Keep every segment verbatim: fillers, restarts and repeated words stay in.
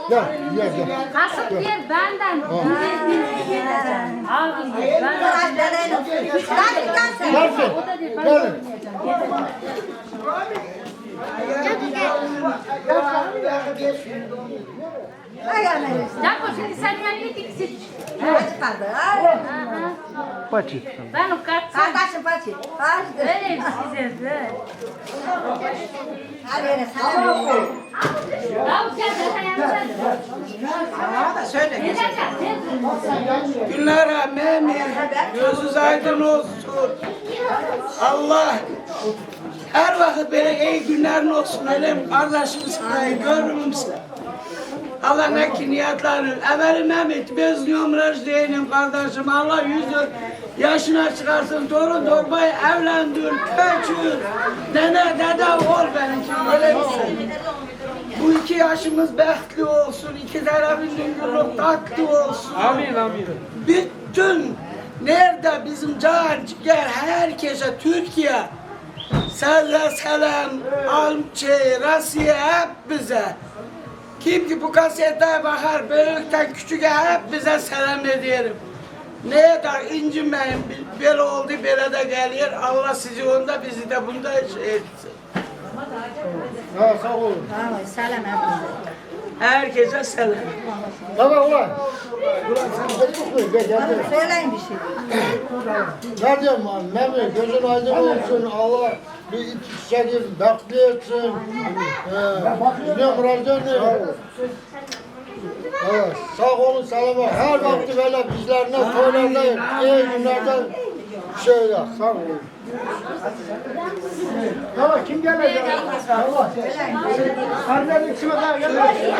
Gel, gel, gel. Asıl yer benden. Abi, benden. Gelsin, gelin. Jaco, şimdi sen benimle gitsin. Hadi kaldı. Paçit. Ben o kadar. Kardeşim Paçit. Öyle bir şey. Hadi öyle, sağ ol. Günler Memî, gözünüz aydın olsun. Allah her vakit böyle iyi günlerin olsun. Öyle mi kardeşim, sana görürüm size. Allah ne ki niyetlerin. Evveli Mehmet, biz niyomraj değilim kardeşim. Allah yüzü yaşına çıkarsın. Torun torbayı evlendir, köçür. Nene, dede ol benimki. Öyle misin? Bu iki yaşımız behtli olsun. İki tarafın döngülük tatlı olsun. Amin, amin. Bütün nerede bizim can çıkar herkese Türkiye. Size selam, al-, şey, Rusya hep bize. Kim ki bu kasete bakar, büyükten küçüğe hep bize selam ederim. Ne kadar incinmeyin, böyle oldu, böyle de geliyor. Allah sizi onda, bizi de bunda şey etsin. Ha, sağ olun. Sağ ol, selam hepinize. Herkese selam. Tamam ulan. Ulan sen de çok mu? Gel, gel, gel. Söyleyin bir şey. Ne diyorum lan? Memnun, gözün aydın olsun. Allah bir çiçeğin bekli etsin. Ee, ne muradı ne? Evet, sağ olun, selam. Her vakti böyle bizlerine toylarda, iyi günlerde şöyle. Sağ olun. Tamam, kim gelecek? Tamam. Kardeşim, kime daha gelecek?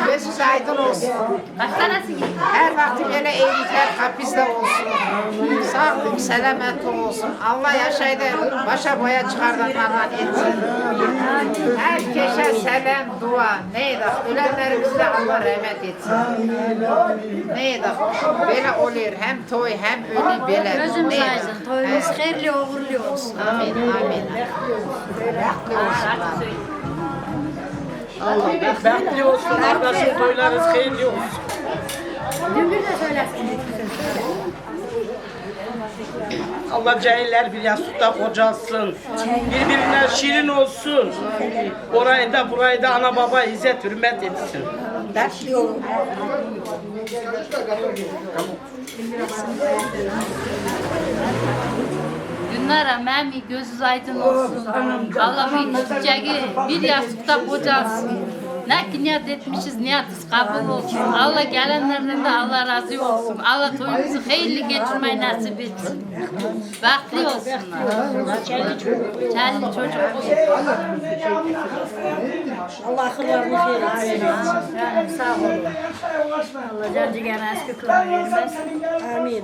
Gözünüz aydın olsun. Her vakti böyle iyilikler kapınızda olsun. Sağlık, selamet olsun. Allah yaşayda başa boya çıkardanlardan etsin. Herkese selam, dua. Ne edek? Ölenlerimize de Allah rahmet etsin. Ne edek? Böyle olur. Hem toy, hem ölü, böyle. Gözümüz aydın. Toyumuz hayırlı, uğurlu olsun. Amin, amin. Allah behtli olsun, kardeşim, toylarınız hayırlı olsun. Dümbür de söylesin. Allah cahiller bir yastıkta kocasın. Birbirine şirin olsun. Orayı da burayı da ana baba izzet hürmet etsin. Behtli olun. Günlere Memi gözünüz aydın olsun. Allah bir çiçeği bir yastıkta kocasın. Ne ki niyet etmişiz, niyetiniz kabul olsun. Allah gelenlerden de Allah razı olsun. Allah toyumuzu hayırlı geçirmeyi nasip etsin. Bahtlı olsunlar. Çelli çocuk. Allah akıllarını hayır etsin. Sağ olun. Allah can ciğerini eski kılına vermez. Amin, amin.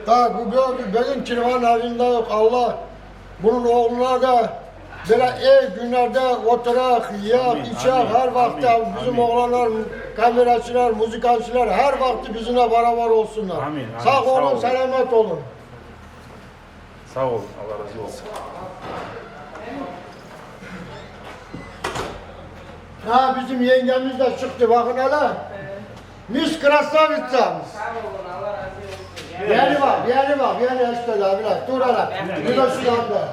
Daha bu, bu, bu benim kirvan halinde yok. Allah bunun oğluna da böyle iyi günlerde oturak, yiyek, içek, her vakti bizim oğlanlar, kameracılar, müzikancılar her vakti bizimle beraber olsunlar. Amin, amin. Sağ olun, selamet olun. Sağ olun, Allah razı olsun. Ha, bizim yengemiz de çıktı, bakın hele. Miss Krasavitsa. Sağ olun, Allah razı olsun. Yeni bak, yeni bak, yeni işte de bile. Dur hele. Bir de şu anda.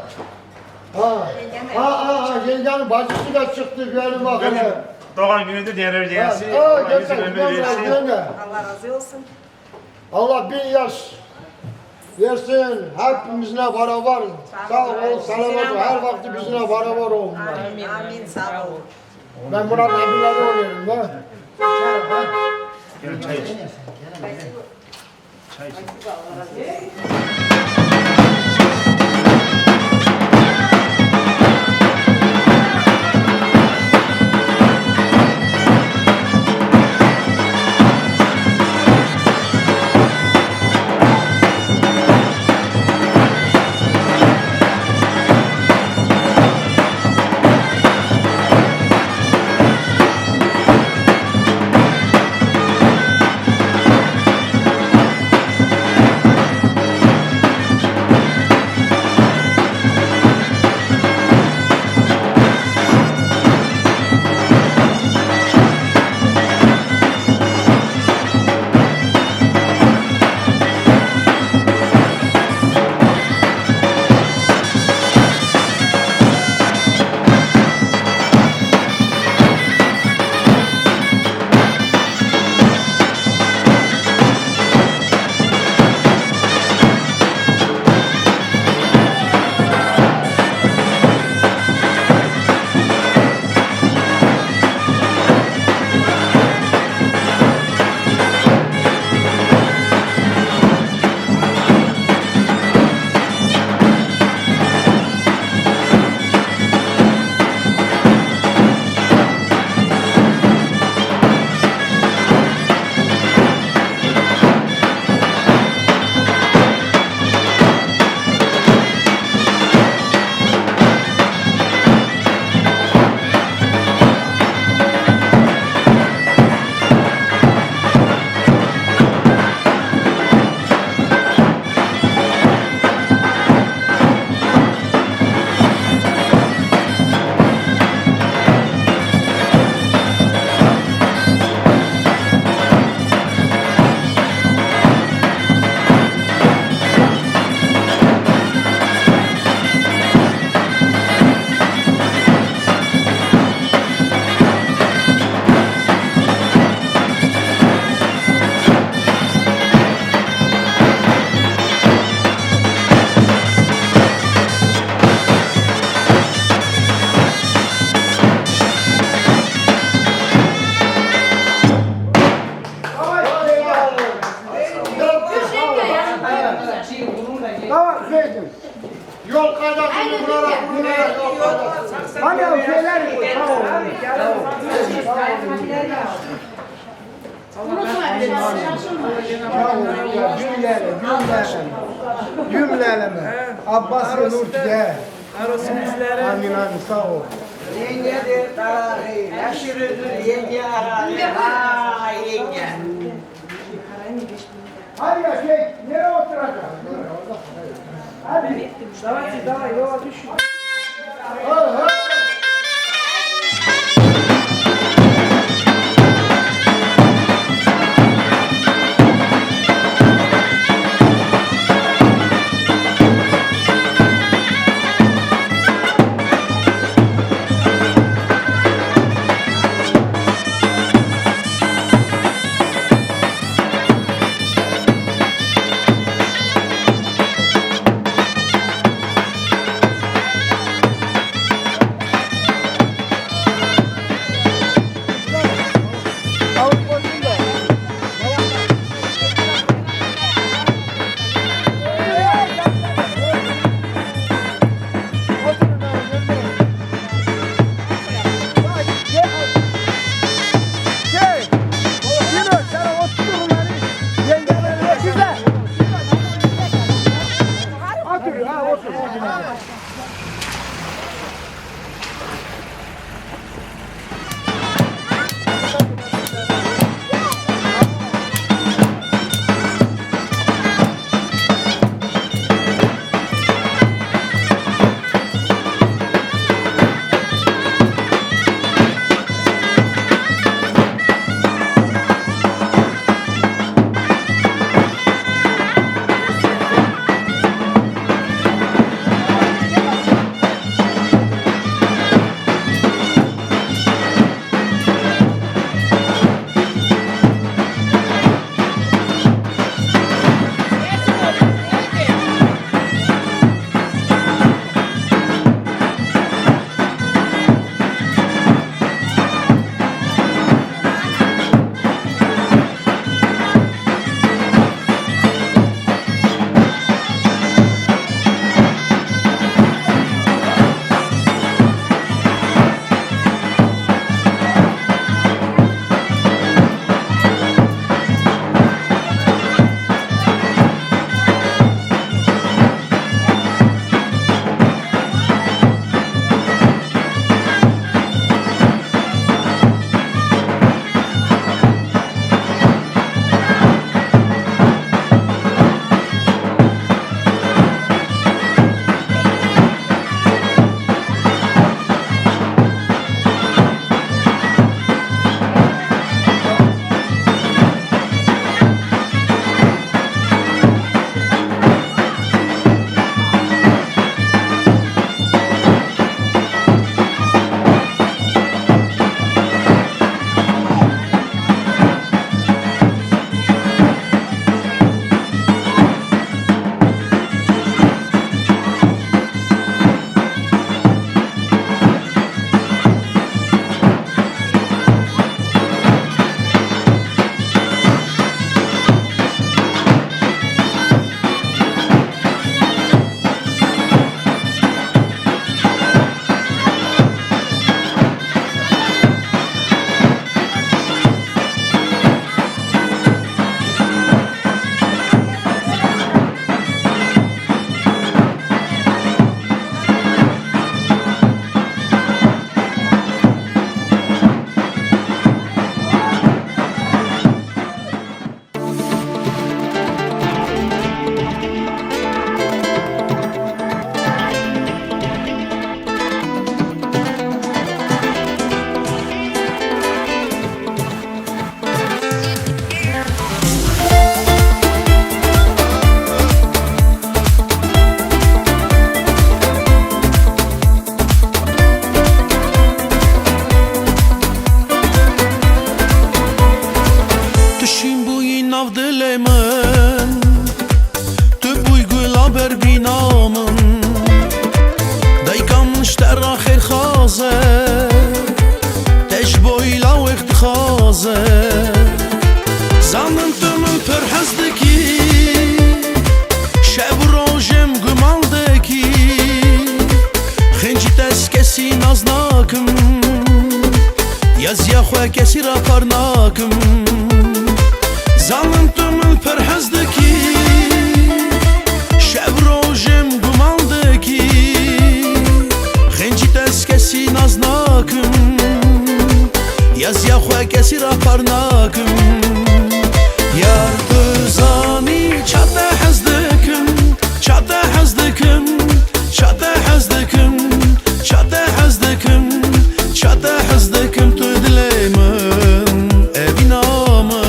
Ha, ha, ha, ha, yengenin bacısı da çıktı, bir yeni bak hele. Doğan günü de diğer yengesi. Ha, ha, Allah yüz ömür versin. Allah razı olsun. Allah bin yaş versin hepimizle beraber. Sağ ol, selamet ol. Her vakti bizimle beraber olun. Amin, amin, sağ ol. Ben Murat abileri oluyorum da. Gelin çay için. Çay için. Tamam, verdim. Yol kazasını vurarak, vurarak yol kazasını. Hani o şeyler, tamam. Tamam. Cümleli, cümleli. Cümleli mi? Abbas Nur gel. Amin, amin, sağ ol. Yengedir kararı, aşırıdır yenge kararı. Ha yenge. Hadi ya şey, nereye oturacağız? Hadi. Давайте, давай, давай, düşün. Zanim tu min pir hez dikî, şev û rojim guman dikî. Xêncî te ez kesî naz nakim, ya ziya xwe kesî re par nakim. Zanim tu min pir hez dikî, şev rojim guman dikî. Xêncî te ez kesî naz nakim, ya ziya xwe kesî re par nakim. Yar tu zanî ça te hez dikim, ça te hez dikim, ça te hez dikim, ça te hez dikim, ça te hez dikim tu dilê min, evîna min.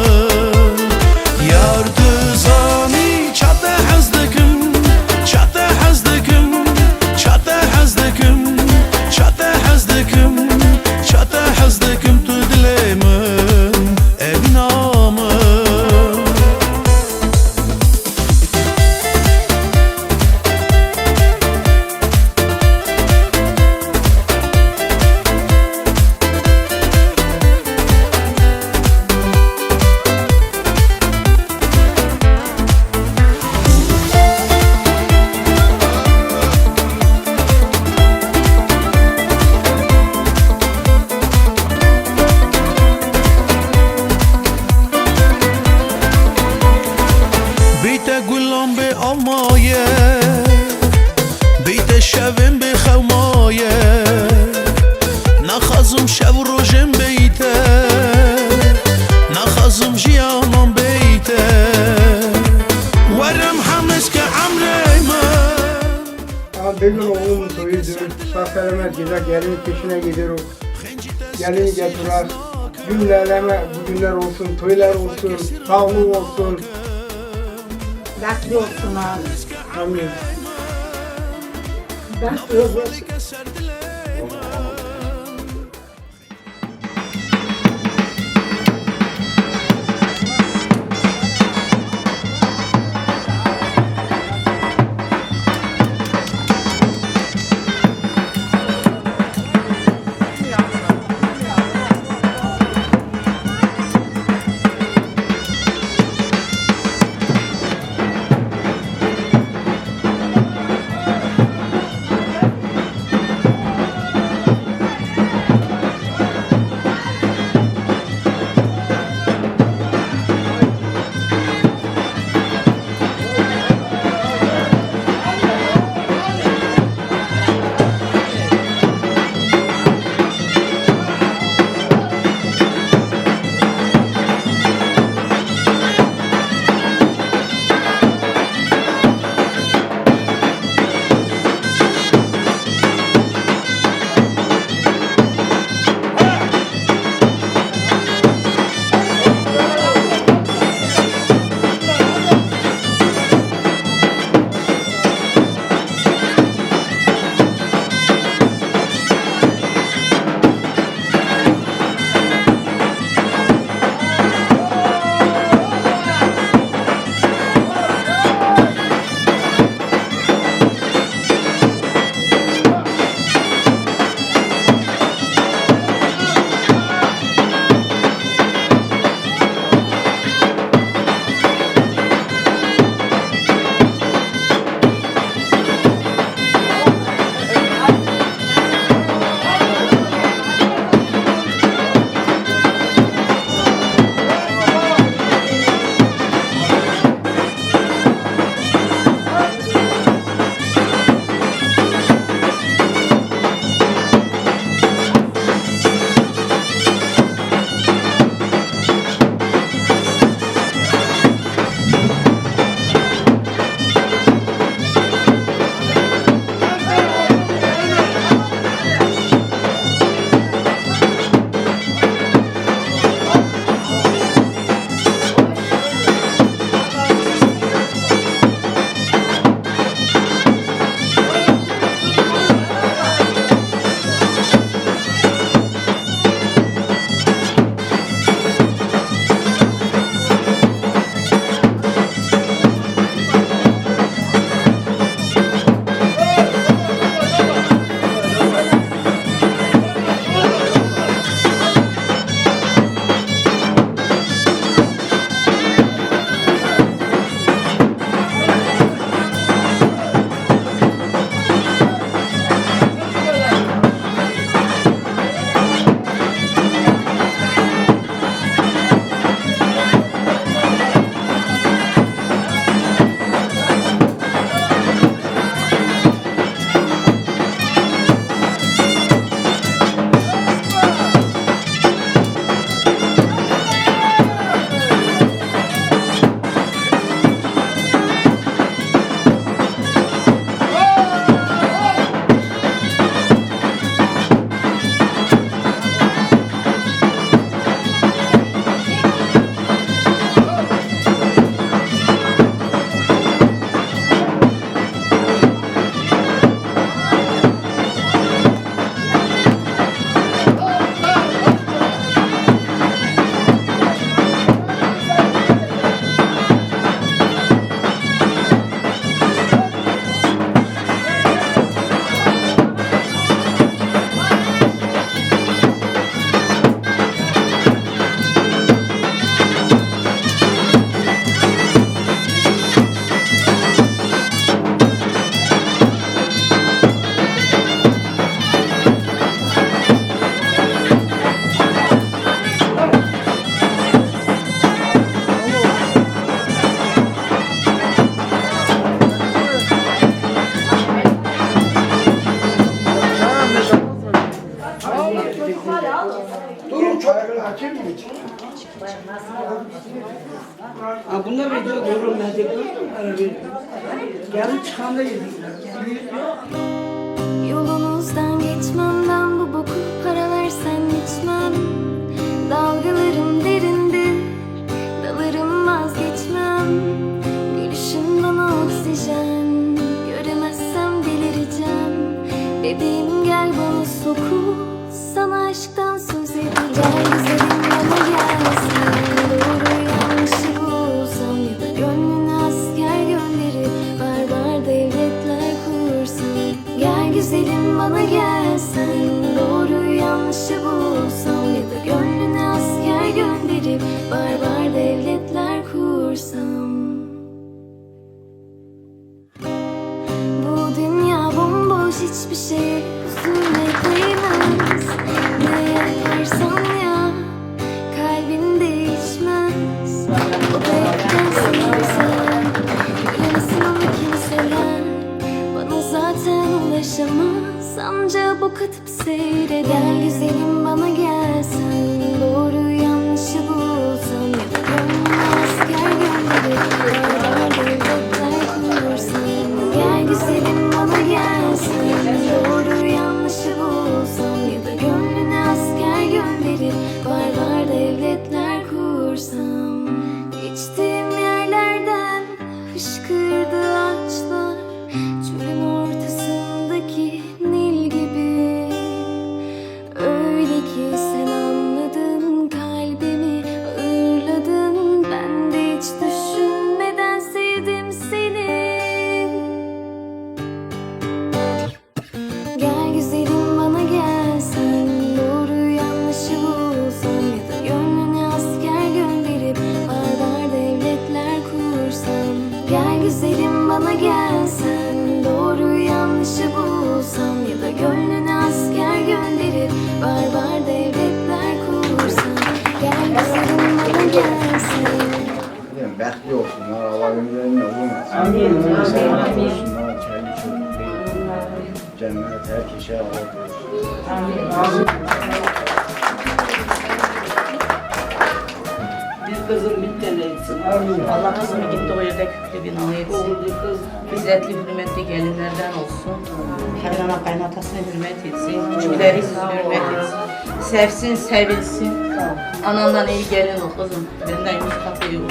Yar tu zanî ça te hez dikim, ça te hez dikim, ça te hez dikim, ça te hez dikim, ça te hez dikim tu dilê min, evîna min. Bîte gulan bê almaye, bîte şevên bê xewmaye. Naxwazim şev û rojên bîte, naxwazim jiyanan bîte. Werim hemez ke emrê min. Al bêjin oğlum toyu dürüst, sağ selamet güzel gelin peşine gidiyor. Gelin getirer. Cümleleme bu günler olsun, toylar olsun, sağlık olsun. Dertli olsun abi. Amin. Dertli olsun. Ha, bunlar da diyor, doğru, ben de gördüm, arabaya. Yarın çıkanda yedikler. Yolunuzdan geçmem ben, bu boku para versen içmem. Dalgalarım derindir, dalarım vazgeçmem. Gülüşün bana oksijen, göremezsem delireceğim. Bebeğim gel bana sokul, sana aşktan söz edeceğim. Gel güzelim bana gel sen, doğru yanlışı bulsam ya da gönlüne asker gönderip barbar devletler kursam. Gel güzelim bana gel sen, doğru yanlışı bulsam ya da gönlüne asker gönderip barbar devletler kursam. Bu dünya bomboş, hiçbir şey üstüne değmez. Ne yaparsan yap, kalbin değişmez. O da hep gelsin güzel, bilemezsin onu kimseler. Bana zaten ulaşamaz, anca bok atıp seyreder. Gel güzelim bana gel sen, doğru yanlışı bulsam ya da gönlüne asker gönderip barbar devletler kursam. Gel güzelim bana gel sen, doğru yanlışı bulsam ya da gönlüne asker gönderip barbar devletler kursam. Geçtiğim yerlerden fışkırdı ağaçlar, çölün ortasındaki Nil gibi. Öyle ki sen anladın kalbimi, ağırladın. Ben de hiç düşünmeden sevdim seni. Gel güzelim bana gel sen, doğru yanlışı bulsam ya da gönlüne asker gönderip barbar devletler kursam. Gel güzelim bana gel sen, doğru yanlışı bulsam ya da gönlüne asker gönderip barbar devletler kursam. Gel güzelim bana gel sen. Bextli olsunlar, Allah ömürlerini uzun etsin. Amin. Amin. Olsunlar, kendi çocukları. Cennet herkese Allah korusun. Bir kızın bin tane etsin. Allah kızını gittiği o yerde köklü bina etsin. İzzetli, hürmetli gelinlerden olsun. Kaynana kaynatasına hürmet etsin. Küçükleri hürmet etsin. Sevsin, sevilsin. Anandan iyi gelin ol kızım. Benden yüz kat iyi ol.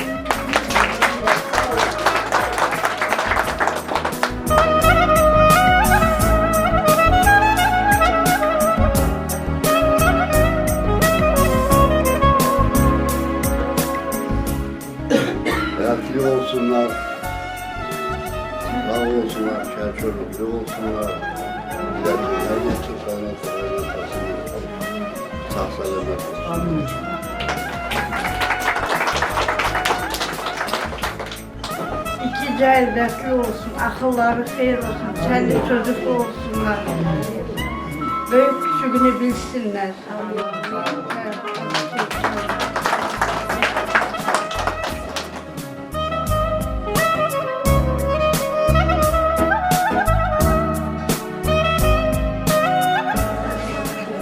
Dertli olsunlar, sağ olsunlar, çocuklu olsunlar. Dilerim her geçtiklerine sağ selamet olsun. İki cahil dertli olsun, akılları hayır olsun, kendi çocuklu olsunlar. Büyük küçüğünü bilsinler.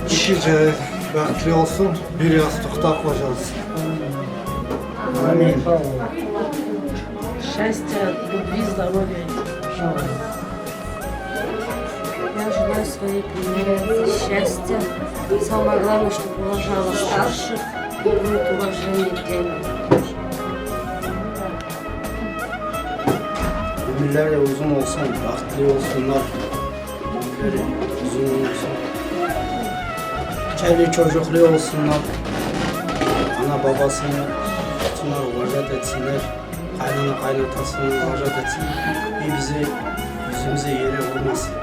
İki cahil dertli olsun, bir yastıkta kocasın. Счастья, любви, здоровья. Я желаю своей племяннице счастья. Самое главное, чтобы уважала старших, будет уважение к ним. Ömürleri uzun olsun, bahtlı olsunlar. Ömürleri uzun olsun. Çevre çocuklu olsunlar. Ana babasını tutsunlar, ibadet etsinler. Kaynana kaynatasını ibadet etsin. Ve bizi yüzümüze yere vurmasın.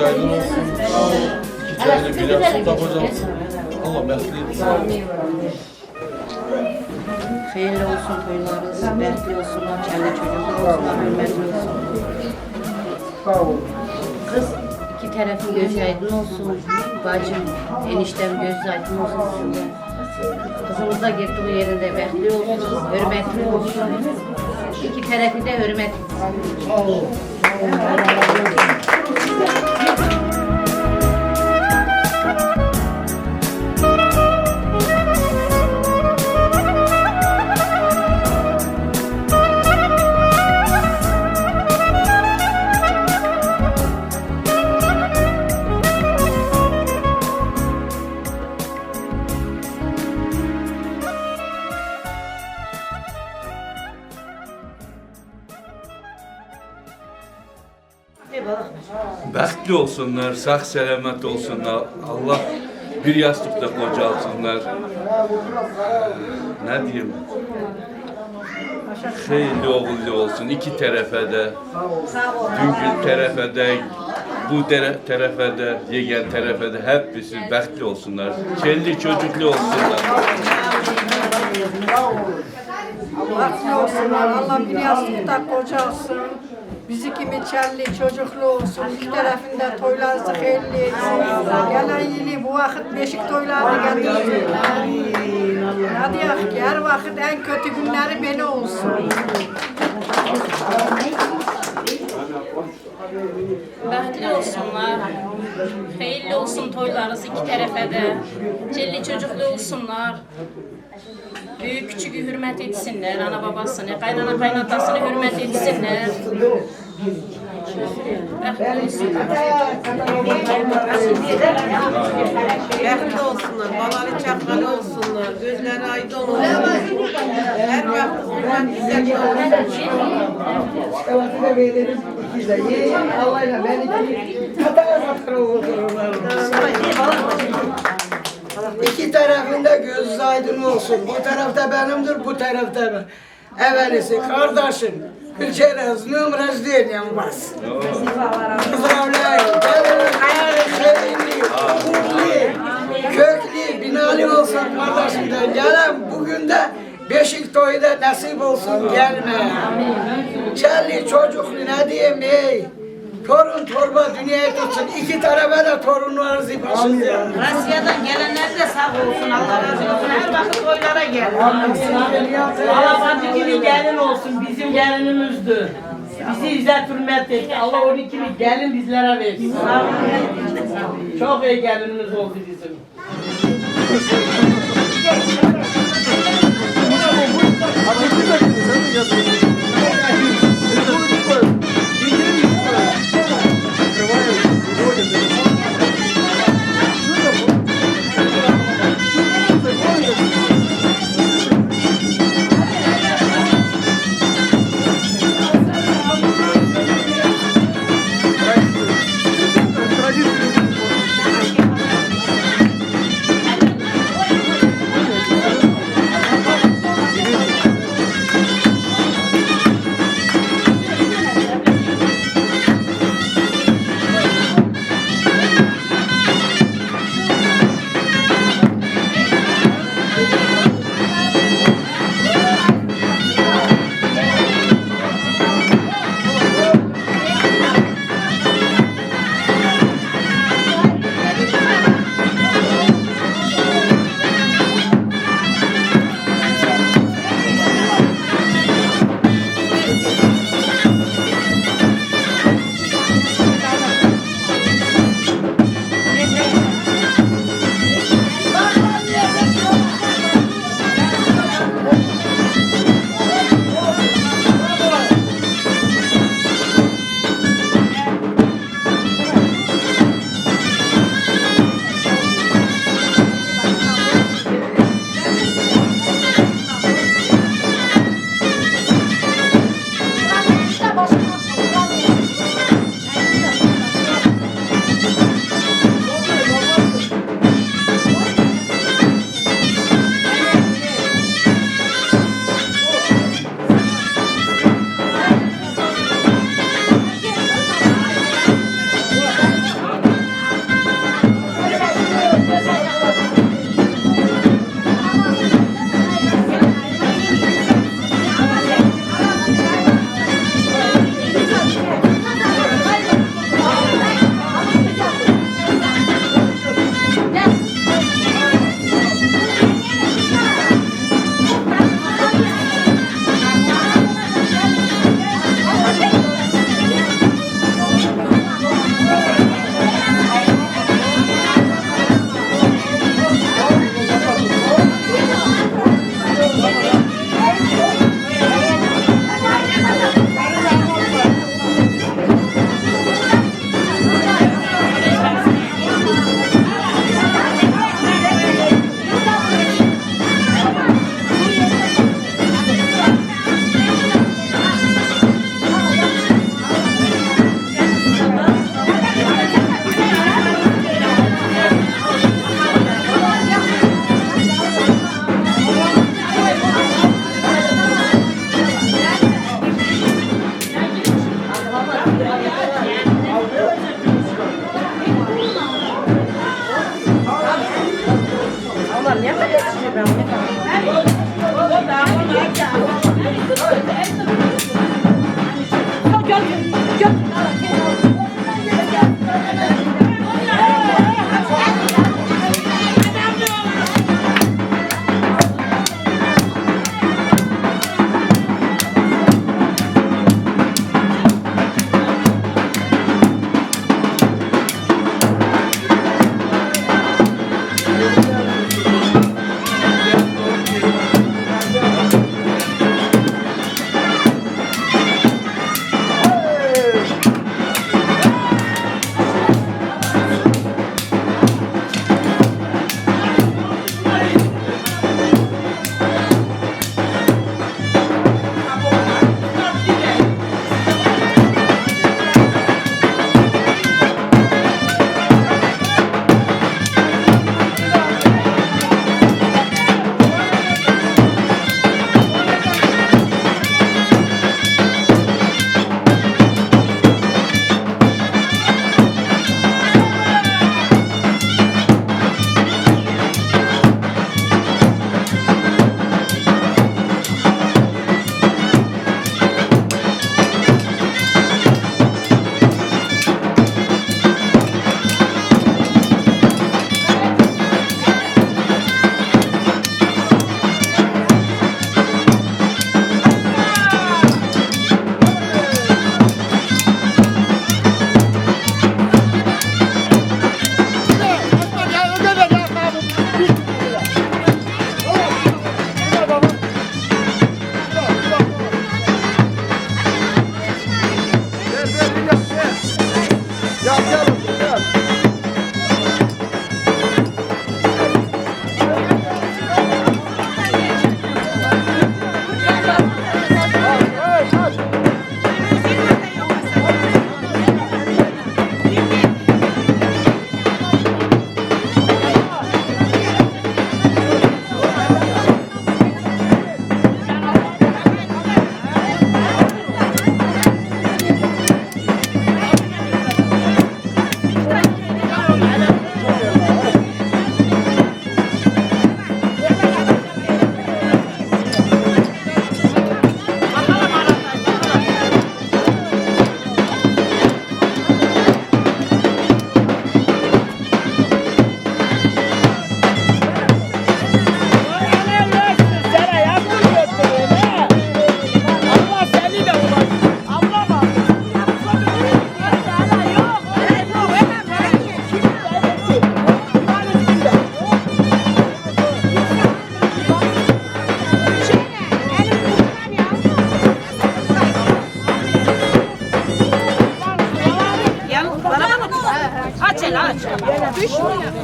Aydın olsun. İki tane bir yastık takocaksın. Allah mesleği. Hayırlı olsun toylarınız, behtli olsunlar, kendi çocuklar olsunlar, hürmetli olsun. Sağ olun. Kız, iki tarafın gözü aydın olsun. Bacım, eniştem gözü aydın olsun sizin de. Kızımız da gittiği yerinde behtli olsun, hürmetli olsun. İki tarafı da hürmet. Sağ olun. Behtli olsunlar, sağ selamet olsunlar. Allah bir yastıkta kocalsınlar. Ne diyeyim? Hayırlı oğullu olsun iki tarafa da. Dünkü tarafa da, bu tara- tarafa da, yegen tarafa da hepsi behtli olsunlar. Çelli çocuklu olsunlar. Behtli olsunlar. Allah bir yastıkta kocalsın. Bizi kimi çelli çocuklu olsun, iki tarafında toylarınızı hayırlı etsin. Gelen yılı bu vakit beşik toylarını getirin. Ne diyek ki, her vakit en kötü günleri böyle olsun. Behtli olsunlar. Hayırlı olsun toylarınız iki tarafa da. Çelli çocuklu olsunlar. Büyük küçüğü hürmet etsinler, ana babasını, kaynana kaynatasını hürmet etsinler. Behtli olsunlar. Behtli olsunlar, balalı çakmalı olsunlar, gözleri aydın olsun. Her vakit hürmet güzel olsun. Allah'la ben iki hata hata olsun. İki tarafında gözü aydın olsun. O tarafta benimdir, bu tarafta ben. Evelisi kardeşim, bir kere zınım rezil yalmaz. Kızlar öyle, gelin, hayırlı, uğurlu, köklü, binalı olsun kardeşim de. Gelen bugün de Beşik toyu da nasip olsun gelme. Çelli çocuklu ne diyeyim ey? Torun torba dünyaya tutsun. İki tarafa da torunlarınızı başınıza. Rusya'dan gelenler de sağ olsun. Allah razı olsun. Her vakit toylara gel. Valla bacı gibi gelin olsun. Bizim gelinimizdi. Bizi izlet hürmet etti. Allah onun gibi gelin bizlere versin. Çok iyi gelinimiz oldu bizim.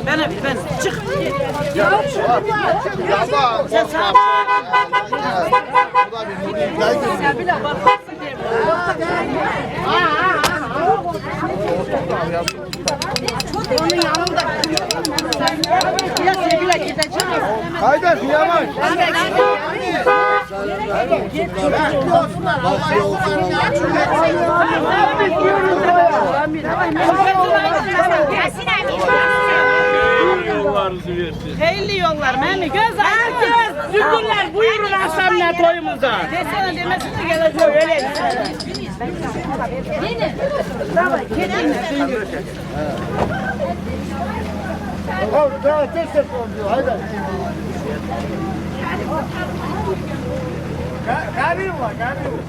Ben, ben, çık. Haydi, yavaş. Hayırlı yollar, Memi. Göz açın. Herkes, züngürler, buyurun aslanlar toyumuza. Desene demesin de gelecek öyle. Tamam, gelin. Tamam, daha tez tez oluyor, haydi. Ga-, gari var, gari var.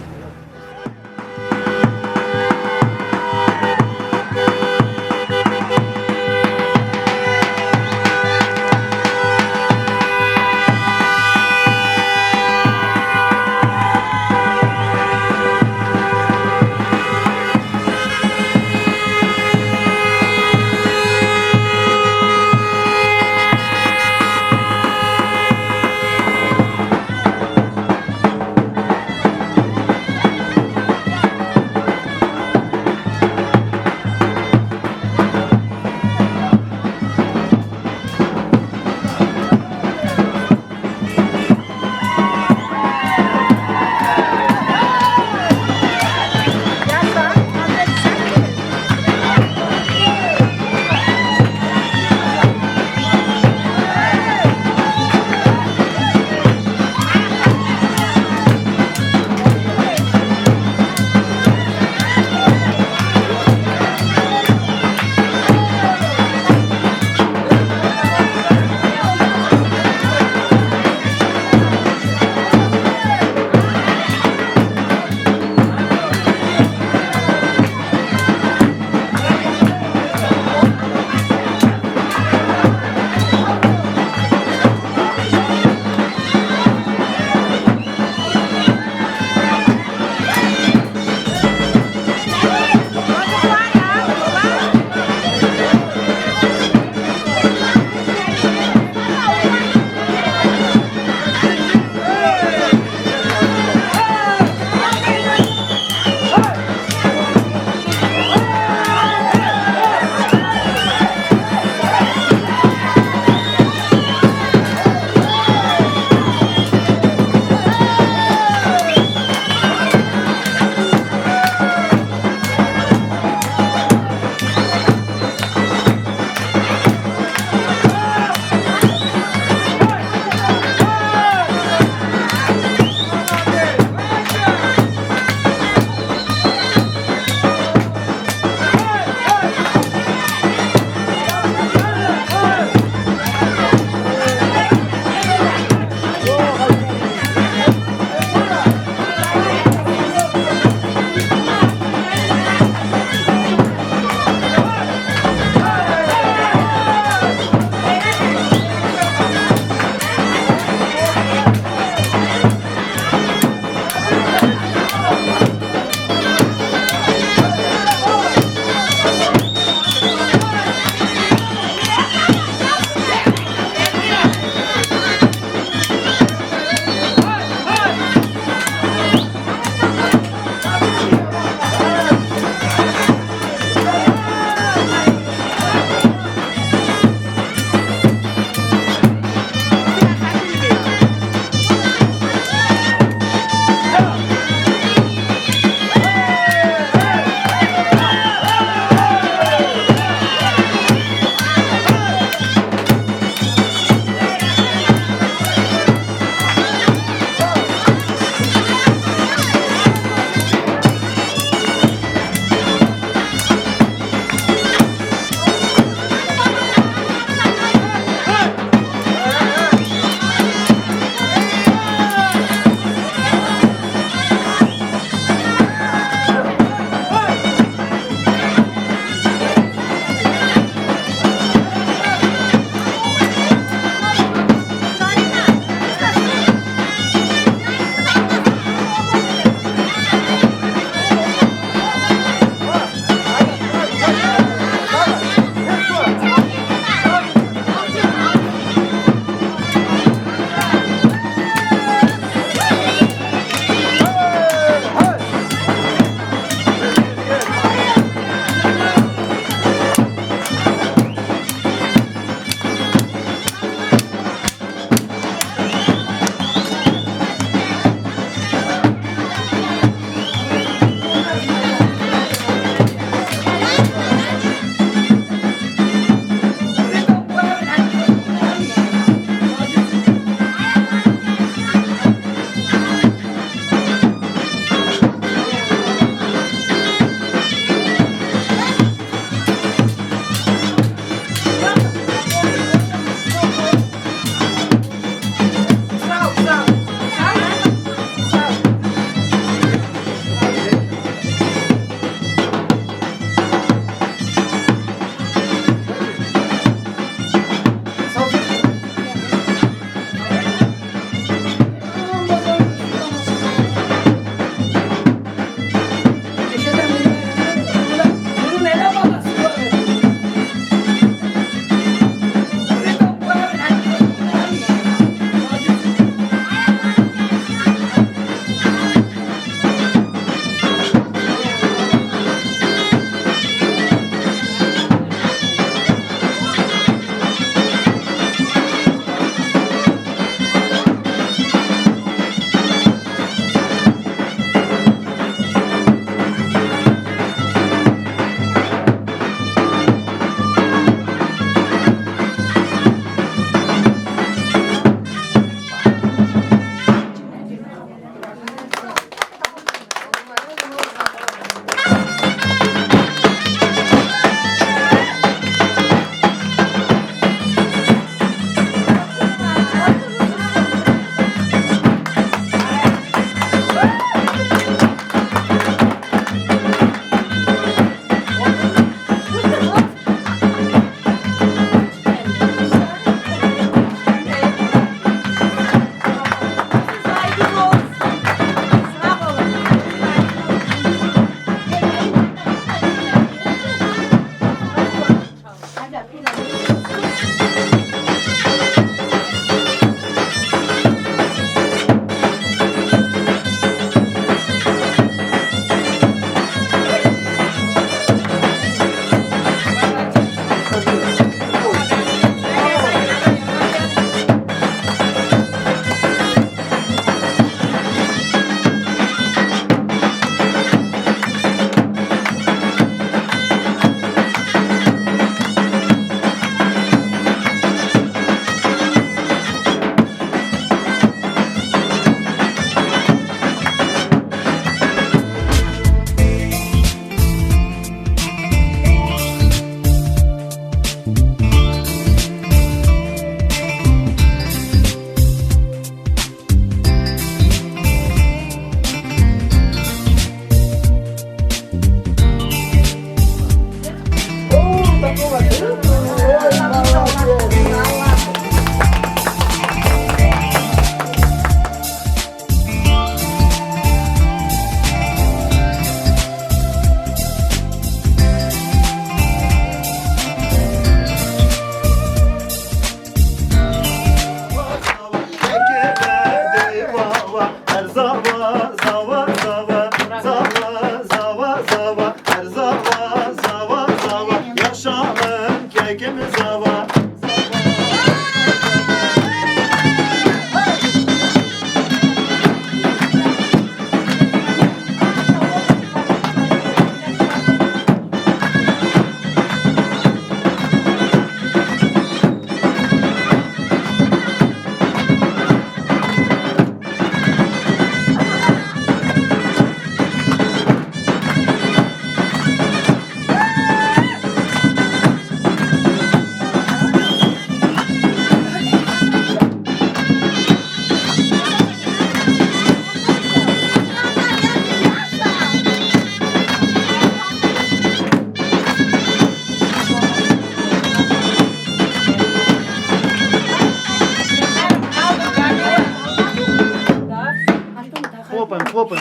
Hoppa.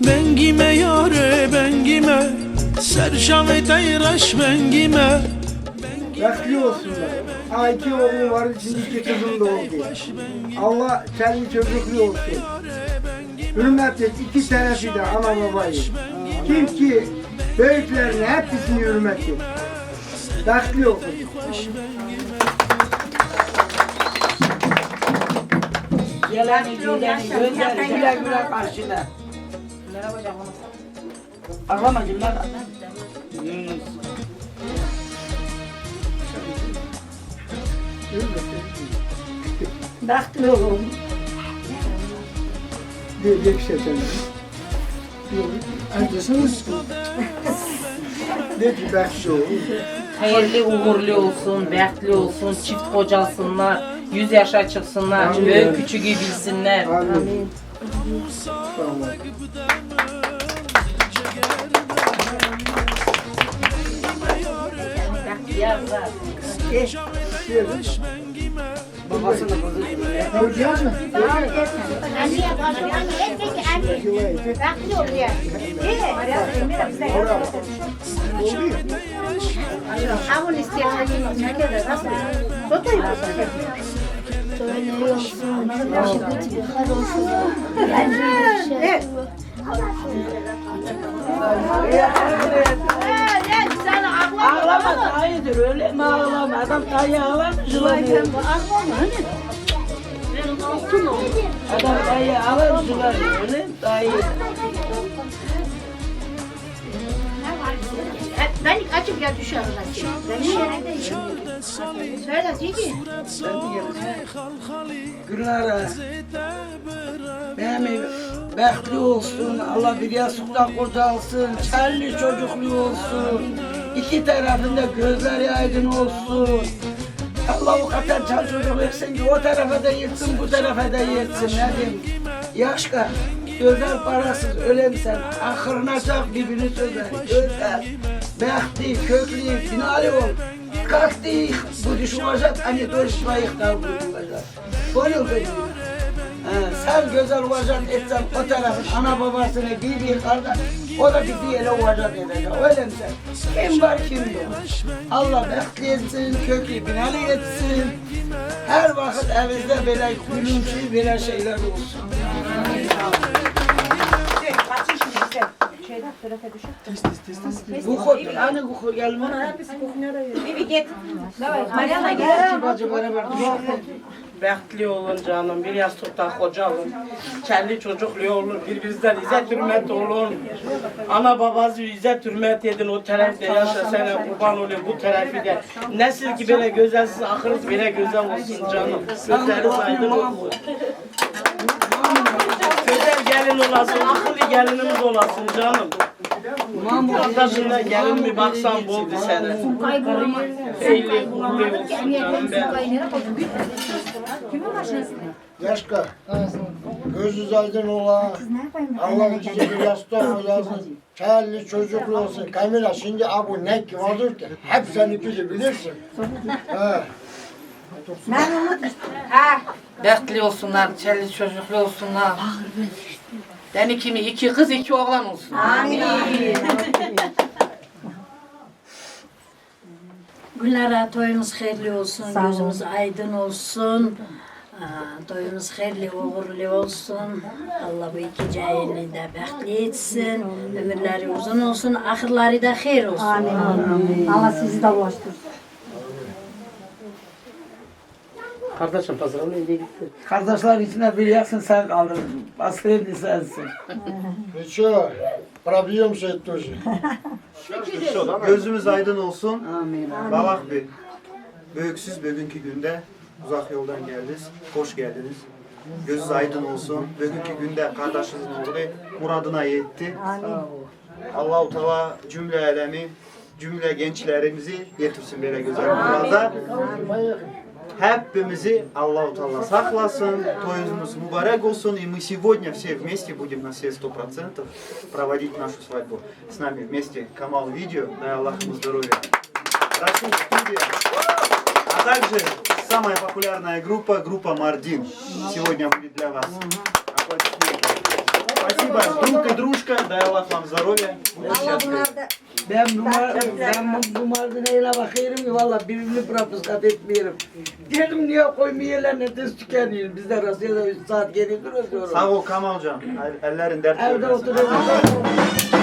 Bengî me yare, bengî me, ser şavê te yê reş bengî me. Bextlî olsunlar. Ha, iki oğlum var, şimdi iki kızım da oldu. Allah çelli çocuklu olsun. Hürmet et iki tarafı da, ana babayı. Kim ki büyüklerini hepsini hürmet et. Bextlî olsun. Gelen giden gözler güle güle karşına. Ağlama Gülnara. Bextli olun. Diye bir şey söyleyeyim. Yok, enteresan. Ne ki bextli olun. Hayırlı, uğurlu olsun, bextli olsun, çift kocasınlar, yüz yaşa çıksınlar, büyük küçüğü bilsinler. Amin. Babasının kızı. Ağlama, dayıdır, öyle mi ağlama? Adam dayı ağlar mı? Yılan yiyor. Adam dayı ağlar mı? Yılan yiyor, öyle mi? Dayı. Beni açıp ya düşer. Söyle, Cici. Gülnara, benim bextli olsun, Allah bir yastıkta kocalsın, çelli çocuklu olsun, iki tarafında gözleri aydın olsun. Allah o kadar çal çocuk versin ki o tarafa da yetsin, bu tarafa da yetsin, ne diyeyim. Yaşka, güzel parasız ölemsen, ahırınacak birbirini sözer. Güzel, behtli, köklü, binalı ol. Kalktı, bu düşmeyecek, hani dört bayık da bu düşmeyecek. Böyle olacak. Ha, sen güzel olacak, etsen o tarafın ana babasını bir bir kardeş, o da bizi ele olacak edecek. Öyle mi sen? Kim var, kim yok. Allah behtli etsin, köklü binalı etsin. Her vakit evinizde böyle gülümsü, böyle şeyler olsun. Şey, kaçın şimdi sen. Şeyden, sürete düşün. Tez, tez, tez, tez. Bu kod, hani bu kod gelmez. Bibi git. Mariana gel. Bacı beraber düşün. Behtli olun canım, bir yastıkta kocalın. Çelli çocuklu olun, birbirinizden izzet hürmet olun. Ana babası izzet hürmet edin, o tarafta yaşa, sana kurban olayım, bu tarafı da. Nesil ki böyle güzelsiz, ahırız böyle güzel olsun canım. Gözleriniz aydın olsun. Güzel gelin olasın, akıllı gelinimiz olasın canım. Kardeşine gelin bir baksan boldu seni. Hayırlı uğurlu olsun canım ben. Yaşka, gözünüz aydın ola. Allah ikisi bir yastık koyasın. Çelli çocuklu olsun. Kamila, şimdi abu ne ki vardır ki? Hep sen ipi de bilirsin. Ha. Ha. Behtli olsunlar, çelli çocuklu olsunlar. Beni kimi iki kız, iki oğlan olsun. Amin. Gülnara, toyunuz hayırlı olsun, gözünüz aydın olsun. Aa, toyunuz hayırlı uğurlu olsun. Allah bu iki cayını da behtli etsin. Ömürleri uzun olsun, ahırları da hayır olsun. Amin. Allah sizi de ulaştırsın. Kardeşim, pazarın önüne gitti. Kardeşler içine bir yaksın, sen kaldın. Aslı sensin. Ничего, пробьёмся тоже. Gözümüz aydın olsun. Amin. Babak Bey, büyüksüz bugünkü günde uzak yoldan geldiniz. Hoş geldiniz. Gözünüz aydın olsun. Bugünkü günde kardeşinizin oğlu muradına yetti. Amin. Allahu Teala cümle alemi, cümle gençlerimizi getirsin böyle güzel murada. Hepimizi Allahu Teala saklasın, toyumuz mübarek olsun, и мы сегодня все вместе будем на все сто процентов проводить нашу свадьбу. С нами вместе Камал Видео, дай Аллах ему здоровья. Расул Студия, а также самая популярная группа, группа Мардин. Сегодня будет для вас аплодисменты. Спасибо, друг и дружка, дай Аллах вам здоровья, будьте счастливы. Ben bu, mar- ben bu, bu Mardin'e öyle bakıyorum ki valla birini bırakıp kat etmiyorum. Dedim niye koymuyorlar ne de tükeniyor. Biz de Rusya'da üç saat geri duruyoruz. Sağ ol Kamalcan. El- Ellerin dert Evde görmesin. Oturuyoruz.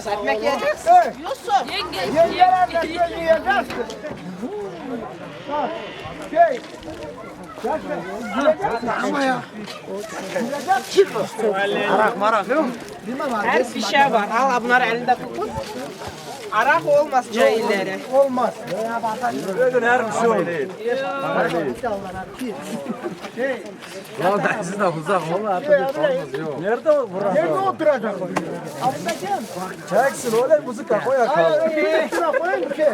Ekmek yiyeceksin. Yusuf. Yengeler de yiyeceksin. Bak, şey, gerçekten yiyeceksin. Ama ya. Yiyeceksin. Arak marak yok. Her bir şey var. Al, bunlar elinde tutun. Arak olmaz cahillere. Olmaz. Öyle her bir şey olur. Şey, Vallahi siz de uzak, vallahi atacak olmaz, yok. Nerede o burası? Nerede oturacak o? Altında gel. Çeksin, öyle müzik de koy. Hayır, öyle bir şey koyayım ki.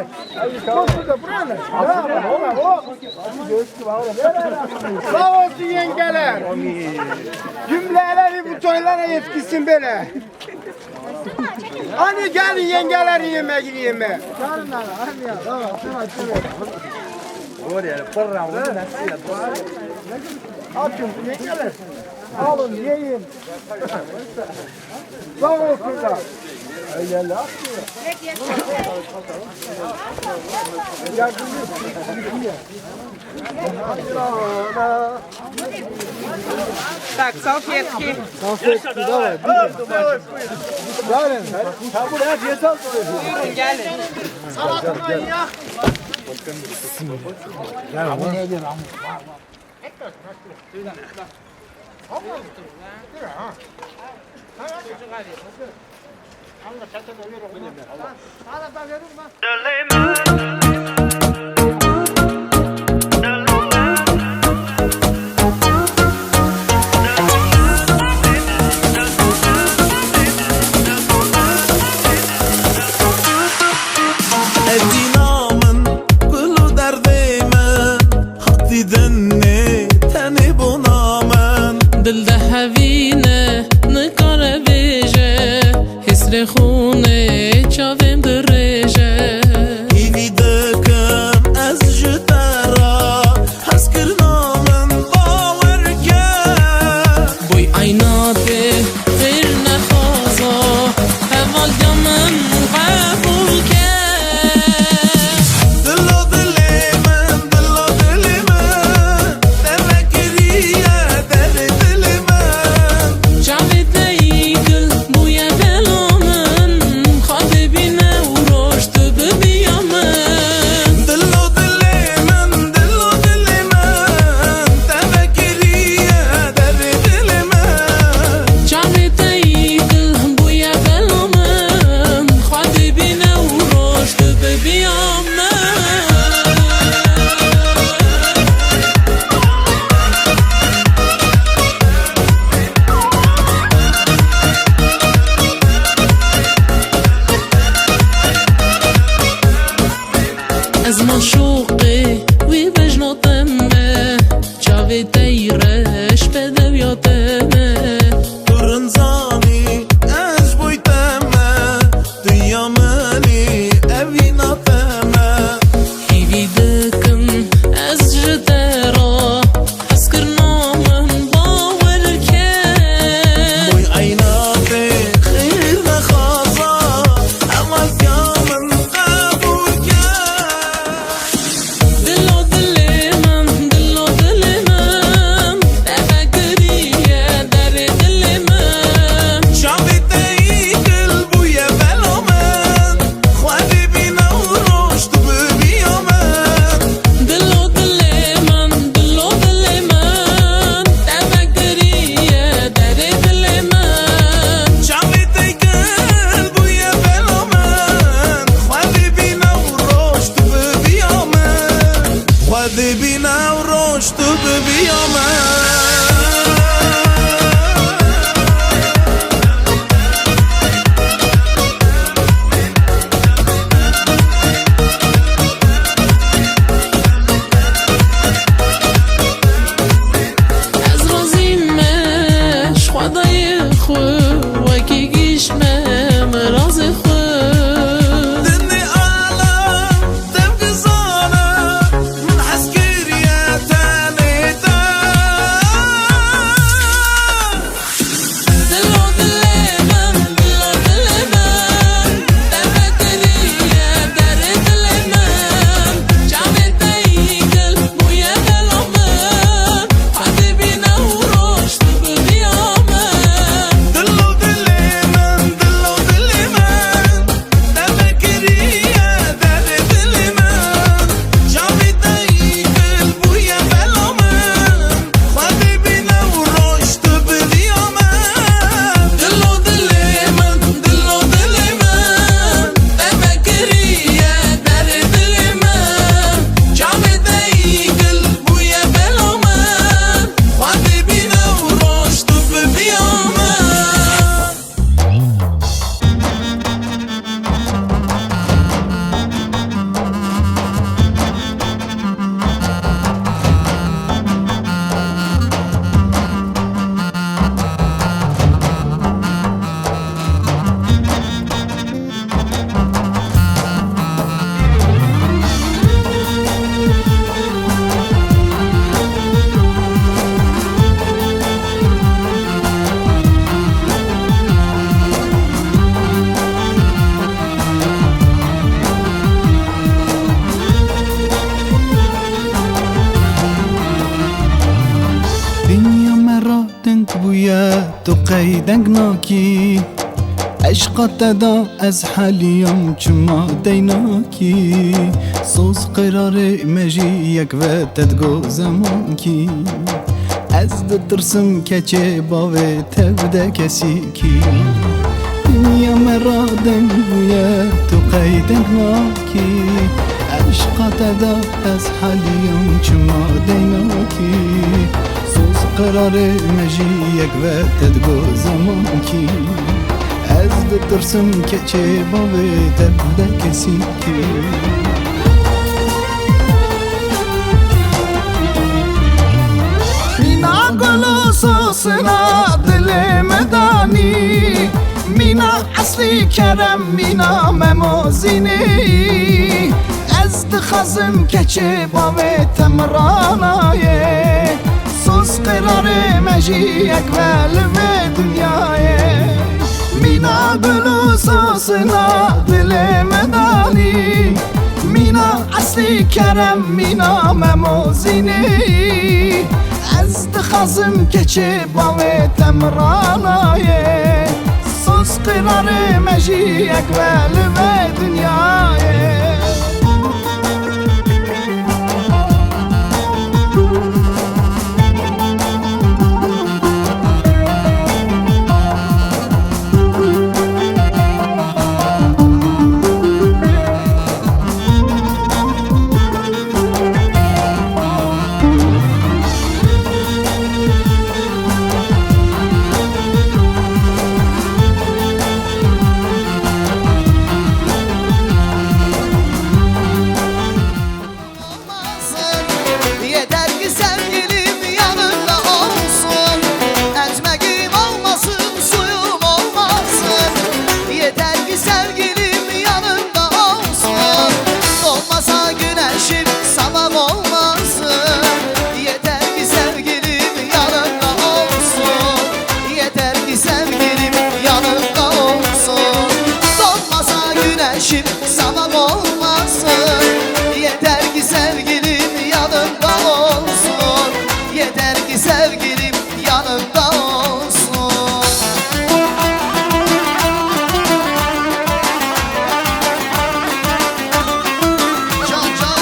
Çok güzel, buraya ne? Ya, oğlum, o. Sağ olsun yengeler. Cümleleri bu toylara yetişsin böyle. Hani gelin yengeleri yemeğini yeme. Gelin lan, hadi ya, tamam, tamam, tamam. Doğru yani, pırra, bunu nasıl yaptın? Açın, yengeler. Alın, yiyin. Sağ olsunlar. Öyle laf mı? Yardımcı. Так, салфетки. Салфетки, давай, buyurun. Gelin. Buyurun, gelin. Gel, ama. Evîna min, gul û derdê min, hatî dinê tenê bona min. Dil dihevîne, nikare bêje, hêsrê xûnê çavên dirêje. Hîvî dikim ez ji te re, hezkirina min bawer ke. Boy eyna tê xêr nexwaza, hevaliya min qebûl ke. Dilo dilê min, dilo dilê min, te vekiriye derê dilê min. Çavê te yî gul bûye bela min, xwedê bîne û roj tu bibiya min. Dilo dilê min, dilo dilê min, te vekiriye derê dilê min. Çavê te yî gul bûye bela min, xwedê bîne û roj tu bibiya min. Ez maşoqê wî bejna te me, çavê te yî reş bedewiya te me. Tu rind zanî ez ji bo te me, dinya min î evîna te me. Hîvî dikim ez ji te re, hezkirina min bawer ke. Boy eyna tê xêr nexwaza, hevaliya min qebûl ke. Dilo dilê min, dilo dilê min, te vekiriye derê Dinya me ra deng bûye, tu qey deng nakî. Eşqa te da ez heliyam, çima dey nakî? Soz qirarê me jî yek ve te digo zemankî. Ez ditirsim keçê bavê te bide kesikî. Dinya me ra deng bûye, tu qey deng nakî. Eşqa te da ez heliyam, çima dey nakî? Soz qirarê me jî yek ve te digo zemankî. Ez ditirsim keçê bavê te bide kesikî. Mîna gul û sosina dilê me danî. Mîna eslî kerem, mîna memozînî. Ez dixwazim keçê bavê te min ranayê. Soz qirarê me jî yek ve li vê dinyayê. Mîna gul û sosina dilê me danî. Mîna eslî kerem, mîna memozînî. Ez dixwazim keçê bavê te min ranayê. Soz qirarê me jî yek ve li vê dinyayê. Olmasın. Yeter ki sevgilim yanında olsun. Ekmeğim olmasın, suyum olmasın. Yeter ki sevgilim yanında olsun. Doğmasa güneşim, sabah olmasın. Yeter ki sevgilim yanında olsun. Yeter ki sevgilim yanında olsun. Doğmasa güneşim, sabah olmasın. Yeter ki sevgilim yanında olsun. Yeter ki sevgilim yanında olsun. Can, can.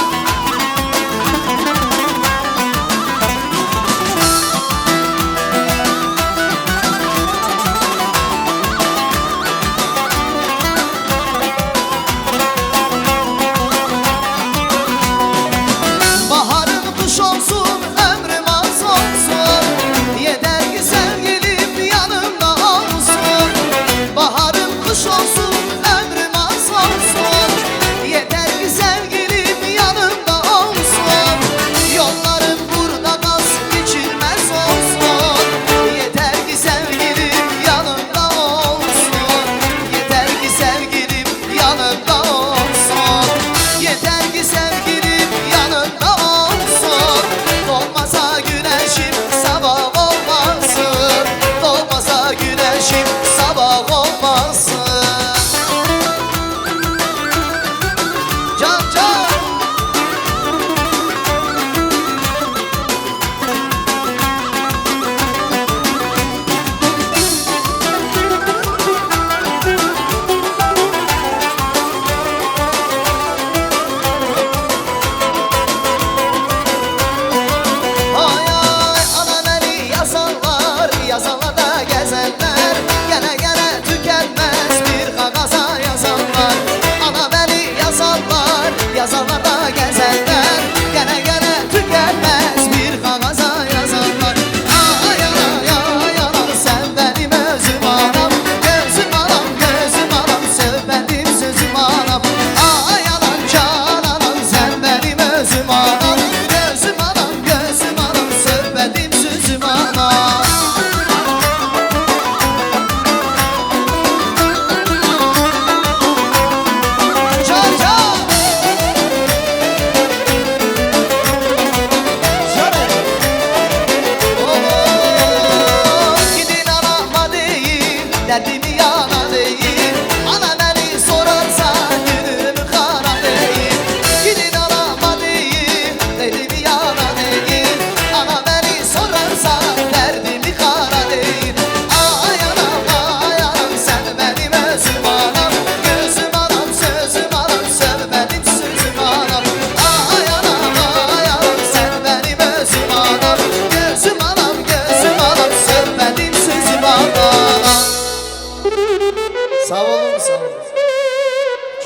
Baharım kış olsun, ömrüm az olsun. Yeter ki sevgi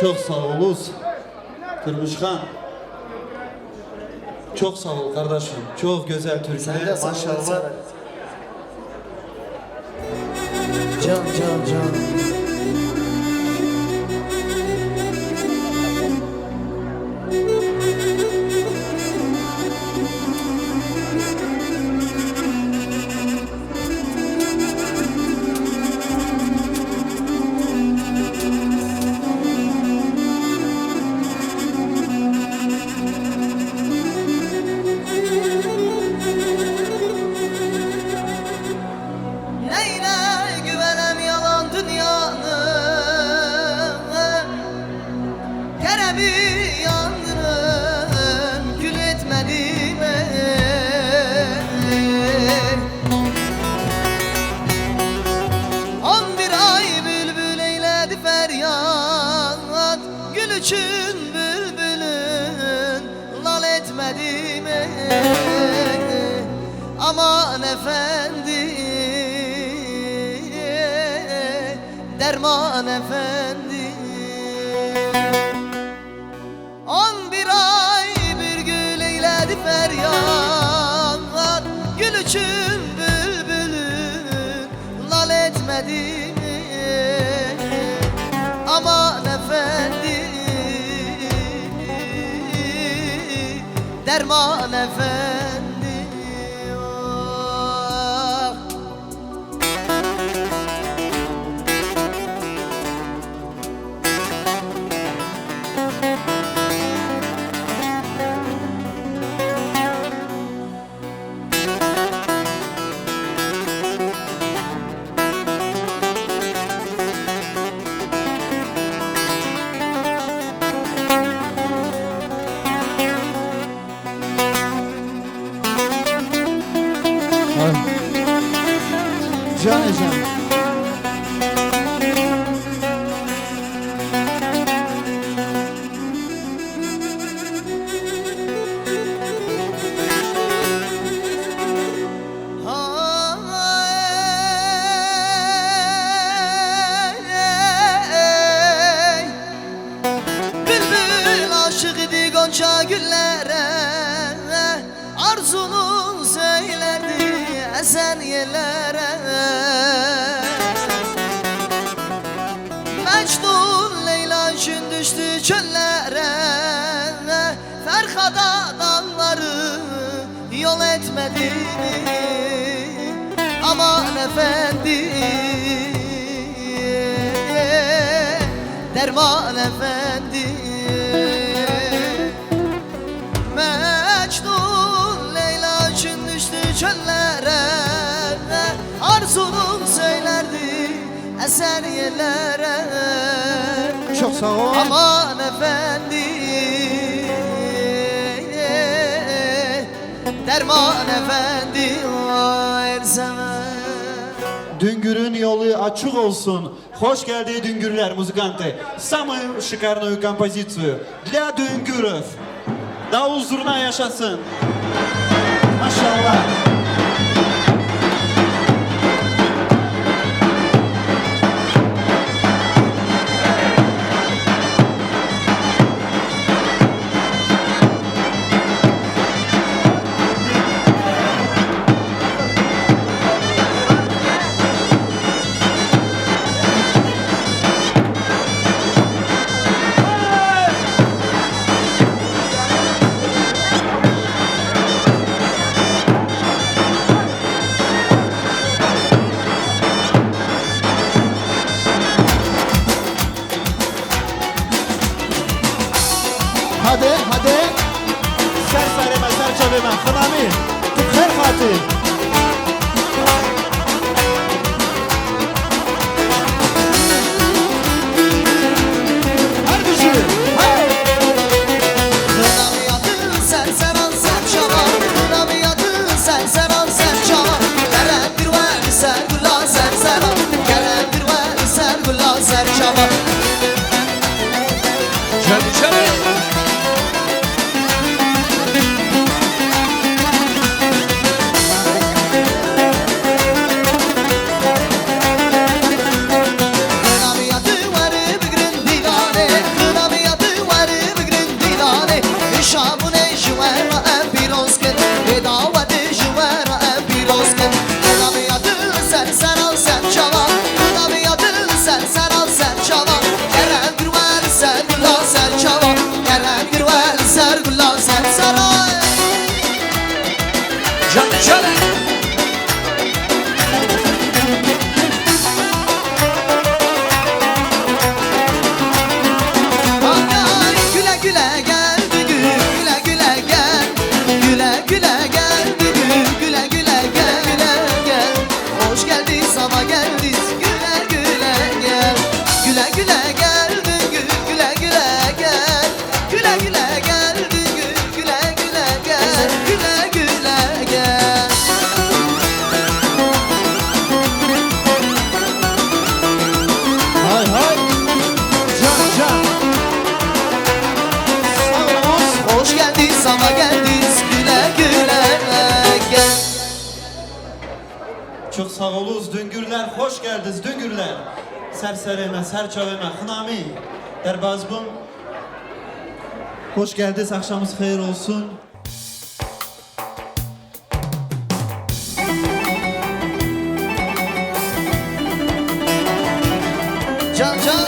Çok sağ olun. Durmuş Han. Çok sağ ol kardeşim. Çok güzel türküler. Sen de sağ ol, maşallah. Sever. Can, can, can. Neyle güvenem yalan dünyanın, keremi yangının kül etmedi mi? On bir ay bülbül eyledi feryat, gül için bülbülün lal etmedi mi? Aman efendi, derman efendi. On bir ay bir gül eyledi feryat, gül için bülbülü lal etmedi mi? Aman efendi, derman efendi. Ah. Canê can. Bülbül aşık idi gonca güllere, arzunu söylerdi esen yellere. Mecnun Leyla için düştü çöllere, Ferhada dağları yol etmedi mi? Aman efendi, derman efendi. Mecnun Leyla için düştü çöllere, arzunun söylerdi esen yellere. Çok sağ ol. Aman efendi, derman efendi, her zaman. Düngür'ün yolu açık olsun. Hoş geldi Düngürler, muzikante. Самую шикарную композицию для Düngüröv. Davul zurna yaşasın. Maşallah. Çok sağ olunuz Düngürler, hoş geldiniz Düngürler. Ser serê me, ser çavê me, xinamî derbaz bûm. Hoş geldiniz, akşamınız hayır olsun. Can can,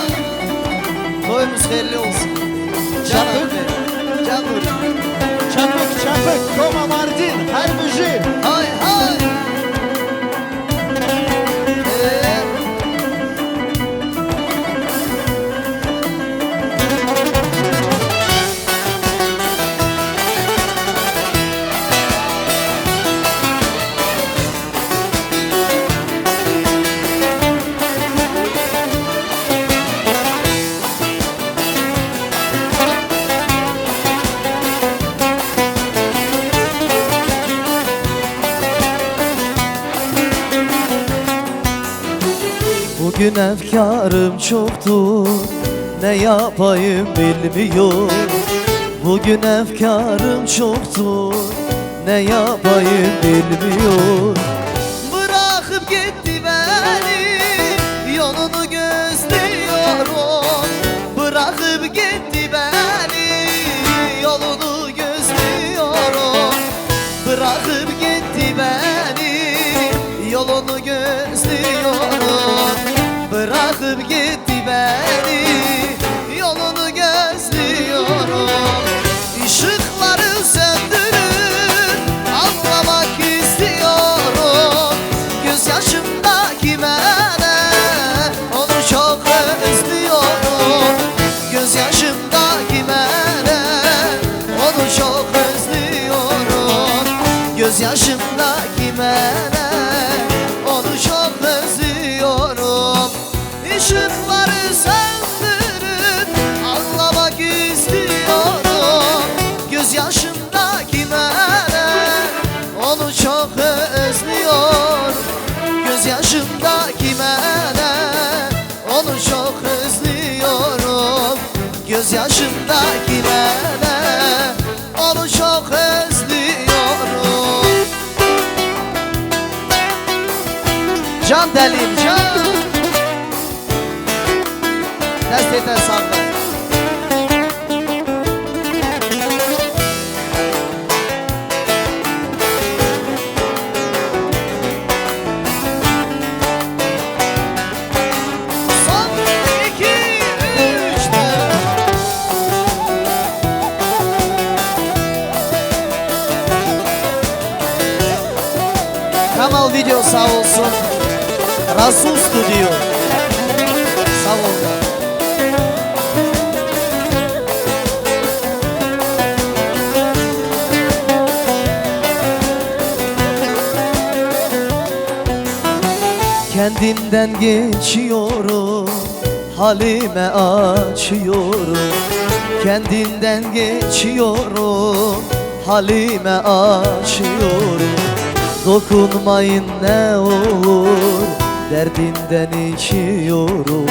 toyumuz hayırlı olsun. Can Çapık. Abi, can Nur. Çapık, çapık, Koma Mardin, her bijî. Hay hay. Ee, Bugün efkarım çoktur, ne yapayım bilmiyor. Bugün efkarım çoktur, ne yapayım bilmiyor. Bırakıp gitti beni, yolunu gözlüyorum. Bırakıp gitti beni, yolunu gözlüyorum. Bırakıp gitti beni, yolunu gözlüyorum. Bırakıp gitti beni, yolunu gözlüyorum. Işıkları söndürüp ağlamak istiyorum. Gözyaşımdaki melek, onu çok özlüyorum. Gözyaşımdaki melek, onu çok özlüyorum. Gözyaşımdaki melek, onu çok özlüyorum. Işıkları söndürüp ağlamak istiyorum. Gözyaşımdaki melek, onu çok özlüyorum. Gözyaşımdaki melek, onu çok özlüyorum. Gözyaşımdaki melek, onu çok özlüyorum. Can delim can. Destê te sax be. Son, iki, üç, dört. Kanal Video sağ olsun. Rasul Studio. Sağ olun. Kendinden geçiyorum, halime açıyorum. Kendinden geçiyorum, halime açıyorum. Dokunmayın ne olur, derdinden içiyorum.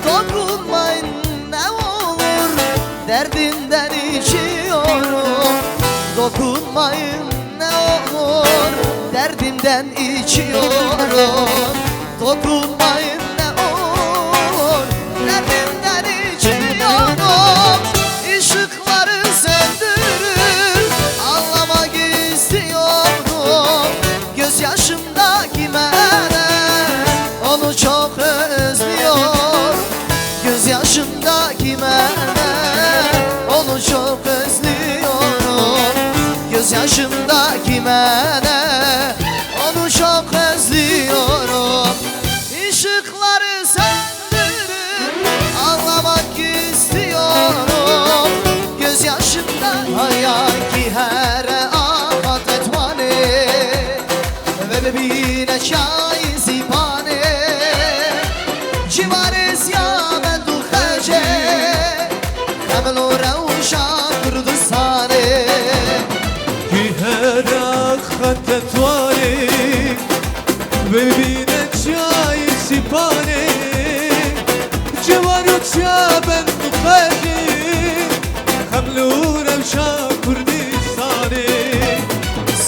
Dokunmayın ne olur, derdinden içiyorum. Dokunmayın ne olur, derdimden içiyorum. Dokunmayın ne olur, derdimden içiyorum. Işıkları söndürüp ağlamak istiyorum. Gözyaşımdaki melek, onu çok özlüyorum. Gözyaşımdaki melek, onu çok özlüyorum. Gözyaşımdaki melek, onu çok özlüyorum. Işıkları söndürüp ağlamak istiyorum. Gözyaşımda hayaki here ahat etmani. Ve bibîne çay zîpanê, ciwarê ziya me du xecê, xemil û rewşa Kurdistanê. Ki here xete tuarê, ve bibîne çay zîpanê, ciwar û çaben du xecê, xemil û rewşa Kurdistanê.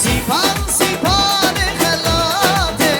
Sîpan, sîpanê xelatê,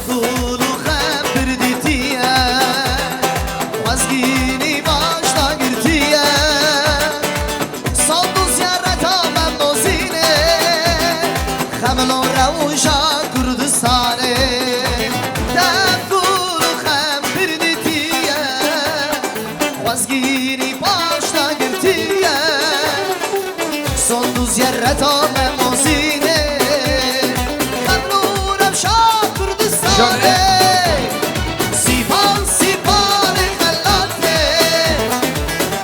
Dûl û xem pir dîtiye, xwezgînî baş da girtiye. Sond û zerreta me mozînê, xemlo rewşa Kurdistanê. Dev dûl û xem pir dîtiye, xwezgînî baş da girtiye. Sond û zerreta me mozînê, xemlo rewşa Kurdistanê. Sîpan, sîpanê xelatê,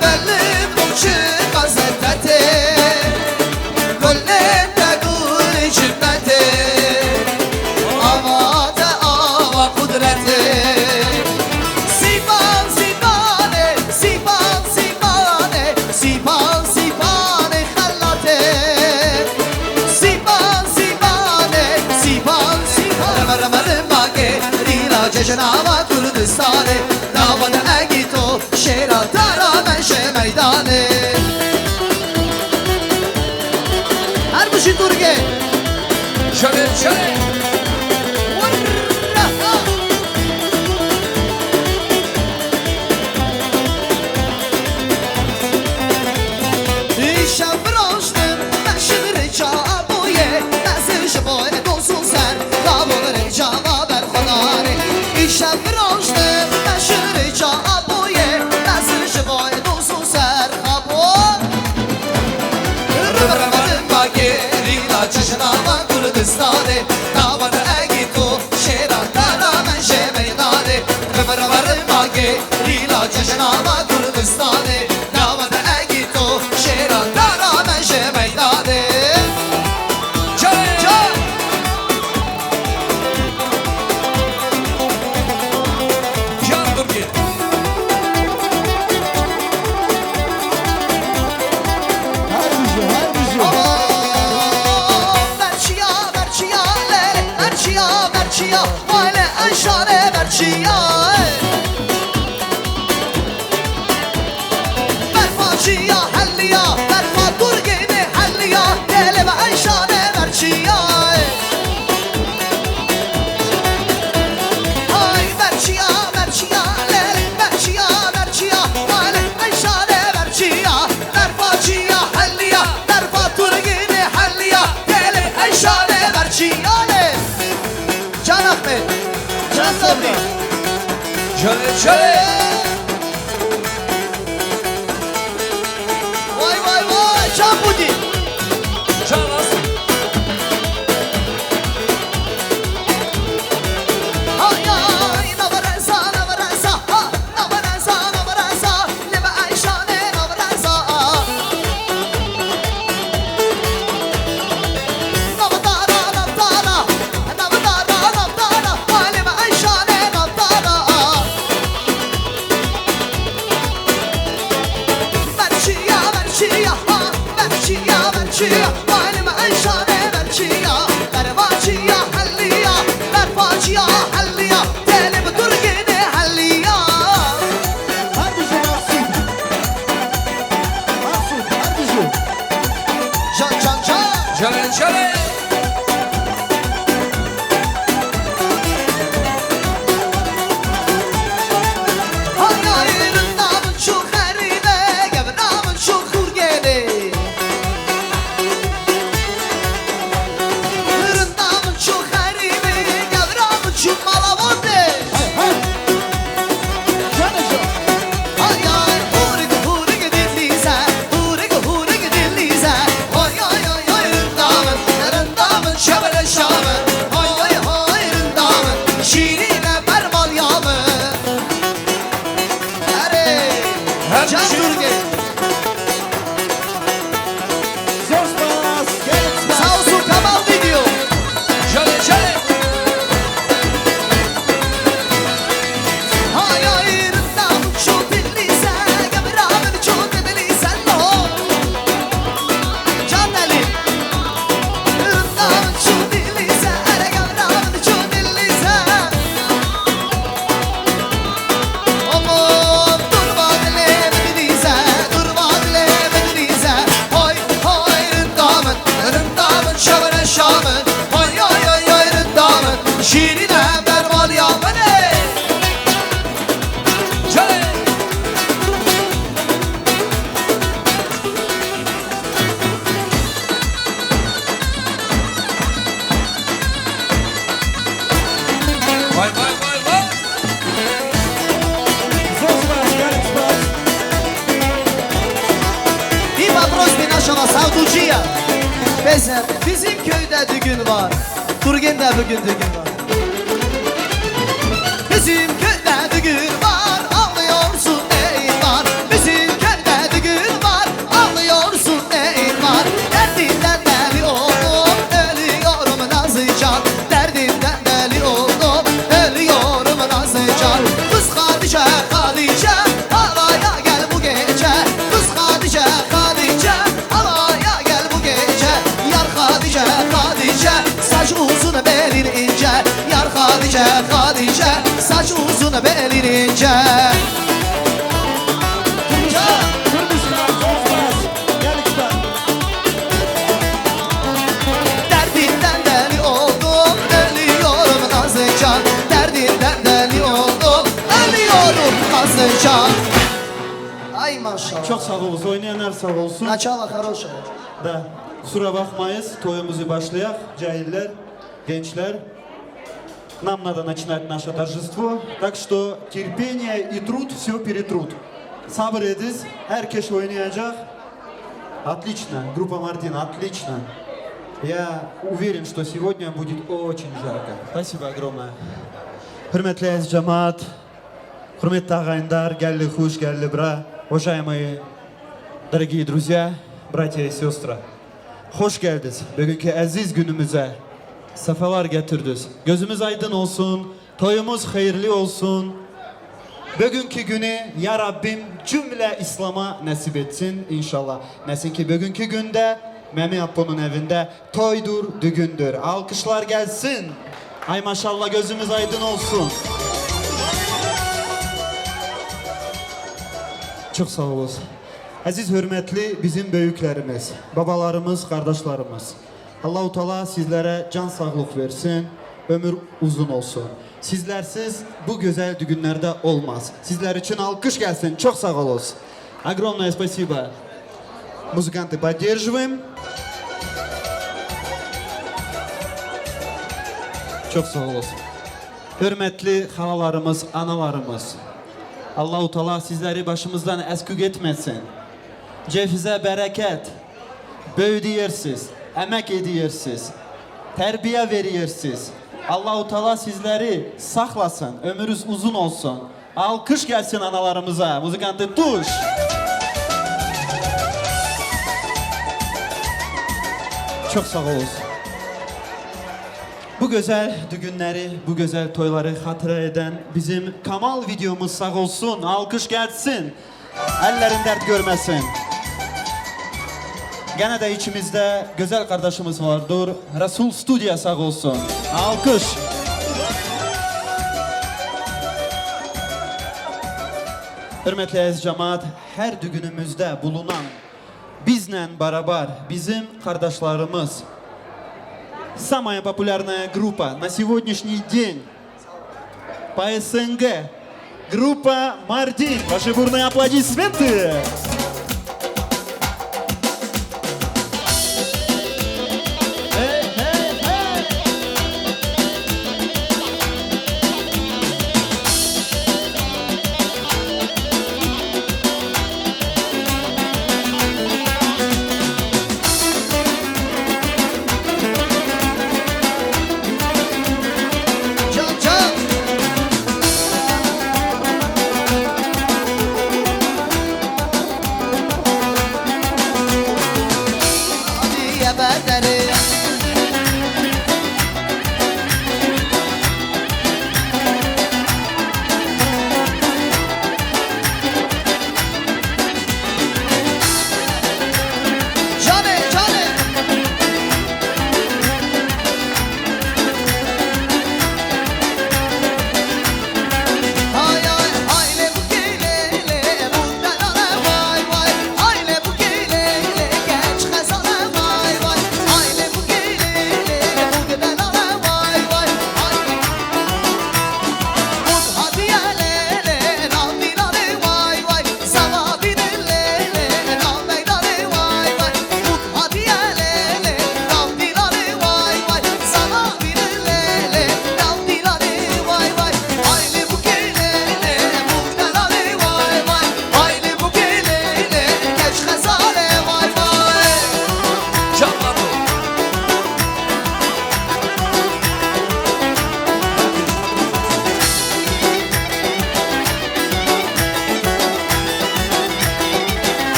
belim û çi xezetê, gulên te gulê cinnetê, ava te ava qudretê. Sîpan, sîpanê, sîpan, sîpanê, sîpan, sîpanê xelatê. Sîpan, sîpanê, sîpan, sîpan. Reme, reme, rimakê, rîna cejna va Kurdistanê. Nava de egîto, şêra dara me jê meydanê. Her bijî Durgê. Şerê, şerê. Îşev virojtim, meşin rêça boyê, mezin ji boyê doz û ser, labol rêça va berxwedanê. Îşev virojtim, meşin rêça boyê, mezin ji boyê doz û ser, labol. Rime rime rima gerîla cejna va Kurdistanê, nava de egîto, şêra dara me jê meydanê. Rime rime rima gerîla cejna va Kurdistanê, nava de egîto, şêra dara me jê meydanê. Çay! Çay! Can Durgin. Her bijî, her bijî. Berçiya, berçiya, lê, berçiya, berçiya, vay lê, eşanê berçiya. Berfa çiya heliya, berfa Durgînê heliya, gelê me eşanê berçiya. Ay berçiya, berçiya, lê, berçiya, berçiya, vay lê, eşanê berçiya. Berfa çiya heliya, berfa Durgînê heliya, gelê eşanê berçiya lê. Can Ahmet, Can Sabri. Şöyle, şöyle. Vay, vay, vay, Can Budî. Can Asım. Ay, ay, navareza, navareza, ha, navareza, navareza, lê me eşanê navareza. Navdara, navdara, navdara, navdara, vay lê me eşanê navdara. Bizim köyde düğün var. Dur gene de bugün düğün var. Bizim köyde düğün var. Ağlıyorsun neyin var? Bizim köyde düğün var. Ağlıyorsun neyin var? Derdinden deli oldum. Ölüyorum Nazlıcan. Derdinden deli oldum. Ölüyorum Nazlıcan. Kız Hatice, Hatice. Alaya gel bu gece. Kız Hatice, Hatice. Alaya gel bu gece. Yar Hatice, Hatice. Saç uzun belin ince. Yar Hatice, Hatice. Saç uzun belin ince. Derdinden deli oldum. Ölüyorum Nazlıcan. Derdinden deli oldum. Ölüyorum Nazlıcan. Ay maşallah. Çok sağ olun. Oynayanlar sağ olsun. Начало хорошее. Да. Kusura bakmayız. Toyumuzu başlayak. Cahiller, gençler. Нам надо начинать наше торжество. Так что терпение и труд всё перетрут. Sabır ediz. Herkes oynayacak. Отлично. Группа Мардин, отлично. Я уверен, что сегодня будет очень жарко. Спасибо огромное. Hürmetli ez cemaat, hürmetli agayindar, geldi huş, geldi bra, уважаемые дорогие друзья, братья и сестры. Hoş geldiniz bugünkü aziz günümüze. Sefalar getirdiniz. Gözümüz aydın olsun, toyumuz hayırlı olsun. Bugünkü günü ya Rabbim cümle İslam'a nasip etsin inşallah. Nesin ki bugünkü günde Memi Apo'nun evinde toydur, düğündür. Alkışlar gelsin. Ay maşallah, gözümüz aydın olsun. Çok sağ olun. Aziz hürmetli bizim büyüklerimiz, babalarımız, kardeşlerimiz. Allahu Teala sizlere can sağlık versin, ömür uzun olsun. Sizlersiz bu güzel düğünlerde olmaz. Sizler için alkış gelsin. Çok sağ olun. Огромное спасибо. Музыканты, поддерживаем. Çok sağ olun. Hürmetli halalarımız, analarımız. Allahu Teala sizleri başımızdan eskük etmesin. Cevhize bereket. Büyüdüyersiniz, emek ediyersiniz, terbiye veriyersiniz. Allahu Teala sizleri saklasın, ömrünüz uzun olsun. Alkış gelsin analarımıza. Muzikantı tuş. Çok sağ olun. Bu güzel düğünleri, bu güzel toyları hatıra eden bizim Kamal videomuz sağ olsun. Alkış gelsin. Ellerin dert görmesin. Gene de içimizde güzel kardeşimiz vardır. Resul Studio sağ olsun. Alkış. Hürmetli ez cemaat, her düğünümüzde bulunan bizden beraber bizim kardeşlerimiz. Самая популярная группа на сегодняшний день по СНГ. Группа Мардин. Ваши бурные аплодисменты.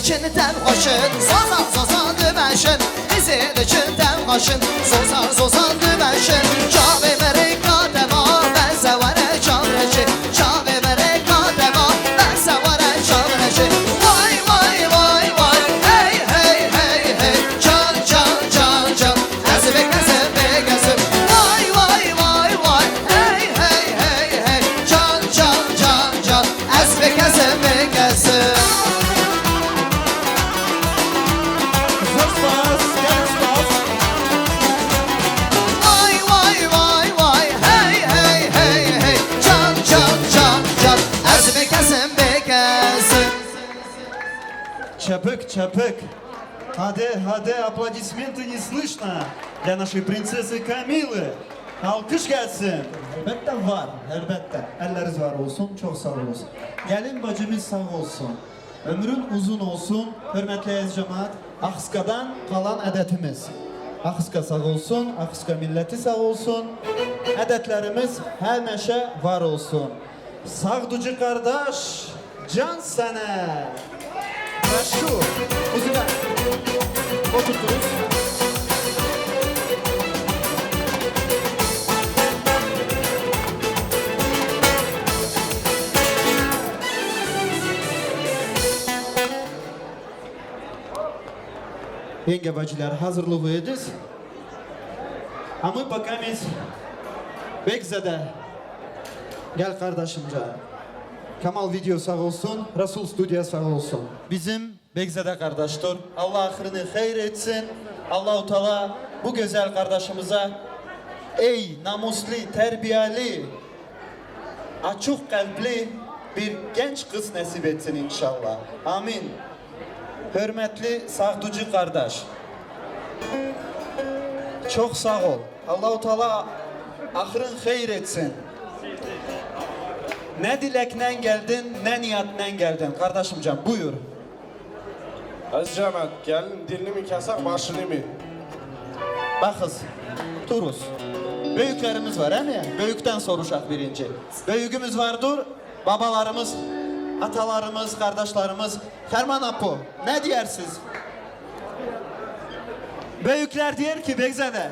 Çin dem xweşin, zoza, zoza dimeşin. Dizê diçin dem xweşin, zoza, zoza dimeşin. Çavê merêka dema, beze were çavreşê. Çavê merêka dema, beze were çavreşê. Vay, vay, vay, vay, hey, hey, hey, hey. Can, can, can, can, ez bê kesim, bê kesim. Vay, vay, vay, vay, hey, hey, hey, hey. Can, can, can, can, ez bê kesim, bê kesim. Zor spas, gelek spas. Vay, vay, vay, vay, hey, hey, hey, hey. Can, can, can, can, ez bê kesim, bê kesim. Чапык, чапык. Hadi, hadi, аплодисменты не слышно для нашей принцессы Камилы. Alkış gelsin. Elbette var, elbette. Elleriz var olsun, çok sağ olun. Gelin bacımız sağ olsun. Ömrün uzun olsun, hürmetli ez cemaat. Axıskadan kalan adetimiz. Axıska sağ olsun, Axıska milleti sağ olsun. Adetlerimiz hemişe var olsun. Sagduci kardeş, can sene. Başku, uzun. Oturtunuz. Yenge bacılar, hazırlığı ediz. А мы пока biz Bekzede. Gel kardeşimce. Kamal Video sağ olsun, Rasul Studio sağ olsun. Bizim Bekzede kardeştir. Allah ahırını hayır etsin. Allahu Teala bu güzel kardeşimize ey namuslu, terbiyeli, açık kalpli bir genç kız nasip etsin inşallah. Amin. Hürmetli Sagducu kardeş. Çok sağ ol. Allahu Teala ahırın hayır etsin. Ne dileknen geldin, ne niyatnen geldin. Kardeşimcan, buyur. Aziz cemaat, gelin dilini mi kesek, başını mı? Bakız, duruz. Büyüklerimiz var, he mi? Büyükten soruşak birinci. Büyüğümüz vardır, babalarımız, atalarımız, kardeşlerimiz. Ferman Apo, ne diyersiniz? Büyükler diyor ki, Begzade,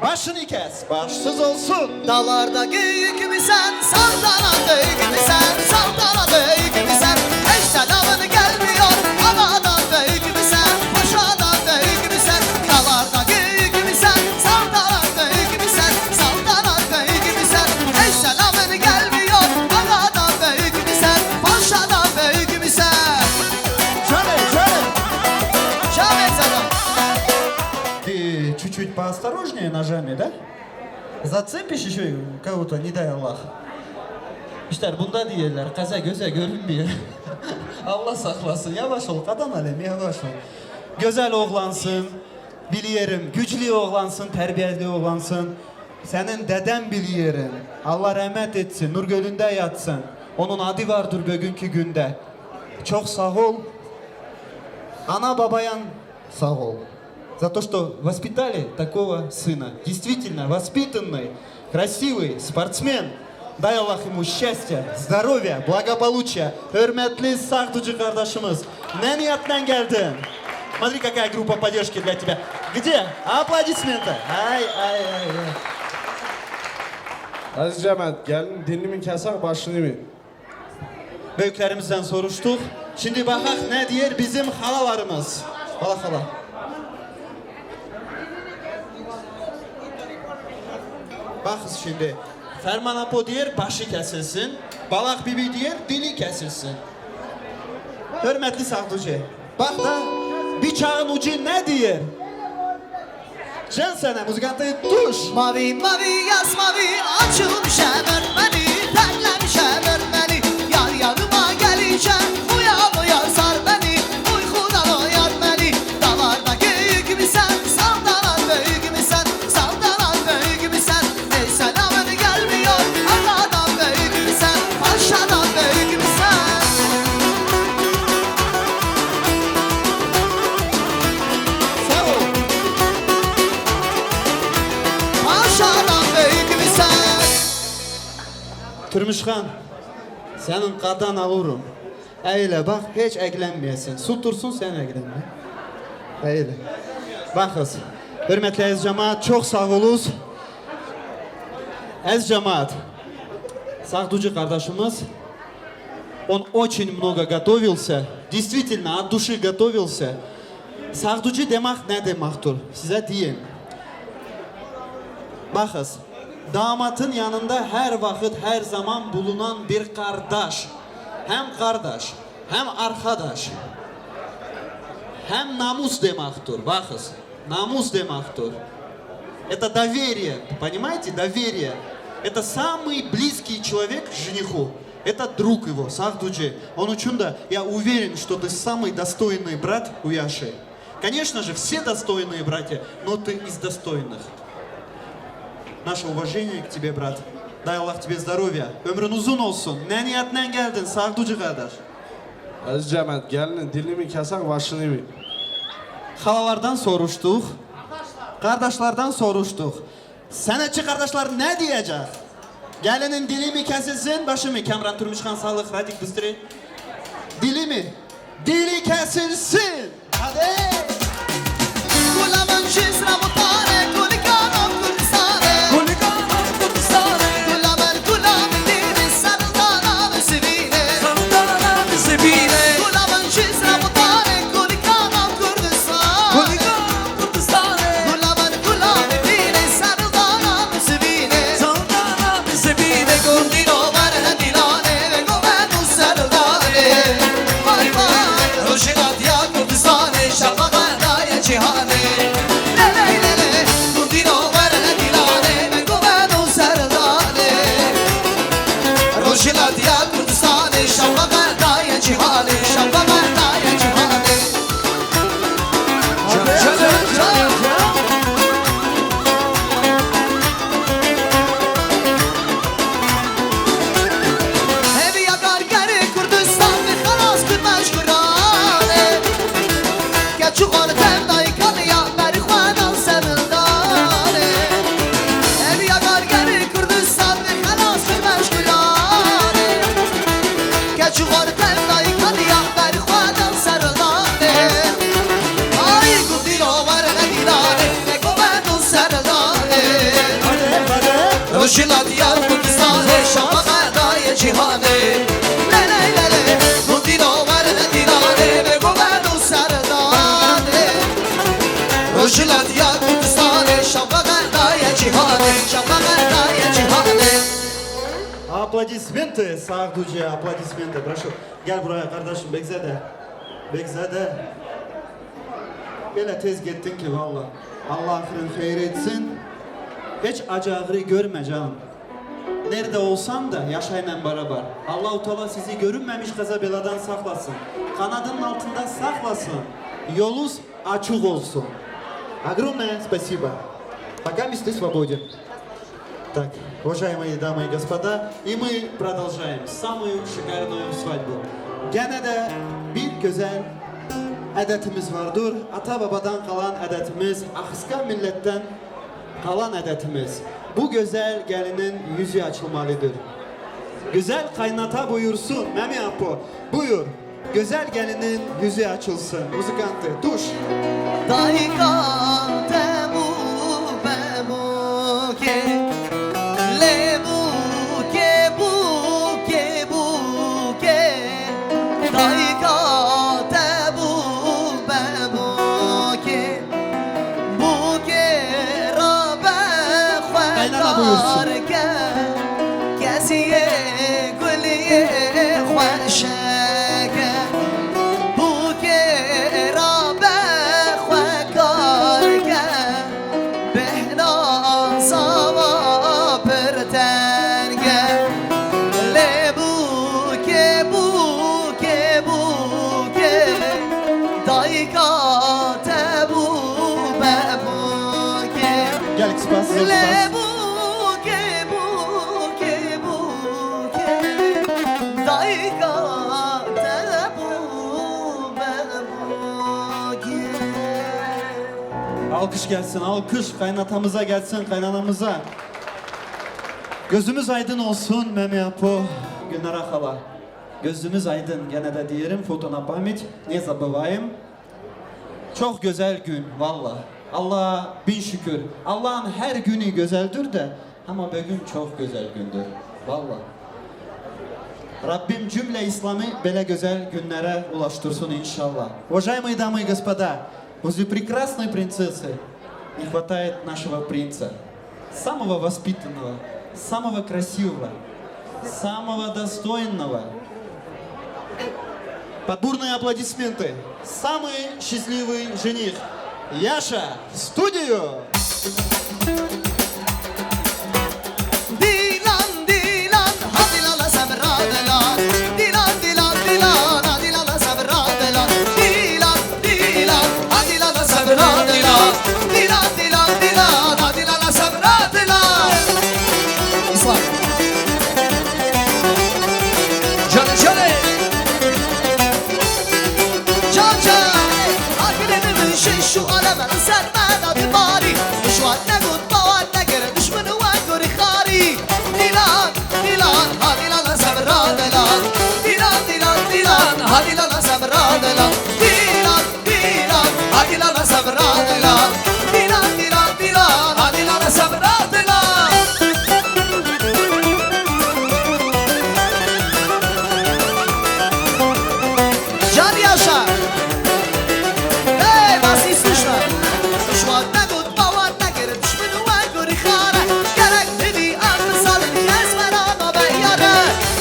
başını kes, başsız olsun. Dağlarda gök mü sen, saltanat büyük mü sen, saltanat büyük mü sen? Hiç selamın gelmiyor, anadan büyük mü sen, paşadan büyük mü sen? Dağlarda gök mü sen, saltanat büyük mü sen, saltanat büyük mü sen? Hiç selamın gelmiyor, anadan büyük mü sen, paşadan büyük mü sen? Canım, canım. Canım sana. Ты чуть-чуть поосторожнее ножами, да? Зацепишь ещё кого-то, не дай Аллах. İşte bunda diyorlar, kaza göze görünmüyor. Allah saklasın, yavaş ol, kadın alemi, yavaş ol. Güzel oğlansın, biliyorum, güçlü oğlansın, terbiyeli oğlansın. Senin deden biliyorum, Allah rahmet etsin, nur gölünde yatsın. Onun adı vardır bugünkü günde. Çok sağ ol. Ana babayan sağ ol. За то, что воспитали такого сына. Действительно воспитанный, красивый спортсмен. Дай Аллах ему счастья, здоровья, благополучия. Hürmetli Sagducu kardeşimiz. Ne niyetle geldin? Смотри, какая группа поддержки для тебя. Где? Аплодисменты. Ay, ay, ay, ay. Aziz cemaat, gelin dilini mi kesek, başını mı? Büyüklerimizden soruştuk. Şimdi bakak ne diyor bizim halalarımız. Hala hala. Bakız şimdi. Ferman Apo diyor başı kesilsin. Balak Bibi diyor dili kesilsin. Hürmetli Sagducu. Bak da bıçağın ucu ne diyor? Can sana, muzikantı tuş. Mavi mavi yaz mavi, açılmış emirmeni, terlemiş emirmeni. Yar yanıma gelince uyan uyan sar beni, uykudan uyar beni. Dağlarda gök mü sen, saltanat büyük mü sen, saltanat büyük mü sen? Hiç selamın gelmiyor, Allah'tan büyük mü sen, paşadan büyük mü sen? Sağ ol. Paşadan büyük mü sen? Turmuşxan, senin qadan alıyorum. Eyle bak, hiç eklenmeyesin. Su dursun, sen eklenme. Eyle. Bakız. Hürmetli ez cemaat, çok sağ oluz. Ez cemaat. Sağducu kardeşimiz, он очень много готовился, действительно от души готовился. Sağducu demek ne demektir? Size diyeyim. Bakız, damatın yanında her vakit, her zaman bulunan bir kardeş. Hem kardeş, hem arkadaş, hem namus demektir. Bakız, namus demektir. Это доверие, понимаете, доверие. Это самый близкий человек к жениху. Это друг его, sağducu. Onun için de я уверен, что ты самый достойный брат у Яши. Конечно же, все достойные братья, но ты из достойных. Наше уважение к тебе, брат. Дай Аллах тебе здоровья. Ömrün uzun olsun. Ne niyetle geldin, sağducu kardeş? Aziz cemaat, gelinin dilini mi kesek, başını mı? Halalardan soruştuk. Kardeşlerden soruştuk. Senetçi kardeşler ne diyecek? Gelinin dili mi kesilsin, başı mı? Kamran Turmuşkan, sağlık, Radik Bıstırı. Dili mi? Dili kesilsin. Hadi. Gula min jî sira mutare, gulikana Kurdistane. Gulikana Kurdistane. Gula min, gula min dîrê serildana min zivîne. Serildana min zivîne. Gula min jî sira mutare, gulikana Kurdistane. Gulikana Kurdistane. Gula min, gula min dîrê serildana min zivîne. Serildana min zivîne. Gundîno were dîlanê, ve govend û serildane. Vay vay, rojhilatiya Kurdistanê, şefaqa daye cîhanê. Leley leley, gundîno were dîlanê, ve govend û serildane. Rojhilatiya Kurdistanê, şefaqa daye cîhanê, şefaqa daye cîhanê. Hêviya karkerê Kurdistan bi xelas kir meşguranê. Keç û xwarten dayikaniya berî xwe dan serdanê. Hêviya karkerê Kurdistan bi xelas kir meşguranê. Keç û xwarten dayikaniya berî xwe dan serdanê. Ay gundîno were dîlanê, ve govend û serdanê. Rojhilatiya Kurdistanê, şefaqa daye cîhanê. Leley leley, gundîno were dîlanê, ve govend û serdanê. Rojhilatiya Kurdistanê, şefaqa daye cîhanê, şefaqa daye cîhanê. Аплодисменты, sağducu, аплодисменты, прошу. Gel buraya kardeşim, Bekzade. Bekzade. Öyle tez gittin ki valla. Allah ahirin hayır etsin. Hiç acı ağrı görme canım. Nerede olsan da yaşayla beraber. Allahu Teala sizi görünmemiş kaza beladan saklasın. Kanadının altında saklasın. Yolunuz açık olsun. Огромное спасибо. Пока ты свободен. Так, уважаемые дамы и господа, и мы продолжаем самую шикарную свадьбу. Gene de bir güzel adetimiz vardır. Ata babadan kalan adetimiz, Axiskan milletten kalan adetimiz. Bu güzel gelinin yüzü açılmalıdır. Güzel kaynata buyursun, Memi Apo, buyur. Güzel gelinin yüzü açılsın. Muzikantê, tuş. Dayika te bû bebûkê, lê bûkê, bûkê, bûkê. Dayika te bû bebûkê, bûkê rabe xwe Kaynana buyursun. Kar ke, kesiyê guliyê xweşeke. Bûkê rabe xwe kar ke, bêhna zava pir teng e. Lê bûkê, bûkê, bûkê, dayika te bû bebûkê. Gelek spas, zor spas. Lê bûkê, bûkê, bûkê, dayika te bû bebûkê. Alkış gelsin, alkış kaynatamıza gelsin, kaynanamıza. Gözümüz aydın olsun Memi Apo, Gülnara hala. Gözümüz aydın, gene de diyelim, foto на память, не забываем. Çok güzel gün, valla. Allah'a bin şükür. Allah'ın her günü güzeldir de, ama bugün çok güzel gündür. Valla. Rabbim cümle İslam'ı böyle güzel günlere ulaştırsın inşallah. Уважаемые дамы и господа, возле прекрасной принцессы не хватает нашего принца. Самого воспитанного, самого красивого, самого достойного. Под бурные аплодисменты. Самый счастливый жених. Яша, в студию! Dilan, dilan, ha dilana sevra dilan. Dilan, dilan, dilan, ha dilana sevra dilan. Dilan, dilan, ha dilana sevra dilan. Dilan, dilan, dilan, ha dilana sevra dilan. İslam. Canı canı. Can can. Akılını şey şu aleme sermeda bir bari. Şu an ne gut bawan negir düşmanı ve gori xari. Dilan, dilan, ha dilana sevra dilan. Dilan, dilan, dilan, ha dilana sevra dilan. Dilan, dilan, ha dilana sevra dilan. Dilan, dilan, dilan, ha dilana sevra dilan. Can yaşa. Hey, nasıl sıçra? Düşman ne gut bawan negir düşmanı ve gori xari. Gerek dedi artı salim kes verana be yare.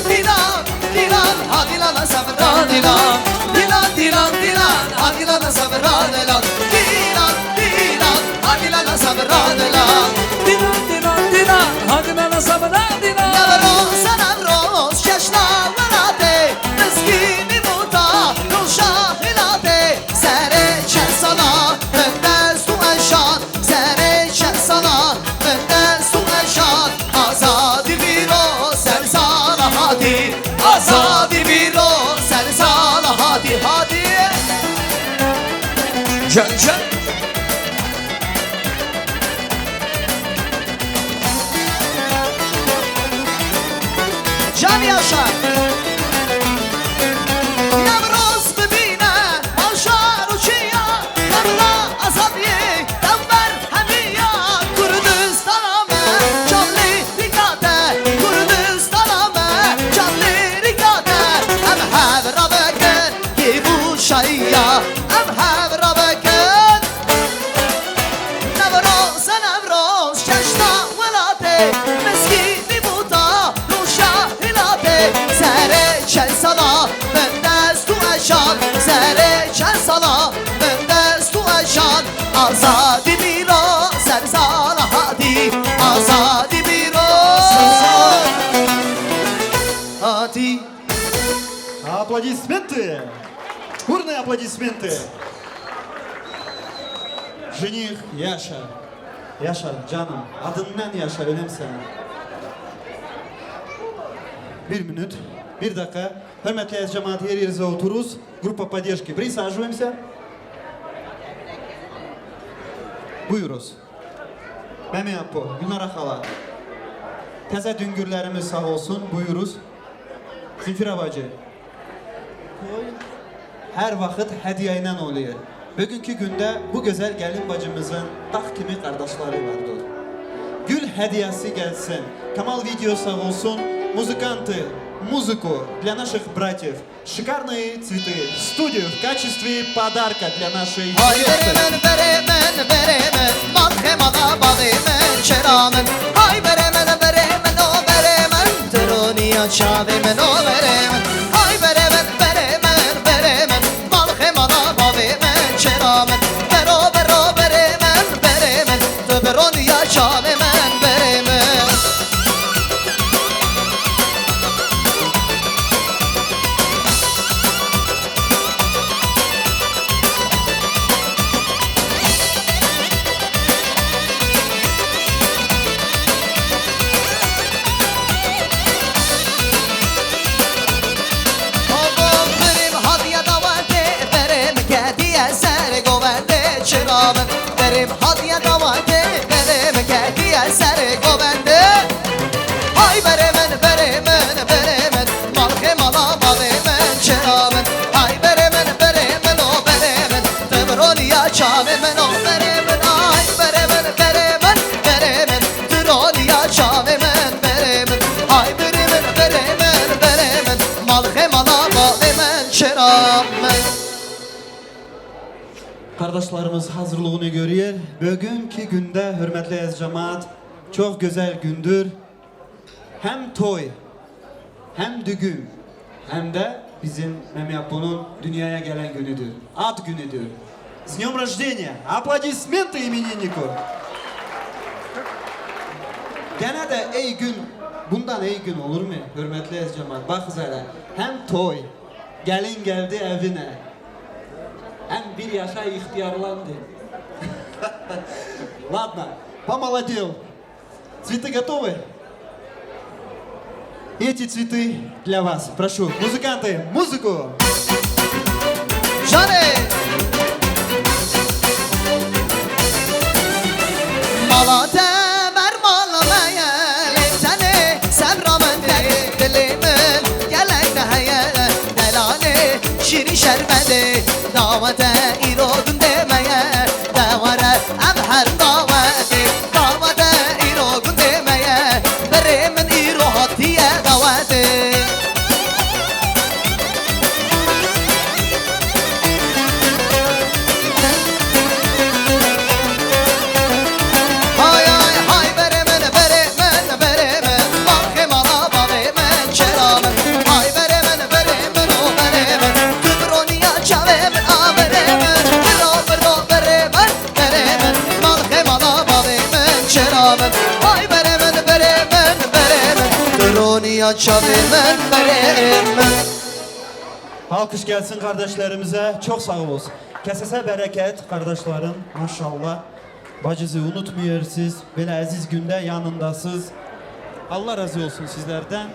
Dilan, dilan, ha dilana sevra dilan. Dilan, dilan, dilan, ha dilana sevra dilan. Dilan, dilan, ha dilana sevra dilan. Dilan, dilan, dilan, ha dilana sevra dilan. Nevroz, Nevroz, çeşna welatê, miskînî muta, nûşa hilatê, serê çel sala, min dest û eşan, serê çel sala, min dest û eşan, azadî vîro ser sala hatî, azadî vîro ser sala hatî, hatî. Can can. Can yaşa. Nevroz bibîne, aşar û çiya, xemla azadiyê, dember hemiya, Kurdistana me, canlî rîka te, Kurdistana me, canlî rîka te, em hev ravekin, kêf û şayiya, em hev ravekin. Nevroz, Nevroz, çeşna welatê, miskînî muta, nûşa hilatê, serê çel sala, min dest û eşan, serê çel sala, min dest û eşan, azadî vîro ser sala hatî, azadî vîro hatî. Аплодисменты! Бурные аплодисменты! Жених, yaşa. Yaşa canım. Adından yaşa, önemseme. Bir minut, bir dakika. Hürmetli cemaat, her yerinize otururuz. Grupa поддержки. Присаживаемся. Buyuruz. Meme Apo, Gülnara Xala. Teze düngürlerimiz sağ olsun, buyuruz. Zülfira bacı. Her vakit hediyeyle oluyor. Bugünkü günde bu güzel gelin bacımızın dağ kimi kardeşleri vardır. Gül hediyesi gelsin. Kamal Video sağ olsun. Музыканты, музыку для наших братьев. Шикарные цветы. В студию в качестве подарка для нашей невесты. Hay berê min, berê min, berê min, malxê mala bavê min, çêra min. Hay berê min, berê min, o berê min, tironiya çavê min, o berê min. Hay berê min, berê min, berê min, malxê mala bavê min, çêra min. Bero, bero, berê min, berê min, tu bironiya çavê min, berê min. Obo birim hadiya dawetê, birim kediye ser govendê çira min. Berê min hatiye dawetê, berê min ketiye serê govendê. Hay berê min, berê min, berê min, malxê mala bavê Arkadaşlarımız hazırlığını görüyor. Bugünkü günde, hürmetli ez cemaat, çok güzel gündür. Hem toy, hem düğün, hem de bizim Meme Apo'nun dünyaya gelen günüdür. Ad günüdür. С днём рождения! Аплодисменты имениннику! Gene de ey gün, bundan ey gün olur mu, hürmetli ez cemaat? Bak hele, hem toy, gelin geldi evine, hem bir yaşa ihtiyarlandı. Ладно, помолодел. Цветы готовы? Эти цветы для вас. Прошу, музыканты, музыку! Janê! Mala te ber mala me ye, lê tenê sebra min te ye, dilê min gelek te heye, delalê şîrî şerbetê, dawa te îro gundê me ye, de were em her dawetê, dawa te îro gundê me ye, berê min îro hatiye dawetê. Hay hay hay berê min, berê min, berê min, balxê mala bavê min, çera min. Hay berê min, berê min, o berê min, tu bi roniya çavê min, a berê min, biro, biro, berê min, berê min, balxê mala bavê min, çera min. Hay berê min, berê min, berê min, tu roniya çavê min, berê min. Alkış gelsin kardeşlerimize. Çok sağ olun. Kesese bereket kardeşlerim. Maşallah. Bacınızı unutmuyor siz. Böyle aziz günde yanındasınız. Allah razı olsun sizlerden.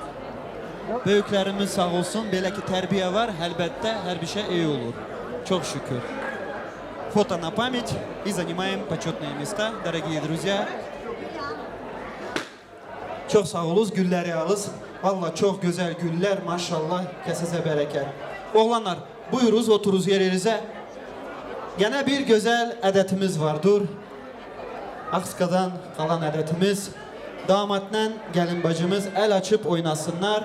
Büyüklerimiz sağ olsun. Böyle ki terbiye var. Elbette her bir şey iyi olur. Çok şükür. Фото на память и занимаем почётные места, дорогие друзья. Çok sağ olunuz, gülleri alız. Valla çok güzel güller, maşallah, kesese bereket. Oğlanlar, buyuruz, oturuz yerinize. Gene bir güzel adetimiz var, dur. Akskadan kalan adetimiz. Damatnen gelin bacımız el açıp oynasınlar.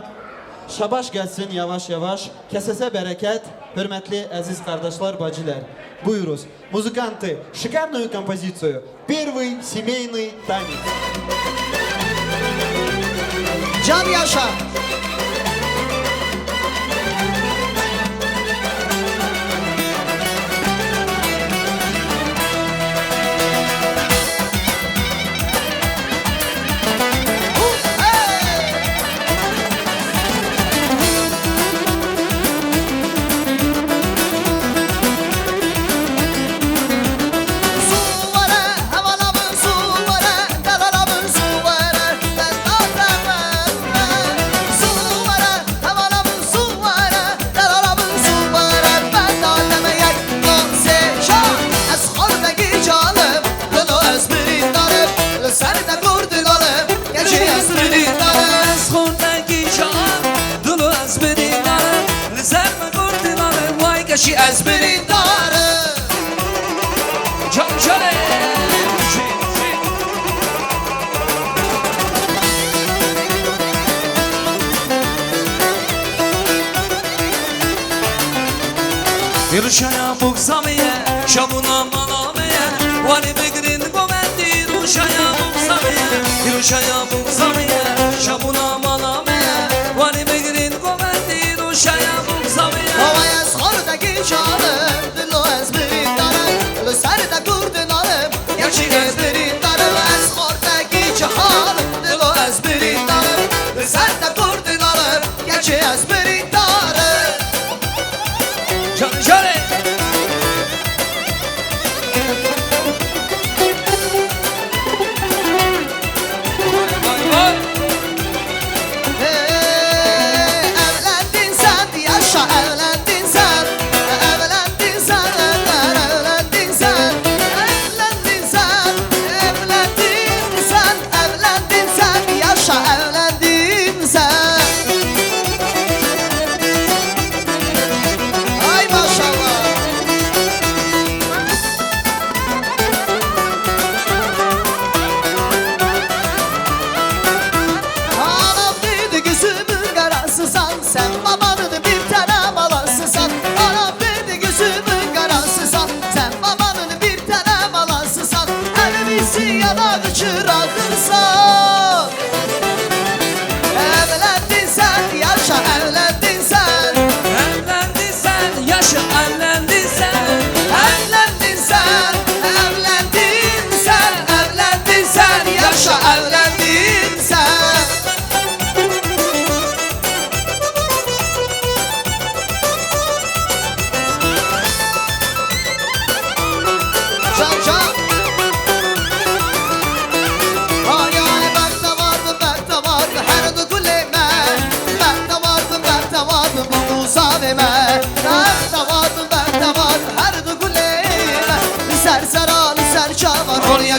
Şabaş gelsin yavaş yavaş. Kesese bereket, hürmetli aziz kardeşler, bacılar. Buyuruz. Музыканты, шикарную композицию. Первый семейный танец. Can yaşa. Xortekî can, dilo ez birîndar im. Li ser me gurtî nane, vay keşî ez birîndar im. Can canê. Ruşaya bûk zamiye, şabûna mala me ye. Wanî bigirîn govendî, ruşaya bûk zamiye. Ruşaya bûk zamiye, şabûna mala me ye. Wanî bigirîn govendî, ruşaya bûk zamiye. Baba ez xortekî can im, dilo ez birîndar im. Li ser te kurdin alim, gerçî ez birîndar im. Ez xortekî can im, dilo ez birîndar im. Li ser te kurdin alim, gerçî ez birîndar im. Can, canê.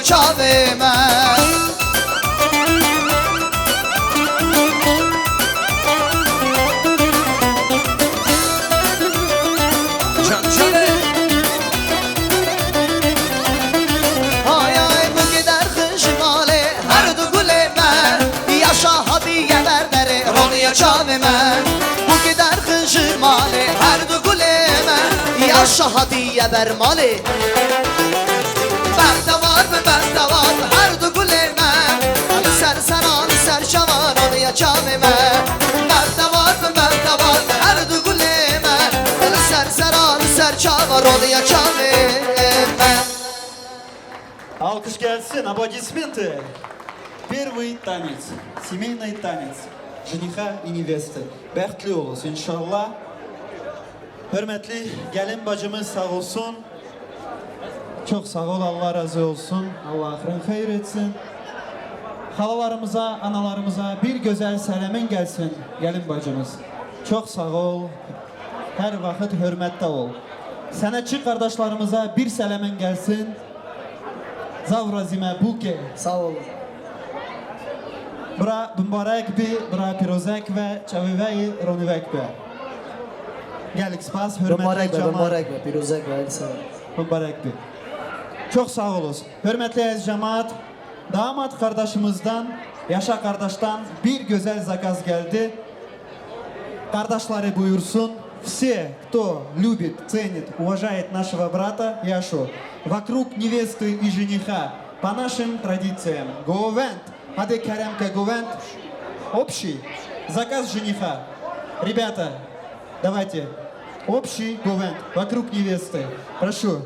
Çavê me. Can canê. Hay hay, bûkê derxin ji malê, her du gulê me. Yaşa hatiye ber derê, roniye çavê me. Bûkê derxin ji malê, her du gulê me. Yaşa hatiye ber malê. Bextewar bin, bextewar bin, her du gulê me. Li ser sera, li ser çavan, roniye çavê me. Bextewar bin, bextewar bin, her du gulê me. Li ser sera, li ser çavan, roniye çavê me. Alkış gelsin, aplodismenты. Первый танец, семейный танец жениха и невесты. Бextli olsun inşallah. Hürmetli gelin bacımız sağ olsun. Çok sağ ol, Allah razı olsun. Allah ahırın hayır etsin. Halalarımıza, analarımıza bir güzel selamın gelsin gelin bacımız. Çok sağ ol. Her vakit hürmette ol. Sanatçı kardeşlerimize bir selamın gelsin. Zaf razî me bûke. Sağ ol. Bira bi mibarek bi, bira pîrozek ve çavê we yê ronîvek be. Gelek spas, hürmetli cemaat. Bi mibarek be, bi mibarek be, pîrozek be, her sene. Bi mibarek be. Çok sağ olun. Hürmetli ez cemaat, damat kardeşimizden, Yaşa kardeşten bir güzel zakaz geldi. Kardeşleri buyursun. Все, кто любит, ценит, уважает нашего брата Яшу, вокруг невесты и жениха, по нашим традициям, govend. Hadi kerem ke govend. Общий. Заказ жениха. Ребята, давайте. Общий govend. Вокруг невесты. Прошу.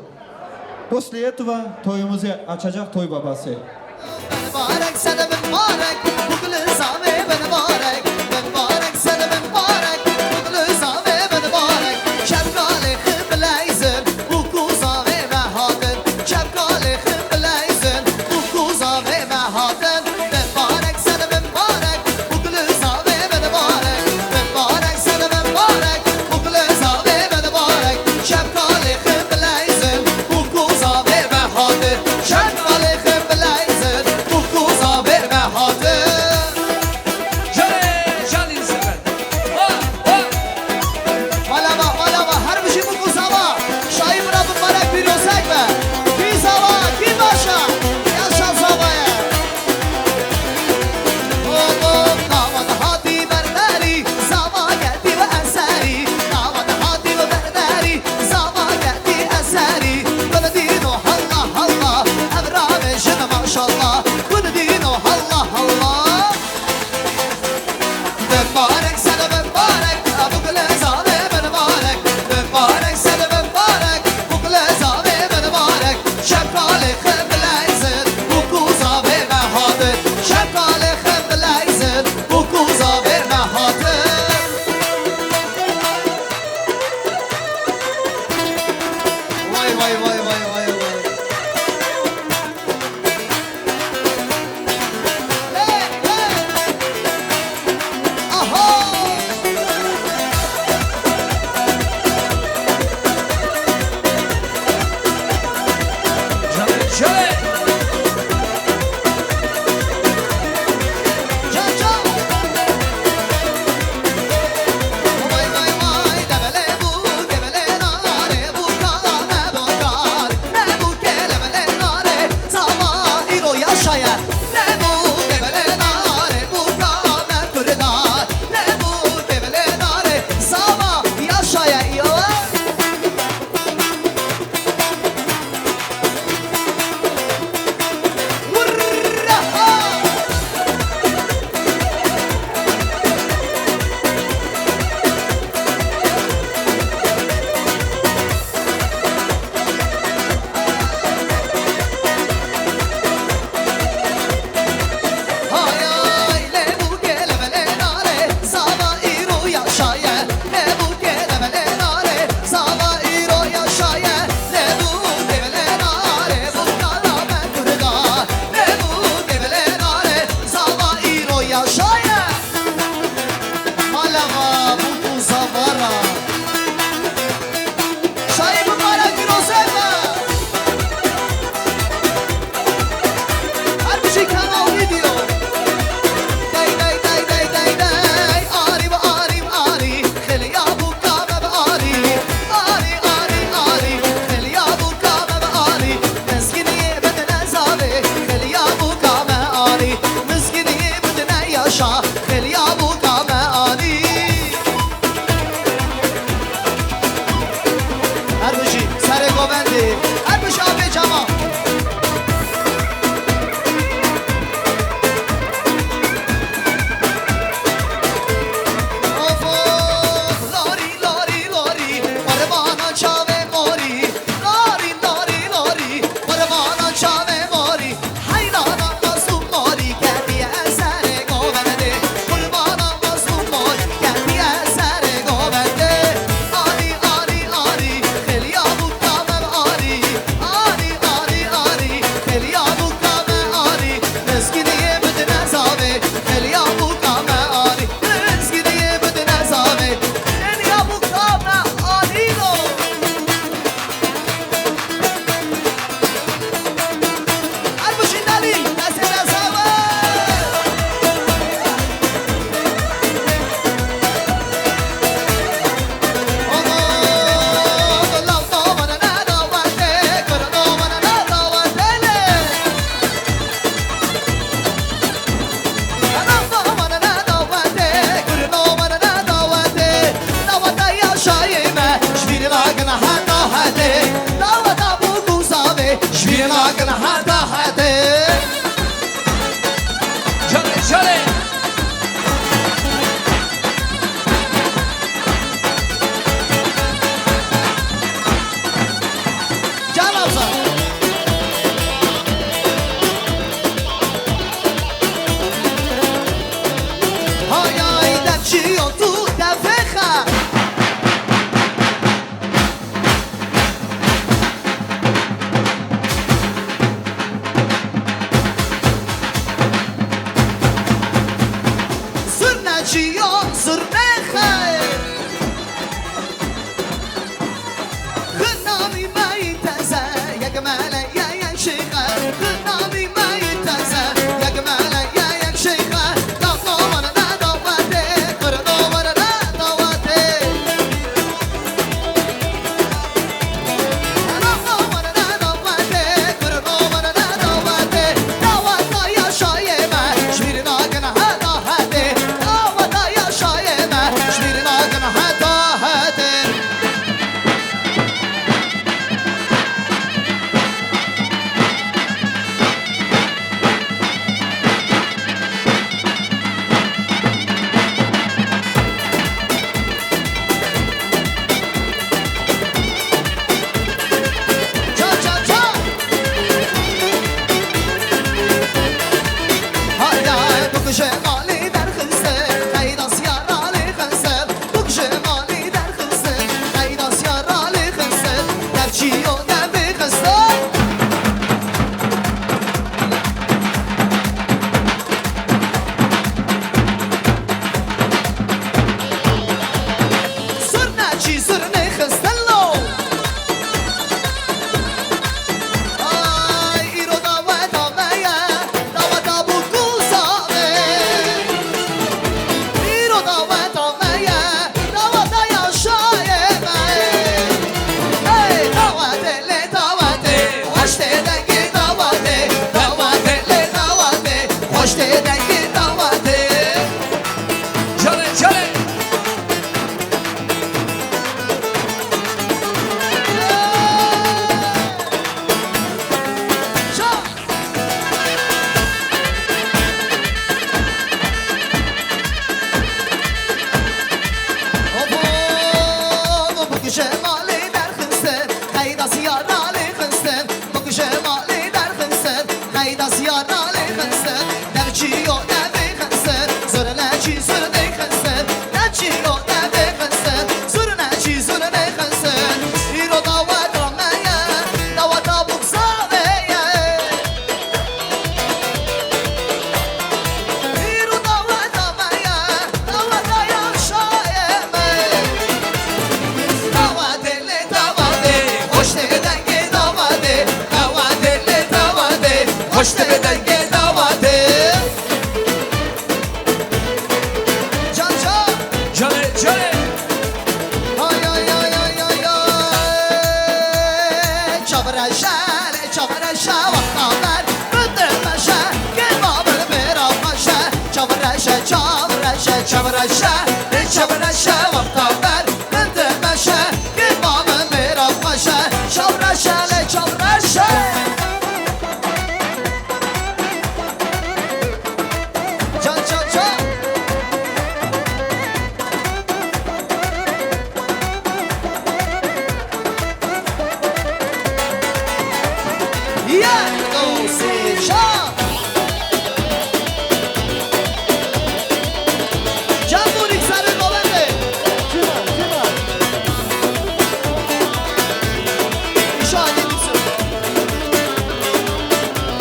После этого toyumuzu açacak toy babası. Mibarek sene mibarek, bugülü zame mibarek. Mibarek sene mibarek, bugülü zame mibarek. Şevkali xim bileyzin, bu ku zame me hatin. Şevkali xim bileyzin, bu ku zame me hatin. Mibarek sene mibarek, bugülü zame mibarek. Mibarek sene mibarek, bugülü zame mibarek. Şevkali xim bileyzin, bu ku zame me hatin. Şevkali xim bileyzin, bu ku zame me hatin. Jale, jale sever. Malava, malava, her bijî bû ku zava. Şahî bira mibarek pîrozek be. Kî zava, kî baş a? Yaşa zava ye. Oğlum, damat hatî berberî, zava getî ve eserî. Damat hatî ve berberî, zava getî eserî. Bimdîno halla halla, ev ravêjin maşallah. Bimdîno halla halla. Mibarek sene mibarek, bu gulê zave mibarek. Mibarek sene mibarek, bu gulê zave mibarek. Şevkali xim bileyzin, bu ku zave me hatin. Şevkali xim bileyzin, bu ku zave me hatin. Vay, vay, vay, vay, vay, vay. Hey, hey. Aha! Akin heta hetê. Çalê, çalê. Can Hamza. Hay hay, devçiyo tu devê xwe. Zurnacî yo, zurnê xeyr. Xinamî me yî teze, yek mele ye yek şeyxe. Xinamî me yî teze, yek mele ye yek şeyxe. Lafla were ne dawetê, qirdo were ne dawetê. Ça, ça, ça. Hay hay, bikuje malî derxistin, qeyda siyara lê xistin. Bikuje malî derxistin, qeyda siyara lê xistin. Derçiyo devê xistin. Zurna çî zurnê xistin lo. Ay, îro daweta me ye, daweta bûkûza me. Îro daweta me ye, daweta yaşayê me. Hey, dawetê lê dawetê, xweş tê dengê dawetê, dawetê lê dawetê, xweş tê dengê dawetê. Çalê, çalê. Bikuje malê derxistin, qeyda siyara lê xistin. Bikuje malê derxistin, qeyda siyara lê xistin. Devçiyo devê xistin, zurnecî zurnê xistin. Devçiyo devê xistin, zurnecî zurnê xistin. Îro daweta me ye, daweta bûkzavê ye. Îro daweta me ye, daweta yaşayê me. Dawetê lê dawetê, xweş tê dengê dawetê. Dawetê lê dawetê, xweş tê dengê dawetê. Can can. Canê, canê. Ay, ay, ay, ay, ay, ay. Çavreşe, lê çavreşe, wexta ber, bindir meşe, kêfa bin bêra xweşe. Çavreşe, çavreşe, çavreşe, lê çavreşe, wexta ber, bindir meşe, kêfa bin bêra xweşe. Çavreşe, lê çavreşe. Can, can, can. Yek, du, sê, çar. Can Murik, serê qolê. Çima, çima. Şahî misin?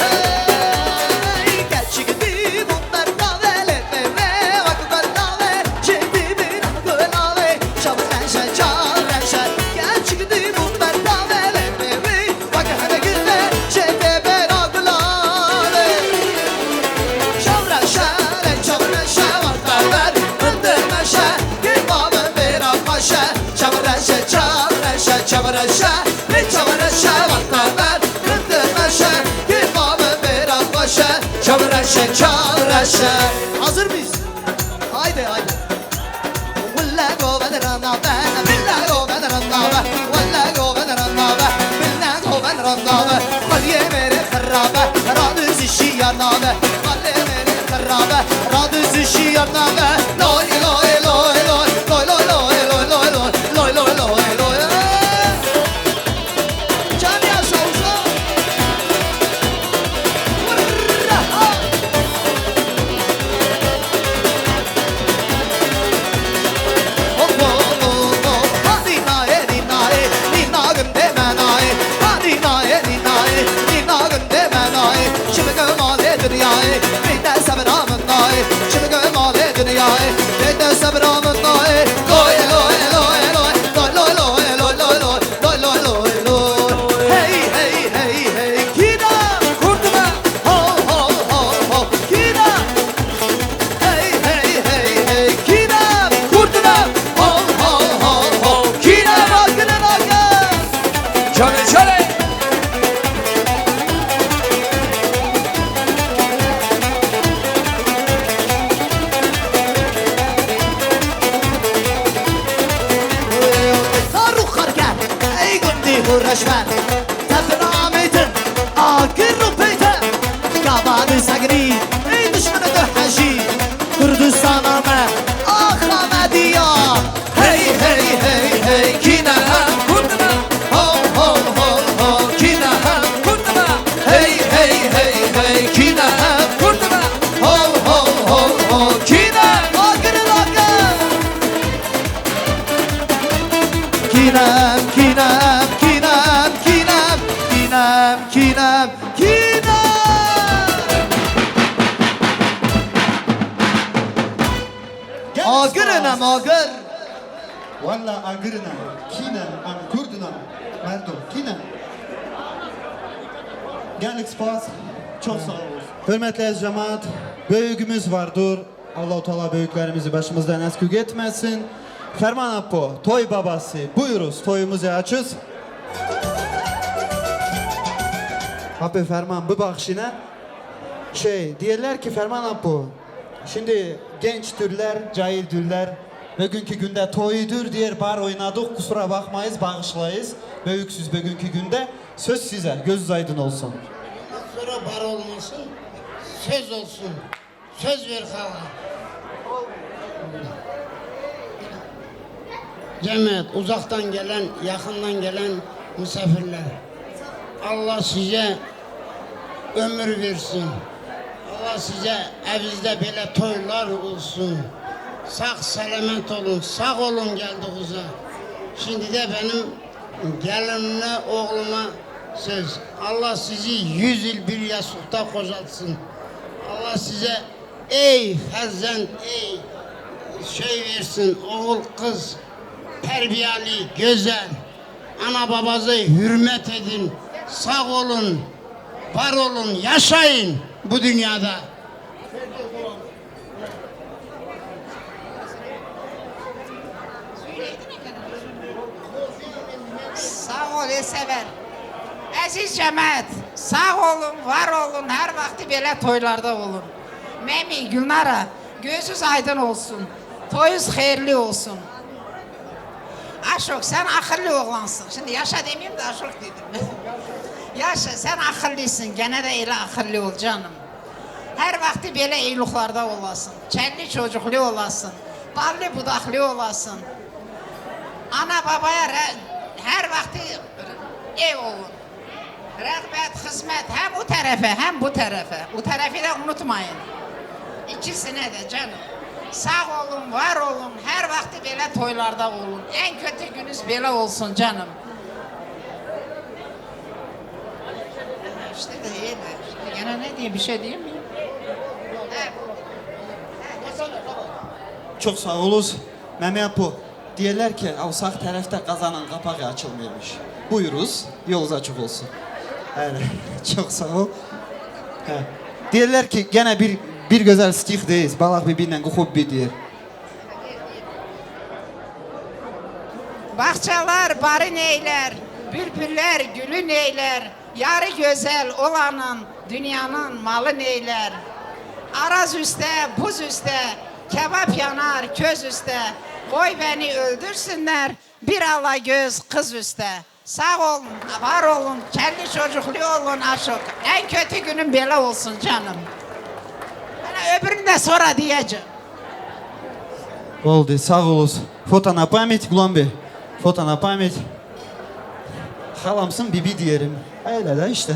Hey, keçik dî bû berdavê lê me wê, wek berdavê, çêdî bîna gulavê. Çavreşe, çavreşe, keçik dî bû berdavê lê me wê, wek here gule, çêdî bîna gulavê. Çavreşe, lê çavreşe, wexta ber, bindir meşe, kêfa bin bêra xweşe. Çavreşe, çavreşe, çavreşe, lê çavreşe, wexta ber, bindir meşe, kêfa bin bêra xweşe. Çavreşe, çavreşe. Hazır mıyız? Haydi, haydi. Wille govend randa be, bille govend randa be, wille govend randa be, bille govend randa be. Xweliyê mêrê Lay, lay, lay, lay, lay, lay, lay, lay, lay, lay, lay, lay, lay, lay, lay, lay, lay. Can yaşa uza. Hurra! Hop, hop, hop, hop. Ha, nînayê, nînayê, nîna gundê me nayê. Ha, nînayê, nînayê, nîna gundê me nayê. Çimike malê dinyayê, bîte sebra min nayê. Çimike malê dinyayê, bîte sebra min nayê. Loy, loy, loy, loy, loy, loy, loy, loy, loy, loy, loy, loy, loy. Hey, hey, hey, hey, kîna? Kurd me. Ho, ho, ho, ho, kîna? Hey, hey, hey, hey, kîna? Kurd me. Ho, ho, ho, ho, kîna? Rakine, rakine. Çare, çare. Zarû xerker, ey gundî hûreşber, tefin ameytin, agir û peyte, gava dî segrî, ey dişmene de hejî, Kurdistana me, axa me diya. Hey, hey, hey, hey, kî ne em Kurd ne? Ho, ho, ho, ho, kî ne em Kurd ne? Hey, hey, hey, hey, kî ne em Kurd ne? Ho, ho, ho, ho, kî ne em? Agir lage. Kî ne em, kî ne em, kî ne em, kî ne em, kî ne em, kî ne em, kî ne em? Agir in em, agir. Wella agir in em. Kî ne em? Em Kurd in em. Merdo. Kî ne em? Gelek spas. Çok sağ olun. Hürmetli cemaat, büyüğümüz vardır. Allahu Teala büyüklerimizi başımızdan eksik etmesin. Ferman Apo, toy babası. Buyuruz, toyumuzu açız. Abi Ferman, bir bakışına. Şey, diyorlar ki Ferman Apo, şimdi genç türler, cahil türler, bugünkü günde toydur diyor, bar oynadık, kusura bakmayız, bağışlayız. Büyüksüz bugünkü günde. Söz size, gözünüz aydın olsun. Sonra bar olmasın, söz olsun. Söz ver hala. Cemaat, uzaktan gelen, yakından gelen misafirler. Allah size ömür versin. Allah size evinizde böyle toylar olsun. Sağ selamet olun, sağ olun geldiğinize. Şimdi de benim gelinime, oğluma söz. Allah sizi yüz yıl bir yastıkta kocatsın. Allah size ey ferzend, ey şey versin, oğul, kız, terbiyeli, güzel. Ana babazı hürmet edin. Sağ olun, var olun, yaşayın bu dünyada. Sağ ol, ê sever. Aziz cemaat, sağ olun, var olun, her vakti böyle toylarda olun. Memi, Gülnara, gözünüz aydın olsun. Toyunuz hayırlı olsun. Aşok, sen akıllı oğlansın. Şimdi Yaşa demeyeyim de Aşok dedim. Yaşa, sen akıllısın. Gene de öyle akıllı ol canım. Her vakti böyle evliliklarda olasın. Çelli çocuklu olasın. Ballı budaklı olasın. Ana babaya re-, her vakti ev olun. Rağbet, hizmet hem o tarafa hem bu tarafa. O tarafı da unutmayın. İkisine de canım. Sağ olun, var olun. Her vakti böyle toylarda olun. En kötü gününüz böyle olsun canım. İşte de öyle. Şimdi gene ne diyeyim, bir şey diyeyim mi? He. Çok sağ olun. Mehmet Apo. Diyorlar ki, "Av sağ tarafta kazanın kapağı açılmıyormuş." Buyuruz, yolunuz açık olsun. Öyle. Çok sağ ol. He. Diyorlar ki, gene bir, bir güzel stih deyiz. Balak birbirinden kuhup bir diyor. Bahçeler barın eyler, bülbüller gülün eyler. Yarı güzel olanın dünyanın malı neyler? Araz üste, buz üste, kebap yanar köz üste. Koy beni öldürsünler, bir ala göz kız üste. Sağ olun, var olun, kendi çocuklu olun Aşok. En kötü günüm böyle olsun canım. Bana öbürünü de sonra diyeceğim. Oldu, sağ olun. Foto на память, Glombi. Foto на память. Halamsın bibi diyelim. Öyle de işte.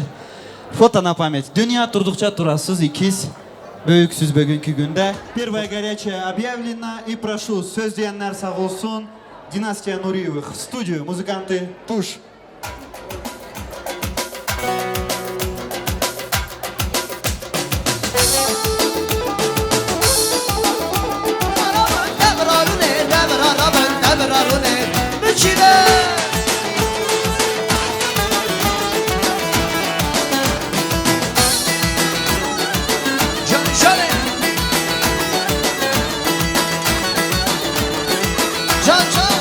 Foto на память. Dünya durdukça durasız ikiz. Büyüksüz bugünkü günde. Первая горячая объявлена и прошу, söz diyenler sağ olsun. Династия Нуриевых в студию, музыканты, туш. Can, can.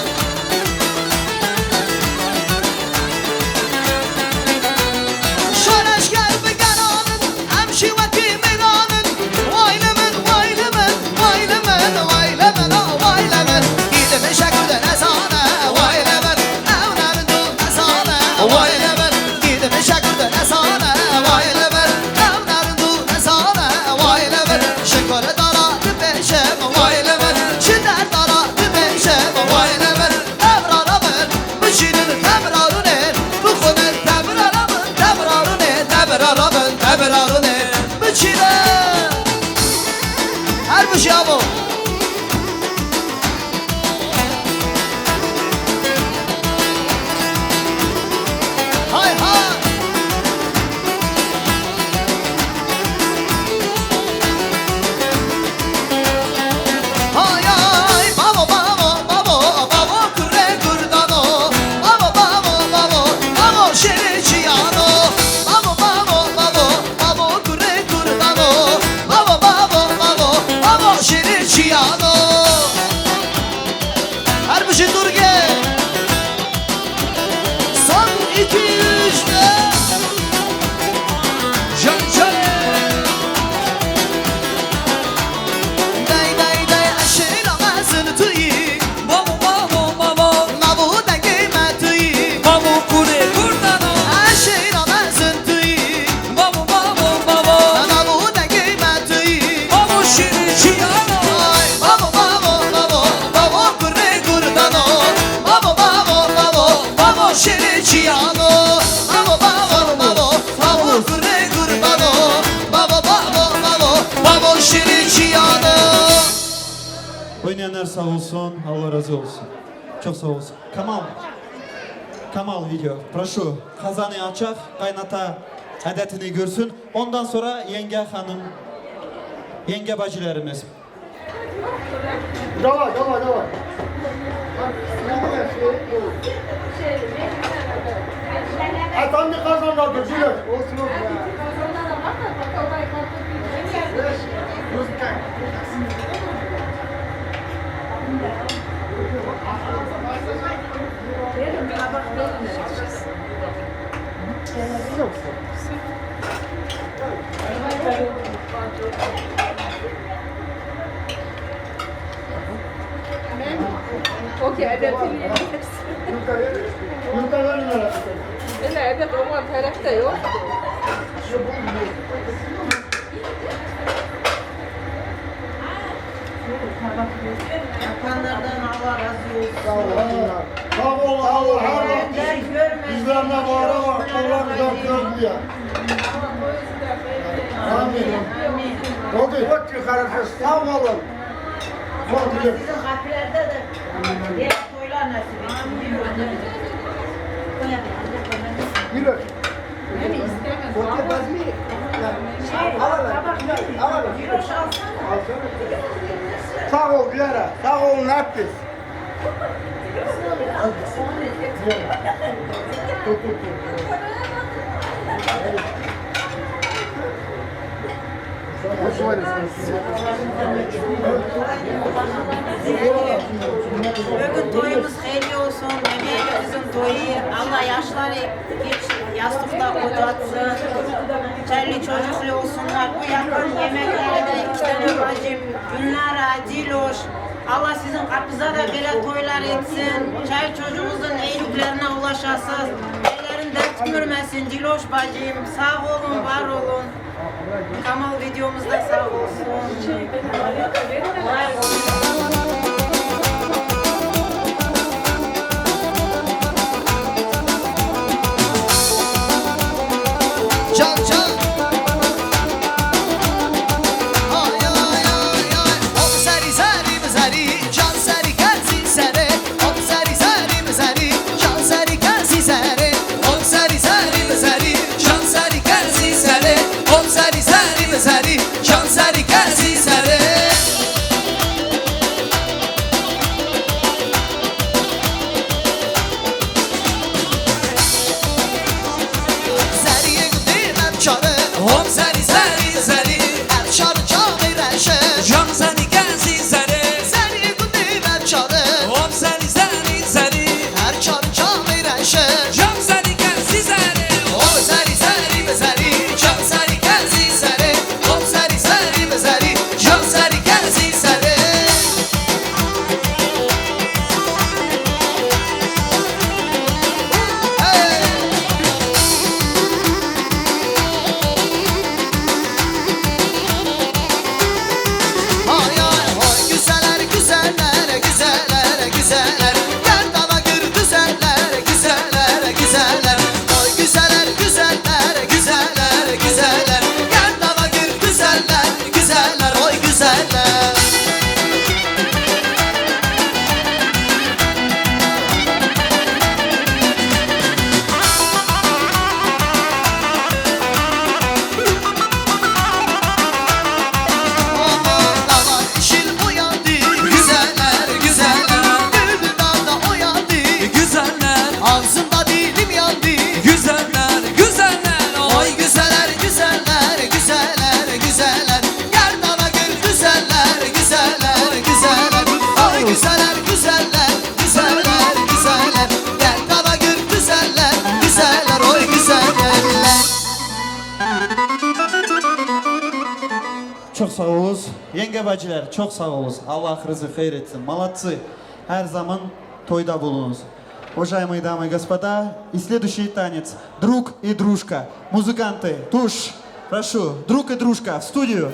Şareşger bi geran in, em jî wekî mêran in. Way li min, way li min, way li min, way li min, ah, way li min. Dîdim îşe Kurd nezane, way li min. Ew nerind û nezane, way li min. Dîdim îşe Kurd nezane, way li min. Ew nerind û nezane, way li min. Ji kor dara dibêjim, way li min. Ji derdara dibêjim, way li min. Ev rara bin, bişînin, ev rarûnê, bixwinin, ev rara bin, ev rarûnê, ev rara bin, ev rarûnê, biçînin. Her bijî abo. Hay hay. Hay hay, bavo, bavo, bavo, bavo, kurê kurdano. Bavo, bavo, bavo, bavo, şêrê çiyano. Bavo, bavo, bavo, bavo, kurê kurdano. Bavo, bavo, bavo, bavo, şêrê çiyano. Her bijî Durgê. Son iki, üç, dört. Can, can. Day, day, day, eşêra mezin tu yî. Mamo, mamo, mamo. Mamo dengê me tu yî. Mamo kurê kurdano. Eşêra mezin tu yî. Bavo, bavo, bavo. Bavo dengê me tu yî. Bavo şîrî çiyano. Ay, bavo, bavo, bavo, bavo kurê kurdano. Bavo, bavo, bavo, bavo şîrî çiyano. Bavo, bavo, bavo, bavo kurê kurdano. Bavo, bavo, bavo, bavo şîrî çiyano. Oynayanlar sağ olsun, Allah razı olsun. Çok sağ olsun. Kamal. Kamal video. Прошу. Kazanı açak, kaynata adetini görsün. Ondan sonra yenge hanım, yenge bacılarımız. Давай, давай, давай. Efendi kazanlar, gücüler. Olsun, olsun. Okey, edebini yediniz. Öyle edet olma tarafta yok. Yapanlardan Allah razı olsun. Sağ olsunlar. Sağ ol, Allah her zaman bizlerle var ama Allah bize görmüyor. Amin. Amin. Okey. Sağ olun. Çok güzel. Sizin kapilerde de diğer toylar nasip etsin. Yürü. Okey, bazı. Al, al, al. Al, al. Sağ ol, Güler. Sağ ol, ne yaptın? Bugün toyumuz hayırlı olsun. Yemeğimizin toyu. Allah yaşları hiç yastıkta kocatsın. Çaylı çocuklu olsunlar. Bu yapan yemeklere de iki tane bacım. Gülnara, Diloş. Allah sizin kapınıza da böyle toylar etsin. Çay çocuğunuzun iyiliklerine ulaşasınız. Ellerin dert görmesin Diloş bacım. Sağ olun, var olun. Kamal videomuzda sağ olsun. Var olun. Yenge bacılar, çok sağ olun. Allah rızı hayır etsin. Молодцы. Her zaman toyda bulunuz. Уважаемые дамы и господа, и следующий танец. Друг и дружка. Музыканты, туш. Прошу, друг и дружка, в студию.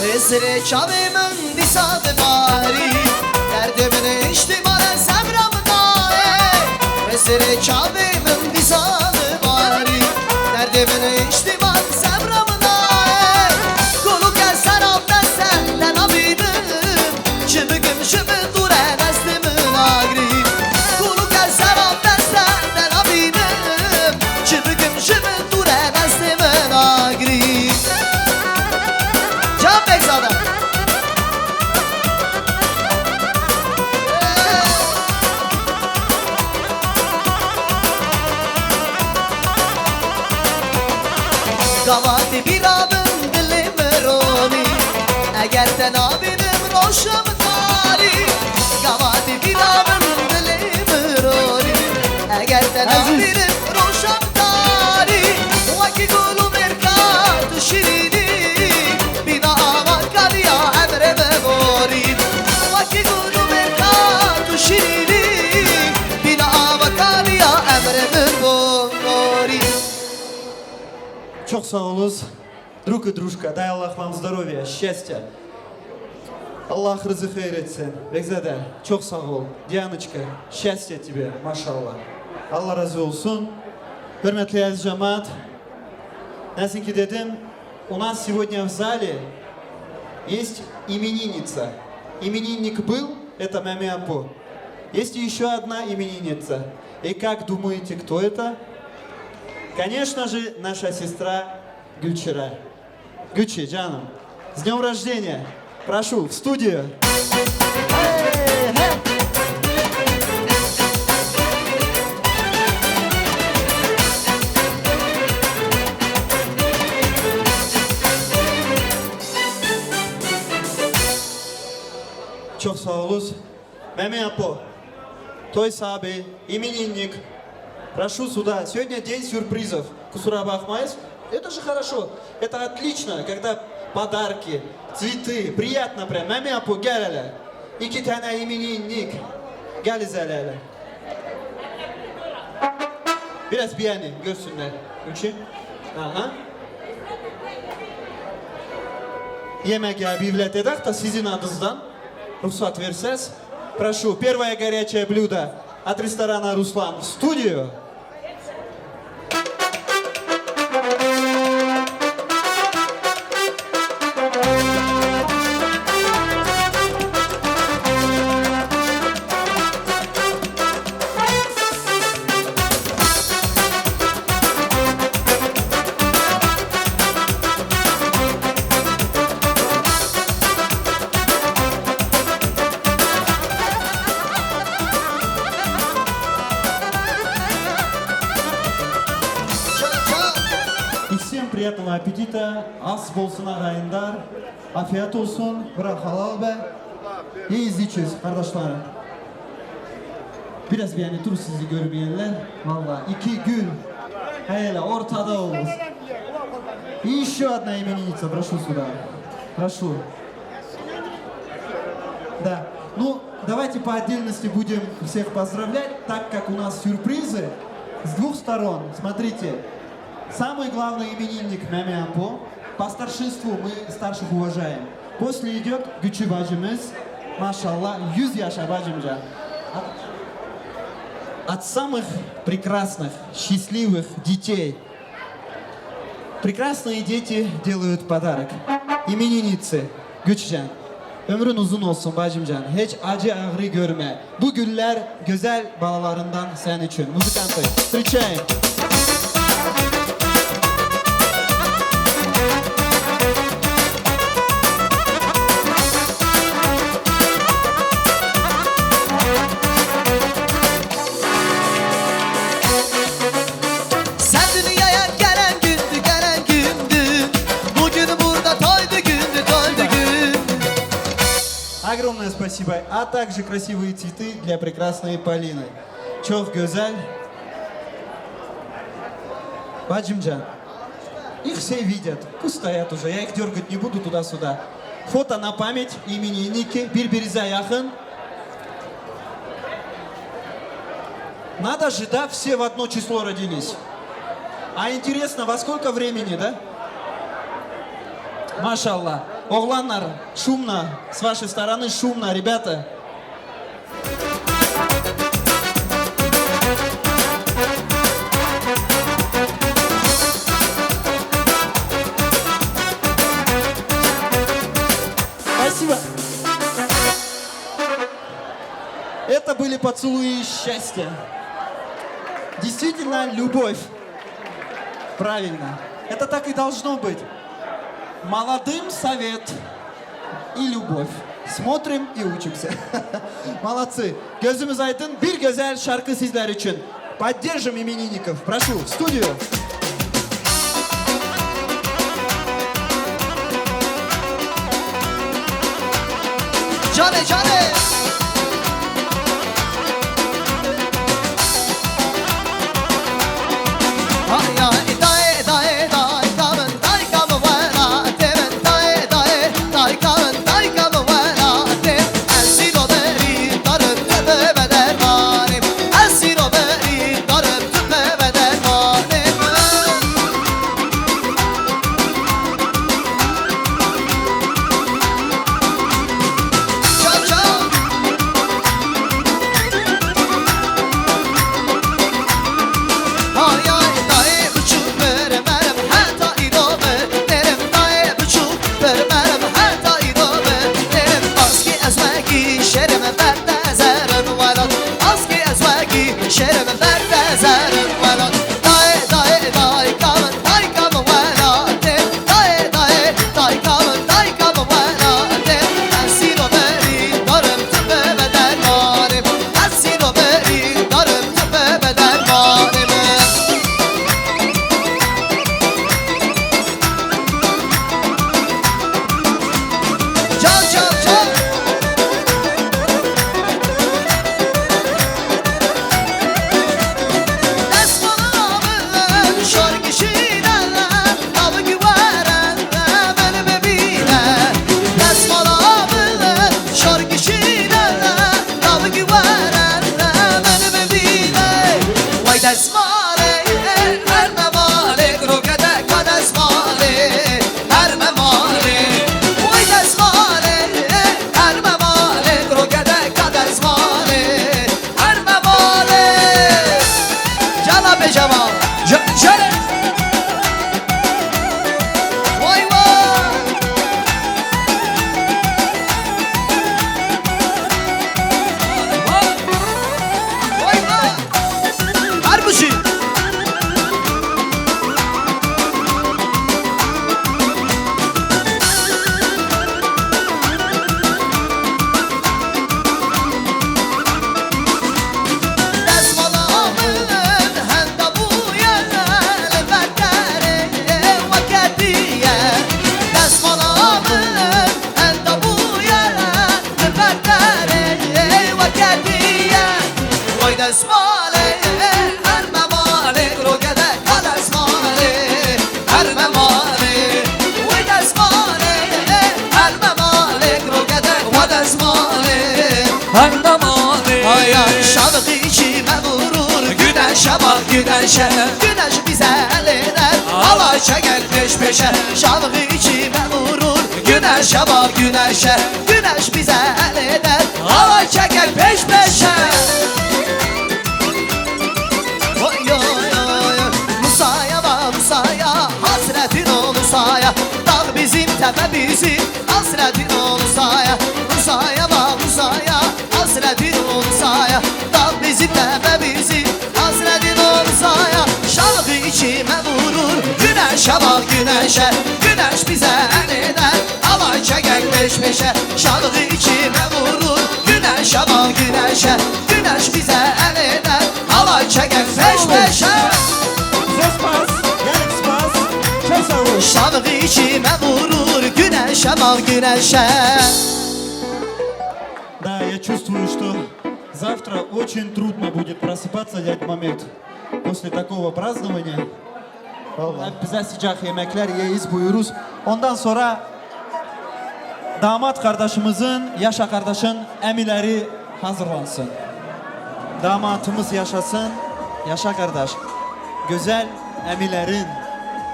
Xizirê çavê min dîsa dibarî, derdê min hiştî mane sebra min nayê. Xizirê çavê min dîsa dibarî, derdê min hiştî mane sebra min nayê. Gulûke sera deste te nabînim, çimik ji min dûr e destê min agirî. Gulûke sera deste te nabînim, çimik ji min dûr e destê min agirî. Can Bekzade. Gava tê bîra min dilê min ronî, eger te nabînim roşa min tarî. Gava tê bîra min dilê min ronî, eger te Ezîz. nabînim roşa min tarî. Wekî gul û mêrka tu şirînî, bîna ava kariya emrê min borî. Wekî gul û mêrka tu şirînî, bîna ava kariya emrê min borî. Çok sağ olun. Друг и дружка, дай Аллах вам здоровья, счастья. Allah rızı hayır etsin. Bekzade, çok sağ ol. Diyanочка, счастья тебе, maşallah. Allah razı olsun. Hürmetli aziz cemaat, nasıl ki dedim, у нас сегодня в зале есть именинница. Именинник был, это Маме Апо. Есть еще одна именинница. И как думаете, кто это? Конечно же, наша сестра Гульчира. Гуччи, canım, с днём рождения! Прошу, в студию! Çok sağ olun. Маме Апо, Той Сабы, именинник, прошу сюда. Сегодня день сюрпризов. Kusura bakmayız. Это же хорошо. Это отлично, когда подарки, цветы. Приятно прям. Маме Апо, gel hele. İki tane именинник. Gel hele. Biraz beğenin, görsünler. Ülke. Aha. Yemeğe bir bilet edek de sizin adınızdan. Ruhsat verseniz. Прошу, первое горячее блюдо от ресторана «Руслан» в студию. И всем приятного аппетита, aş bolsun ağayandar. Afiyet olsun, bura halal be. İyi izleyeceğiz, kardeşlerim. Biraz bir yani dur sizi görmeyenler. Vallahi iki gün hele ortada olmuş. И ещё одна именинница, прошу сюда. Прошу. Да. Ну, давайте по отдельности будем всех поздравлять, так как у нас сюрпризы с двух сторон. Смотрите. Самый главный именинник Меме Апо. По старшинству мы старших уважаем. После идёт Гуччи bacımız. Maşallah, yüz yaşa bacımca. От, от самых прекрасных, счастливых детей. Прекрасные дети делают подарок. Именинницы. Гуччиcan. Ömrün uzun olsun bacımcan. Hiç acı ağrı görme. Bu güller güzel balalarından sen için. Музыканты, встречаем. Sen dünyaya gelen gündü, gelen gündü. Bugün burada toydu, gündü, toydu, gündü. Огромное спасибо, а также красивые цветы для прекрасной Полины. Çok güzel. Bacımcan. Их все видят. Пусть стоят уже. Я их дергать не буду туда-сюда. Фото на память, именинники, bir-birinize yakın. Надо же, да, все в одно число родились. А интересно, во сколько времени, да? Машалла. Оğlanlar, шумно, с вашей стороны шумно, ребята. Спасибо. Это были поцелуи счастья. Действительно, любовь. Правильно. Это так и должно быть. Молодым совет и любовь. Смотрим и учимся. Молодцы. Gözümüz aydın. Bir güzel şarkı sizler için. Поддержим именинников. Прошу, в студию. Canê, canê. Hay ya, dayê, dayê, dayka min, dayka min welatê min, dayê, dayê, dayka min, dayka min welatê min. Ez sîro berî darim, tu bi me dermanê min. Ez sîro berî darim, tu bi me dermanê min. Çal, çal. Hay, hay, dayê biçûk, bir merim heta îro bi. Derim dayê biçûk, bir merim heta îro bi. Derim baskî ez wekî şêrim ber te zerim welat. Baskî ez wekî şêrim ber te zerim welat. Dayê, dayê, dayka min, dayka min welatê. Dayê, dayê, dayka min, dayka min welatê. Ez sîro berî darim, tu bi me dermanê. Ez sîro berî darim, tu bi me dermanê. Can, can, can. Destmala min şor kişîne, tabik were min bibîne. Destmala min şor kişîne, tabik were min bibîne. Way destmalê, her me malê, kuro gedeka destmalê. Her me malê, way destmalê, her me malê, kuro gedeka destmalê, her me malê. Cala bêjama, je-, jere. Way way. Way way. Her bijî. Destmala min henda bûye li ber derê weke dî ye. Destmala min henda bûye li ber derê weke dî ye. Way destmalê, her me malê, kuro gedeka destmalê, her me malê. Way destmalê, her me malê, kuro gedeka destmalê, her me malê. Aya şavqî çîme vurur, güneşe bak güneşe. Güneş bize el eder, ala çeker peş peşe. Şavqî çîme vurur, güneşe bak güneşe. Güneş bize el eder, ala çeker peş peşe. Oy, oy, oy, oy. Musaya bak Musaya, hasretin o Musaya. Dağ bizim, tepe bizim, hasretin o Musaya. Musaya bak Musaya, hasretin o Musaya. Dağ bizim, tepe bizim, hasretin o Musaya. Şavqî çîme vurur, güneşe bak güneşe. Güneş bize el eder, alay çeker peş peşe. Şavqî çîme vurur, güneşe bak güneşe. Güneş bize el eder, alay çeker peş peşe. Всё, спас, я их спас. Чё, Савуш? Şavqî çîme vurur, güneşe bak güneşe. Да, я чувствую, что завтра очень трудно будет просыпаться, дядь Мамед, после такого празднования. Vallahi. Hep bize sıcak yemekler yiyiz, buyuruz. Ondan sonra damat kardeşimizin, yaşa kardeşin emileri hazırlansın. Damatımız yaşasın, yaşa kardeş. Güzel emilerin,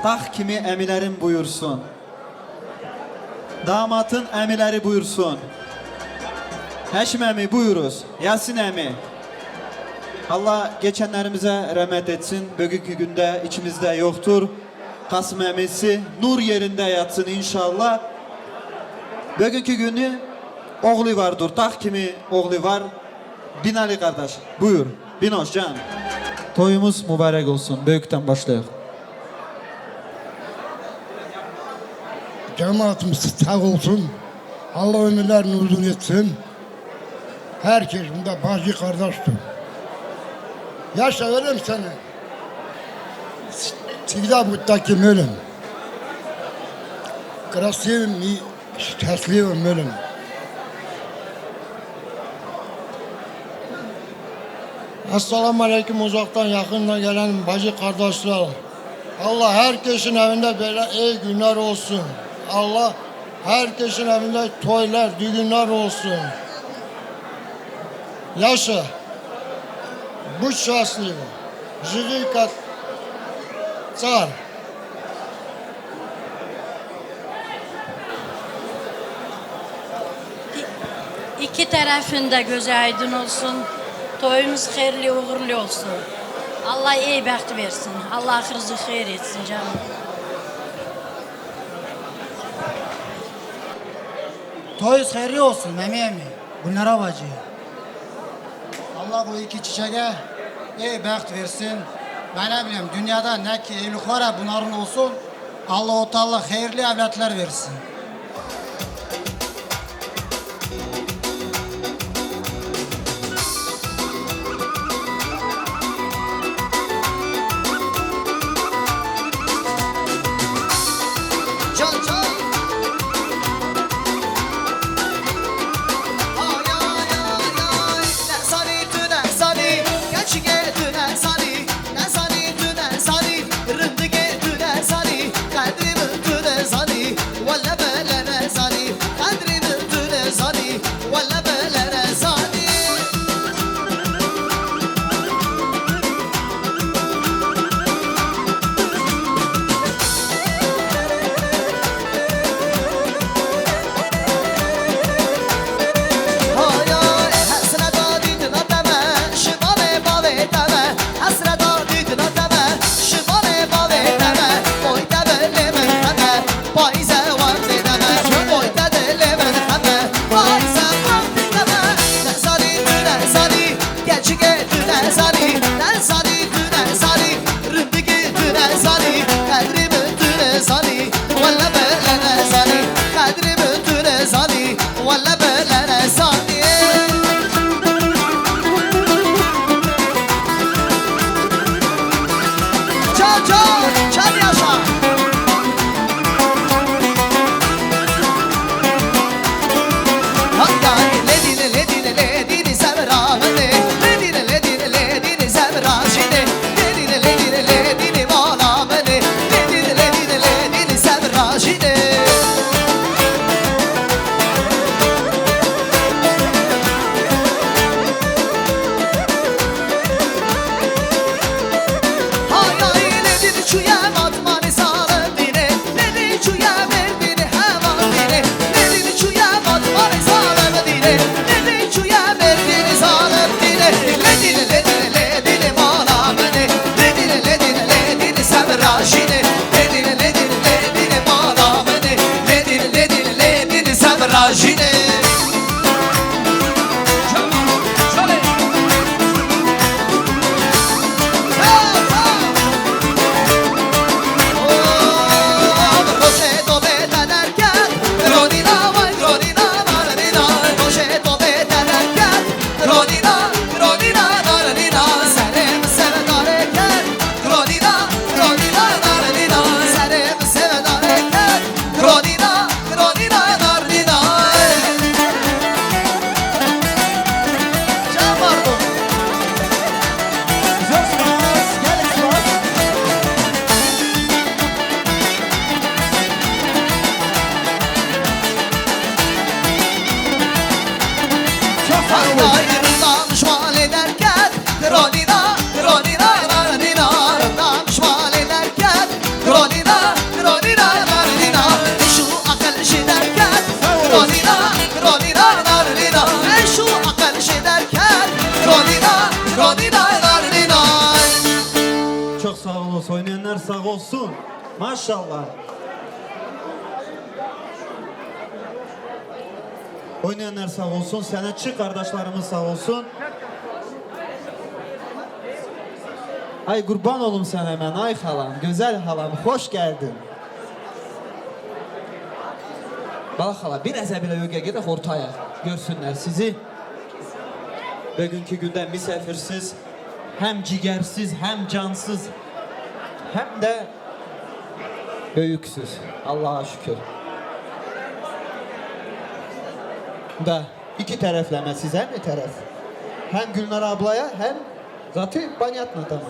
taht kimi emilerin buyursun. Damatın emileri buyursun. Heşim emi buyuruz. Yasin emi. Allah geçenlerimize rahmet etsin. Bugünkü günde içimizde yoktur. Kasım emisi nur yerinde yatsın inşallah. Bugünkü günü oğlu var dur. Taht kimi oğlu var. Binali kardeş, buyur. Binoş can. Toyumuz mübarek olsun. Büyükten başlayalım. Cemaatimiz sağ olsun. Allah ömürlerini uzun etsin. Herkes bunda bacı kardeştir. Yaşa öyle mi sana? Всегда будь таким öyle. Красивым и счастливым öyle. Esselamu Aleyküm uzaktan yakından gelen bacı kardeşler. Allah herkesin evinde böyle iyi günler olsun. Allah herkesin evinde toylar, düğünler olsun. Yaşa. Будь счастлив. Живи как царь. İ-, iki tarafın da gözü aydın olsun. Toyumuz hayırlı uğurlu olsun. Allah iyi baht versin. Allah ahırızı hayır etsin canım. Toyuz hayırlı olsun Memi emi. Bunlara bacı. Allah bu iki çiçeğe iyi baht versin. Ben ne bileyim, dünyada ne ki evlilik var ya, bunların olsun. Allahu Teala hayırlı evlatlar versin. Can çay. Ay, ay, ay, ay. Ne zanî tu ne zanî, keçikê tu ne zanî. Ne zanî tu ne zanî, rindikê tu ne zanî. Qedrî min tu ne zanî, wele be Danişmanê derket, ronîna, ronîna, ronîna, danişmanê derket, ronîna, ronîna, ronîna, eşû aqil ji derket, ronîna, ronîna, ronîna, eşû aqil ji derket, ronîna, ronîna, ronîna. Çok sağ olun, oynayanlar sağ olsun. Maşallah. Oynayanlar sağ olsun, sanatçı kardeşlerimiz sağ olsun. Ay kurban olum sen hemen, ay halam, güzel halam, hoş geldin. Bala hala, biraz da bile öge gidek ortaya, görsünler sizi. Bugünkü günde misafirsiz, hem cigersiz, hem cansız, hem de büyüksüz. Allah'a şükür. Da iki taraflama size mi taraf? Hem Gülnar ablaya hem zaten понятно tamam.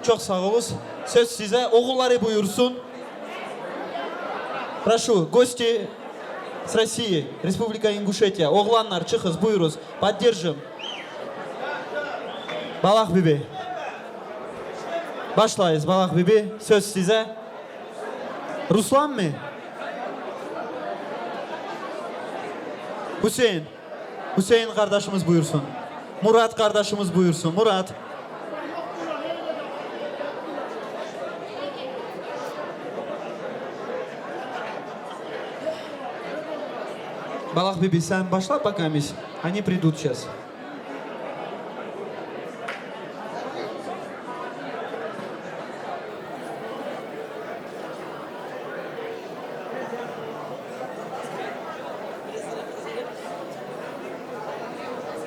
Çok sağ olun. Söz size. Oğulları buyursun. Прошу, гости с России, Республика Ингушетия. Oğlanlar, çıkız, buyuruz. Поддержим. Балах Биби. Başlayız, Балах Биби. Söz size. Ruslan mı? Hüseyin. Hüseyin kardeşimiz buyursun. Murat kardeşimiz buyursun. Murat. Балах Биби, sen başla, пока они придут сейчас.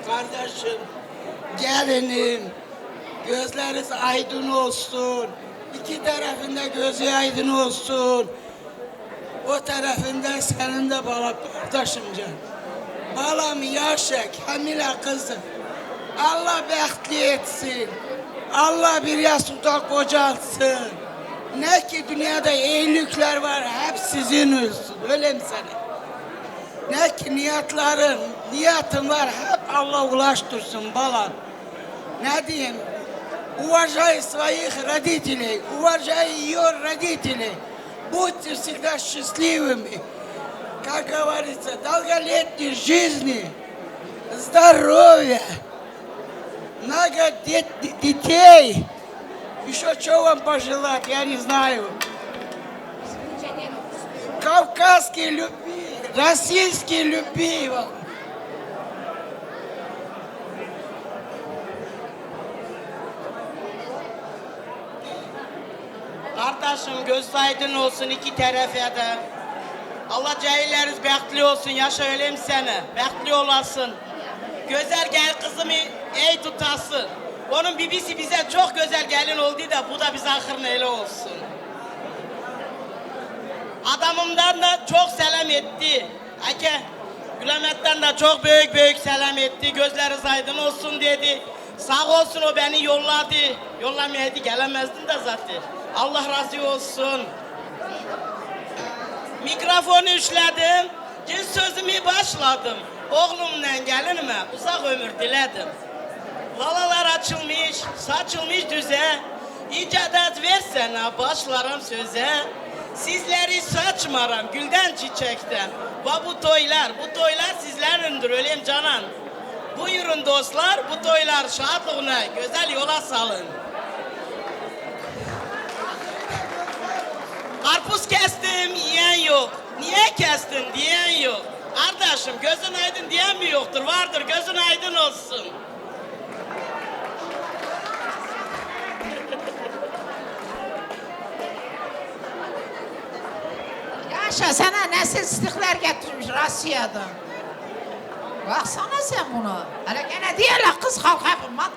Kardeşim, gelinim, gözleriniz aydın olsun. İki tarafında gözü aydın olsun. O tarafında senin de bala kardeşim can. Balam yaşa, Kamila kızım. Allah behtli etsin. Allah bir yastıkta kocalsın. Ne ki dünyada iyilikler var, hep sizin olsun. Öyle mi sana? Ne ki niyetlerin, niyetin var, hep Allah ulaştırsın balam. Ne diyeyim? Уважай своих родителей, уважай ее родителей. Будьте всегда счастливыми. Как говорится, долголетней жизни, здоровья, много дет- детей. Еще что вам пожелать, я не знаю. Кавказские любви, российские любви вам. Kardeşim, göz aydın olsun iki terefe de. Allah cahilleriniz behtli olsun, yaşa öyle mi sene? Behtli olasın. Güzel gel kızımı ey tutası. Onun bibisi bize çok güzel gelin oldu da bu da bize ahırın eli olsun. Adamımdan da çok selam etti. Eke Gülemet'ten de çok büyük büyük selam etti. Gözleriniz aydın olsun dedi. Sağ olsun o beni yolladı. Yollamayaydı gelemezdim de zaten. Allah razı olsun. Mikrofonu üçledim. Cin sözümü başladım. Oğlumdan gelinime uzak ömür diledim. Lalalar açılmış, saçılmış düze. İcadat versene başlarım söze. Sizleri saçmaram gülden çiçekten. Va bu toylar, bu toylar sizlerindir ölem canan. Buyurun dostlar, bu toylar şatlığına güzel yola salın. Karpuz kestim, yiyen yok. Niye kestin diyen yok. Kardeşim, gözün aydın diyen mi yoktur? Vardır, gözün aydın olsun. Yaşa, sana nesil istiklal getirmiş Rusya'dan. Baksana sen buna. Hele gene diyorlar kız halka hükümet.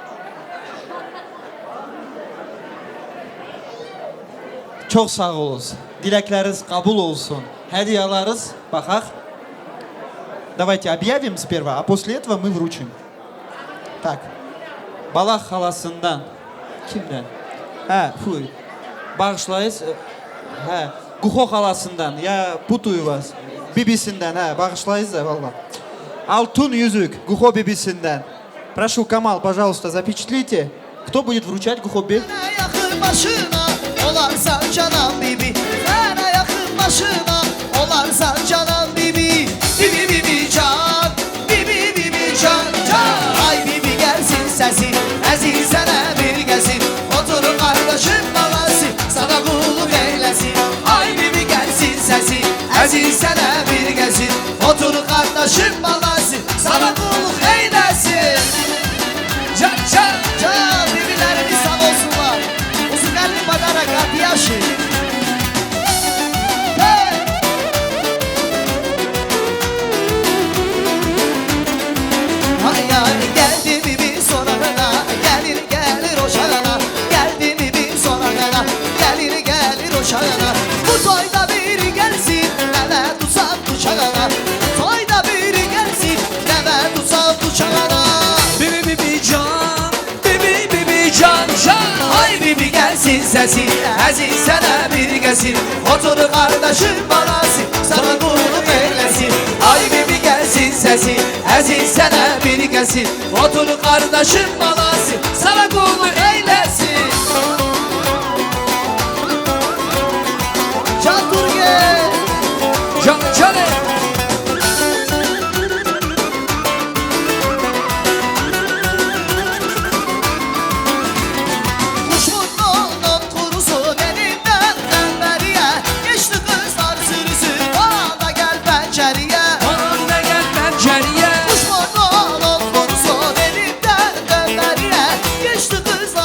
Çok sağ olun. Dilekleriniz kabul olsun. Hediyeleriniz, bakak. Давайте объявим сперва, а после этого мы вручим. Так. Балах halasından. Kimden? He, fuy. Bağışlayız. He. Guho halasından. Ya putuyu vas. Bibisinden. He, bağışlayız da valla. Altın yüzük Guho Bibisinden. Прошу, Камал, пожалуйста, запечатлите. Кто будет вручать Guho Bibi? Yakın başına olarsa canan bibi. Sana yakın başına olarsa canan bibi. Bibi bibi can, bibi bibi can can. Ay bibi gelsin sesi, ezil sana bir gelsin. Otur kardeşim balası, sana kulluk eylesin. Ay bibi gelsin sesi, ezil sana bir gelsin. Otur kardeşim balası, sana kulluk eylesin. Can can can, bibilerimiz sağ olsunlar. Uzun elli badana kapıyaşı. Hey! Hayal geldi bibi sorana, gelir gelir o şarana. Geldi bibi sorana, gelir gelir o şarana. Bu toyda bir gelsin, evet uzak bu şarana. Bu toyda bir gelsin, evet uzak bu şarana. Bibi bibi can, bibi bibi can can. Ay bibi gelsin sesi, ezil sana bir gelsin. Otur kardeşim balası, sana kulluk eylesin. Ay bibi gelsin sesi, ezil sana bir gelsin. Otur kardeşim balası, sana kulluk eylesin. Can Turge. Can Çare. Kuşburnunun kurusu derinden dönmeriye. Geçti kızlar sürüsü, bana da gel pencereye. Bana da gel pencereye. Kuşburnunun kurusu derinden dönmeriye. Geçti kızlar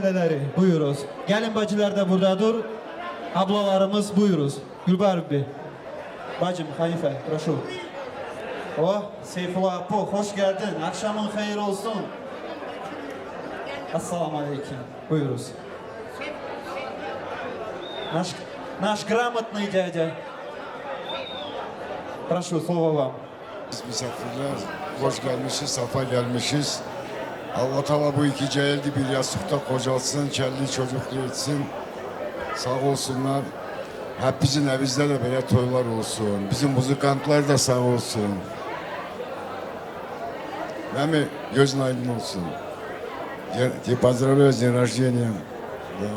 Neleri, buyuruz. Gelin bacılar da burada dur. Ablalarımız, buyuruz. Gülbahar Bey. Bacım, Hanife, прошу. Oh, Seyfullah Apo, hoş geldin. Akşamın hayır olsun. Esselamu aleyküm. Buyuruz. Наш, наш грамотный дядя. Прошу, слово вам. Biz misafirler, hoş gelmişiz, safa gelmişiz. Allah Teala bu iki cahili bir yastıkta kocalsın, çelli çocuklu etsin. Sağ olsunlar. Hep bizim evimizde de böyle toylar olsun. Bizim muzikantlar da sağ olsun. Değil mi? Gözün aydın olsun. Ci pozdravljajo z dnem rođenja. Da.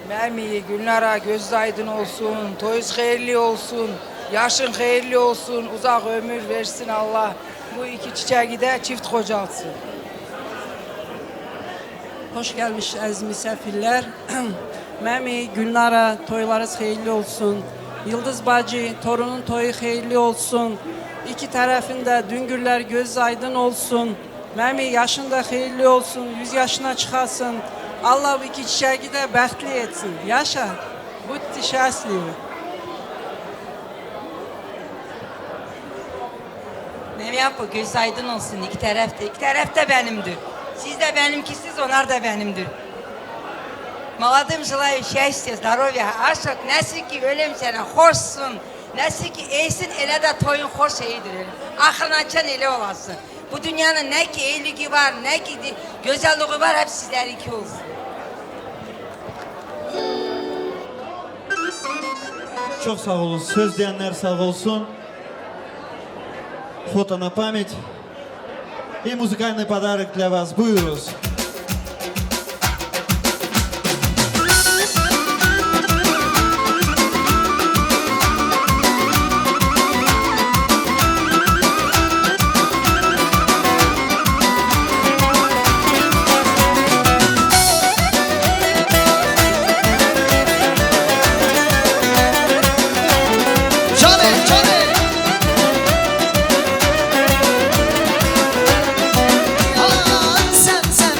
Memî, Gülnara, gözü aydın olsun, toyuz hayırlı olsun, yaşın hayırlı olsun, uzak ömür versin Allah. Bu iki çiçeği de çift kocalsın. Hoş gelmiş aziz misafirler. Memî, Gülnara, toylarınız hayırlı olsun. Yıldız bacı, torunun toyu hayırlı olsun. İki tarafın da dungurlar göz aydın olsun. Memî, yaşın da hayırlı olsun, yüz yaşına çıkasın. Allah bu iki çiçeği de bəxtli etsin. Yaşa, buti şanslı. Memî Apo, göz aydın olsun iki tarafta. İki tarafta benimdir. Siz de benimkisiniz, onlar da benimdir. Молодым желаю счастья, здоровья, aşk, nesil ki ölüm sene hoşsun, nesil ki eysin, ele de toyun hoş eydir. Ahırına çen ele olasın. Bu dünyanın ne ki eyligi var, ne ki di-, güzelliği var, hep sizlerinki olsun. Çok sağ olun. Söz diyenler sağ olsun. Фото на память. И музыкальный подарок для вас. Buyuruz. Çalê, çalê. Ha, sen, sen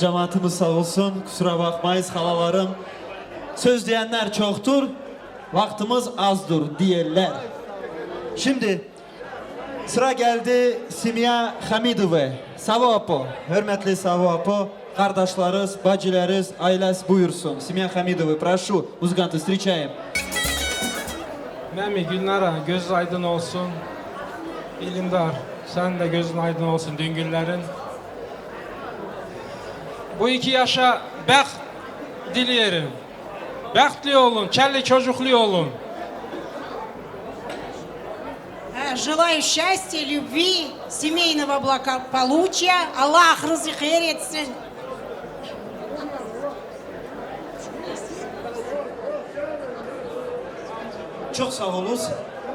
Cemaatimiz sağ olsun, kusura bakmayız halalarım. Söz diyenler çoktur, vaktimiz azdır diyeler. Şimdi sıra geldi Simya Hamidova. Savo Apo, hürmetli Savo Apo, kardeşleriz, bacılarız, ailesi buyursun. Simya Hamidova, прошу, музыканты, встречаем. Memi, Gülnara, gözün aydın olsun. İlimdar, sen de gözün aydın olsun dün günlerin. Bu iki yaşa baht dilerim. Bahtlı olun, çollu çocuklu olun. Э, желаю счастья, любви, семейного благополучия. Allah ахырыгызны хыйыр этсин. Çok sağ olun.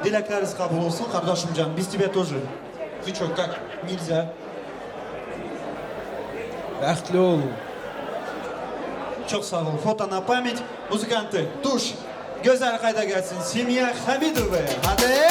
Dilekleriniz kabul olsun, kardeşim can. Без тебя тоже. Ты чё, как? Нельзя. Bahtlı olun. Çok sağ olun. Фото на память. Музыканты, туш. Güzel kayda gelsin. Simya Hamidova. Hadi.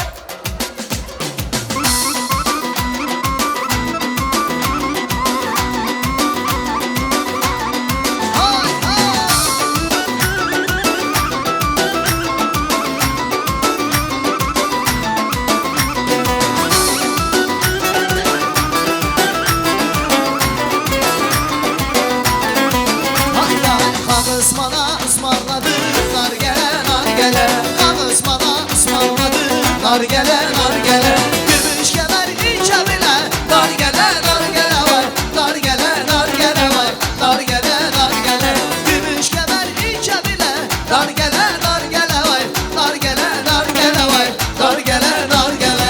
Hatta kağız bana ısmarladı, nar gele, nar gele. Kağız bana ısmarladı, nar gele, nar gele. Gümüş kemer ince bile, nar gele, nar gele vay. Nar gele, nar gele vay. Nar gele, nar gele. Gümüş kemer ince bile, nar gele, nar gele vay. Nar gele, nar gele vay. Nar gele, nar gele.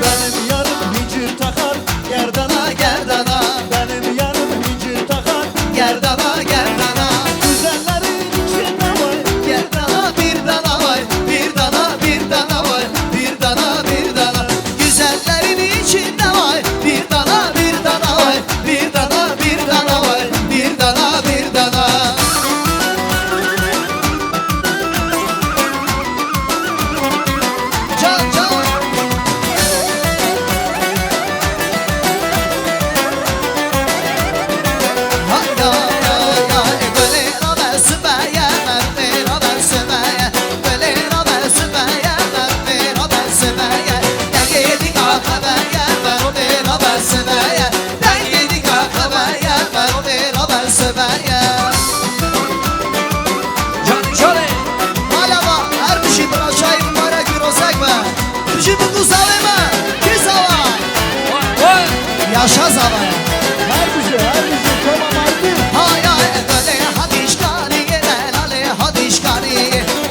Benim yarım hıncır takar gerdana, gerdana. Benim yarım hıncır takar gerdana, gerdana. Güzellerin içinde vay. Gerdana bir dana vay, bir dana, bir dana vay, bir dana, bir dana. Güzellerin içinde vay, bir dana, bir dana vay, bir dana, bir dana vay, bir dana, bir dana. Can, can. Ha, ya, ya, ya, e, gülü rabe sibeye, mermi rabe sibeye. Can, can. Hala va, her bir şey bırakayım, para gürozek mi? Şimdi bu zaveme, bir zava. Yaşa zava. Her bir şey, her bir şey, tamam, haydi. Hay, hay, böyle hatişkani, delale hatişkani,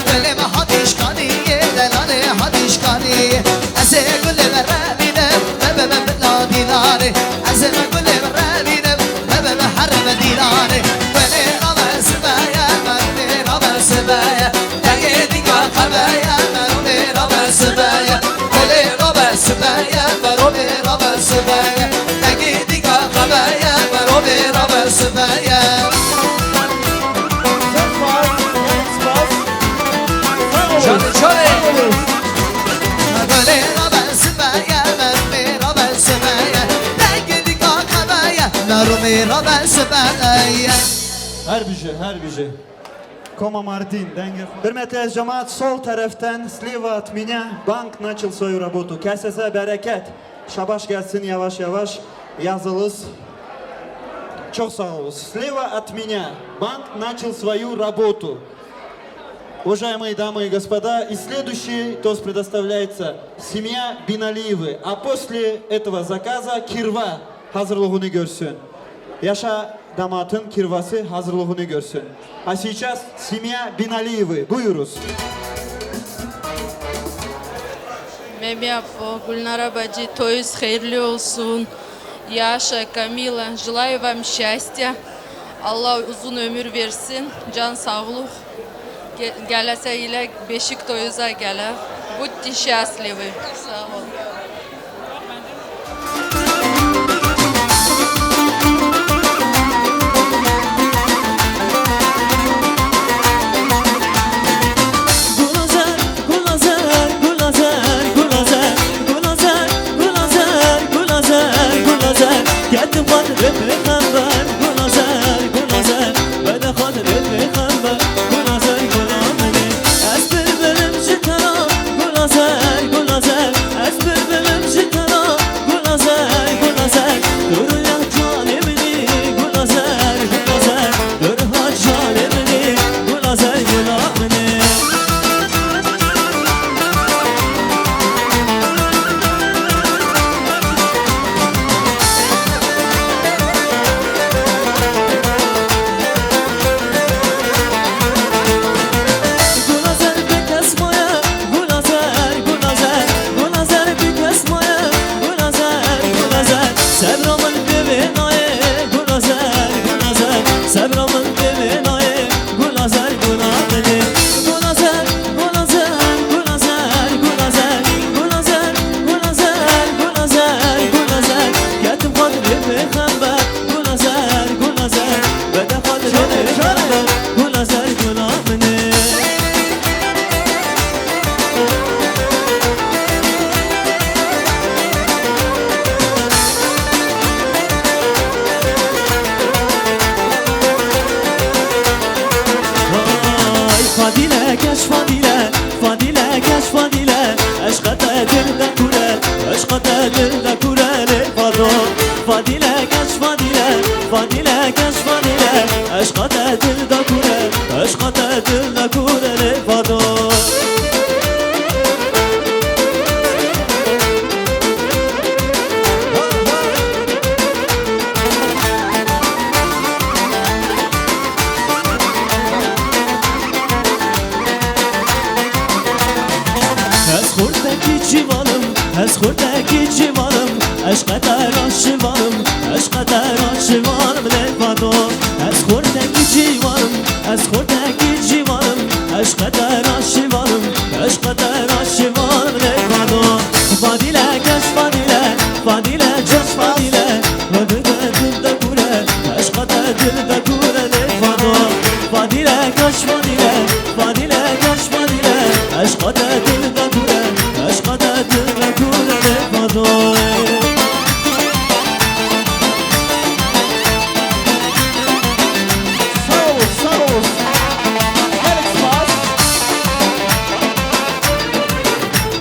deleme hatişkani, delale hatişkani. Ez ê gulê me revînim, me be me bila dîlanê. Ez ê me gulê me revînim, me be me herê me dîlanê. Welê rabe sibeye, merê rabe sibeye. Dengê dîka qebeye, merê rabe sibeye. Welê rabe sibeye, merê rabe sibeye. Dengê dîka qebeye, merê rabe sibeye. Şanê, şanê. Gulê rabe sibeye, mermê rabe sibeye. Dengê dîka qebeye, mermê rabe sibeye. Her bir şey, her bir şey. Koma Mardin, dengê. Hürmetli cemaat, sol taraftan, слева от меня, банк начал свою работу. Kesese bereket. Şabaş gelsin, yavaş yavaş yazılız. Çok sağ olun. Слева от меня банк начал свою работу. Уважаемые дамы и господа, и следующий тост предоставляется семья Биналиевы. А после этого заказа kirva hazırlığını görsün. Yaşa damatın kirvası hazırlığını görsün. А сейчас семья Биналиевы. Buyuruz. Memi Apo, Gülnara bacı, toyuz hayırlı olsun. Yaşa, Kamila, желаю вам счастья. Allah uzun ömür versin, can sağlık. Ge-, gelese ile beşik toyuza gele. Будьте счастливы. Sağ ol. Gulazer, gulazer, gulazer, gulazer, gulazer, gulazer, gulazer, Bê pêxember, gula zer, gula zer, bede xwe de bê pêxember, gula zer, gula min ê. Ez pir bilim ji te re, gula zer, gula zer, ez pir bilim ji te re, gula zer, gula zer. Tu rûya canê min î, gula zer, gula zer, tu riha canê min î, gula zer, gula min ê. Gula zer bi kes maye, gula zer, gula zer, gula zer bi kes maye, gula zer, gula zer. Sebra min bi vê nayê, gula zer, gula zer. Sebra min bi vê nayê, gula zer, gula min ê. Gula zer, gula zer, gula zer, gula zer, gula zer, gula zer, gula zer, gula zer. Ketim xwe dibê pêxember, gula zer, gula zer. Bede xwe dibê pêxember, gula zer, gula min ê. Vay Fadîle, keş Fadîle, Fadîle, keş Fadîle, eşqe te dil de kure, eşqe te dil de kure lê Fado. Fadîle, keş Fadîle, Fadîle, keş Fadîle, eşqe te dil de kure, eşqe te dil de kure lê Fado. Ez xurtekî ciwan im, ez xurtekî ciwan im, eşqe te re şivan im, eşqe te re şivan im lê Fado. Ez xurtekî ciwan im, ez xurtekî ciwan im, eşqe te re şivan im, eşqe te re şivan im lê Fado. Fadîle, keş Fadîle, Fadîle, keş Fadîle, we dil de, dil de kure, eşqe te dil de kure lê Fado. Fadîle, keş Fadîle, Fadîle, keş Fadîle, eşqe te dil de kure, eşqe te dil de kure lê Fado. Sağ ol, sağ ol. Gelin spas.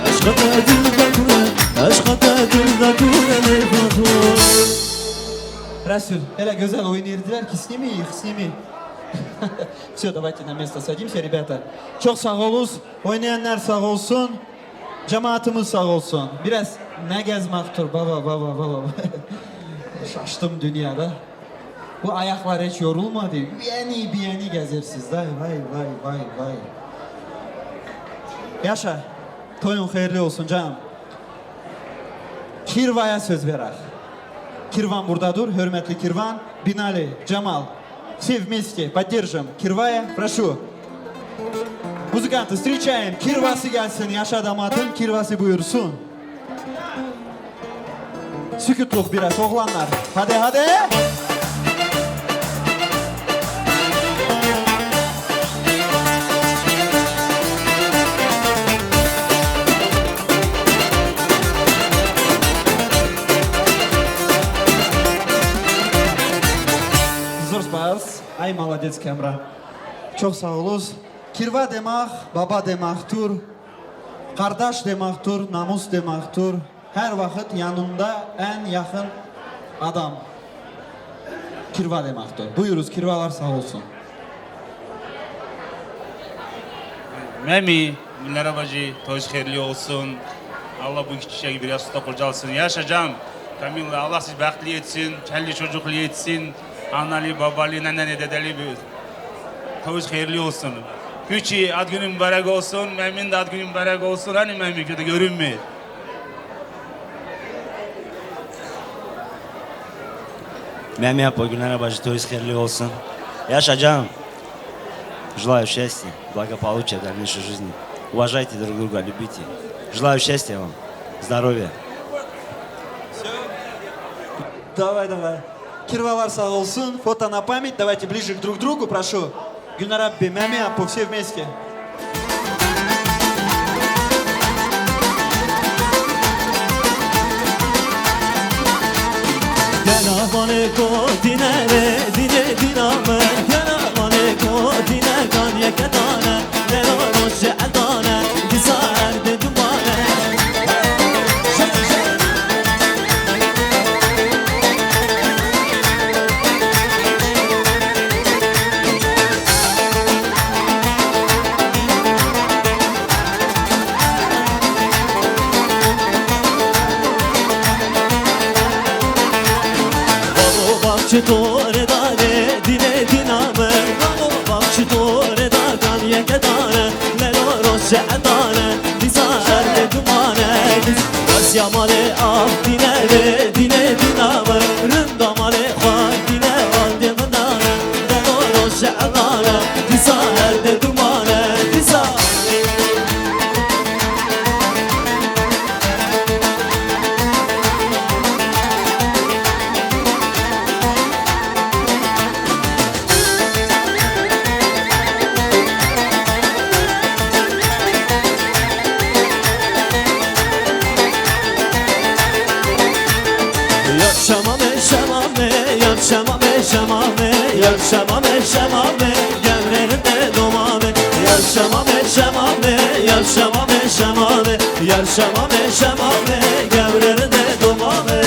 Eşqe te dil de kure, eşqe te dil de kure lê Fado. Resul, hele güzel oynayırdılar ki, simi, simi. Все, давайте на место садимся, ребята. Çok sağ olun. Oynayanlar sağ olsun. Cemaatimiz sağ olsun. Biraz ne gezmektir baba, baba, baba. Şaştım dünyada. Bu ayaklar hiç yorulmadı. Yeni bir yeni gezersiz. Vay, vay, vay, vay, vay. Yaşa. Toyun hayırlı olsun canım. Kirvaya söz verer. Kirvan burada dur, hürmetli Kirvan. Binali, Cemal, все вместе поддержим Кирвая, прошу. Музыканты, встречаем. Kirvası gelsin, yaşa damatın Kirvası buyursun. Sükütlük biraz, oğlanlar. Hadi, hadi. Zor spas. Ay, молодец, Kemran. Çok sağ olun. Kirva demek, baba demektir. Kardeş demektir, namus demektir. Her vakit yanında en yakın adam. Kirva demektir. Buyuruz, kirvalar sağ olsun. Memî, Gülnara bacî, toyş xêrlî olsun. Allah bu iki çiçeği biraz sütte kurcalsın. Yaşa can, Kamilla, Allah sizi bahtlı etsin, çelli çocuklu etsin. Analı, babalı, neneli, dedeli bir toyş xêrlî olsun. Küçü, ad günü mübarek olsun. Memîn de ad günü mübarek olsun. Hani Memî kötü görünmüyor. Мямия, по Гюльнара бажи, то есть херли olsun. Яша джан. Желаю счастья, благополучия в дальнейшей жизни. Уважайте друг друга, любите. Желаю счастья вам, здоровья. Давай, давай. Kirvalar sağ olsun. Фото на память. Давайте ближе к друг другу, прошу. Gülnar abi, Mehmet abi, все вместе. Bela malê kotîne ve dînê dîna min, bela malê kotîne kan yeke dane, lelo roşe edane, dîsa erdê dumane. Babo bak çi tore dare, dînê dîna min. Babo bak çi tore da kan yeke dare, lelo roşe edare, dîsa erdê dumane. Dîs-, Asya malê af dîne ve, dînê dîna min. Rinda malê xwe dîne, van dê min dane, lelo roşe edare, dîsa erdê dumane, dîsa. Yar şemame, şemame, yar şemame, şemame, yar şemame, şemame, gevrerinde domame. Yar şemame, şemame, yar şemame, şemame, yar şemame, şemame, gevrerinde domame.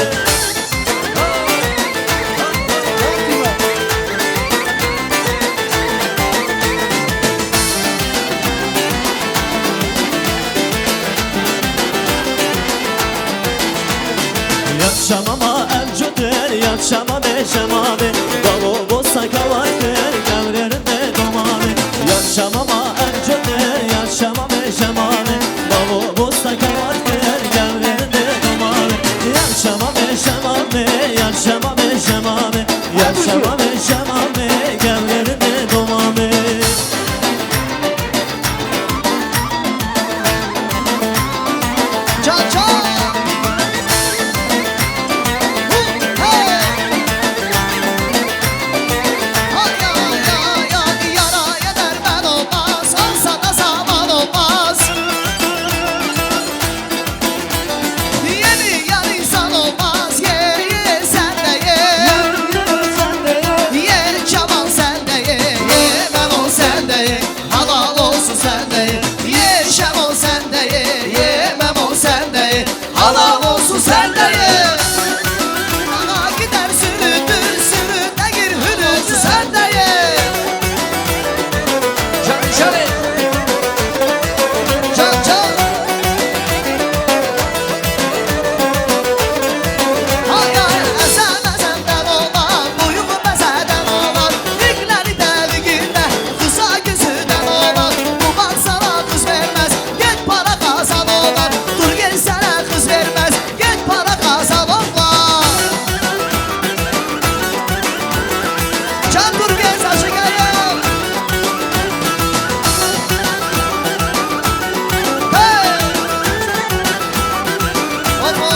Yar şemama el cutir, yar şemame şemame, bavo bosa kawatir, gevrerinde domame. Yar şemama el cutir, yar şemame şemame, bavo bosa kawatir, gevrerinde domame. Yar şemame şemame, yar şemame şemame, yar şemame şemame, gevrerinde domame. Can, can. Hu, hey. Ay, ay, ay, ay, yaraya derman olmaz, olsa da zaman olmaz. Yeni yar insan olmaz, ye, ye, sen de ye. Ye, Kemal, sen de ye, ye, Memo, sen de ye. Halal olsun, sen de ye, ye, Şemo, sen de ye, ye, Memo, sen de ye. Halal olsun, sen de ye. Ağa gider sürüdür, sürüde gir hürüdür, sen de ye. Şöyle, şöyle. Can, can. Hay, hay, esen, esenden olmaz, boyun meseden olmaz. İklali deliginde, kısa gözünden olmaz. Bu bak sana kız vermez, git para kazan olmaz. Dur gel sana kız vermez, git para kazan olmaz. Can dur gel saçı gel. Hey! Oho!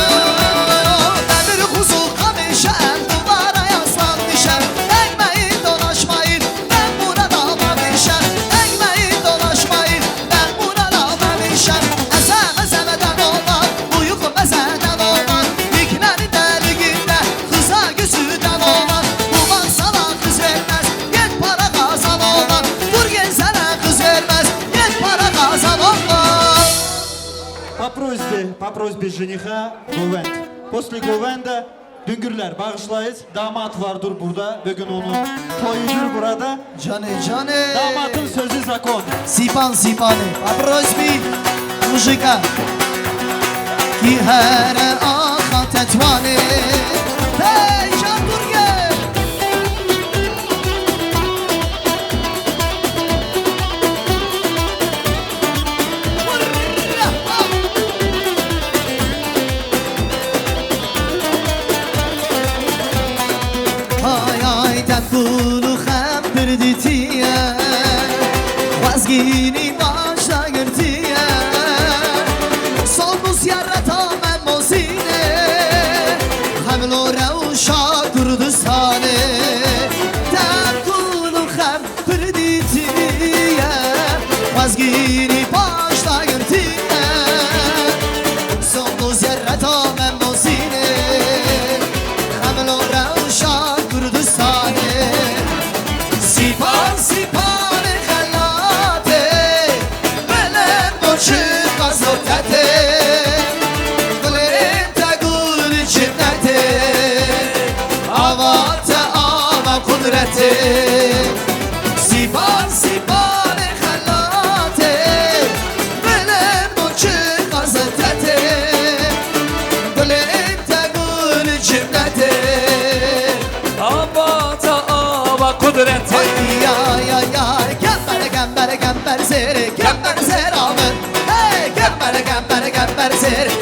Demir kuzu kamışan, duvara yaslanmışan. Ekmeği dolaşmayın, ben buna dalmamışan. Ekmeği dolaşmayın, ben buna dalmamışan. Ezem ezemeden olmaz, uyku meseden olmaz. İkneni deliginde, kıza gözünden olmaz. Bu bak sana kız vermez, git para kazan olmaz. Dur gel sana kız vermez, git para kazan olmaz. По просьбе, по просьбе жениха, govend. После govenda Güngürler, bağışlayız. Damat vardır burada. Bugün onun toyudur burada. Canê, canê. Damatın sözü zakon. Sîpan, sîpanê. Paprosbî muzîka. Kî here axa tetwanê. Hey, Can Durge. Hay hay, tepûl û xem pir dîtiye, xwezgînî başa girtiye. Sol nûsiyareta me mozînê, xemlo rewşa Kurdistanê. Tepûl û xem pir dîtiye, xwezgînî paşta girtiye. Zond û zerreta me mozînê, xemlo re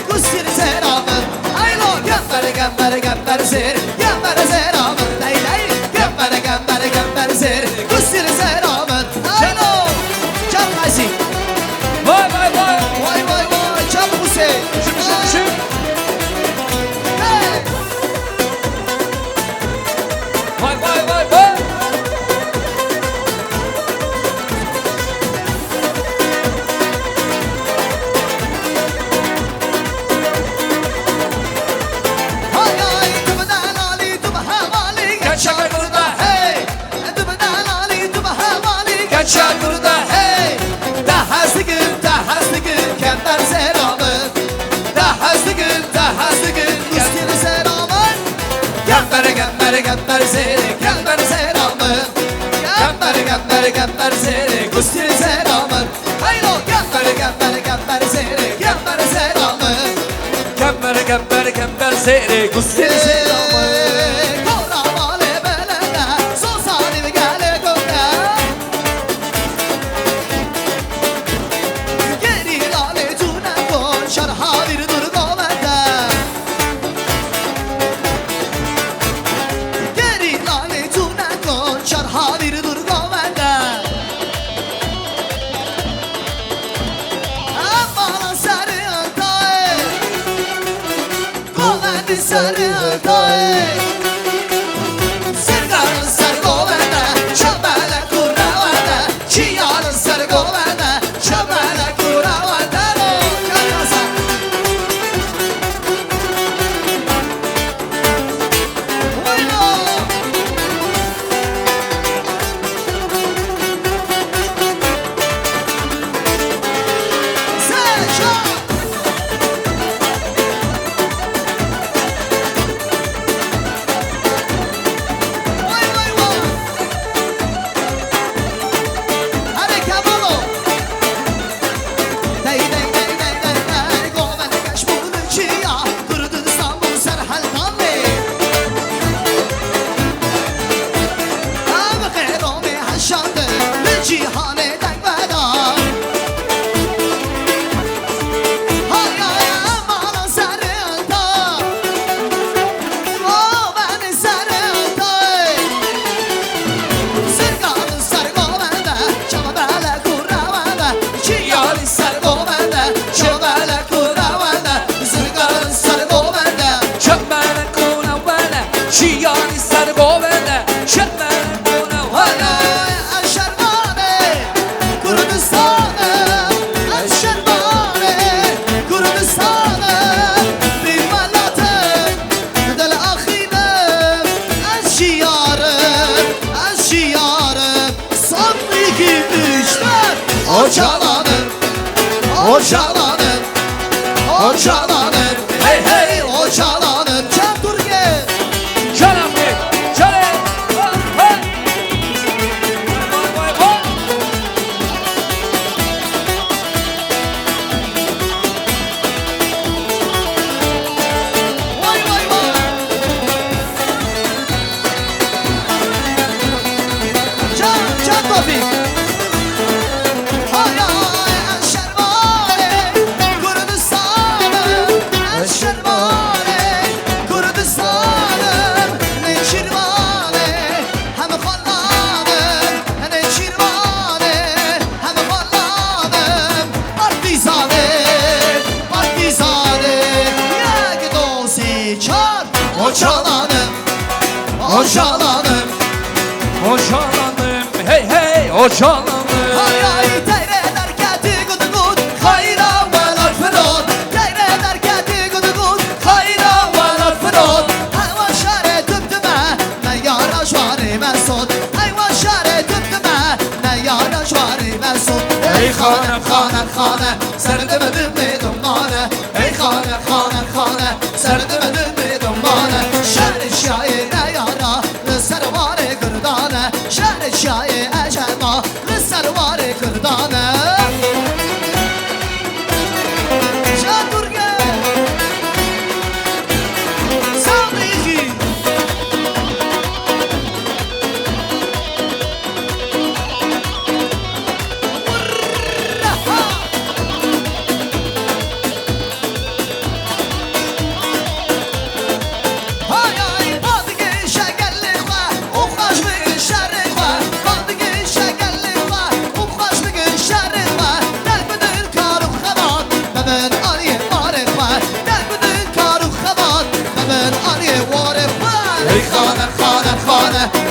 Gustir zera min. Haylo, gember, gember, gember zêr. Gember zera min. Ley, ley. Gember, gember, gember zêr. Gustir zera min. Haylo. Can Gazi. Vay, vay, vay. Vay, vay, vay. Can Hüseyin. Şık, şık, şık. Hey. Vay, vay, vay, vay. Hay, hay, tu bi delalî, tu bi hevalî, geç şeker burada, hey. Tu bi delalî, tu bi hevalî, geç şeker burada, hey. Te hez dikim, te hez dikim, kember zera min. Te hez dikim, te hez dikim, gustir zera min. Gember, gember, gember zêrê, gember zera min. Gember, gember, gember zêrê, gustir zera min. Haylo, gember, gember, gember zêrê, gember zera min. Gember, gember, gember zêrê, gustir zera min. Kora malê belede, sosa li gelê gode. Gerî lalê cûneko şer havîr dur govende. Gerî lalê cûneko şer havîr dur govende. Em mala serê antayê. Govendî serê dayê. Sirgar ser govende, çebele kurewende, çiyar ser govende, çebele kurewende. Waylo. Seçal. Vay, vay, vay. Hadi Kemalo. Dey, dey, dey, dey, dey, dey. Govende geş bûn çiya. Kurdistan bû ser heltanê. Ev qêromê heşandin li cîhanê. Şiyanî ser govende, şermene bona wala. Eşermane Kurdistanê, eşermane Kurdistanê, bir welatim, dil axînim, ez şiyarim, ez şiyarim, santrîkî işler, Ocalanım, Ocalanım, Ocalanım, hey hey Ocalanım, can Türkiye. Can Ahmet, can e, ha, ha. Vay, vay, vay. Vay, vay, vay. Can, can Tofîk. Hay hay, ez şervanê Kurdistanê, ez şervanê Kurdistanê, nêçîrvanê, hem xwelanê, nêçîrvanê, hem xwelanê, partîzanê, partîzanê, yek, do, sê, çar, Ocalanım. Ocalanım, Ocalanım, hey hey Ocalanım. Hay hay, teyre derketî gud gud, xayra welat firot. Teyre derketî gud gud, xayra welat firot. Hewa şarê tumtume, neyara şwarê mesot. Hewa şarê tumtume, neyara şwarê mesot. Ey xanem, xanem, xanem, serdime dimê dumane. Ey xane, xane, xane, serdime dimê dumane. Şerê şiyayê neyara, li ser warê girdan e. Şerê şiyayê ecema, li ser warê girdan e. Şaturge! Sabrî jî!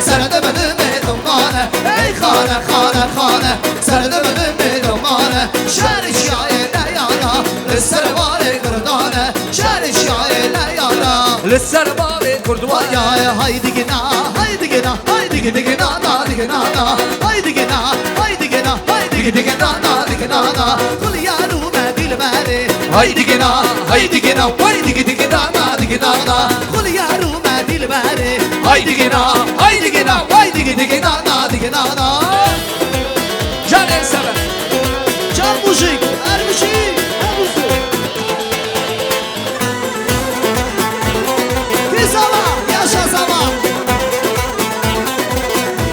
Serdemê min ê domane, ey xane, xane, xane. Serdemê min ê domane, şerê çiyayê neyara, li ser barê kurdane, şerê çiyayê neyara. Li ser barê kurdane. Vay ay, hay digina, hay digina, hay digi digina, na digina, na. Hay digina, hay digina, hay digi digina, na digina, na. Xulya rûme dilberê. Hay digina, hay digina, hay digi digina, na digina, na. Xulya rûme dilberê. Hay digina, hay digina, hay digi digina, na digina, na. Canê sere. Can mujik, her mujik, her mujik. Kî zava, yaşa zava.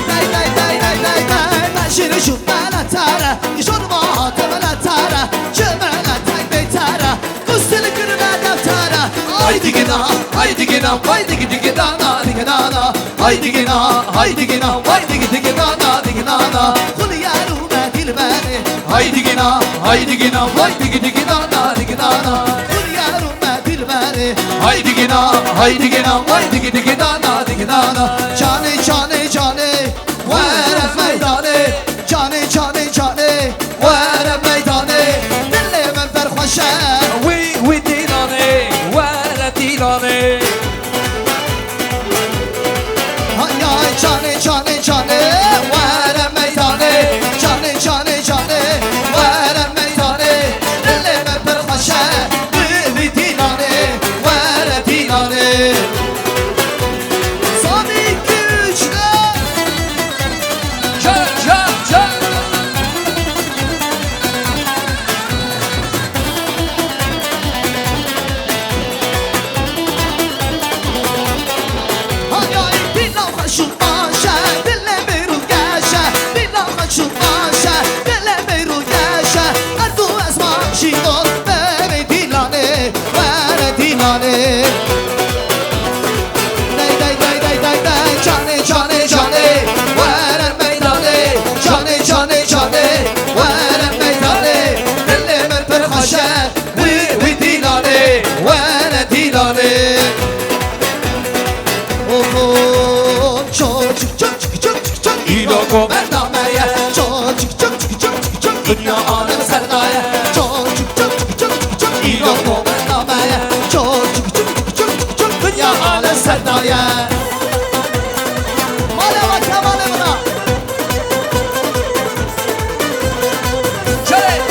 Day, day, day, day, day, day. Jiri ju bela tara, jor ma te bela tara, jemela tay betara. Gustil kirme deftara. Ay digina, ay digina, ay digi digina, na digina, na. Ay digina, ay digina, ay digi digina, na digina, na. Xulya rûme dilberê. Ay digina, ay digina, ay digi digina, na digina, na. Xulya rûme dilberê. Ay digina, ay digina, ay digi digina, na digina, na. Canê, canê, canê, were meydanê. Canê, canê, canê, were meydanê. Dilê min pir xweş e. Wî, wî dîlanê, were dîlanê. Hay, hay, canê, canê, canê, were meydanê. Canê, canê, canê, were meydanê. Dilê min pir xweş e. Wî, wî dîlanê, were dîlanê. Sonic güçlü. Çal, çal, çal. Hay, hay, dîna xweş û baş e, dilê mêr û geş e. Dîna xweş û baş e, dilê mêr û geş e. Her du ez ma jî dor, berê dîlanê, were dîlanê. Dey, dey, dey, dey, dey, dey. Canê, canê, canê, were meydanê. Canê, canê, canê, were meydanê. Dilê min pir xweş e, wî, wî dîlanê, were dîlanê. Oho, ço, çik, çik, çik, çik, çik, çik. Îro ko bername ye. Ço, çik, çik, çik, çik, çik, çik. Dinya alem serdaye. Ço, çik, çik, çik, çik, çik, çik. Îro ko bername ye. Ço, çik, çik, çik, çik, çik, çik. Dinya alem serdaye. Mala bak ya, mala bak. Çek.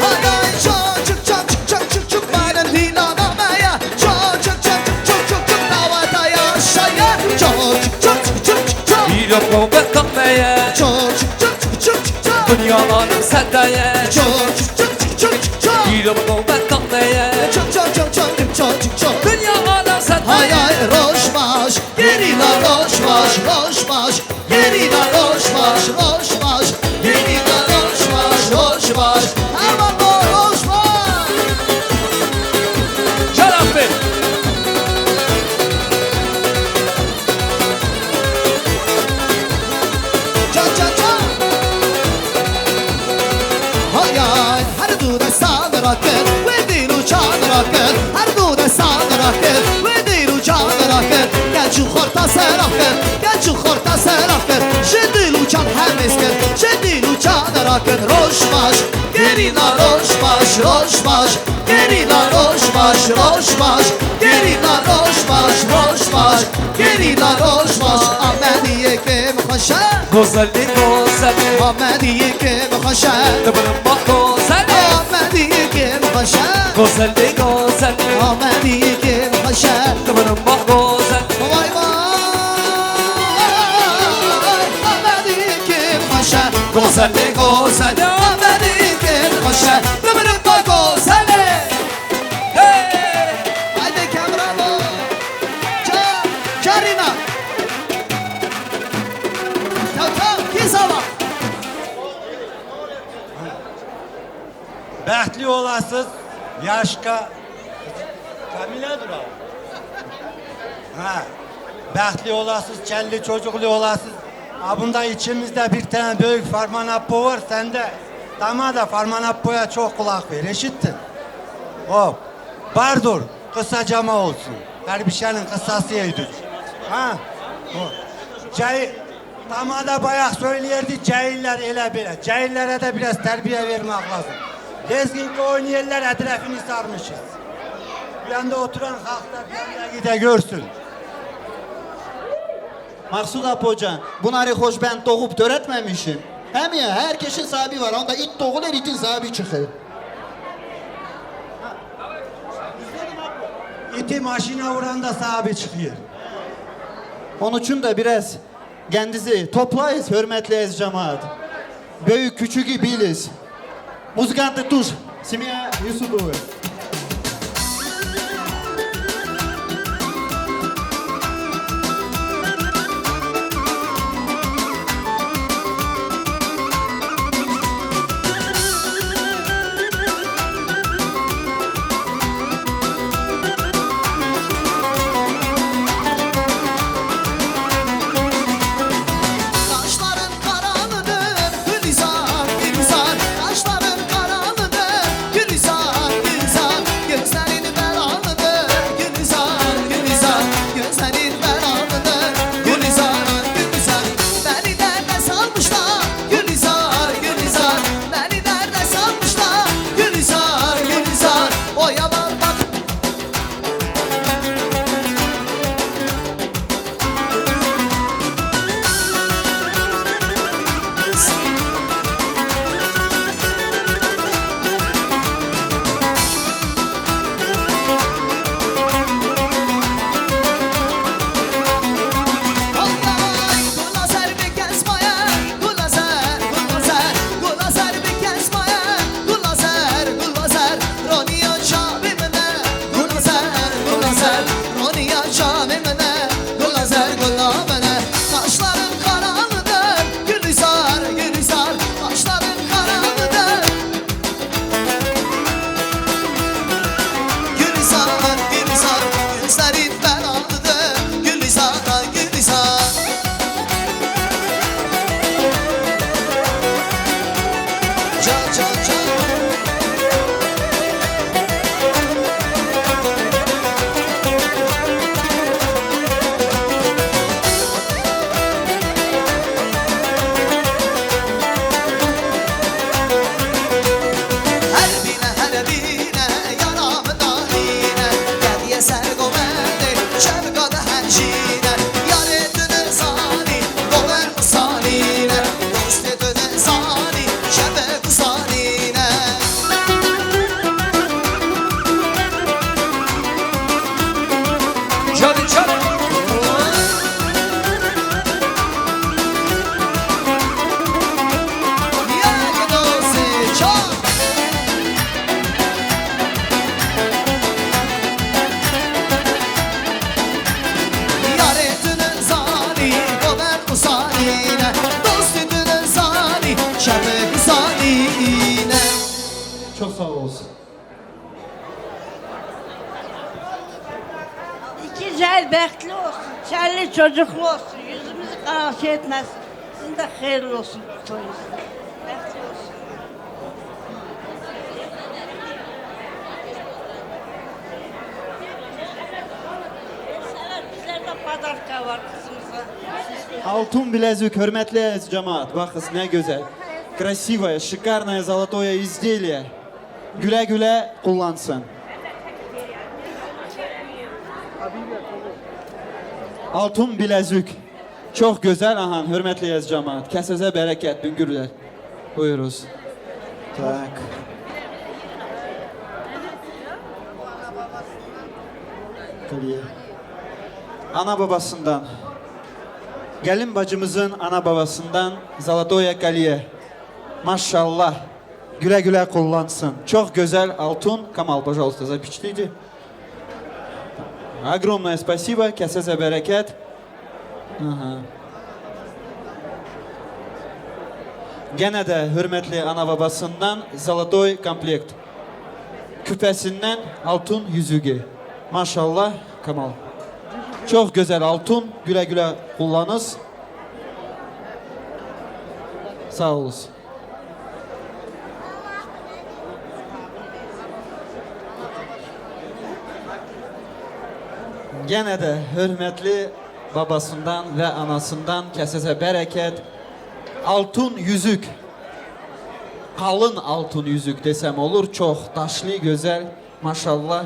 Hay, hay, ço, çik, çik, çik, çik, çik, çik, malen dîlana me ye. Ço, çik, çik, çik, çik, çik, çik, daweta yaşa ye. Ço, çik, çik, çik, çik, çik, çik. Îro qeweta me ye. Ço, çik, çik, çik, çik, çik, çik. Dinya alem seda ye. Ço, çik, çik, çik, çik, çik, çik. Îro qeweta me ye. Ço, ço, ço, ço, ço, ço, ço. Dinya alem seda ye. Hay, hay, roj baş, gerîla roj baş, roj baş. Gerîla roj baş, roj baş. Gerîla roj baş, roj baş. Hevalno roj baş. Şeref be. Can, can, can. Hay, hay. Her du destan rakir, wê dîl û can rakir. Her du destan rakir, wê dîl û can rakir. Genç û xorta ser rakir, genç û xorta ser rakir. Ji dîl û can hemêz kir, ji dîl û can rakir. Roj baş, gerîla roj baş, roj baş. Gerîla roj baş, roj baş. Gerîla roj baş, roj baş. Gerîla roj baş. Amediyê kêm xweş e. Gozelê, gozelê. Amediyê kêm xweş e. Dibirim bak gozelê. Amediyê kêm xweş e. Gozelê, gozelê. Amediyê kêm xweş e. Dibirim bak gozelê. Vay vay. Amediyê kêm xweş e. Gozelê, gozelê. Amediyê kêm xweş e. Dibirim bak gozelê. Hey! Haydi Kemrano. Ça, Carina. Tav, tav, kî zava? Behtli olasız, yaşka. Kamila dur abi. Ha. Behtli olasız, çelli çocuklu olasız. Ha, bunda içimizde bir tane büyük Farman Appo var, sen de dama da Farman Appo'ya çok kulak ver, eşittin? Hop. Bardur. Kısa cama olsun. Her bir şeyin kısası iyidir. Ha? O. Cahil, tamada bayağı söyleyerdi, cahiller ele böyle. Cahillere de biraz terbiye vermek lazım. Lezginki oynayanlar etrafını sarmışız. Bir yanda oturan halk da bir yanda gide görsün. Maksud Apocan, bunları hoş ben doğup töretmemişim. Hem ya, herkesin sahibi var. Onda it doğulur, itin sahibi çıkıyor. İti maşına vuranda sahibi çıkıyor. Onun için de biraz kendinizi toplayız, hürmetli ez cemaat. Büyük küçüğü biliz. Музыканты туш, семья Юсуповы. Kaşların karalıdır, Gülizar, Gülizar. Kaşların karalıdır, Gülizar, Gülizar. Gözlerin belalıdır, Gülizar, Gülizar. Gözlerin belalıdır, Gülizar, Gülizar. Beni derde salmışlar, Gülizar, Gülizar. Beni derde salmışlar, Gülizar, Gülizar. O yaban bak- Gulazer, gulazer, gulazer, gulazer, gulazer, gulazer, Ronnie ya çavê min e. Gulazer, gulazer, Ronnie ya çavê min e. Gulazer, gula min e. Kaşların karalıdır, Gülizar, Gülizar. Kaşların karalıdır. Gülizar, Gülizar, gözlerin belalıdır. Gülizar, Gülizar. Can, can, can. Her bîne, her bîne, yara min danîne. Geriye ser govendê, şevka dihenjîne. Yarê tu nizanî, govend sanîne. Dostê tu nizanî, şevek sanîne. Çal, çal. Yarê tu nizanî, govend sanîne. Dostê tu nizanî, şevek sanîne. Çok sağ olsun. İki cahil behtli olsun, çelli çocuklu olsun, yüzümüzü kara şey etmesin. Sizin de hayırlı olsun toyunuz. Behtli olsun. Bizler de padarka var kızımıza. Altın bilezik, hürmetli cemaat. Bakın ne güzel. Красивое, шикарное золотое изделие. Güle güle kullansın. Altın bilezik. Çok güzel, ahan, hürmetli ez cemaat. Kesinize bereket, Bingöller. Buyuruz. Tak. Kaliye. Ana babasından. Gelin bacımızın ana babasından Zalatoya Kaliye. Maşallah. Güle güle kullansın. Çok güzel altın. Kamal, пожалуйста, запечатлите. Огромное спасибо. Kesinize bereket. Aha. Gene de hürmetli ana babasından золотой комплект. Küpesinden altın yüzüğü. Maşallah Kamal. Çok güzel altın. Güle güle kullanız. Sağ olasın. Gene de hürmetli babasından ve anasından kesese bereket. Altın yüzük. Kalın altın yüzük desem olur. Çok taşlı, güzel. Maşallah.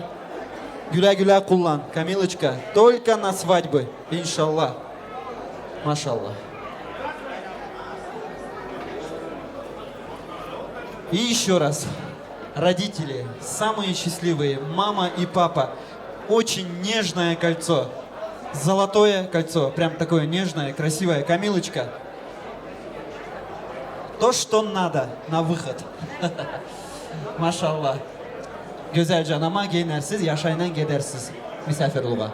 Güle güle kullan, Камилочка. Только на свадьбы, иншаллах. Maşallah. И еще раз. Родители, самые счастливые, мама и папа. Очень нежное кольцо. Золотое кольцо. Прям такое нежное, красивое. Камилочка. То, что надо на выход. Maşallah. Güzel canama giynersiz, yaşayla gidersiz. Misafirluğa.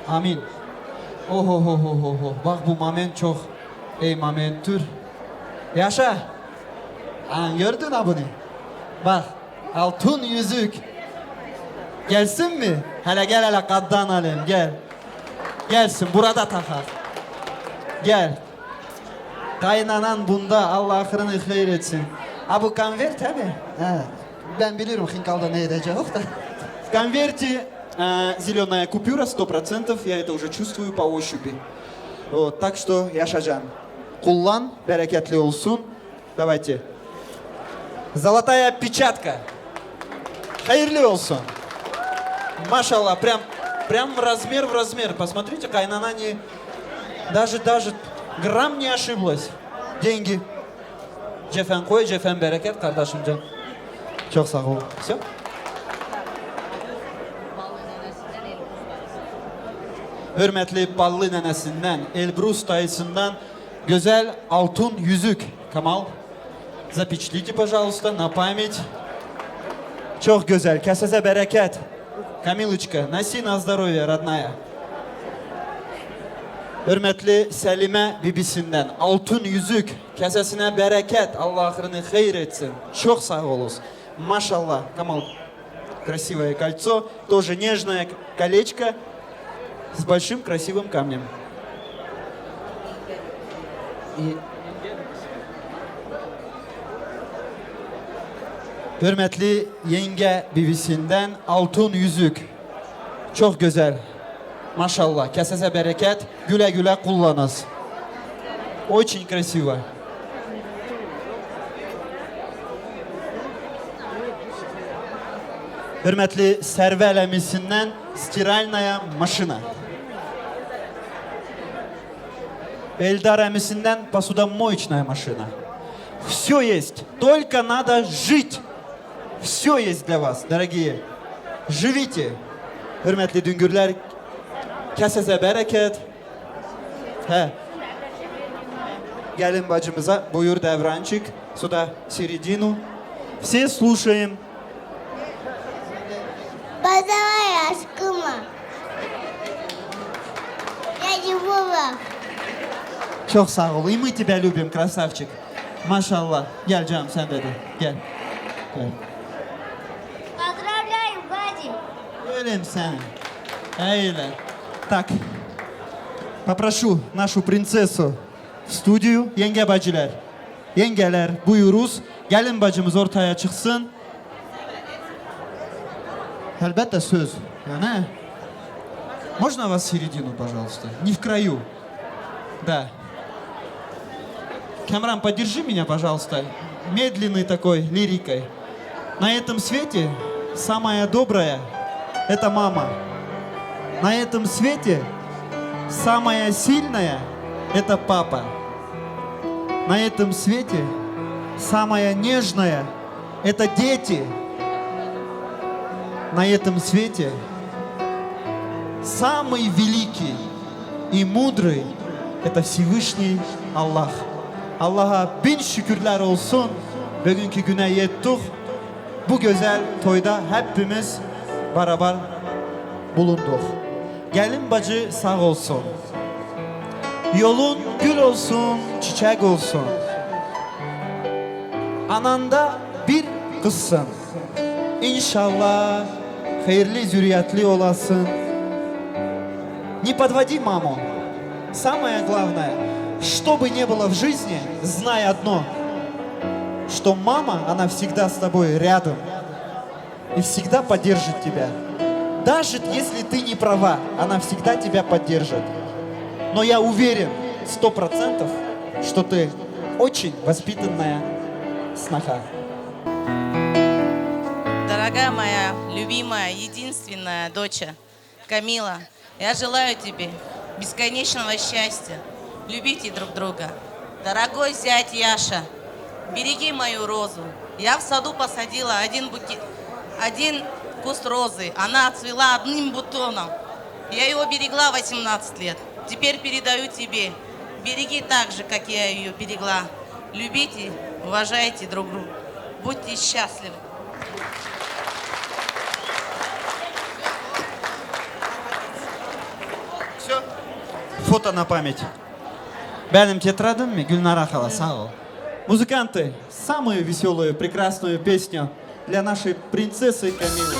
Amin. Oho ho ho ho ho. Bak bu mamen çok. Ey mamen tür. Yaşa. Aa, gördün ha bunu. Bak. Altın yüzük. Gelsin mi? Hele gel hele kaddan alayım gel. Gelsin burada takar. Gel. Kaynanan bunda Allah ahırını hayır etsin. Ha bu konvert abi. Ha. Ben biliyorum Hinkal'da ne edecek da. В конверте э, зеленая купюра, сто процентов, я это уже чувствую по ощупи. Вот, так что, Yaşacan, kullan, bereketli olsun. Давайте. Золотая печатка. Hayırlı olsun. Maşallah, прям, прям размер в размер. Посмотрите, kaynana не, даже, даже грамм не ошиблась. Деньги. Cefen koy, cefen bereket kardeşim can. Çok sağ ol. Все. Hürmetli Ballı nenesinden, Elbrus dayısından güzel altın yüzük. Kamal, запечатлите, пожалуйста, на память. Çok güzel. Kesese bereket. Камилочка, носи на здоровье, родная. Hürmetli Selime bibisinden altın yüzük. Kesesine bereket. Allah ahırını hayır etsin. Çok sağ olun. Maşallah. Kamal. Красивое кольцо, тоже нежное к- колечко с большим красивым камнем. И- Hürmetli yenge bibisinden altın yüzük. Çok güzel. Maşallah. Kesese bereket. Güle güle kullanız. Очень красиво. Hürmetli Servel emisinden стиральная машина. Eldar emisinden посудомоечная машина. Все есть. Только надо жить. Все есть для вас, дорогие. Живите. Hürmetli Düngürler, kesese bereket. He. Gelin bacımıza buyur Devrançık. Сюда середину. Все слушаем. Поздравляю, Ашкыма. Я его лав. Çok sağ ol. И мы тебя любим, красавчик. Maşallah. Gel canım sen de de. Gel. Gel. Поздравляю, Вадим. Öyle mi sen? Öyle. Так. Попрошу нашу принцессу в студию. Yenge bacılar. Yengeler, buyuruz. Gelin bacımız ortaya çıksın. Elbette söz. Yani. Можно вас в середину, пожалуйста? Не в краю. Да. Камран, поддержи меня, пожалуйста, медленной такой лирикой. На этом свете самая добрая — это мама. На этом свете самая сильная — это папа. На этом свете самая нежная — это дети. На этом свете самый великий и мудрый — это Всевышний Allah. Allah'a bin şükürler olsun. Bugünkü güne yettik. Bu güzel toyda hepimiz beraber bulunduk. Gelin bacı sağ olsun. Yolun gül olsun, çiçek olsun. Ananda bir kızsın. İnşallah hayırlı zürriyetli olasın. Не подводи маму. Самое главное, что бы ни было в жизни, знай одно, что мама, она всегда с тобой рядом и всегда поддержит тебя. Даже если ты не права, она всегда тебя поддержит. Но я уверен, сто процентов, что ты очень воспитанная сноха. Дорогая моя любимая, единственная доча Камила, я желаю тебе бесконечного счастья. Любите друг друга. Дорогой зять Яша, береги мою розу. Я в саду посадила один буке-, один куст розы. Она отцвела одним бутоном. Я его берегла восемнадцать лет. Теперь передаю тебе. Береги так же, как я её берегла. Любите, уважайте друг друга. Будьте счастливы. Всё. Фото на память. Benim têt redin mi? Gülnara xala, sağ ol. Музыканты, самую весёлую, прекрасную песню для нашей принцессы Камилы.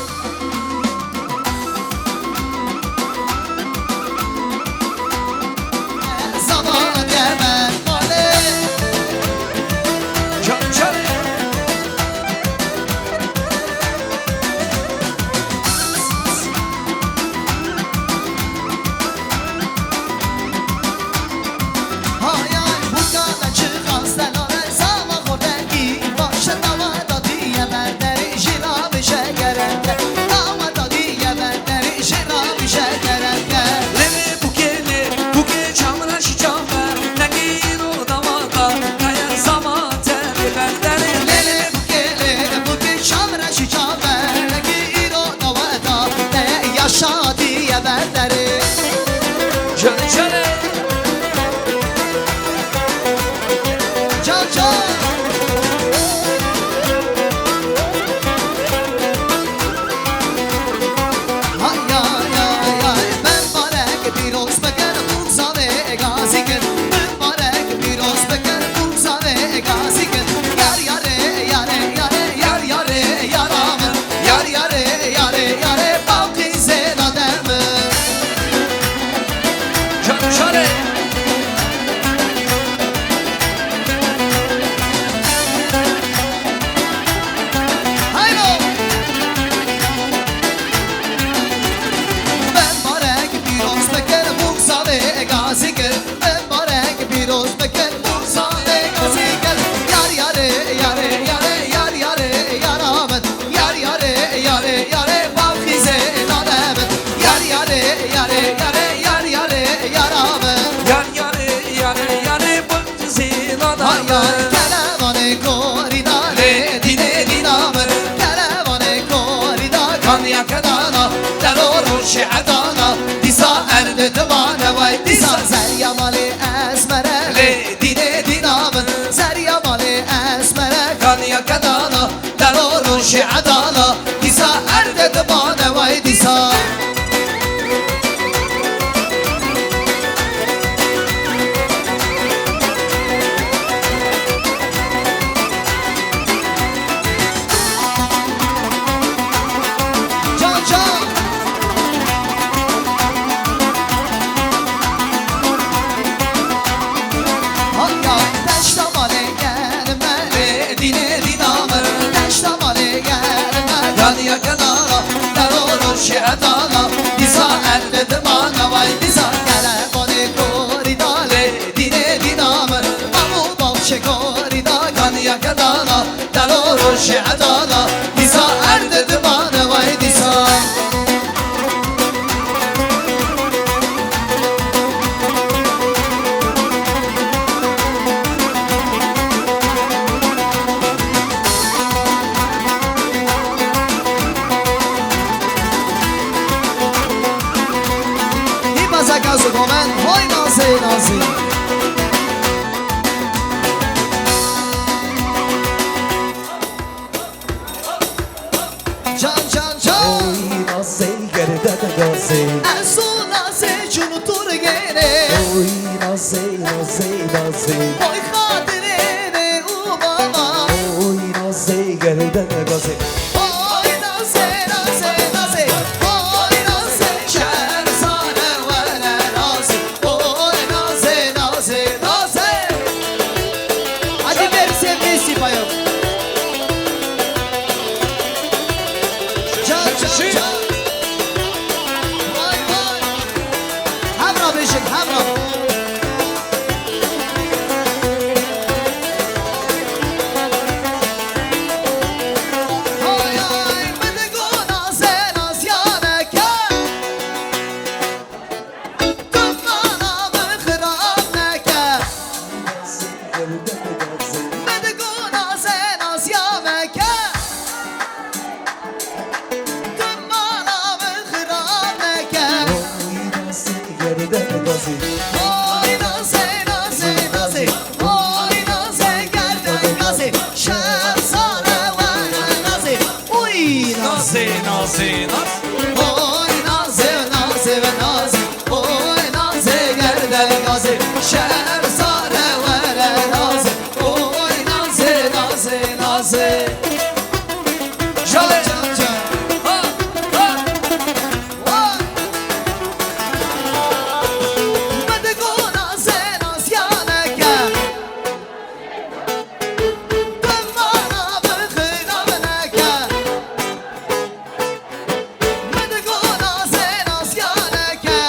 Î bazeka zigomen, hoy nazê nazê. Can, can, can. Oy nazê gerdek gazê. Ez û nazê cun turgêne. Oy nazê, nazê, nazê. Oy xatirêne û baba. Oy nazê gerdek gazê. Oy nazê, nazê, nazê. Oy nazê şerzane were nazê. Oy nazê, nazê, nazê. Hadi ver sevgilisi payam. Can, can, can. Oy nazê, nazê, nazê, oy nazê, gerdek gazê, şev sare were nazê. Oy nazê, nazê, nazê, nazê, nazê, nazê, oy nazê, nazê, gerdek gazê, şev sare were nazê. Oy nazê, nazê, nazê. Şale. Ha, ha. Vay. Min digo nazê, nazyaneke. Bi mana bi xirab neke. Min digo nazê, nazyaneke.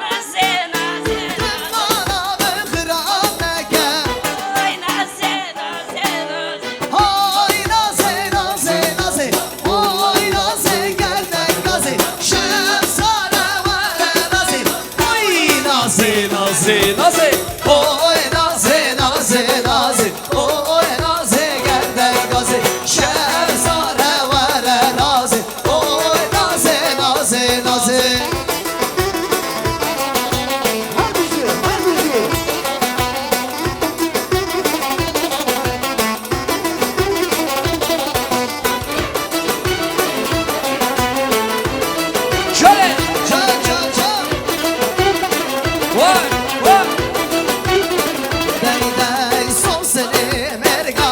Nazê, nazê, nazê. Mana bi xirab neke. Oy nazê, nazê, nazê. Hay nazê, nazê, nazê. Oy nazê, gerdek gazê. Şev sare were nazê. Oy nazê, nazê, nazê. Oy nazê, nazê, nazê. Oy nazê, gerdek gazê. Şev sare were nazê. Oy nazê, nazê, nazê. Her bijî, her bijî. Şöyle. Çal, çal, çal. Vay, vay. Dey, dey, sosinê mêrga.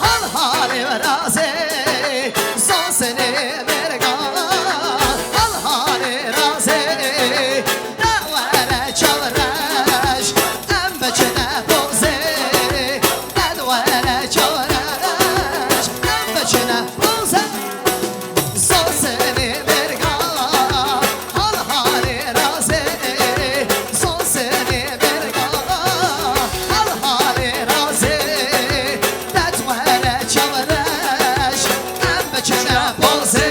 Hal halê virazê, sosinê mêrga, hal halê razê, de were çavreş, em biçine pozê, de were çavreş, em biçine pozê. Sosinê mêrga, hal halê razê, sosinê mêrga, hal halê razê, de were çavreş, em biçine pozê.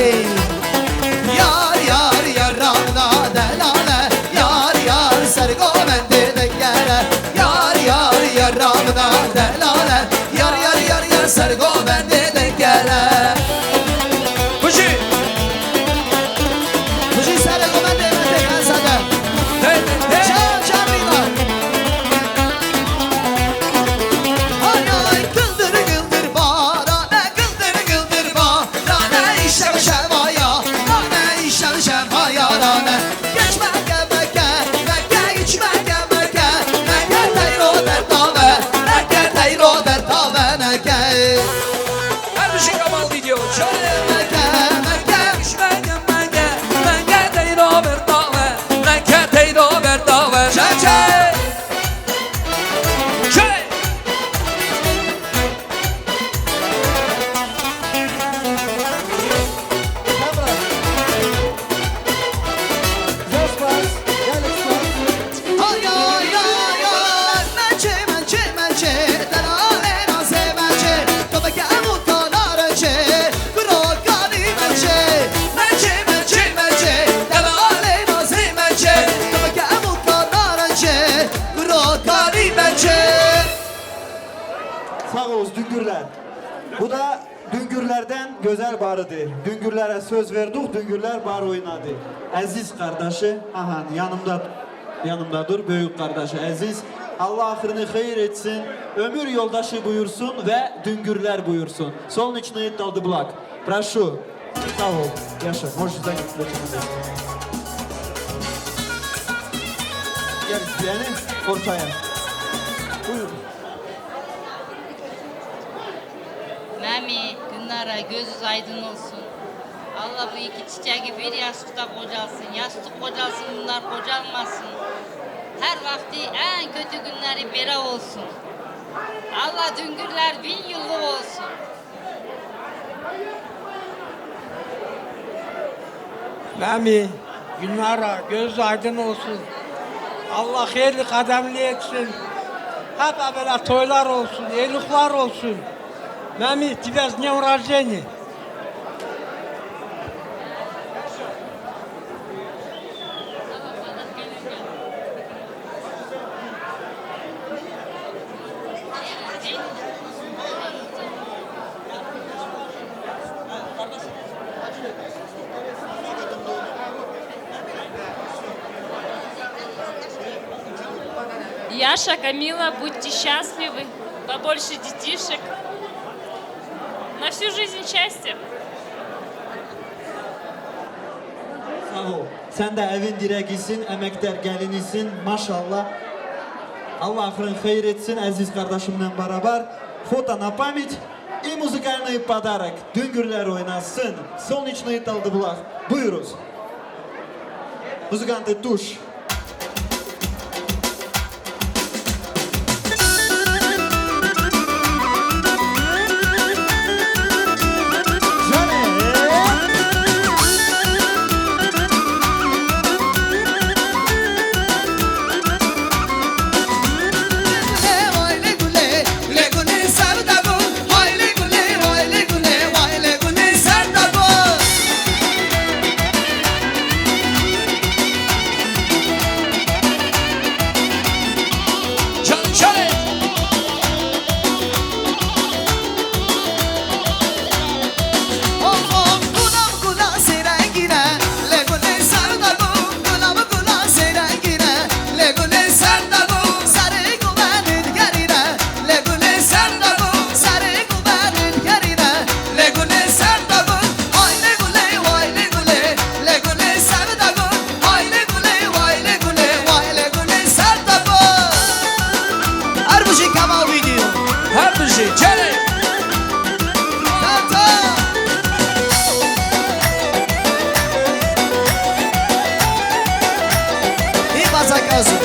Yar yar yar ramna delale, yar yar ser govendê dengere, yar yar yar ramna delale, yar yar yar yar ser govendê dengere. Kujî. Kujî ser govendê me tê xezede. Hey, hey. Çar çar rîna. Ay ay gıldır gıldır barane, gıldır gıldır ba. Rane îşev şevaya, rane îşev şevaya rane. Geç meke meke, meke iç meke meke, meke teyro derdave, meke teyro derdave neke. Her bir şey kamal video. Şöyle meke meke, iç meke meke, meke teyro derdave, meke teyro derdave. Çek çek. Şöyle. Ay, ay, ay, ay, mençe, mençe, mençe, deralê nazê mençe, tobeke em û kanarençe, kurokani mençe, mençe, mençe, mençe, deralê nazê mençe, tobeke em û kanarençe, kurokani mençe. Sağ olun, Düngürler. Bu da Düngürlerden Gözel Barı'dı. Düngürlere söz verdik, Düngürler bar oynadı. Aziz kardeşi, aha, yanımda, yanımda dur, büyük kardeşi Aziz. Allah ahırını hayır etsin, ömür yoldaşı buyursun ve Düngürler buyursun. Солнечные Талдыбулак. Прошу. Sağ ol. Yaşa. Можешь занять плечи. Gel, yani ortaya. Buyur. Mami, Gülnara, gözünüz aydın olsun. Allah bu iki çiçeği bir yastıkta kocalsın. Yastık kocalsın, bunlar kocalmasın. Her vakti en kötü günleri bera olsun. Allah Düngürler bin yıllık olsun. Mami, Gülnara, göz aydın olsun. Allah hayırlı kademli etsin. Hep böyle toylar olsun, evlilikler olsun. Mami, тебе с днём рождения. Яша, Камила, будьте счастливы, побольше детишек, на всю жизнь счастья. Sağ ol. Sen de evin direğisin, emektar gelinisin. Maşallah. Allah ahırın hayır etsin, aziz kardeşimle beraber. Фото на память и музыкальный подарок. Düngürler oynasın. Солнечные Талдыбулак. Buyuruz. Музыканты, туш. Her bijî Kemal Video. Her bijî. Çerê. Hî bazakazo.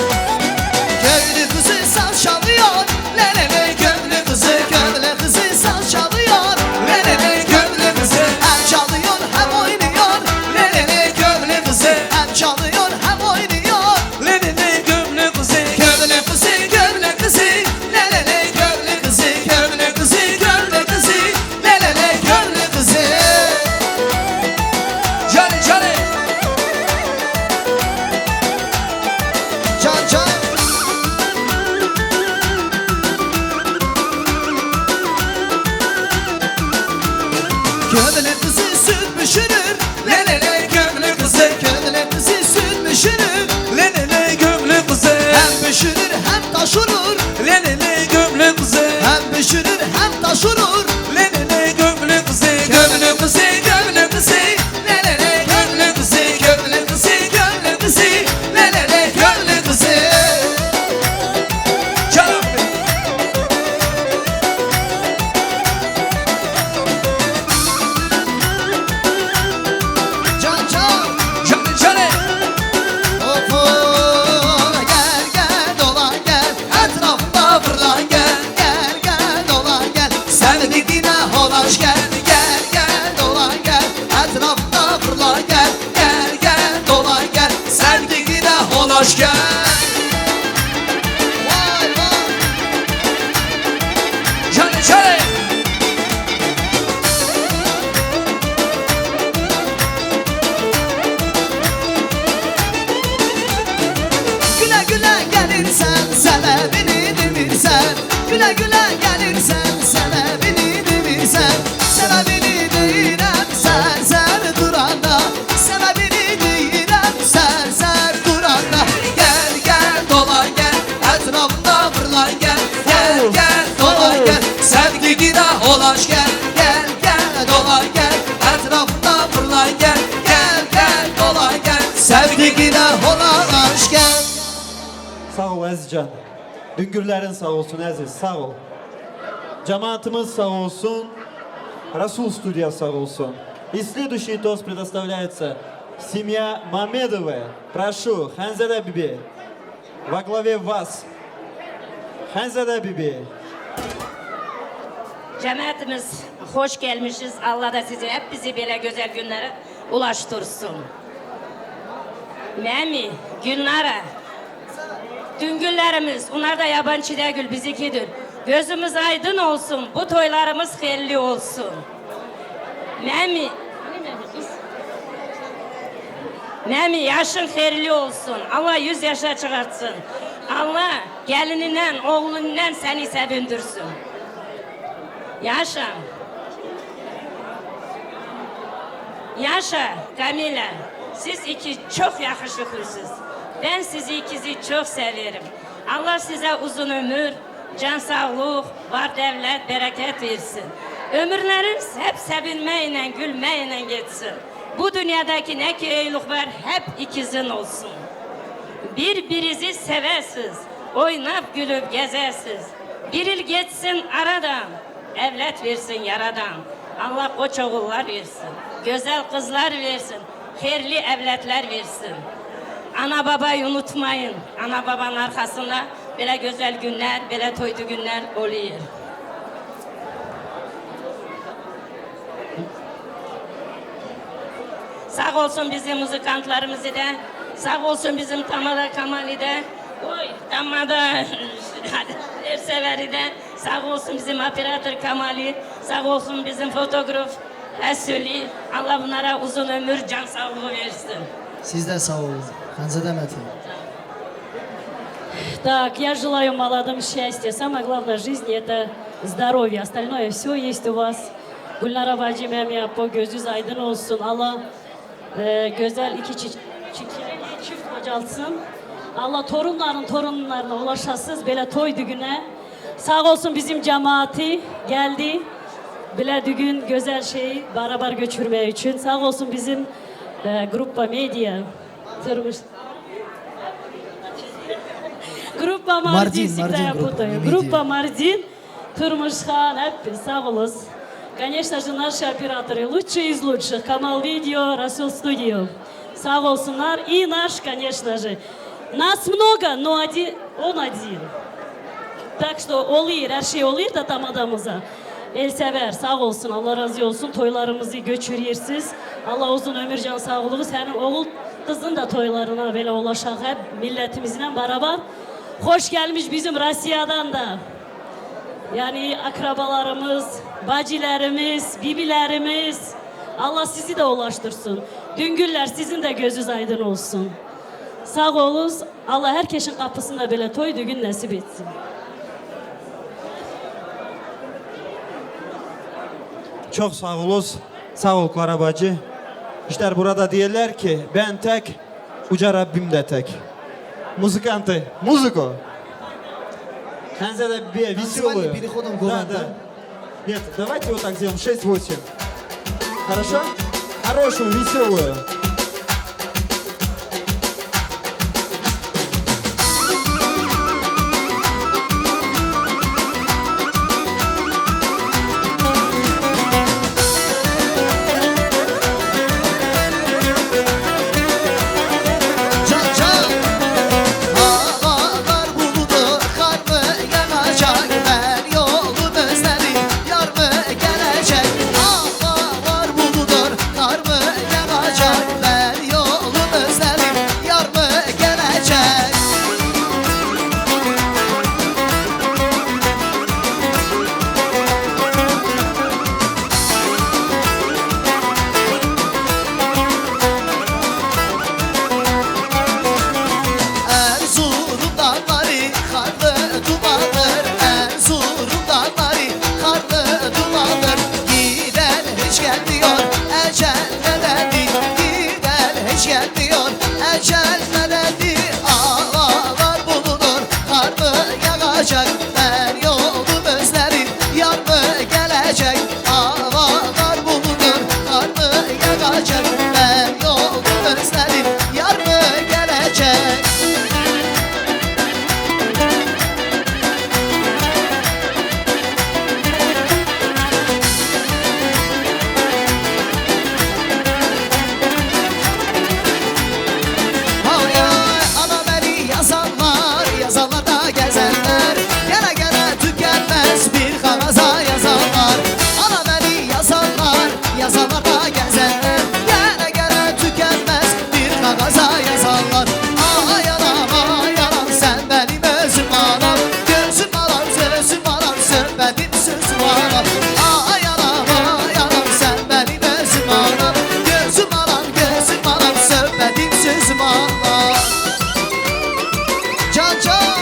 Köylü kızı saz çalıyor. Le le le köylü kızı, köylü kızı saz çalıyor. Le le le köylü kızı hem çalıyor hem oynuyor. Le le le köylü kızı hem çalıyor hem oynuyor. Le le le köylü kızı, köylü kızı, köylü kızı. Le le le köylü kızı, köylü kızı, köylü kızı. Le le le köylü kızı. Etrafına fırla gel, gel, gel, dola gel. Sevdiğine holaş gel. Vay, vay. Şöyle, şöyle. Güle güle gelirsen, sebebini bilirsen. Güle güle gelirsen, sebebini bilirsen. Sebebini deyirəm, sər sər duranda. Səbəbini deyirəm, sər sər duranda. Gəl gəl dola gəl, ətrafında fırla gəl. Gəl gəl dola gəl, sevdiğine holaş gəl. Gəl gəl dola gəl, ətrafında fırla gəl. Gəl gəl dola gəl, sevdiğine holaş gəl. Sağ ol Əzizcan. Dungurların sağ olsun Əziz, sağ ol. Cemaatimiz sağ olsun. Rasul Studiya sağ olsun. И следующий тост предоставляется семья Мамедовы. Прошу, Ханзада Биби. Во главе вас. Ханзада Биби. Cemaatimiz, hoş gelmişiz. Allah da sizi, hep bizi böyle güzel günlere ulaştırsın. Memi, Gülnara, Düngüllerimiz, onlar da yabancı değil, bizikidir. Gözümüz aydın olsun, bu toylarımız hayırlı olsun. Memi, Memi, yaşın hayırlı olsun. Allah yüz yaşa çıkartsın. Allah gelininden, oğlundan seni sevindirsin. Yaşa. Yaşa, Kamila. Siz iki çok yakışıklısınız. Ben sizi ikinizi çok severim. Allah size uzun ömür, can sağlık, var devlet, bereket versin. Ömürleriniz hep sevinmeyle, gülmeyle geçsin. Bu dünyadaki ne kötülük var, hep ikizin olsun. Birbirinizi sevesiz, oynap gülüp gezesiz. Bir yıl geçsin aradan, evlat versin yaradan. Allah koç oğullar versin, güzel kızlar versin, hayırlı evlatlar versin. Ana babayı unutmayın. Ana babanın arkasında böyle güzel günler, böyle toydu günler oluyor. Sağ olsun bizim muzikantlarımızı da, sağ olsun bizim Tamada Kamali de, oy, Tamada Erseveri de, sağ olsun bizim operator Kamali, sağ olsun bizim fotograf Esuli. Allah bunlara uzun ömür, can sağlığı versin. Siz de sağ olun. Ханзада Мати. Так, я желаю молодым счастья. Самое главное в жизни — это здоровье. Остальное всё есть у вас. Gülnara bacı, Memi apo, gözünüz aydın olsun. Allah, e, güzel iki çi-, çiçeği çift kocaltsın. Allah torunların torunlarına ulaşasız böyle toy düğüne. Sağ olsun bizim cemaati geldi. Bile düğün güzel şeyi beraber göçürmek için. Sağ olsun bizim, e, Grupa Medya. Tırmış. Grupa Mardin, Mardin, Mardin, всегда я путаю. Grupa Mardin, Turmuşxan, hep sağ olun. Конечно же, наши операторы, лучшие из лучших, Kamal Video, Rasul Studio. Sağ olsunlar. И наш, конечно же. Нас много, но один, он один. Так что olur, her şey olur da Tamadamıza. Elsever, sağ olsun, Allah razı olsun. Toylarımızı göçürüyorsunuz. Allah uzun ömür, can sağlığı. Senin oğul kızın da toylarına böyle ulaşak hep. Milletimizle beraber. Hoş gelmiş bizim Rusya'dan da. Yani akrabalarımız, bacılarımız, bibilerimiz. Allah sizi de ulaştırsın. Düngüller, sizin de gözünüz aydın olsun. Sağ olun. Allah herkesin kapısında böyle toy düğün nasip etsin. Çok sağ olun. Sağ ol Klara bacı. İşte burada diyorlar ki ben tek, uca Rabbim de tek. Музыканты, музыку. Ханзада Биби, веселую. Переходом к Да, да. Нет, давайте вот так сделаем, шесть-восемь. Хорошо? Хорошую, веселую. Acep, ben yolda özledim, yar mı gelecek? Hay ay, ana beni yazanlar, yazanlar da gezenler. Gele gele tükenmez bir kagaza yazanlar. Ana beni yazanlar, yazanlar da gezenler. Gele gele tükenmez bir kagaza yazanlar. Ay anam, ay anam, sen benim özüm anam. Gözüm anam, sözüm anam, söhbetim sözüm anam. Ay anam, ay anam, sen benim özüm anam. Gözüm anam, gözüm anam, söhbetim sözüm anam. Can can.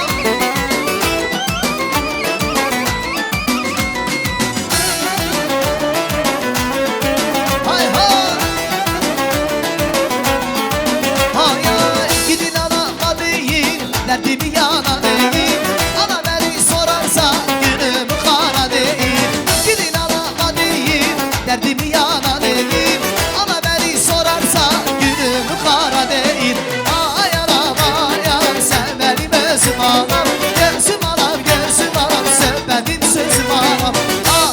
Hay hay. Hay hay. Gidin ana deyin, derdimi yana deyin. Ana beni sorarsa günümü kara deyin. Gidin ana deyin, derdimi yana deyin. Ana beni sorarsa günümü kara deyin. Ay anam, ay anam, sen benim özüm anam. Gözüm anam, gözüm anam, söhbetim sözüm anam.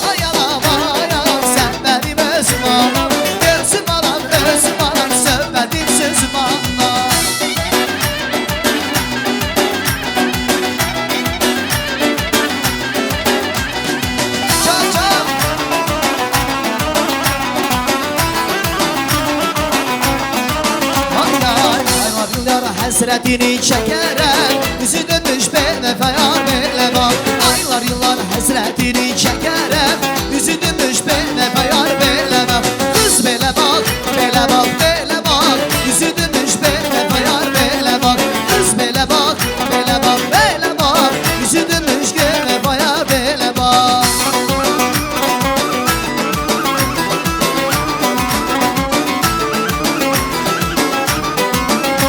Ay anam, ay anam, sen benim özüm anam. Gözüm anam, özüm anam, söhbetim sözüm anam. Can can. Ay ay, aylar yıllar hasretini çekerek, yüzü dönmüş bir defa yar bele bak. Aylar yıllar hasretini çekerek, yüzü dönmüş bir defa yar bele bak. Kız bele bak, bele bak, bele bak. Yüzü dönmüş bir defa yar bele bak. Kız bele bak, bele bak, bele bak. Yüzü dönmüş bir defa yar bele bak.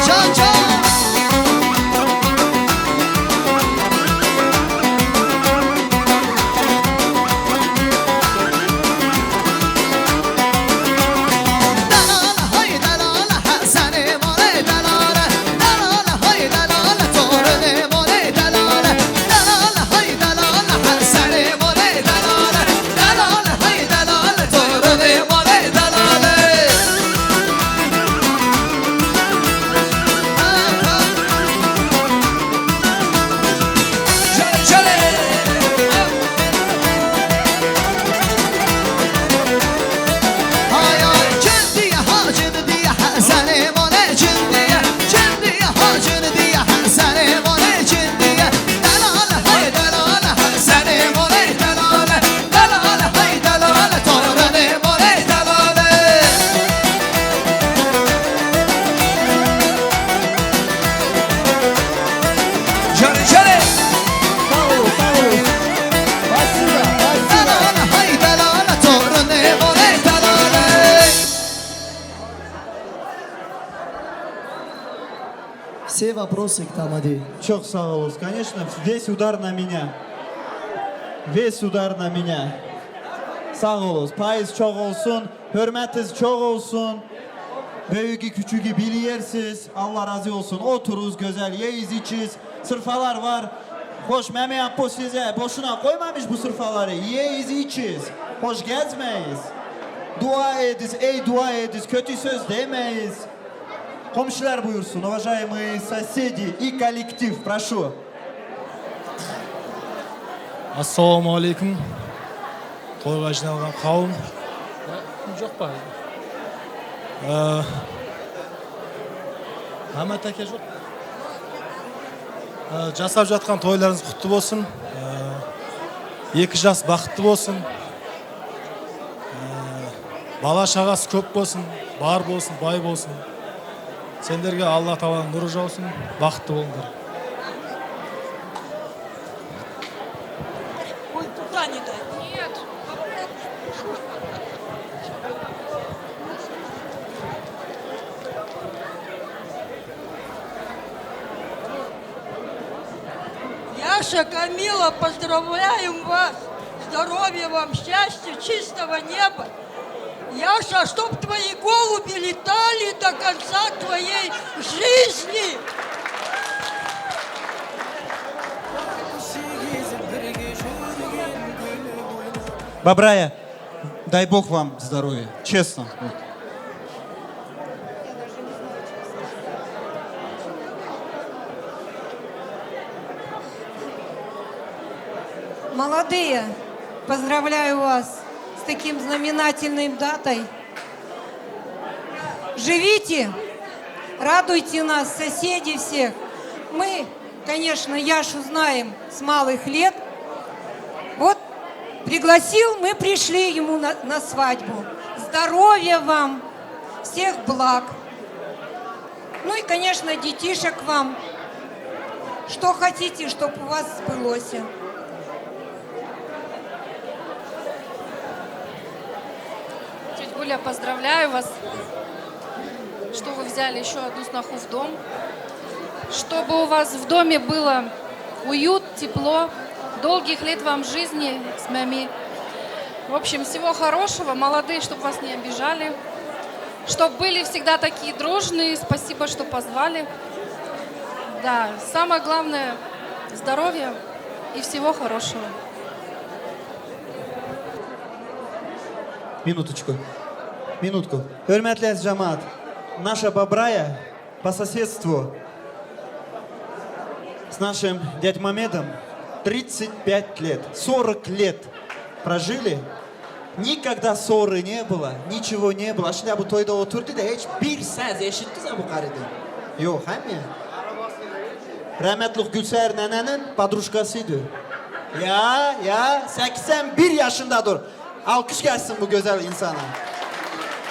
Can can. Delal hay delal, Hesenê molê delal. Delal hay delal, torunê molê delal. Delal hay delal, Hesenê molê delal. Delal hay delal, torunê molê delal. Jale, jale. Hay ay, çin diye, ha çin diye, Hesenê molê çin diye. Çin diye, ha çin diye, Hesenê molê çin diye. Delal hey delal, Hesenê molê delal. Delal hey delal, torunê molê delal. Jale, jale. Sağ ol, sağ ol. Başla, başla. Delal hey delal, torunê molê delal. Все вопросы к тамаде. Çok sağ ol. Конечно, весь удар на меня. Весь удар на меня. Sağ ol. Payız çok olsun. Hürmetiz çok olsun. Büyüğü küçüğü bilirsiniz. Allah razı olsun. Oturuz güzel, yeyiz, içiz. Sırfalar var. Hoş Meme Apo size boşuna koymamış bu sırfaları. Yeyiz, içiz. Hoş gezmeyiz. Dua ediz, ey dua ediz. Kötü söz demeyiz. Komşular buyursun, уважаемые соседи и коллектив, прошу. Assalomu alaykum. Toyga jînalgan qawm. Joq pa. Ee, Heme teke joq. Ee, Casa Catkan toylarınız kutlu olsun. Ee, Yekijas bahtlı olsun. Ee, Balaş ağası köp olsun, bar olsun, bay olsun. Senderge Allah Taala'nın nuru olsun, bahtlı olundur. Ой, туда не дай. Нет. Яша, Камила, поздравляем вас! Здоровья вам, счастья, чистого неба! Яша, чтоб твои голуби летали до конца твоей жизни. Бабрая, дай Бог вам здоровья, честно. Вот. Молодые, поздравляю вас с таким знаменательной датой. Живите, радуйте нас, соседей всех. Мы, конечно, Яшу знаем с малых лет. Вот пригласил, мы пришли ему на, на свадьбу. Здоровья вам, всех благ. Ну и, конечно, детишек вам. Что хотите, чтоб у вас сбылось. Тётя Гуля, поздравляю вас, что вы взяли ещё одну сноху в дом. Чтобы у вас в доме было уют, тепло, долгих лет вам жизни с мами. В общем, всего хорошего, молодые, чтобы вас не обижали, чтобы были всегда такие дружные. Спасибо, что позвали. Да, самое главное, здоровья и всего хорошего. Минуточку. Минутку. Hörmətli əziz cəmaət, наша Бабрая по соседству с нашим дядь Мамедом тридцать пять лет, сорок лет прожили. Никогда ссоры не было, ничего не было. Şimdi bu toyda oturdu da hiç bir ses eşitti mi bu karıdan? Yok, hem ya. Rahmetli Gülseher nenenin padruşkasıydı. Ya, ya, seksen bir yaşında dur. Alkış gelsin bu güzel insana.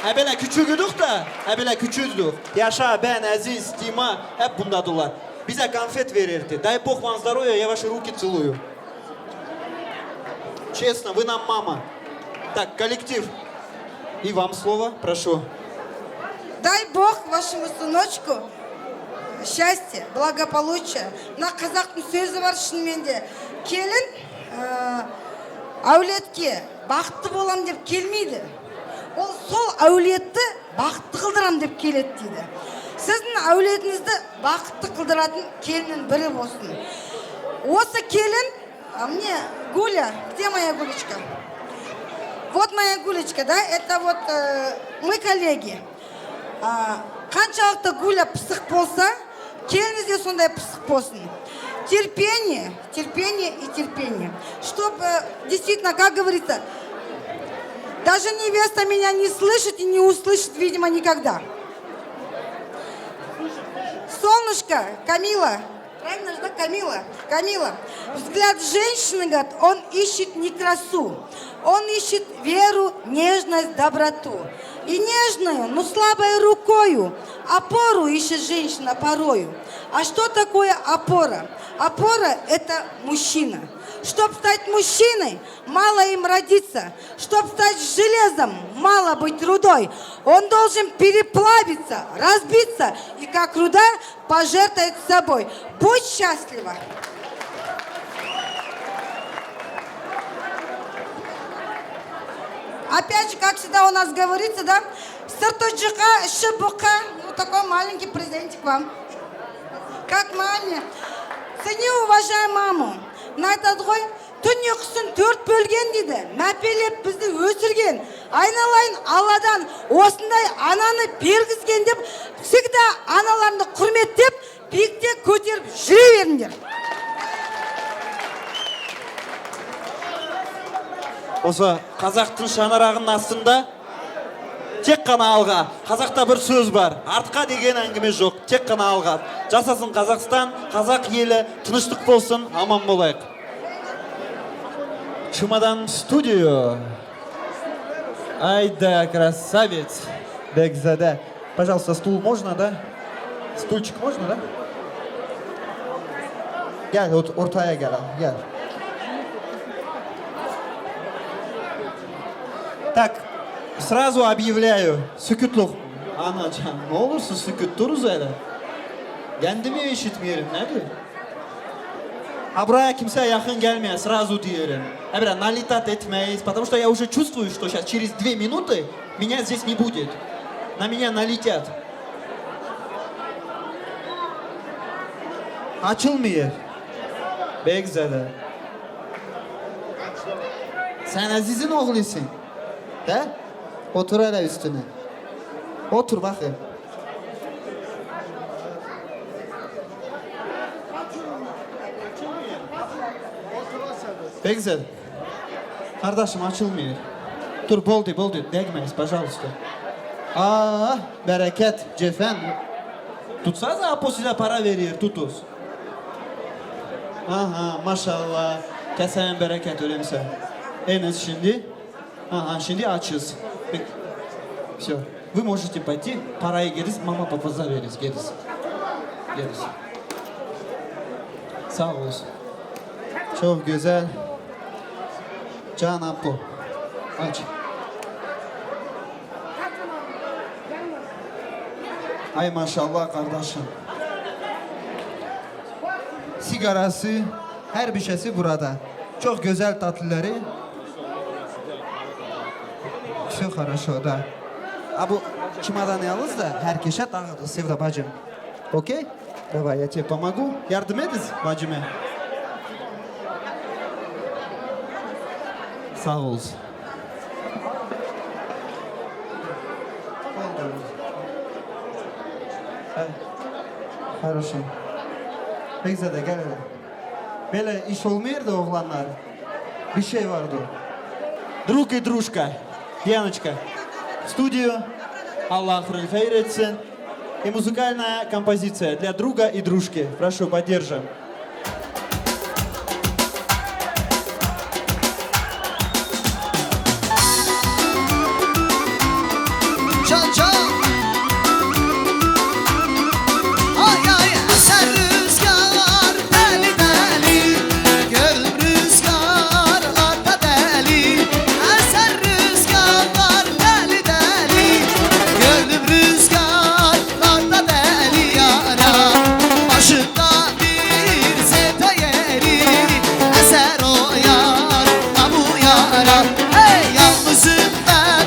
He böyle küçüğüdük de, he böyle küçüğüdük. Yaşa, ben, Aziz, Tima hep bundadırlar. Bize konfet verirdi. Дай Бог вам здоровья, я ваши руки целую. Честно, вы нам мама. Так, коллектив. И вам слово, прошу. Дай Бог вашему сыночку счастья, благополучия. Mına qazaqtıñ sözü bar şınmende. Kelin, e, avletke baxıtlı bolam dep kelmeydi. O sol avletti baxıtlı qıldıram dep kelet deydi. Siziñ avlediñizdi baxıtlı qıldıratın keliniñ biri bolsun. Osa kelin А мне Гуля, где моя Гулечка? Вот моя Гулечка, да, это вот, э, мы коллеги. А, qançalıqta Гуля psix bolsa, keliniz de sonday psix bolsun. Терпение, терпение и терпение. Чтоб, э, действительно, как говорится, даже невеста меня не слышит и не услышит, видимо, никогда. Солнышко, Камила, Правильно же, да, Камила? Камила. Взгляд женщины, говорит, он ищет не красу, он ищет веру, нежность, доброту. И нежною, но слабой рукою опору ищет женщина порою. А что такое опора? Опора — это мужчина. Чтоб стать мужчиной, мало им родиться. Чтоб стать железом, мало быть рудой. Он должен переплавиться, разбиться и, как руда, пожертвовать собой. Будь счастлива! Опять же, как всегда у нас говорится, да? Сырты чука, иши бука. Вот такой маленький презентик вам. Как маме. Цени, уважай маму. На этот гой Tün uykusunu dört bölgen dedi. Mepelep bizi ösürgen. Aynalayın Alladan osınday ananı bergizgen dep, всегда analarını hürmetlep, biyikte köterip jüreveriñler. Olsa, Kazak'tın şanarağının aslında tek kana alga. Kazak'ta bir söz var. Artqa degen angime yok. Tek kana alga. Casasın Kazakistan, Kazak yeli, tınışlık bolsun, aman bolayıq. Чемодан в студию. Ай да, красавец. Бекзаде. Пожалуйста, стул можно, да? Стульчик можно, да? Gel, ot- ortaya gel, gel. Так, сразу объявляю. Sükütlük. Anacan, ne olursun süküt, duruz öyle. Kendimi işitmeyelim, nedir? Ha, buraya kimseye yakın gelmeye, сразу diyelim. Ha, biraz налетать etmeyiz, потому что я уже чувствую, что сейчас через две минуты меня здесь не будет. На меня налетят. Açılmıyor. Begzade. Sen Aziz'in oğlusun. He? Otur hele üstüne. Otur bakayım. Begzade. Kardeşim, açılmıyor. Dur, boldi, boldi. Degmeyiz, пожалуйста. Ah, bereket, cefen. Tutsanıza, Apo size para veriyor, tutunuz. Aha, maşallah. Kesene bereket, öyle mi sen? Enes şimdi. Aha, şimdi açız. Peki. Всё. Вы можете пойти, parayı geriz, mama papaza veririz, geriz. Geriz. Sağ olsun. Çok güzel. Can Apo. Aç. Ay maşallah kardeşim. Sigarası, her bir şeysi burada. Çok güzel tatlıları. Всё хорошо, да. А bu çimadanı alız da herkese dağıtın, Sevda bacım. Okey? Давай, я тебе помогу. Yardım ediniz bacıma. Sağ olsun. Хорошо. Begzade, gel hele. Böyle iş olmuyor da oğlanlar. Bir şey vardı. Друг и дружка. Яночка. Студию. Allah ahırını hayır etsin. И музыкальная композиция для друга и дружки. Прошу, поддержим. Can can. Ay ay, eser rüzgar deli deli, gönlüm rüzgarlarda deli. Eser rüzgarlar deli deli, gönlüm rüzgarlarda deli yara. Başında bir sevda yeri, eser o yar, ha bu yara. Hey, yalnızım ben,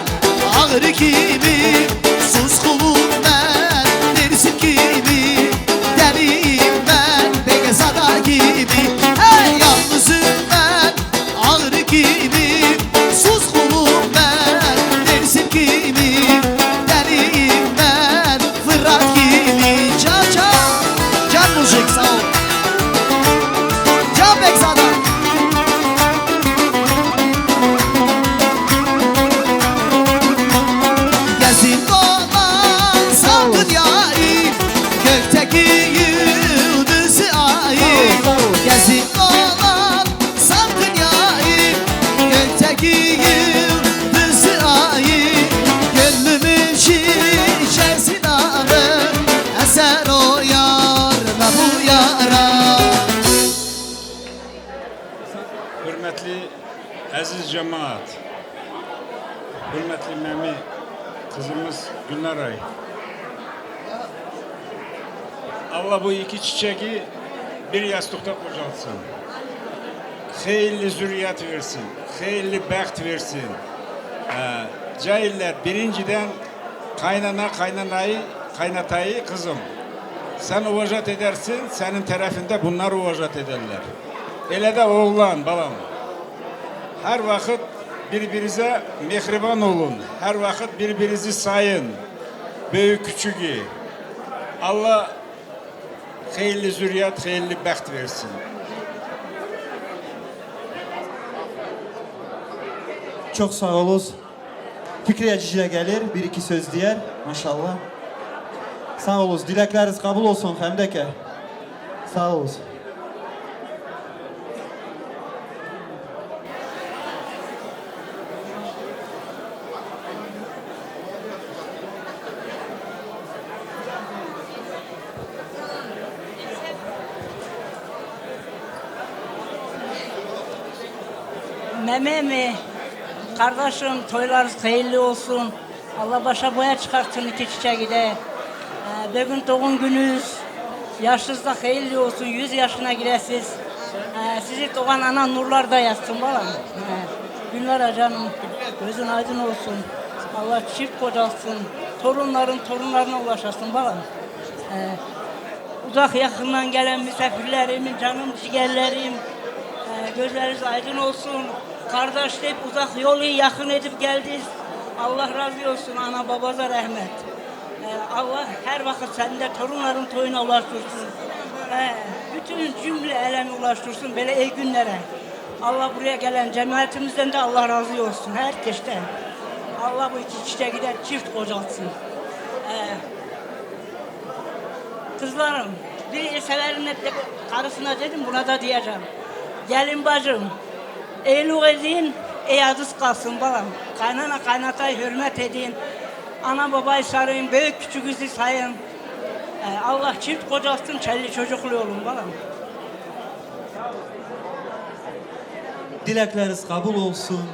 ağrı gibi, suskunum ben, Dersim gibi, deliyim ben, Begzada gibi. Hey, yalnızım ben, ağrı gibi, suskunum ben, Dersim gibi, deliyim ben, Fırat gibi. Can can. Can Mujik, sağ ol. Can Begzada. Gezip dolaşsam dünyayı, gökteki yıldızı ayı. Gezip dolaşsam dünyayı, gökteki yıldızı ayı. Gönlümün şişesi dağı, eser o yar, la bu yara. Hürmetli aziz cemaat, hürmetli Memi kızımız Günaray. Allah bu iki çiçeği bir yastıkta kucaltsın. Hayırlı zürriyet versin, hayırlı baht versin. Ee, cahiller birinciden kaynana, kaynanayı, kaynatayı kızım. Sen ovacat edersin, senin tarafında bunlar ovacat ederler. Ele de oğlan, balam. Her vakit birbirinize mehriban olun. Her vakit birbirinizi sayın. Büyük küçüğü. Allah hayırlı zürriyet, hayırlı baht versin. Çok sağ olun. Fikriye Cicile gelir, bir iki söz diyer. Maşallah. Sağ olun. Dilekleriniz kabul olsun, Xemdeke. Sağ olun. Meme mi? Kardeşim, toylarınız hayırlı olsun. Allah başa boya çıkartsın iki çiçeği de. Ee, bugün doğum gününüz. Yaşınız da hayırlı olsun. Yüz yaşına giresiz. Ee, sizi doğan ana nurlarda yatsın balam. Ee, Gülnara canım, gözün aydın olsun. Allah çift kocasın. Torunların torunlarına ulaşasın balam. Ee, uzak yakından gelen misafirlerim, canım ciğerlerim. Ee, gözleriniz aydın olsun. Kardeş deyip uzak yolu yakın edip geldiniz. Allah razı olsun, ana babaza rahmet. Ee, Allah her vakit seni de torunların toyuna ulaştırsın. Ee, bütün cümle elemi ulaştırsın böyle iyi günlere. Allah buraya gelen cemaatimizden de Allah razı olsun, herkesten. Allah bu iki kişiye gider çift kocasın. Ee, kızlarım, bir seferinde de karısına dedim, buna da diyeceğim. Gelin bacım, iyilik edin, ey adınız kalsın balam. Kaynana kaynatayı hürmet edin. Ana babayı sarayın, büyük küçüğünüzü sayın. Ee, Allah çift kocasın, çelli çocuklu olun balam. Dilekleriniz kabul olsun.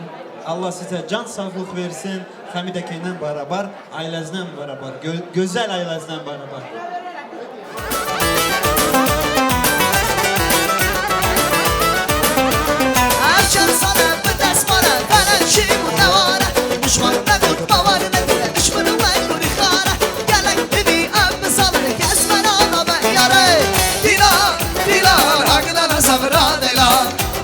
Allah size can sağlık versin. Hamidekeyle beraber, ailesiyle beraber, gö- güzel ailesiyle beraber. Her çend sale bi dest me re, vere çî û neware. Dişman me got bawer nekire, dişmeno me gorî xare. Gelek hevî em bi sabir, kes me nanabe yare. Dîlan, dîlan, hakdana sabra dela.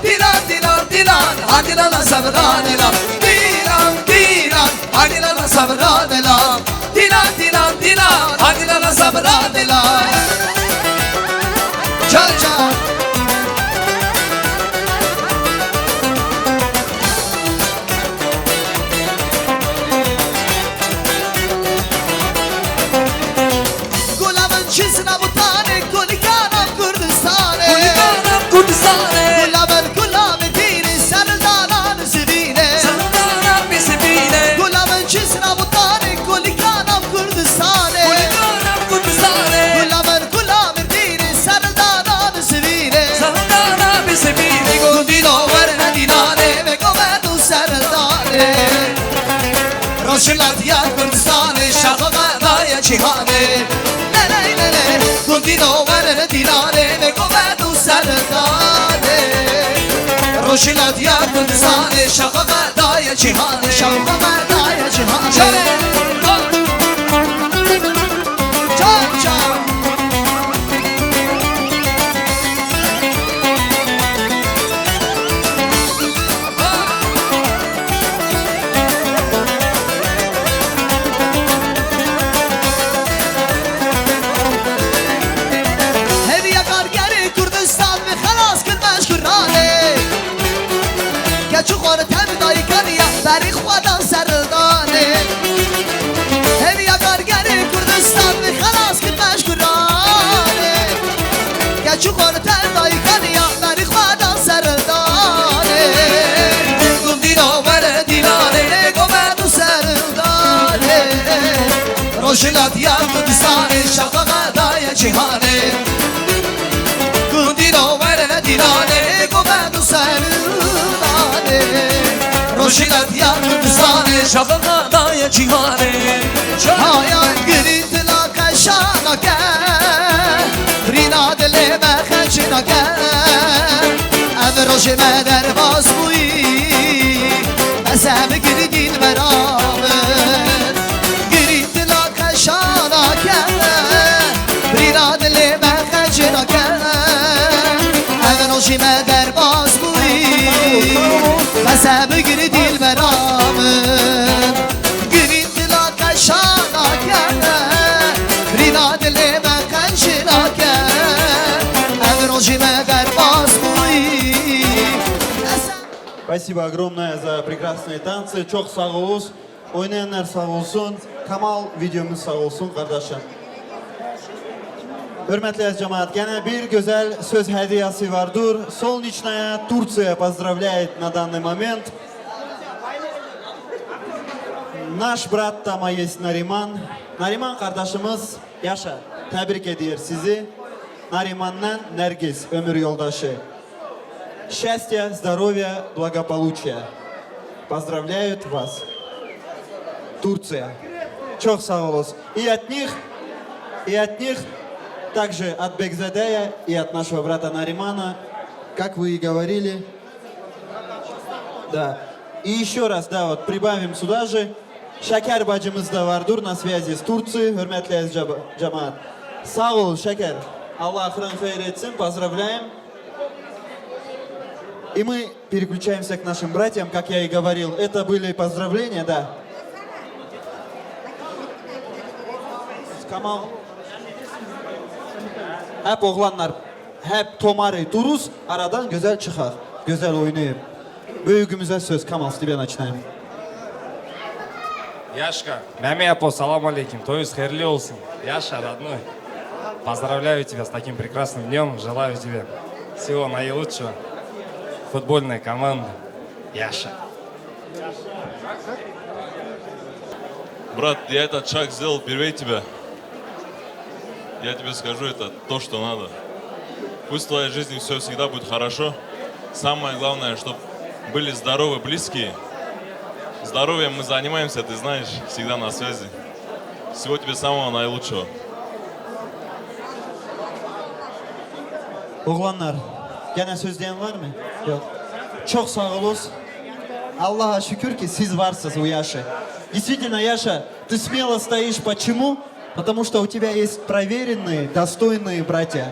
Dîlan, dîlan, dîlan, hakdana sabra dela. Dîlan, dîlan, hakdana sabra dela. Dîlan, dîlan, dîlan, hakdana sabra dela. Çal, çal. Gula min çizna butanê, gulikana Kurdistanê. Gulikana Kurdistanê. Gula min gula min dîrê, serdanan zivînê. Serdanan zivînê. Gula min çizna butanê, gulikana Kurdistanê. Gulikana Kurdistanê. Gula min gula min dîrê, serdanan zivînê. Serdanan zivînê. Gundîno werne dîlanê, me govedo serdanê. Rojhilatiya Kurdistanê, şaxo xedaya cîhanê. Leley, leley, gundîno were dîlanê, me govedo serdanê. Rojhilatiya Kurdistanê, şaxo xedaya cîhanê, şaxo xedaya cîhanê. Çare! Çar, çar! Hêviya kargerê Kurdistan bi xelas kir me ji guranê. Keç û xor tev dayikaniya berî xwe da serdanê. Hêviya kargerê Kurdistan bi xelas kir me ji guranê. Keç û xor tev dayikaniya berî xwe da serdanê. Gundîno were dîlanê, lê govedo serdanê. Rojhilatiya Kurdistanê, şaxo xedaya cîhanê. Gundîno were dîlanê, govedo serdanê. Rojhilatiya Kurdistanê, şaxo xedaya cîhanê. Haya girî dila qeşanake, birîna dilê me xeçinake. Ev rojê me derbas bûyî, bes ev girî dîn bera min. Girî dila qeşanake, birîna dilê me xeçinake. Ev rojê me derbas bûyî, bes ev girî dîn bera min. Girî dila qeşanake, birîna dilê me xeçinake. Ev rojê me derbas bûyî. Спасибо огромное за прекрасные танцы. Çok sağ olun. Oynayanlar sağ olsun. Kamal videomuz sağ olsun kardeşim. Hürmetli cemaat, gene bir güzel söz hediyesi vardır. Солнечная Турция поздравляет на данный момент. Наш брат там есть Нариман. Нариман kardeşimiz yaşa. Tebrik ediyor sizi. Nariman'dan Nergis, ömür yoldaşı. Счастья, здоровья, благополучия. Поздравляют вас. Турция. Çok sağ olun. И от них, и от них, также от Бекзадея и от нашего брата Наримана Как вы и говорили. Да. И ещё раз, да, вот прибавим сюда же. Şeker bacımız da var, dur на связи с Турцией, hürmetli cema- cemaat. Sağ ol, Şeker. Allah ахырын xeyir etsin, поздравляем. И мы переключаемся к нашим братьям, как я и говорил. Это были поздравления, да. Kamal. Hep oğlanlar. Hep tomarê duruz, aradan güzel çıkar. Güzel oynayıp. Büyüğümüze söz, Kamal, с тебя начинаем. Яшка, Меме Апо, салам алейкум. Toyunuz hayırlı olsun. Яша, родной. Поздравляю тебя с таким прекрасным днём. Желаю тебе всего наилучшего. Футбольная команда. Яша. Брат, я этот шаг сделал первее тебя. Я тебе скажу, это то, что надо. Пусть в твоей жизни все всегда будет хорошо. Самое главное, чтобы были здоровы близкие. Здоровьем мы занимаемся, ты знаешь, всегда на связи. Всего тебе самого наилучшего. Oğlanlar, gene söz diyen var mı? Yok. Çok sağ olun. Allah'a şükür ki siz varsınız, Яша. Действительно, Яша, ты смело стоишь. Почему? Потому что у тебя есть проверенные, достойные братья.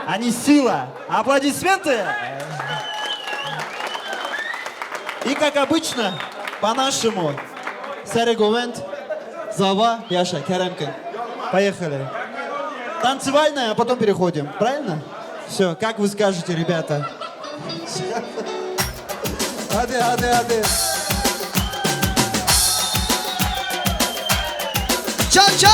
Они сила. Аплодисменты! И как обычно, по-нашему, Серый Говенд, Зава, Яша, Керемкен. Поехали. Танцевальная, а потом переходим. Правильно? Все, как вы скажете, ребята. Hadi, hadi, hadi. Çal, çal.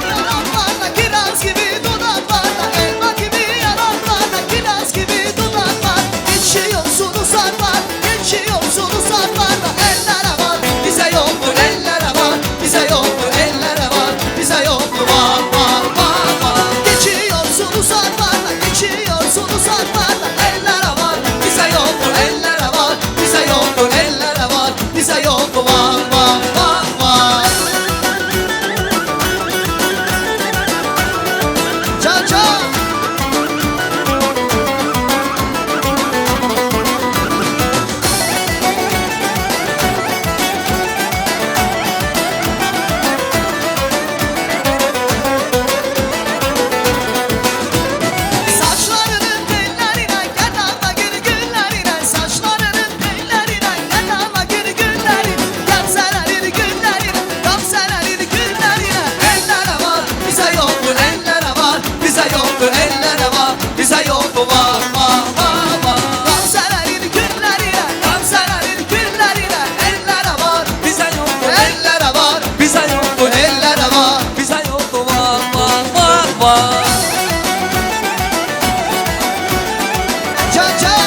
Yanaklarına kiraz gibi dudaklarına, elma gibi yanaklarına, kiraz gibi dudaklar. Geçiyorsun uzaklar, geçiyorsun uzaklarla. Ellere bak, bize yok mu? Ellere bak, bize yok mu? Ellere bak, bize yok mu? Bak, bak, bak, bak. Geçiyorsun uzaklarla, geçiyorsun uzaklarla. Ellere bak, bize yok mu? Ellere bak, bize yok mu? Ellere bak, bize yok mu? Bak, bak, bak, bak. Çal, çal. Saçlarının tellerine, gel al da gül günlerine. Saçlarının tellerine, gel al da gül günlerine. Gamzelerin günlerine, gamzelerin günlerine. Ellere var, bize yok bu ellere var. Bize yok bu ellere var. Bize yok bu var, var, var, var. Gamzelerin günlerine, gamzelerin günlerine. Ellere var, bize yok bu ellere var. Bize yok bu ellere var. Bize yok bu var, var, var, var. Çal, çal.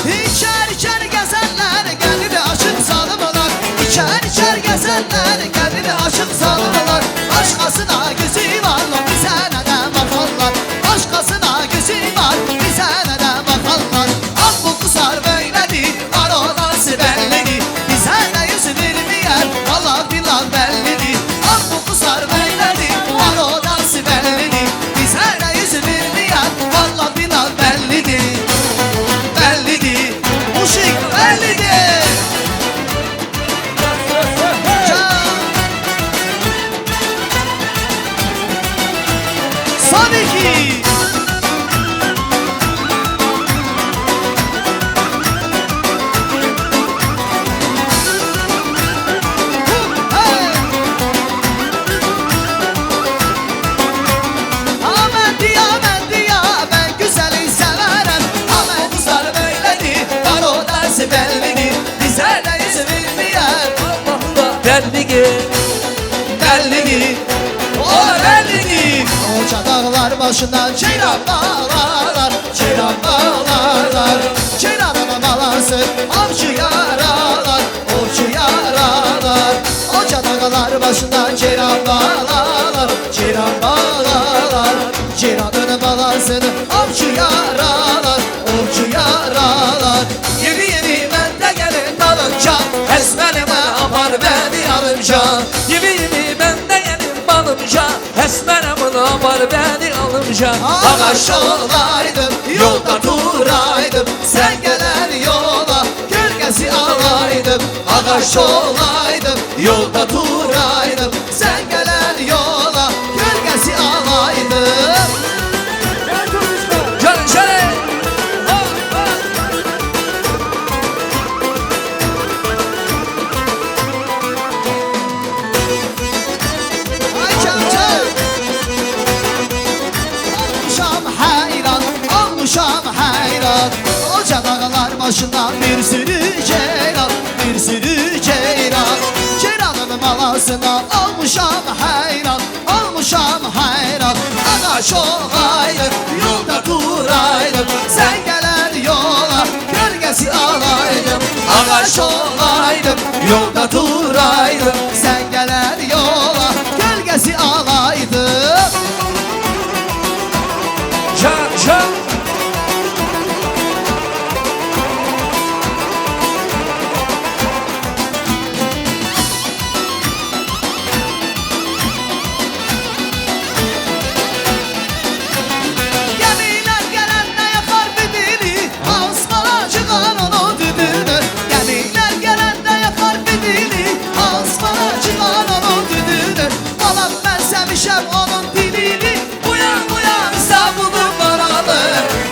İçer içer gezenler, gönlü aşık zalim olan. İçer içer gezenler, gönlü aşık zalim olan. Başkasına gözü var, bize neden bakarlar? Başkasına gözü var, bize neden bakarlar? Ah, bu kızlar böyledir, var o nasıl bellidir. Bize de yüz vermeyen, Allah billah bellidir. Ah, bu kızlar böyledir, var o nasıl bellidir. Bize de yüz vermeyen, Allah billah bellidir. Bellidir, bu şey bellidir. Can. Tabii ki. Hey! Ahmet ya, Ahmet ya, ben güzeli severim. Ahmet kızlar böyledir, var o dersi bellidir. Bize de yüz vermeyen, bellidir. Bellidir, o bellidir. Uca dağlar başından ceyran bağlarlar, ceyran bağlarlar. Ceyranın balası avcı yaralar, avcı yaralar. Uca dağlar başından ceyran bağlarlar, ceyran bağlarlar. Ceyranın balasını avcı yaralar, avcı yaralar. Yeni yeni ben de gelip Can, esmerim apar beni alımca. Yimi yimi ben de yenim balımca. Esmerim apar beni alımca. Ağaç olaydım, yolda duraydım. Sen gelen yola gölgesi alaydım. Ağaç olaydım, yolda duraydım. Sen gelen yola gölgesi alaydım. Canım şöyle. Ay çam çam. Olmuşam hayran, olmuşam hayran. Koca dağlar başında bir sürü ceylan, bir sürü ceylan. Ceylanın malasına olmuşam hayran, olmuşam hayran. Ağaç olaydım, yolda duraydım. Sen gelen yola gölgesi alaydım. Ağaç olaydım, yolda duraydım. Sen gelen yola gölgesi alaydım. Can, can. Gemiler gelende yakar bir dili, asmana çıkar onu düdüğünü. Gemiler gelende yakar bir dili, asmana çıkar onu düdüğünü. Alam ben sevmişem onun dilini. Uyan, uyan, İstanbul'un maralı.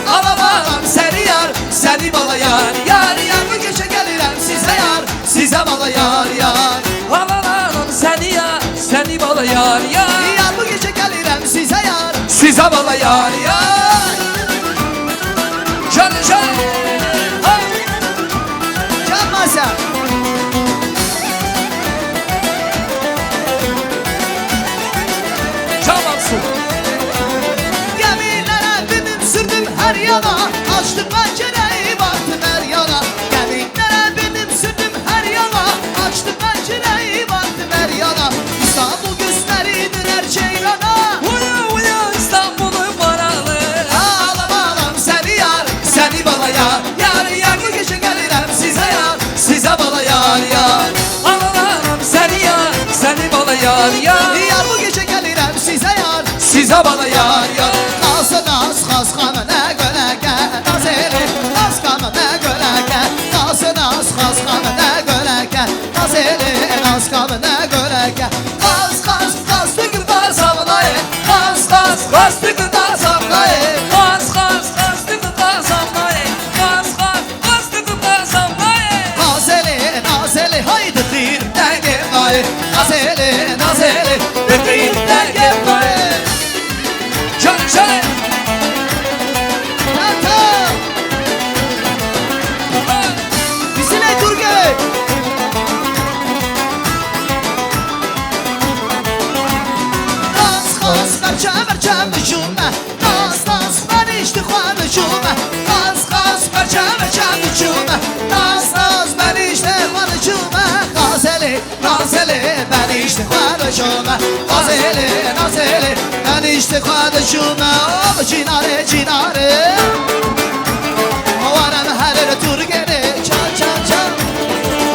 Alam, alam seni yar, seni bala yar, yar, yar. Bu gece gelirim size yar, size bala yar, yar. Alam, alam seni yar, seni bala yar, yar. Yar, bu gece gelirim size yar, size bala yar, yar. Şöyle, şöyle. Hey. Can Masa. Tamam su. Gemilere bindim sürdüm her yana, açtım pencereyi baktım her yana. Gemilere bindim sürdüm her yana, açtım pencereyi baktım her yana. İstanbul gösterilir her ceylana. Uya uya İstanbul'un maralı. Alam alam seni yar, seni bala yar. Yar yar bu gece gelirim size yar, size bala yar yar. Alam alam seni yar, seni bala yar yar. Yar bu gece gelirim size yar, size bala yar yar. Kalsın az kalsın ne göle gel, nazeli az kalma ne göle gel. Kalsın az kalsın ne göle gel, nazeli az kalma ne göle gel. Qaz, qaz, qaz, tıkır qaz, avlayı. Qaz, qaz, qaz, tıkır qaz, avlayı. Qaz, qaz, qaz, tıkır qaz, avlayı. Qaz, qaz, qaz, tıkır qaz, avlayı. Qazeli, nazeli, haydi qîr, dengê mayı. Qazeli, nazeli, qîr, dengê mayı. Şöyle, şöyle. Tamam. Bizimle Turgay. Qaz, qaz, berçe, berçe, biçûme. Qaz, qaz, ben işte xwe biçûme. Qaz, qaz, berçe, berçe, biçûme. Qaz, qaz, ben işte xwe biçûme. Qazeli. Nazeli, ben işte xwe diçûme. Nazeli, nazeli, ben işte xwe diçûme. O çinare, çinare. Warem herin turgene, ça, ça, ça.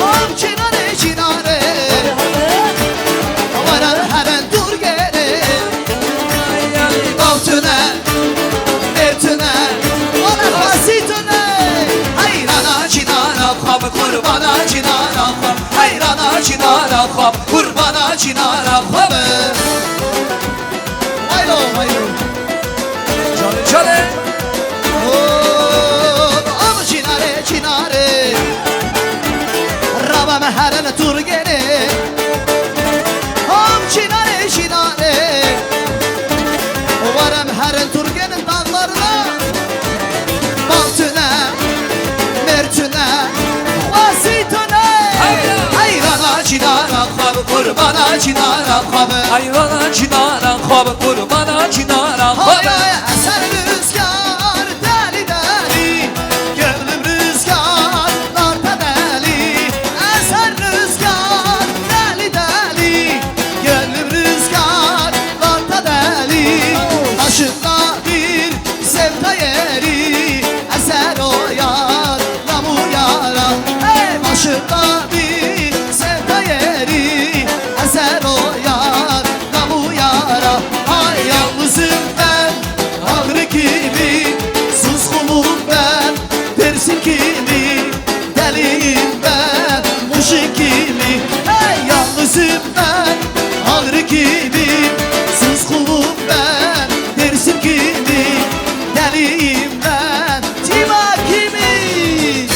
O çinare, çinare. Warem herin turgene. Bahtune, mertune, wala xwesîtune. Heyrana çinara xwe bi, qurbana çinara xwe. Heyrana çinara xwe, qurbana çinara xwe be. Haylo, haylo. Çale, çale. Hop, am çinare, çinare. Raba me herin turgene. Am çinare, çinare. Warem herin turgene. Dağlarına, Bahtüne, Mertüne, Xwesîtune. Heyrana çinara xwe bi, qurbana çinara xwe bi. Heyrana çinara xwe bi, qurbana çinara xwe bi. Hay hay, eser rüzgar deli deli, gönlüm rüzgarlarda deli. Eser rüzgar deli deli, gönlüm rüzgarlarda deli. Başında bir sevda yeri, eser o yar, namur yara. Hey, başında Kimi, Suskunum ben, Dersim kimi, deliyim ben, Muş'un kimi, hey yalnızım ben, Ağrı kimi, Suskunum ben, Dersim kimi, deliyim ben, Tima kimi.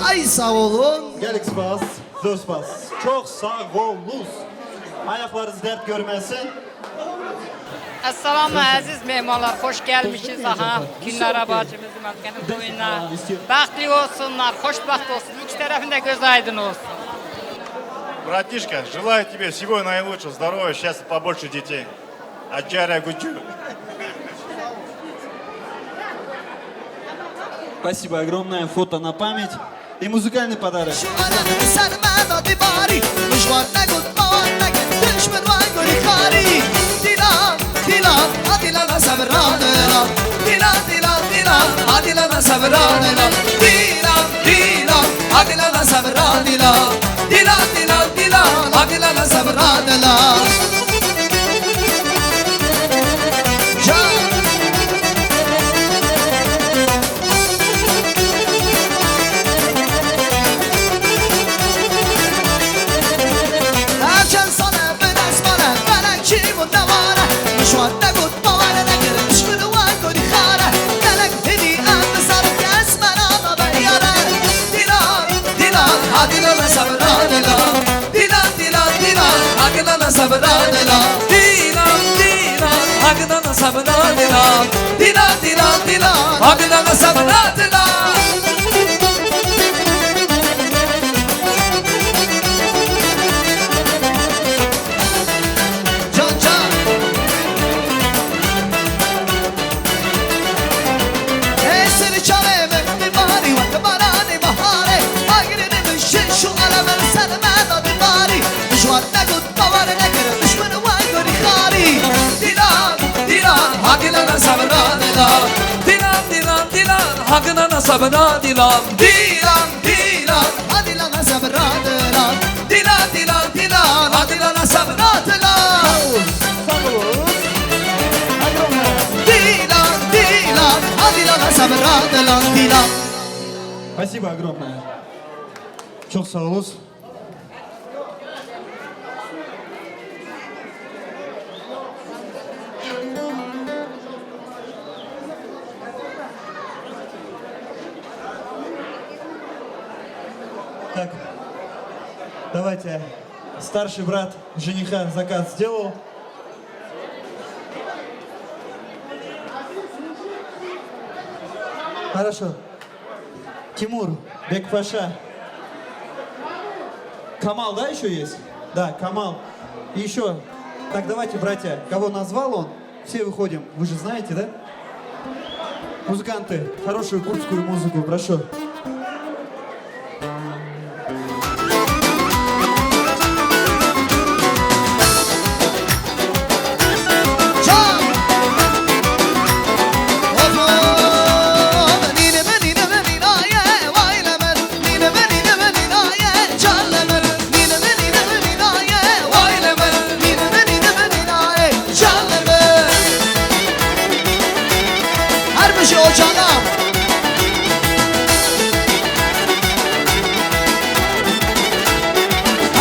Ay sağ olun. Gelek spas, zor spas. Çok sağ olun. Ayaklarınız dert görmesin. Esselamu aziz mehmanlar, hoş gelmişiz. Aha, Güllere bacımızın Özge'nin toyuna. Bahtlı olsunlar, hoşbaht olsun. İki tarafında göz aydın olsun. Братишка, желаю тебе всего наилучшего, здоровья, счастья, побольше детей. Ачара гучу. Спасибо огромное, фото на память. И музыкальный подарок. Şu alem sermeda dibarî, mijwar negot, bawer neket, dişmin wan gorî xarî. Dilan, dilan, a dilana sebra dilan. Dilan, dilan, dilan, a dilana sebra dilan. Dilan, dilan, a dilana sebra dilan. Dilan, dilan, dilan, a dilana sebra dilan. Can. Her çend sale bi dest male, felek çî bû neware. Mişwar negot, bawer nekir, pişt bi wan gorî xare. Gelek hinî em bi zarif kes me nada be yare. Dilan, dilan, ha dilana sebra dilan. Dilan, dilan, dilan, ha dilana sebra dilan. Dilan, dilan, ha dilana sebra dilan. Dilan, dilan, dilan, ha dilana sebra dilan. Can, can. Ê serê çavê min dibarî wek baranê baharê. Agirê min şin şu alemên ser me da dibarî. Ji wan negot bawer nekir, dişmin wan gorî xarî. Dilan, dilan, ha dilana sebra dilan. Dilan, dilan, dilan, ha dilana sebra dilan. Dilan, dilan, ha dilana sebra dilan. Dilan, dilan, dilan, ha dilana sebra dilan. Sağ olun. Dilan, dilan, ha dilana sebra dilan, dilan. Спасибо огромное. Çok sağ olun. Так, давайте. Старший брат жениха заказ сделал. Хорошо. Тимур, Бекпаша. Камал, да, ещё есть? Да, Камал. И ещё. Так, давайте, братья, кого назвал он, все выходим. Вы же знаете, да? Музыканты, хорошую курдскую музыку, прошу. Her bijî o cana.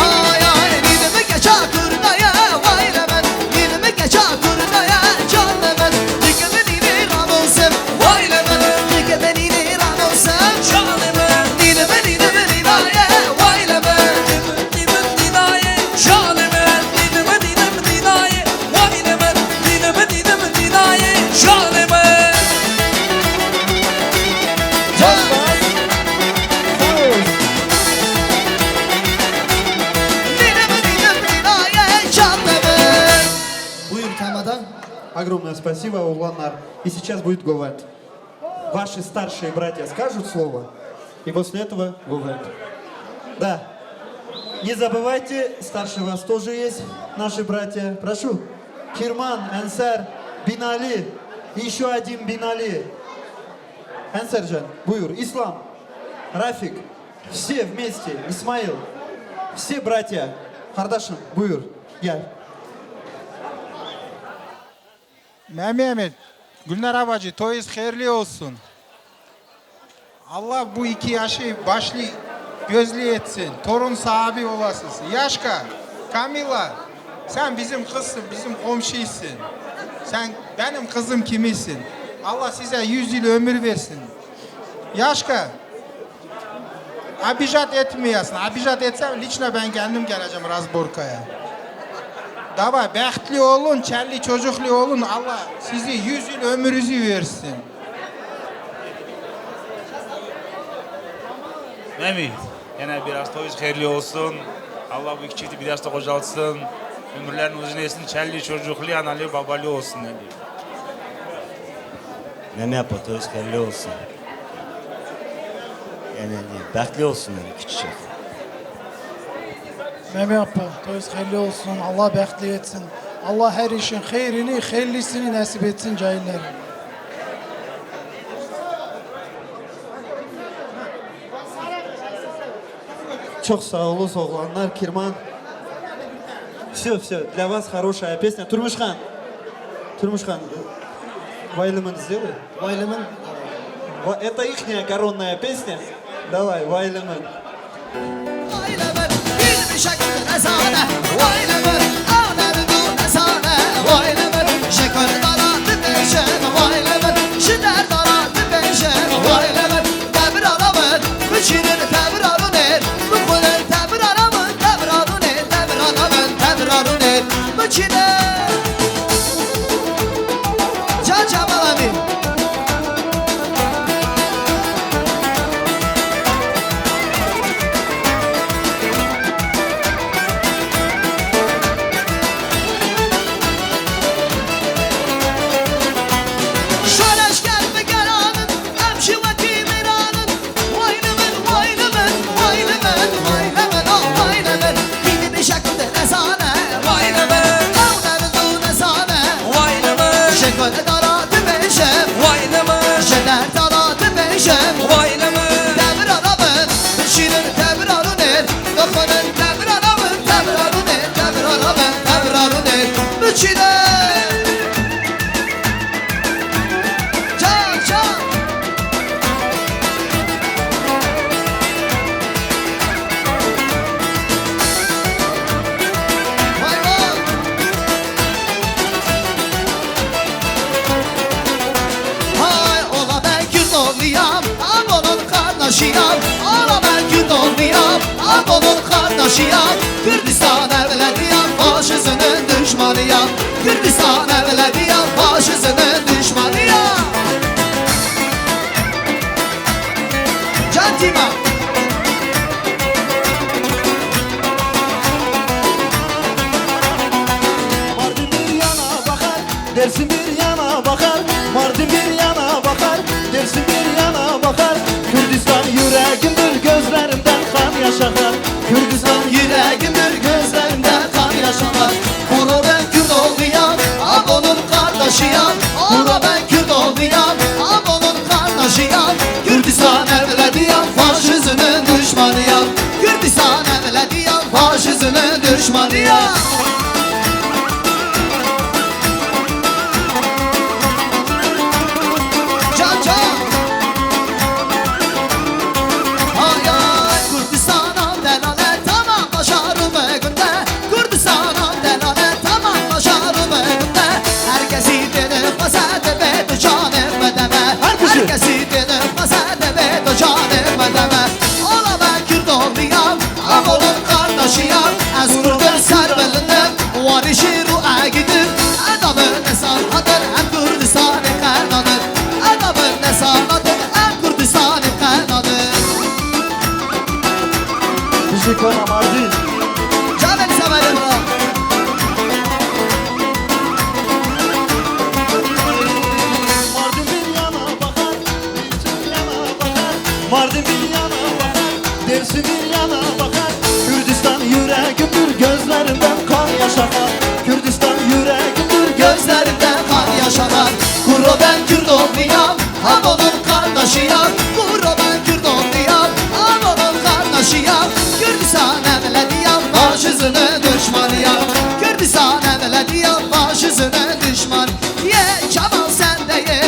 Ay, ay, nînimi keça kurda ye, vay le min. Nînimi keça kurda ye, can le min. Dike min nînê ranosim, vay le min. Dike min nînê ranosim, can le min. Nînimi, nînimi nîna ye, vay le min. Nînimi nîna ye, can le min. Nînimi, nînimi nîna ye. Vay le min, dînimi dînimi dînayê şalê min. Can. Dînimi dînimi dînayê şalê min. Buyur, tamada. Огромное спасибо, огланлар. И сейчас будет Govend. Ваши старшие братья скажут слово, и после этого Govend. Да. Не забывайте, старше вас тоже есть наши братья. Прошу. Кирман, Энсер, Бинали. И ещё один Бинали. Энсерджан, buyur. Ислам, Рафик. Все вместе. Исмаил. Все братья. Кардашим, buyur. Gel. Мамед, Gülnara bacı, toyuz xeyrli olsun. Allah bu iki yaşı başlı gözlü etsin. Torun sahibi olasınız. Yaşka, Kamila, sen bizim kızsın, bizim komşusun. Sen benim kızım kimisin. Allah size yüz yıl ömür versin. Yaşka, Abijat etmeyesin. Abijat etsem, liçna ben kendim geleceğim Razborka'ya. Dava, behtli olun, çelli çocuklu olun. Allah sizi yüz yıl ömrünüzü versin. Memi, yine biraz toyuz hayırlı olsun. Allah bu iki çifti biraz da kocalsın. Ömürlerini uzun etsin. Çelli çocuklu, analı babalı olsun, ne diyeyim. Memi Apo, toyuz hayırlı olsun. Yani, behtli olsun yani küçük şey. Mehmet Apa, toyuz hayırlı olsun. Allah behtli etsin. Allah her işin hayırını, hayırlısını nasip etsin cahillere. Çok sağ olun oğlanlar, Kirman. Все, все, для вас хорошая песня. Турмушхан. Турмушхан. Вайлымын сделай. Вайлымын. Ва-, это ихняя коронная песня. Давай, Вайлымын. Can Cemal abi. Şoreşger bi geranin, em jî wekî mêranin. Wayne min, wayne min, wayne min, wayne min, oh wayne min. Bînî bîşek de nezane, wayne min. Ew ne bi dû nezane, wayne min. Ji gundara dibêjim, wayne min. Ji dertala dibêjim, wayne min. Devra rabin, bişînin devra rûnên, bixwinin devra rabin, devra rûnên, devra rabin, devra rûnên. Biçînin. Can, can. Vay, vay. Hay, ola ben Kürt oluyam, Abol'un kardeşiyam. Ola ben Kürt oluyam, Abol'un kardeşiyam. Kürdistan evlediyan, faşizmin düşmanıyan. Kürdistan evlediyan, faşizmin düşmanıyan. Can Tima. Mardin bir yana bakar, Dersim bir yana bakar, Mardin bir yana bakar, Dersim bir yana bakar. Kürdistan yüreğimdir, gözlerimden kan yaş akar. Kürdistan yüreğimdir, gözlerimden kan yaş akar. Kuro ben Kürt oluyam, Abol'un kardeşiyam. Kuro ben Kürt oluyam, Abol'un kardeşiyam. Kürdistan evlediyan, faşizmin düşmanıyam. Kürdistan evlediyan, faşizmin düşmanıyam. Can, can. Hay, hay, Kurdistana delalet, tamam başarım günde. Kurdistana delalet, tamam başarım günde. Herkesi dedim, fazla deme, canım deme. Herkesi. Herkesi dedim, fazla deme, canım deme. Ola ben Kürt oluyam, Abol'un kardeşiyam. Ez Kurd'un serbelindim, warişî ru egidim. Edamın ne sanatır, em Kürdistan'ı kanadır. Edamın ne sanatır, em Kürdistan'ı kanadır. Bizi kana Mardin. Canım severim. Mardin bir yana bakar, Mardin bir yana bakar, Dersim bir yana bakar. Kürdistan yüreğimdir, gözlerimden kan yaş akar. Kürdistan yüreğimdir, gözlerimden kan yaş akar. Kuro ben Kürt olmayam, Abol'un kardeşiyam. Kuro ben Kürt olmayam, Abol'un kardeşiyam. Kürdistan evlediyan, faşizmin düşmanıyam. Kürdistan evlediyan, faşizmin düşman. Ye Cemal sen de ye.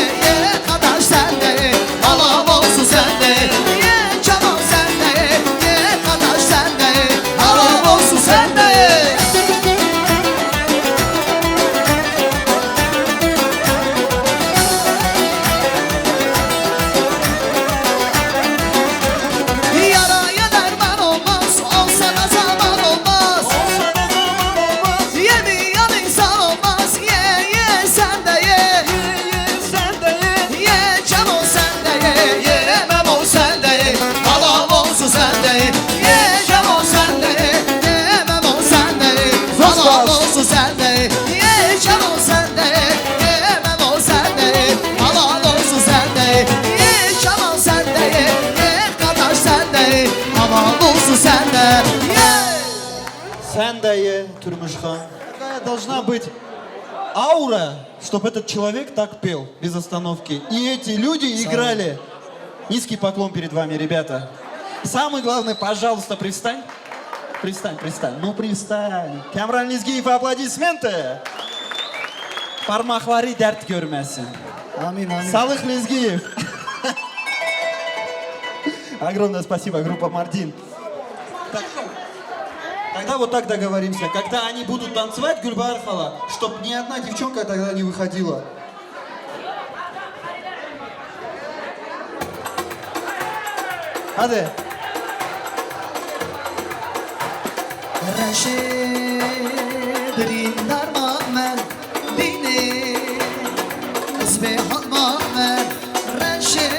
Тендая, Турмышхан. Какая должна быть аура, чтоб этот человек так пел, без остановки. И эти люди играли. Низкий поклон перед вами, ребята. Самое главное, пожалуйста, пристань. Пристань, пристань. Ну, пристань. Камран Лезгиев, аплодисменты. Parmakları dert görmesin. Amin, amin. Sağlık Lezgiyev. Огромное спасибо, группа Мардин. Так. Тогда вот так договоримся. Когда они будут танцевать, Гульбахар хала, чтоб ни одна девчонка тогда не выходила. Hadi. Reşê birîndar ma me dînê, ez bê hal ma me reşê.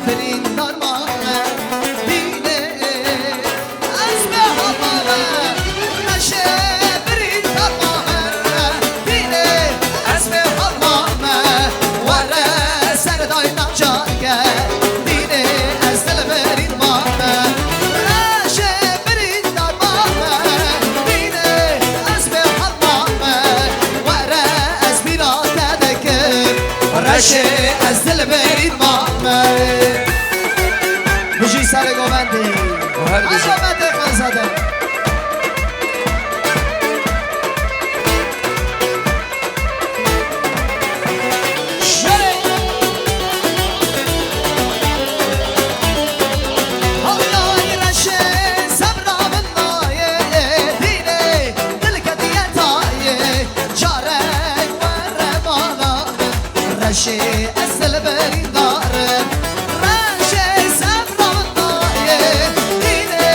Birîndar ma me dînê, ez bê hal ma me reşê. Birîndar ma me dînê, ez bê hal ma me were ser dayna carke. Dînê, ez dilberîn ma me reşê. Birîndar ma me dînê, ez bê hal ma me were, ez bîra te dikim. Reşê, ez dilberîn ma me. Bijî serê govendî. Her bijî. Hezabetê Xanzade. Şerê. Hayay reşê, sebra min nayê, dînê, dil ketiye tayê, carek were mala min. Reşê, ez dilberîndar im. Reşê, sebra min nayê, dînê,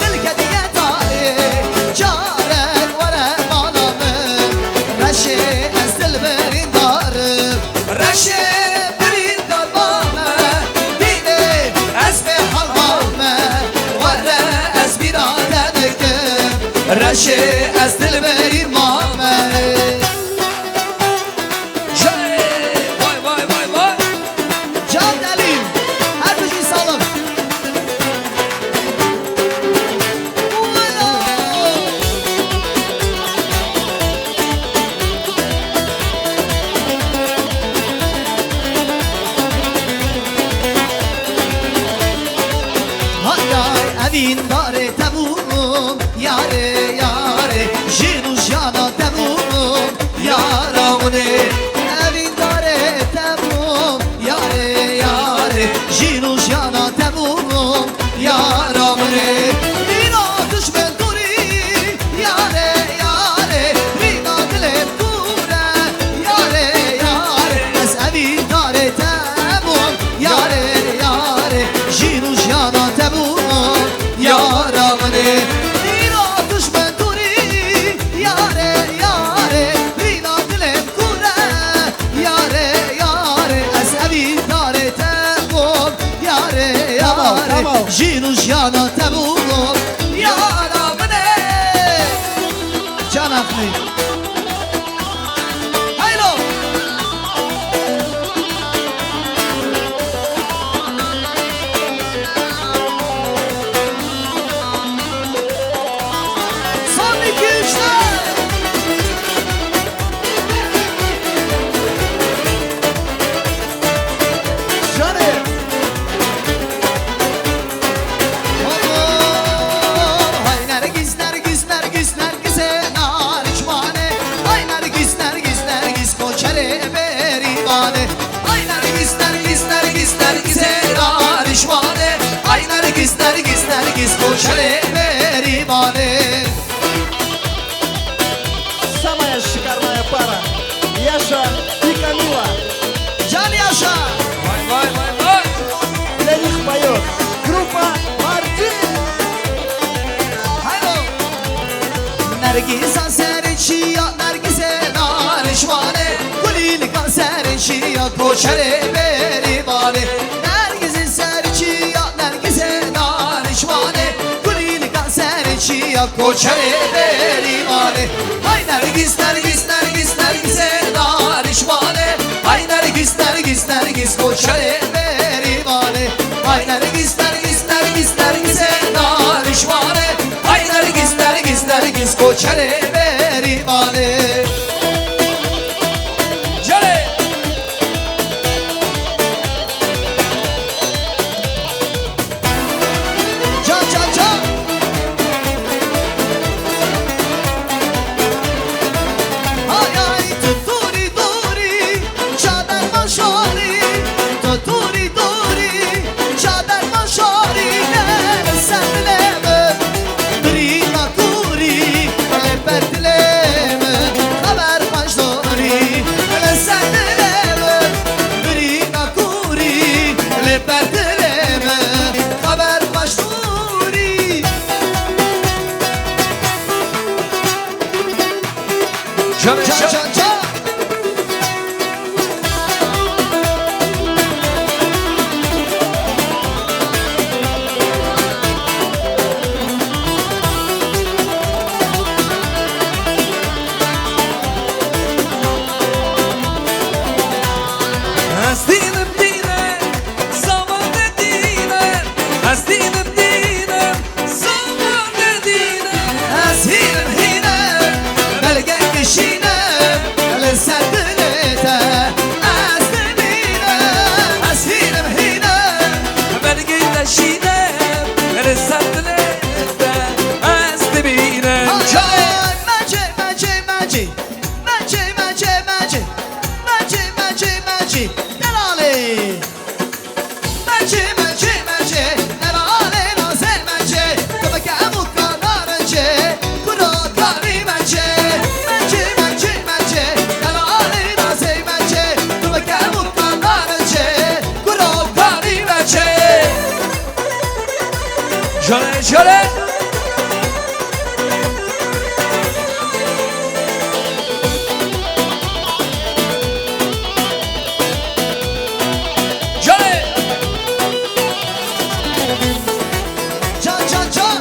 dil ketiye tayê, carek were mala min. Reşê, ez dilberîndar im. Reşê, birîndar ma me dînê, ez bê hal ma me were, ez bîra te dikim. Reşê, ez dilberîn ma me. Vay, vay, vay, vay. Can Delîl, her bijî salim. Hay hay, evîndarê te bûm, yarê, yarê, jin û jiyana te bûm, yara min ê. Evîndarê te bûm, yarê, yarê, jin û jiyana te bûm, yara min ê. Îro dişmen kurî, yarê, yarê, rîna dilê kure, yarê, yarê, ez evîndarê te bûm, yarê, yarê, jin û jiyana te bûm, yara min ê. Îro dişmen kurî, yarê, yarê, rîna dilê kure, yarê, yarê, ez evîndarê te bûm, yarê, yarê, tamam, tamam, jin û jiyana te bûm, yara min ê. Cana xwî. Haylo. Son iki, üç, dört. Canım. Hay Nergis, Nergis, Nergis, Nergisê narişmane. Ay Nergis, Nergis, Nergis, koçerê berîmane. Ay Nergis, Nergis, Nergis, Nergisê narişmane. Ay Nergis, Nergis, Nergis, koçerê berîmane. Самая шикарная пара. Яша и Камила. Can Yaşa. Vay, vay, vay, vay. Для них поёт группа Мардин. Haydo. Nergîsa serê çiya, Nergîsê narişmane, Gulîlika serê çiya, koçerê berîmane. Nergîsê serê çiya, Nergîsê narişmane, Gulîlika serê çiya, koçerê berîmane. Hay Nergîs, Nergîs, Nergîs, Nergîsê narişmane. Hay Nergîs, Nergîs, Nergîs, koçerê berîmane. Hay Nergîs, Nergîs, Nergîs, Nergîsê narişmane. Hay Nergîs, Nergîs, Çerê berî malê. Çerê. Can, can, can. Hay, hay, tu, turi, turi. Çader maşorî, tu turî turî, çader maşorî, ne sen dilê min, birîna kurî, lê ber dilê min, xeber xweş dorî, ne sen dilê min, birîna kurî, lê ber dilê min, xeber xweş dorî. Can, can, can, can. Ez dînim dîne, zaman de dîne, ez dînim dîne. Zaman nedîne. Ez hînim hîne, belgek şîne, li ser dilê te. Ez dimîne. Ez hînim hîne, belgek te şîne, li ser dilê te. Ez dimîne. Mecê, mecê, mecê, mecê. Mecê, mecê, mecê. Mecê, mecê, mecê. Delalê. Mecê, mecê, mecê, delalê nazê mecê, tu bi kem û kana ricê, kuro kanî mecê. Mecê, mecê, mecê, delalê nazê mecê, tu bi kem û kana ricê, kuro kanî mecê. Jale, jale. Jale! Can, can, can!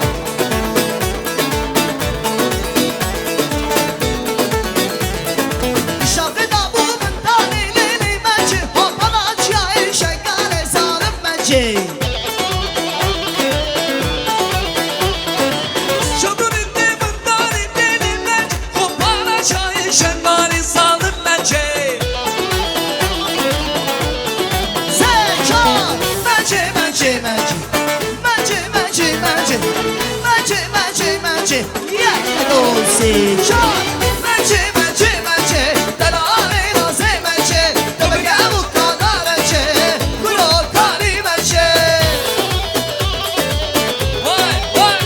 Şaxê dabû min darê lê lê mecê, hopana çiyayê şengalê zalim mecê. Şadûrê tê min darê lê lê mecê, hopana çiyayê şengalê zalim mecê. Zeçar! Mecê, mecê, mecê. Mecê, mecê, mecê. Mecê, mecê, mecê. Yek, du, sê, çar. Mecê, mecê, mecê. Delalê nazê mecê. Tu bi kem û kana ricê. Kuro kanî mecê. Vay, vay.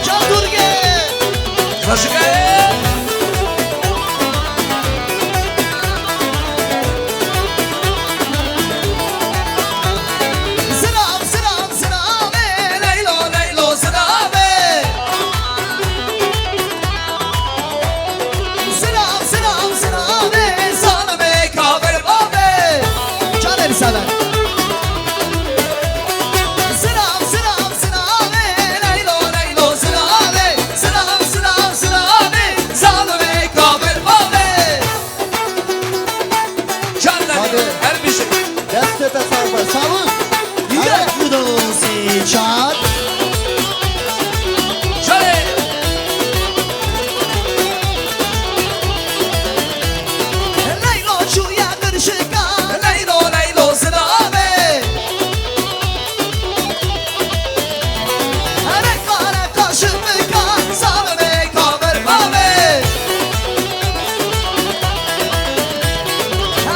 Can Durgê. Xweşik e. Zirav, zirav, ziravê, leylo, leylo, ziravê. Zirav, zirav, ziravê, zalimê kafir bavê. Canê li sever. Zirav, zirav, ziravê, leylo, leylo, ziravê. Zirav, zirav, ziravê, zalimê kafir bavê. Can Hadi. Her bir şey. Destê te sağ be. Sağ ol. Yek, du, sê, çar. Şöyle. Leylo çûye qirşika. Leylo, leylo, zinabe. Reqa, reqa, şirnika, zalimê kafir bavê.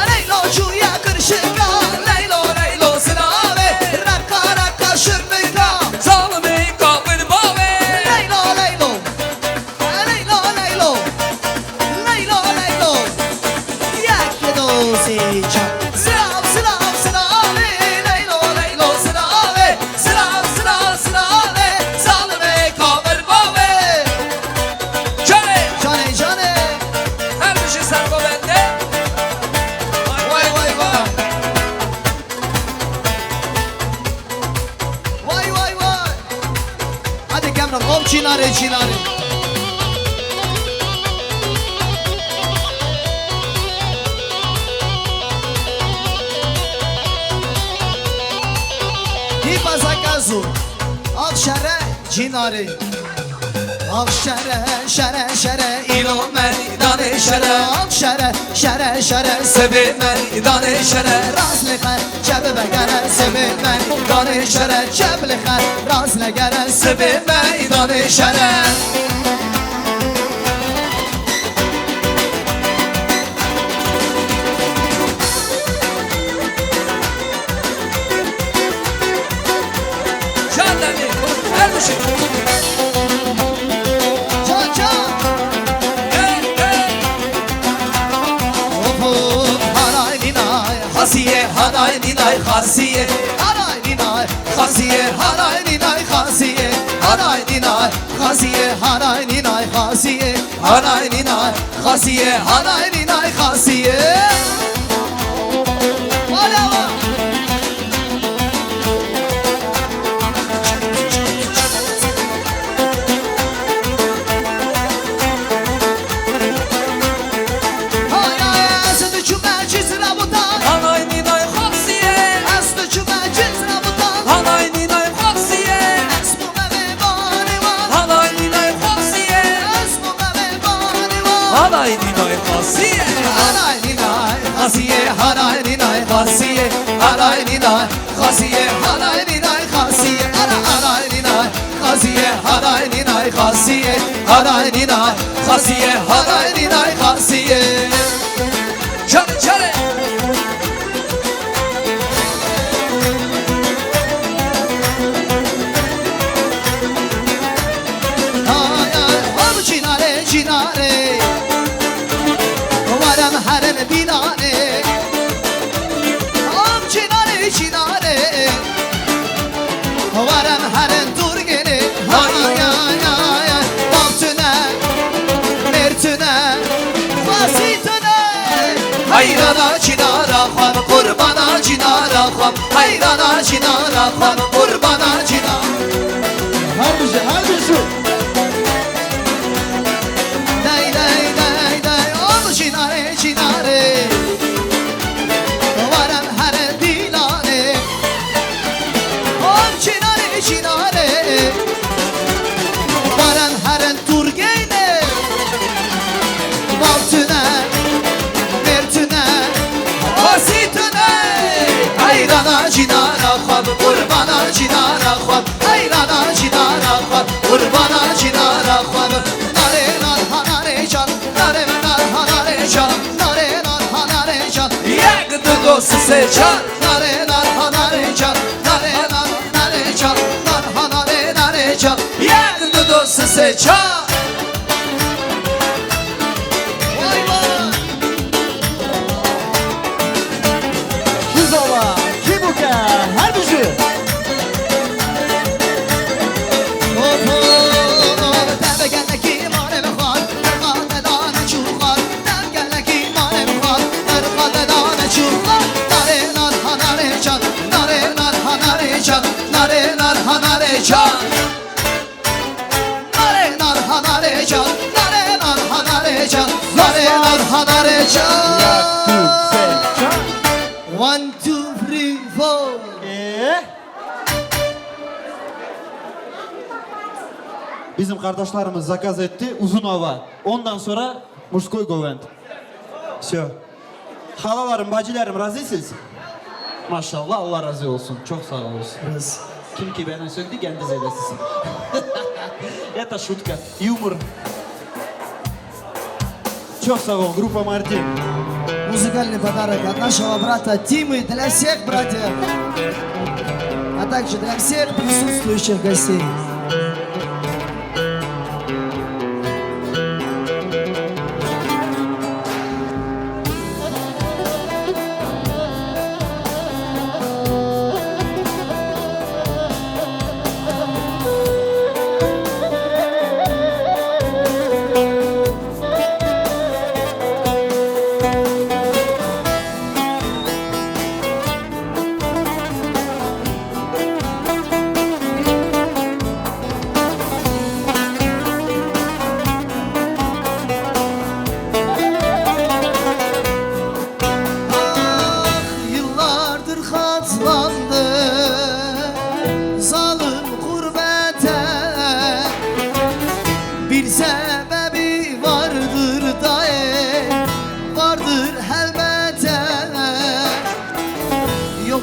Leylo çûye qirşika, leylo, leylo, zinabe. Reqa, reqa, şirnika, zalimê kafir bavê. Leylo, leylo. Leylo, leylo. Leylo, leylo. Yek, du, sê, çar. Silav, silav, silavê. Leylo, leylo, silavê. Silav, silav, silavê. Zalimê kafir bavê. Canê. Canê, canê. Her bir şey serko bende. Vay, vay, vay. Vay, vay, vay. Hadi Kemran, hop çînarê, çînarê. Hîpa zakazu. Ak şere çînarê. Av şere, şere, şere, îro meydanê şere. Av şere, şere, şere, sibê meydanê şere. Rast lê xer, çe bibe gere, sibê meydanê şere. Çe bilê xer, rast lê gere, sibê meydanê şere. Can Demîr, her bişî. Can, can. Hey, hey. Hop, hop, haray nînay, xasiyê, haray nînay, xasiyê. Haray nînay, xasiyê, haray nînay, xasiyê. Haray nînay, xasiyê, haray nînay, xasiyê. Haray nînay, xasiyê, haray nînay, xasiyê. Alewa! Hay, hay, ez diçûme cizra botan. Haray nînay, xasiyê. Ez diçûme cizra botan. Haray nînay, xasiyê. Ez bûme mêvanê wan. Haray nînay, xasiyê. Ez bûme mêvanê wan. Haray nînay, xasiyê. Haray nînay, xasiyê. Haray nînay, xasiyê. Haray nînay, xasiyê. Haray nînay, xasiyê. Ara, haray nînay, xasiyê. Haray nînay, xasiyê. Haray nînay, xasiyê. Haray nînay, xasiyê. Çare, çare. Ay, ay, hop, çînarê, çînarê. Warem herin bîlanê. Hop, çînarê, çînarê. Warem herin durgênê. Ay, ay, ay, ay. Bav tune, mêr tune, xwezî tune. Heyrana çînara xwe, qurbana çînara xwe. Heyrana çînara xwe, qurbana çîna. Her bijî, her bijî. Dey, dey, dey, dey, ol çînarê, çînarê. Warem here dîlanê. Ol çînarê, çînarê. Warem here Turgeyne, bav tune, mêr tune, xwezî tune. Heyrana cînara xwe bi, qurbana cînara xwe bi. Heyrana cînara xwe bi, qurbana cînara xwe bi. Nare nar ha nare can, nare nar ha nare can, nare nar ha nare can. Yek, du, do, si, sê, çar. Nare nar ha nare can, nare nar ha nare can, nar ha nare nare can. Yek, du, do, si, sê, çar. Vay vay. Kî zava, kî bûke, her bijî. Hop, hop, hop, te bi gelekî mare bi xwar, te xwar, te dane çû xwar, te bi gelekî mare bi xwar, te xwar, te dane çû xwar. Nare nar ha nare can, nare nar ha nare can, nare nar ha nare can. Nare nar ha nare can, nare nar ha nare can, nare nar ha nare can. One, two, three, four. Ee? Bizim kardeşlerimiz zakaz etti, uzun hava. Ondan sonra мужской govend. Всё. Halalarım, bacılarım, razısınız? Maşallah, Allah razı olsun. Çok sağ olun. Kim ki bana söktü, kendi zedesiz. Это шутка, юмор. Çok sağ ol, группа Мартин. Музыкальный подарок от нашего брата Тимы для всех братьев, а также для всех присутствующих гостей. Ah, yıllardır katlandım zalim gurbete.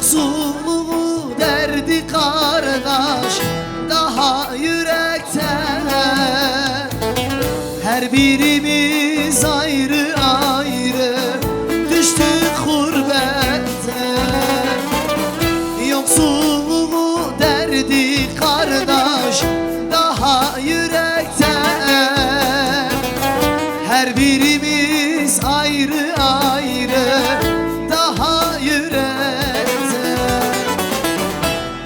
Yoksulluğu derdi kardeş daha yürekte. Her birimiz ayrı ayrı düştük gurbete. Yoksulluğu derdi kardeş daha yürekte. Her birimiz ayrı ayrı daha yürekte.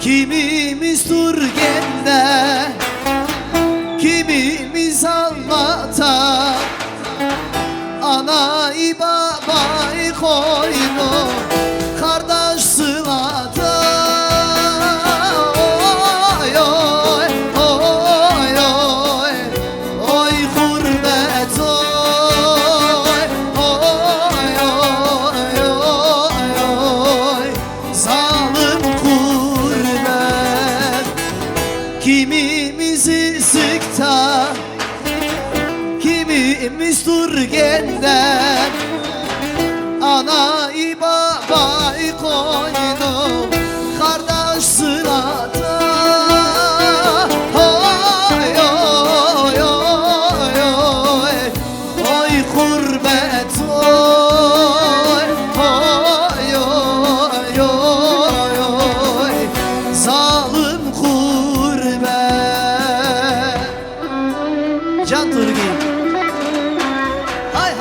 Kimimiz Türgen'de, kimimiz Alma'da. Anayı babayı koynu kardeş sılada. Oy, oy, oy, oy. Oy gurbet oy, oy, oy, oy, oy, zalim gurbet. Kimimiz Isık'ta, kimimiz Türgen'de. Anayı babayı koydu kardeş sırada. Oy, oy, oy, oy. Oy gurbet oy. Oy, oy, oy, oy. Zalim gurbet. Can Turgin. Hay hay.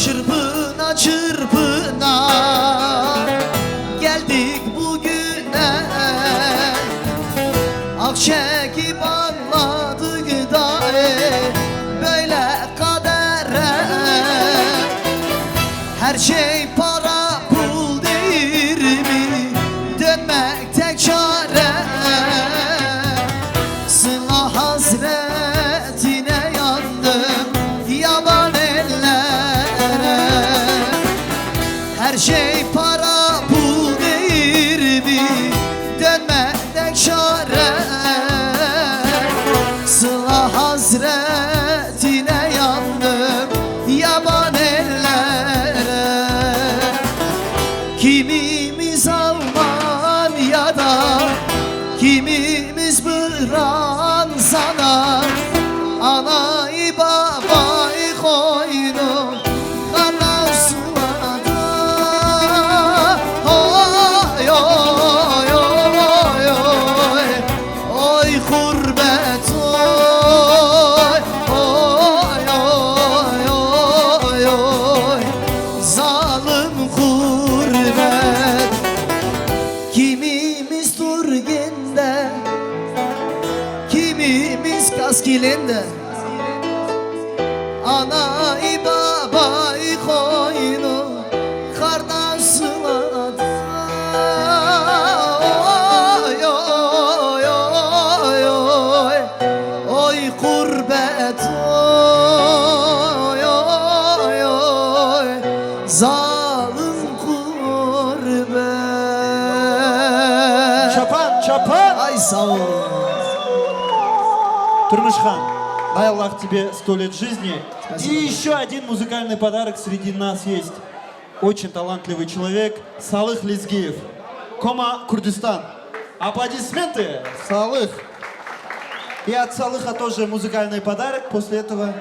Çırpına çırpına geldik bugüne. Ah çekip ağladık da, e, böyle kadere. Her şey para pul değil mi? Dönmek tek çare. Sıla hasretine yandım yaban ellere. Her şey para pul değil mi? Dönmek tek çare. Sıla hasretine yandım yaban ellere. Kimimiz Almanya'da, kimimiz Fransa'da. Anayı babayı koydu kardeş sılada. Oy, oy, oy, oy. Oy gurbet oy, oy, oy, oy, oy. Zalim gurbet. Kimimiz Türgen'de, kimimiz Kaskilende. Anayı babayı koynu kardeş sılada. Oy, oy, oy, oy. Oy gurbet oy, oy, oy. Zalim gurbet. Чапан, чапан! Ay sağ ol. Турмышхан, дай Аллах тебе сто лет жизни. Спасибо. И еще один музыкальный подарок среди нас есть. Очень талантливый человек Салых Лезгиев. Кома, Курдистан. Аплодисменты! Салых! И от Салыха тоже музыкальный подарок. После этого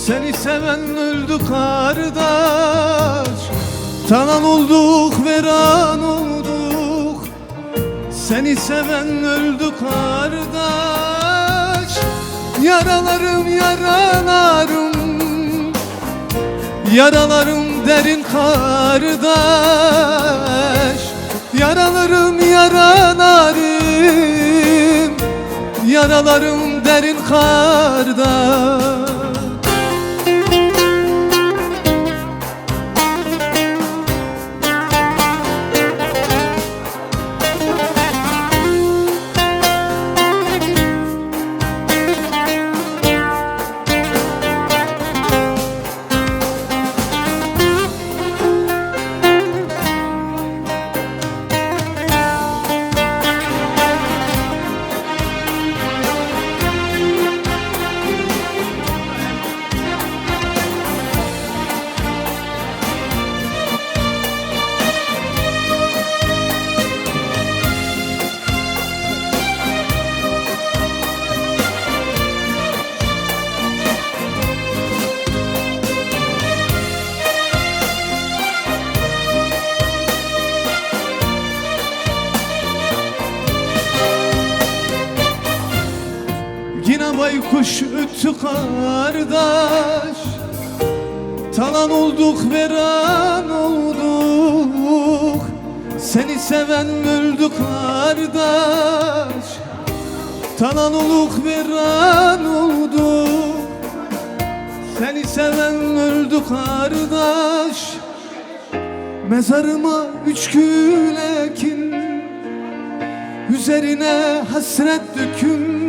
Seni seven öldü kardeş, talan olduk, veran olduk. Seni seven öldü kardeş, yaralarım, yaralarım. Yaralarım derin kardeş, yaralarım yaralarım, yaralarım derin kardeş. Yine baykuş öttü kardeş. Talan olduk, veran olduk. Seni seven öldü kardeş. Talan olduk, veran olduk. Seni seven öldü kardeş. Mezarıma üç kül ekin, üzerine hasret dökün.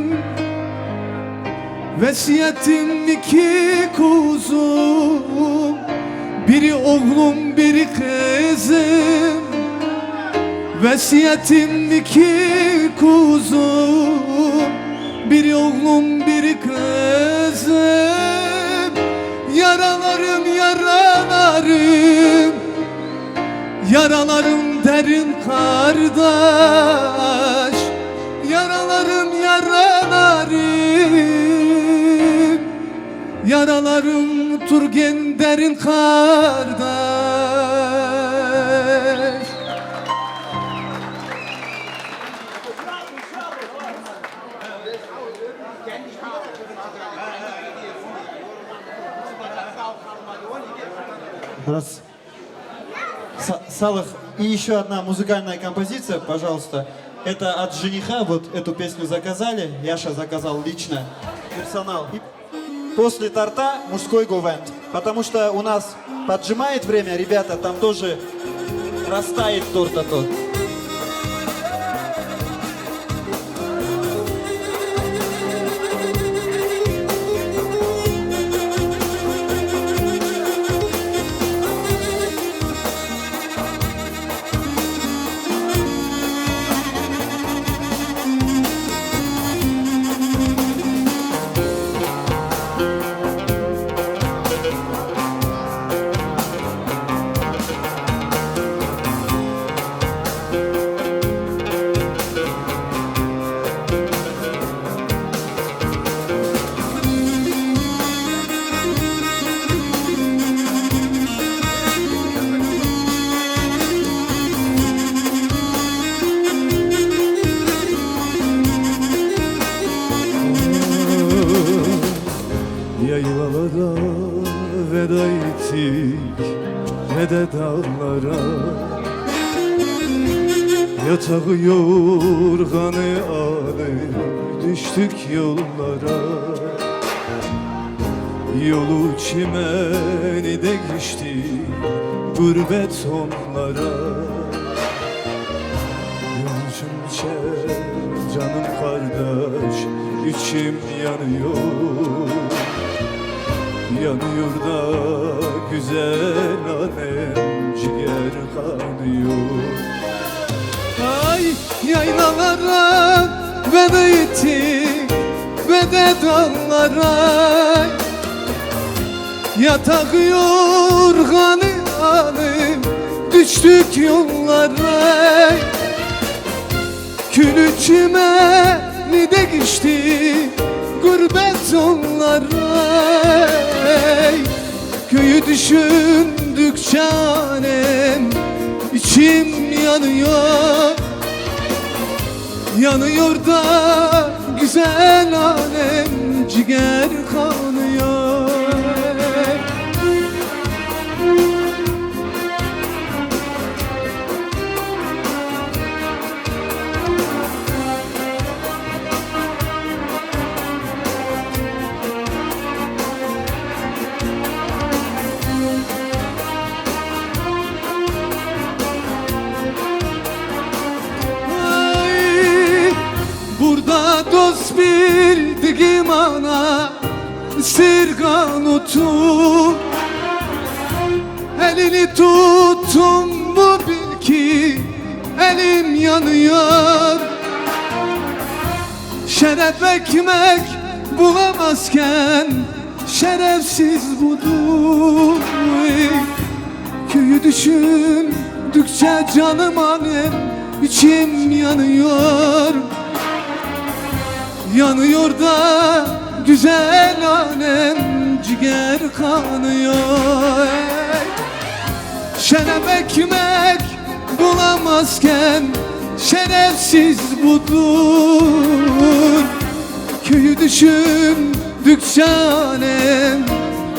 Vesiyetim iki kuzum, biri oğlum, biri kızım. Vesiyetim iki kuzum, biri oğlum, biri kızım. Yaralarım, yaralarım, yaralarım derin kardeş. Yaralarım, yaralarım, yaralarım turgen derin kardeş. Раз. Са-, Салах, и ещё одна музыкальная композиция, пожалуйста. Это от жениха, вот эту песню заказали, Яша заказал лично. Персонал. И после торта мужской говент. Потому что у нас поджимает время, ребята, там тоже растает торт, а то. Yaylalara veda ettik ve de dağlara. Yatağı yorganı alıp düştük yollara. Yolu çimeni de geçti gurbet onlara. Yolcum çek canım kardeş, içim yanıyor. Yanıyor da güzel alem, ciger kanıyor. Ay, yaylalara veda ettik ve de dağlara. Yatağı yorganı alıp düştük yollara. Külü çimeni de geçti gurbet yollara. Köyü düşündükçe alem içim yanıyor. Yanıyor da güzel alem ciger kanıyor. Sirgan otu, elini tuttum bu bil ki elim yanıyor. Şeref ekmek bulamazken şerefsiz budur. Köyü düşündükçe canım annem içim yanıyor. Yanıyor da güzel annem ciger kanıyor. Şeref ekmek bulamazken şerefsiz budur. Köyü düşündükçe annem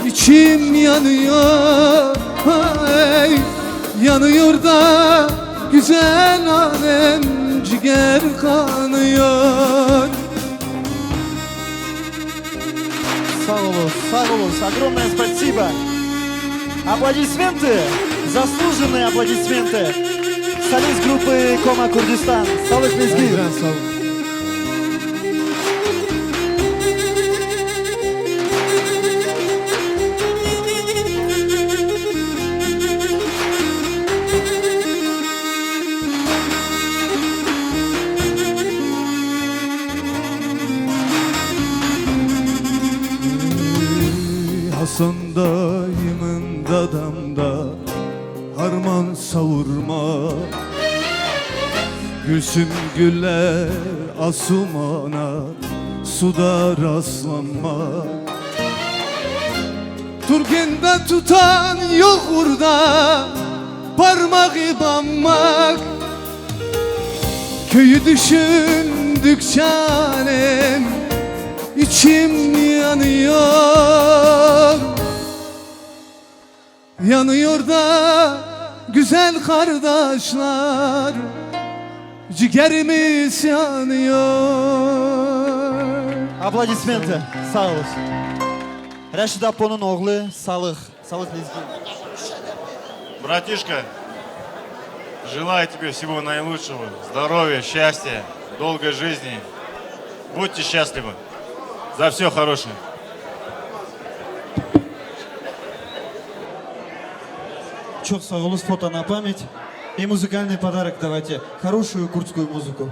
içim yanıyor. Ay, yanıyor da güzel annem ciger kanıyor. Sağ olun, sağ olun. Огромное спасибо. Аплодисменты, заслуженные аплодисменты. Солист группы Кома Курдистан. Sağlık Lezgi. Sağ olun. Hasan dayımın dadamda harman savurma. Gülsüm güller asumana suda rastlanma. Turgunda tutan yok burada parmağı banmak. Köyü düşündükçe annem içim yanıyor. Yanıyor da güzel kardeşler, ciğerimiz yanıyor. Аплодисменты. Sağ olun. Reşid Apo'nun oğlu Salih. Salih Lezgi. Братишка, желаю тебе всего наилучшего, здоровья, счастья, долгой жизни. Будьте счастливы. За всё хорошее. Çok sağ olun, фото на память. И музыкальный подарок давайте. Хорошую курдскую музыку.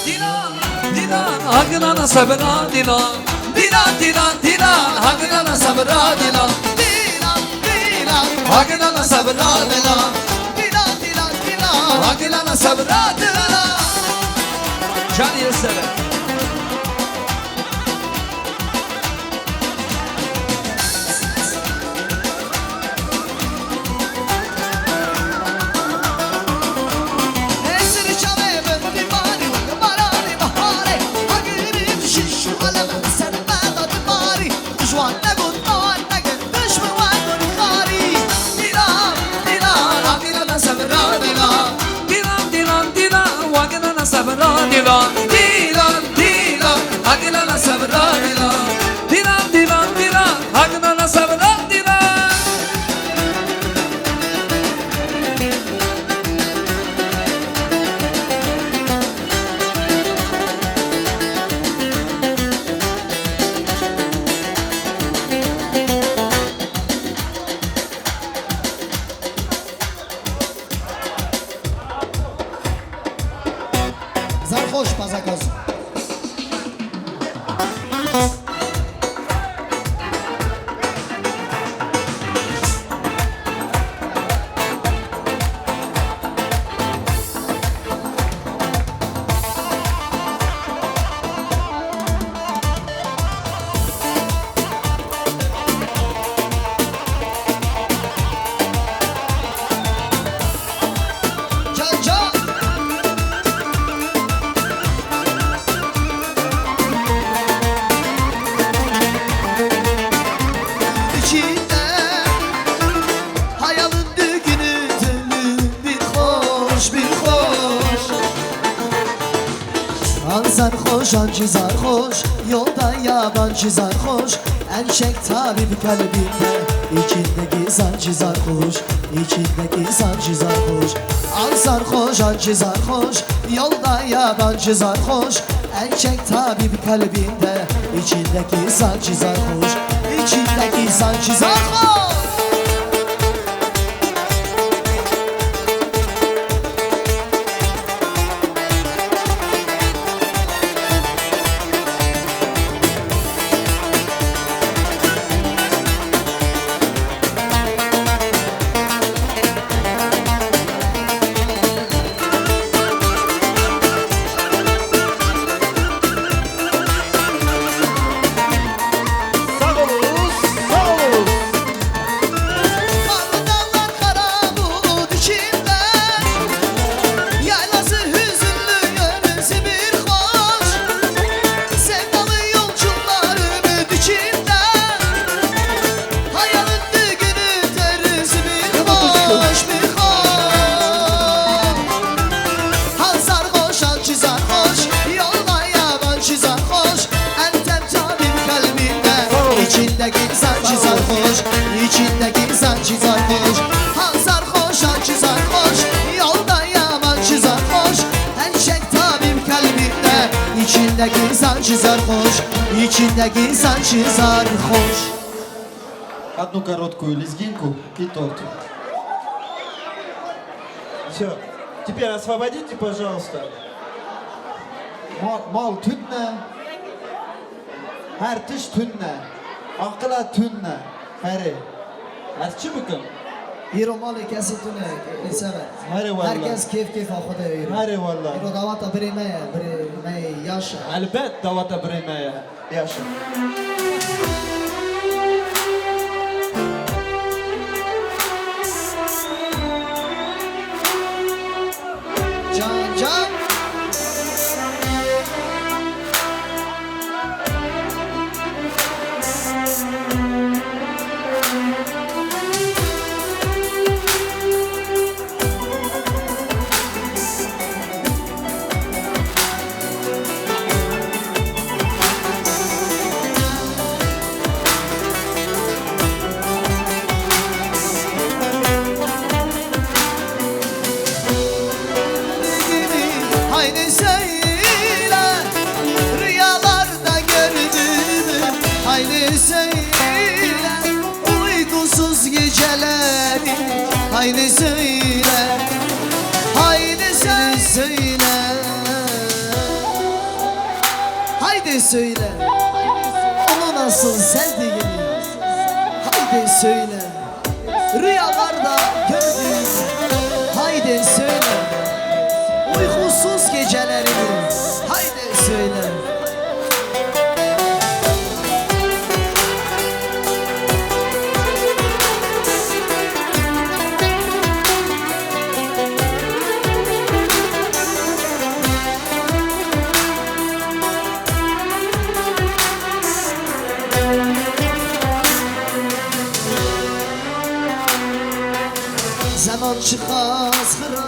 Dilan, dilan, hagina na sabra dilan. Dilan, dilan, dilan, hagina na sabra dilan. Dilan, dilan, hagina na sabra dilan. Dilan, dilan, dilan, hagina na sabra dilan. Canî sere. Dilan, dilan, dilan, wagina na sabra dilan. Dilan, dilan, dilan, wagina na sabra dilan. Dilan, dilan, dilan, hagina na sabra dilan. Zarxoş, Pazakoz. Can, can. Sancı sarhoş, yolda yabancı sarhoş. En çek tabip kalbinde, içindeki sancı sarhoş, içindeki sancı sarhoş. Al sarhoş, acı sarhoş, yolda yabancı sarhoş. En çek tabip kalbinde, içindeki sancı sarhoş, içindeki sancı sarhoş. Sağ olun, sağ olun. Karlı dağlar kara bulut içinde, yaylası hüzünlü yöresi bir hoş. Sevdalı yolcular ümit içinde, hayalın düğünü tersi bir hoş, bir hoş. Hal sarhoş, halçı sarhoş, yolda yabancı sarhoş. Entem tabip kalbinde, içindeki sancı sarhoş, içindeki sancı sarhoş. Hal sarhoş, halçı sarhoş, yolda yabancı sarhoş. Her şey tabip kalbinde, içindeki sancı sarhoş, içindeki sancı sarhoş. Одну короткую лезгинку и торт. Всё. Теперь освободите, пожалуйста. Mal, mal tünne. Her tişt tünne. Aqila tünne. Herê. Ez çi bikim? Îro malê kesî tune, Îseve. Herê wella. Herkes kêf kêfa xwe de îro. Herê wella. Îro dawata birê me ye, birê me ye, Yaşa. Elbet dawata birê me ye. Yaşa. Can, can. Haydi söyle, rüyalarda gördüğümü. Haydi söyle, uykusuz geceleri. Haydi söyle, haydi söyle. Haydi söyle, onu nasıl sevdiğini. Haydi söyle. Rüyalarda gördüğüm, haydi söyle. Uykusuz gecelerimi, haydi söyle. Zeman çiqas xira,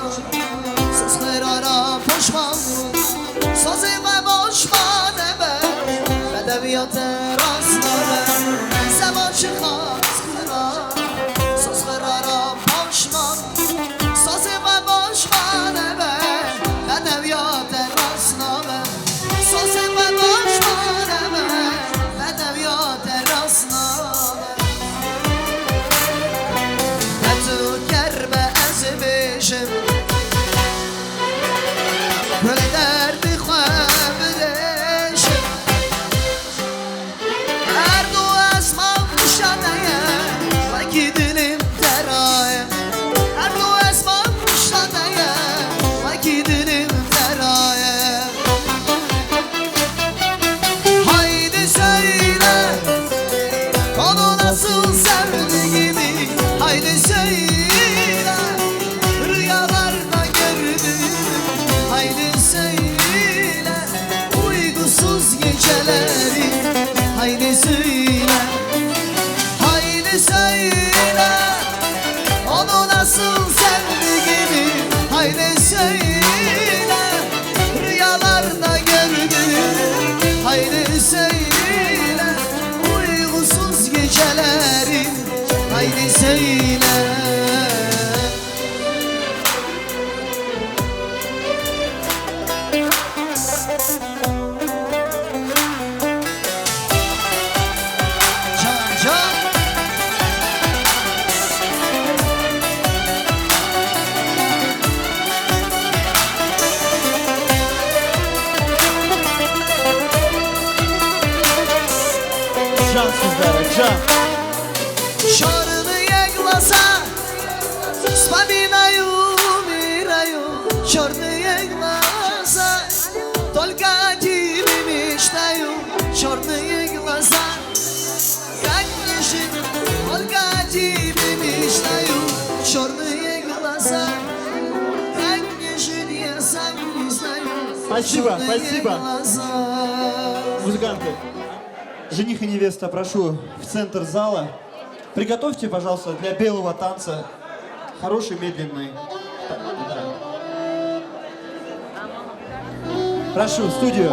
soz xirara poşman. Sozê me boş mane be, bedewiyate rast nabe. Zeman çiqas xira, soz xirara poşman. Sazê me baş mane be, bedewiyate rast nabe. Sazê me baş mane be, bedewiyate rast nabe. Te tu ker be ez bêjim, gul derdê xwe birêjim. Спасибо, спасибо. Музыканты. Жених и невеста, прошу в центр зала. Приготовьте, пожалуйста, для белого танца хороший медленный. Прошу, в студию.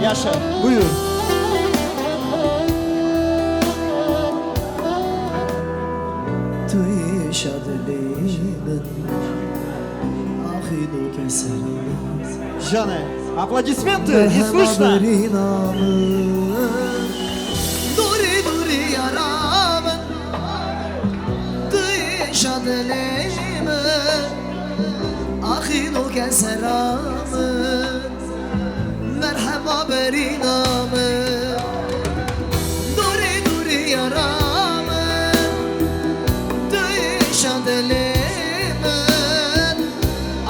Yaşa, buyur. Jane, аплодисменты, не слышно. Dûrî dûrî yara min, tu yê şa dilê min, axî nûke sera min, merhema berîna min. Dûrî dûrî yara min, tu yê şa dilê min,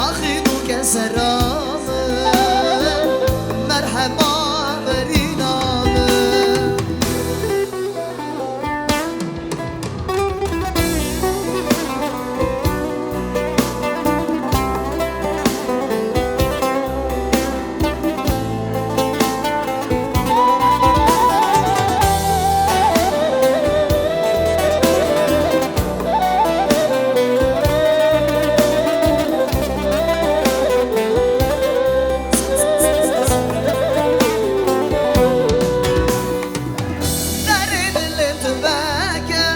axî nûke sera min, merhema berîna min. Derê dilê tu veke,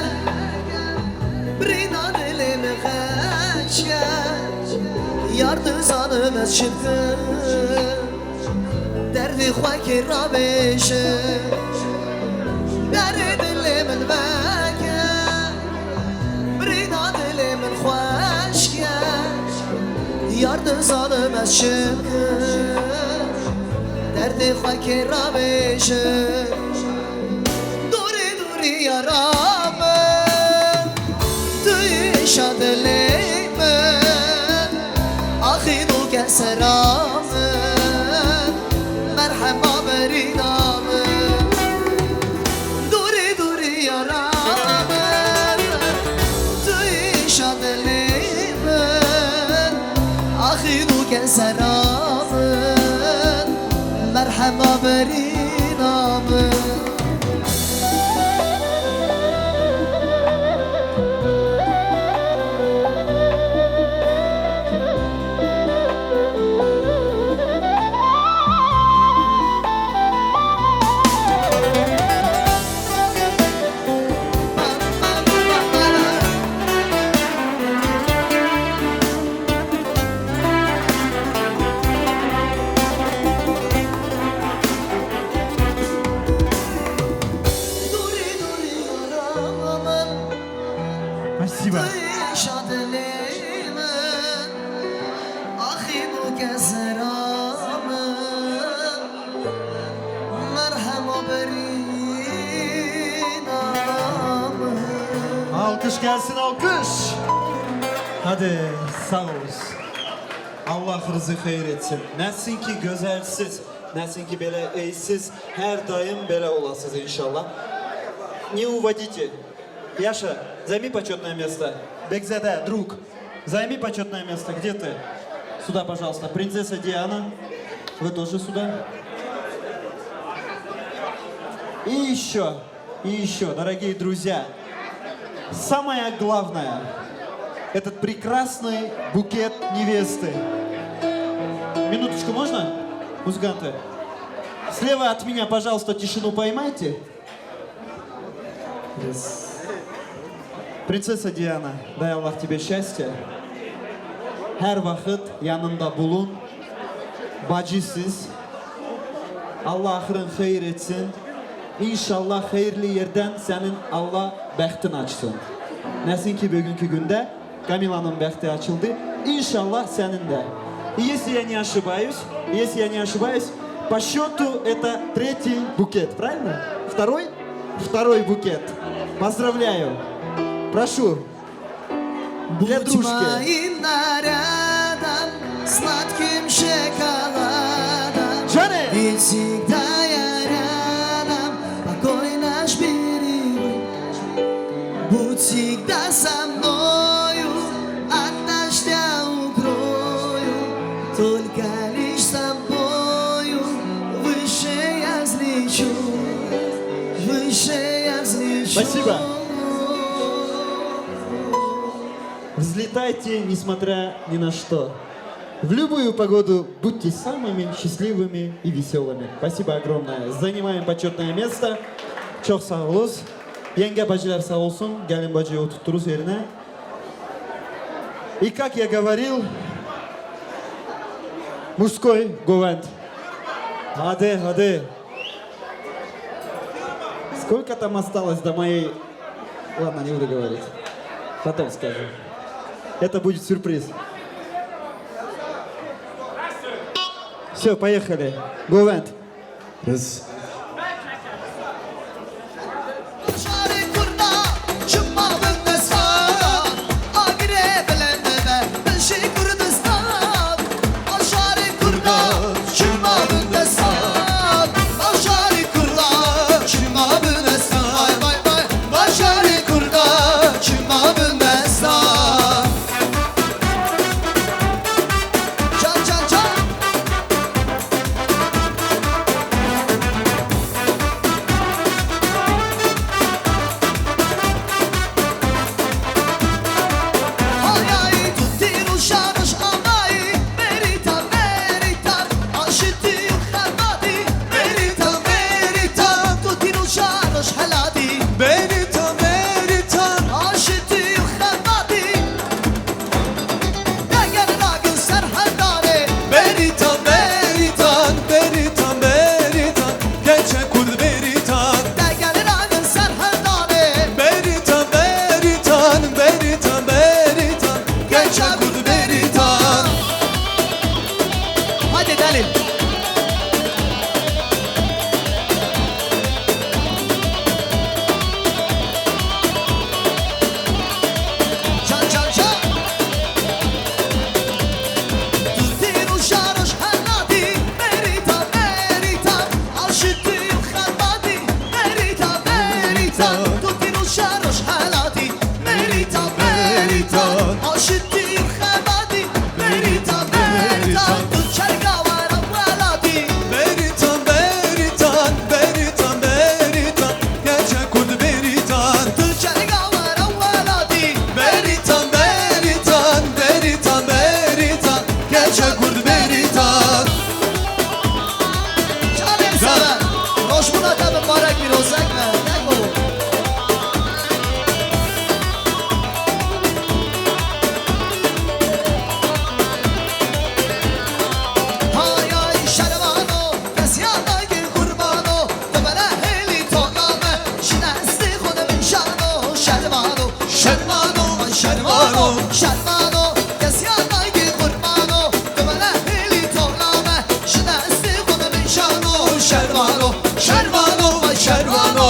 birîna dilê min xweş ke. Yar dizanim ez çi bikim, derdê xwe kê rabêjim. Derê dilê min veke, birîna dilê min xweş ke. Yar dizanim ez çi bikim, derdê xwe kê rabêjim. Dûrî dûrî yara min, tu yê şa dilê min, axî nûke sera min, merhema berîna min. Dûrî dûrî yara min, tu yê şa dilê min, axî nûke sera min, merhema berîna min. Спасибо. Alkış gelsin, alkış. Hadi, sağ olun. Allah rızı hayır etsin. Nesin ki güzelsiz, nesin ki böyle iyisiz, her daim böyle olasız inşallah. Не уводите. Яша, займи почётное место. Бекзада, друг, займи почётное место. Где ты? Сюда, пожалуйста. Принцесса Диана, вы тоже сюда. И ещё, и ещё, дорогие друзья, самое главное, этот прекрасный букет невесты. Минуточку, можно? Музыканты. Слева от меня, пожалуйста, тишину поймайте. Yes. Принцесса Диана, дай Аллах тебе счастья. Her vakit yanında bulun. Bacısız. Allah ahirin hayır etsin. İnşallah hayırlı yerden senin Allah bektin açsın. Nesin ki bugünkü günde Камиланын бэхтэ ачылды. Иншаллах, сенин да. Если я не ошибаюсь, если я не ошибаюсь, по счёту это третий букет, правильно? Второй? Второй букет. Поздравляю. Прошу. Для дружки. Джане! Спасибо. Взлетайте, несмотря ни на что. В любую погоду будьте самыми счастливыми и весёлыми. Спасибо огромное. Занимаем почётное место. Çok sağ olun. Yenge bacılar sağ olsun. Gelin bacıyı oturturuz yerine. И как я говорил, мужской Govend. Hadi, hadi. Сколько там осталось до моей... Ладно, не буду говорить. Потом скажу. Это будет сюрприз. Всё, поехали. Govend. Biz. Şarê Kurda çima bin destan, agirê bilend be, bin şî Kurdistan. Şarê Kurda çima bin destan, şarê Kurda çima bin destan. Vay, vay, vay, vay, şarê Kurda çima bin destan. Çal, çal, çal. Beritan, beritan, beritan, beritan, beritan, gençe kurd beritan. Beritan, beritan, beritan, beritan, gençe kurd beritan. Hadi Dalil. Can, can, can. Tu tîr û şaroş helatî, berîta, berîta, aşitî û xebatî, berîta, berîta. Tu tîr û şaroş helatî, berîta, berîta, aşitî û xebatî. Beritan, beritan, tu çerga were welatî. Beritan, beritan, beritan, beritan, gençe kurd beritan. Tu çerga were welatî. Beritan, beritan, beritan, beritan, gençe kurd beritan. Canê sere, rojbûna te mibarek bî, rozek me, tek babo. Hay hay şervano, kesiyana gel kurbano, tebere heli tolame, şine esti xode min şano, şervano, şervano, ay şervano, şervano, kesiyana gel kurbano, tebere heli tolame, şine esti xode min şano, şervano, şervano, ay şervano.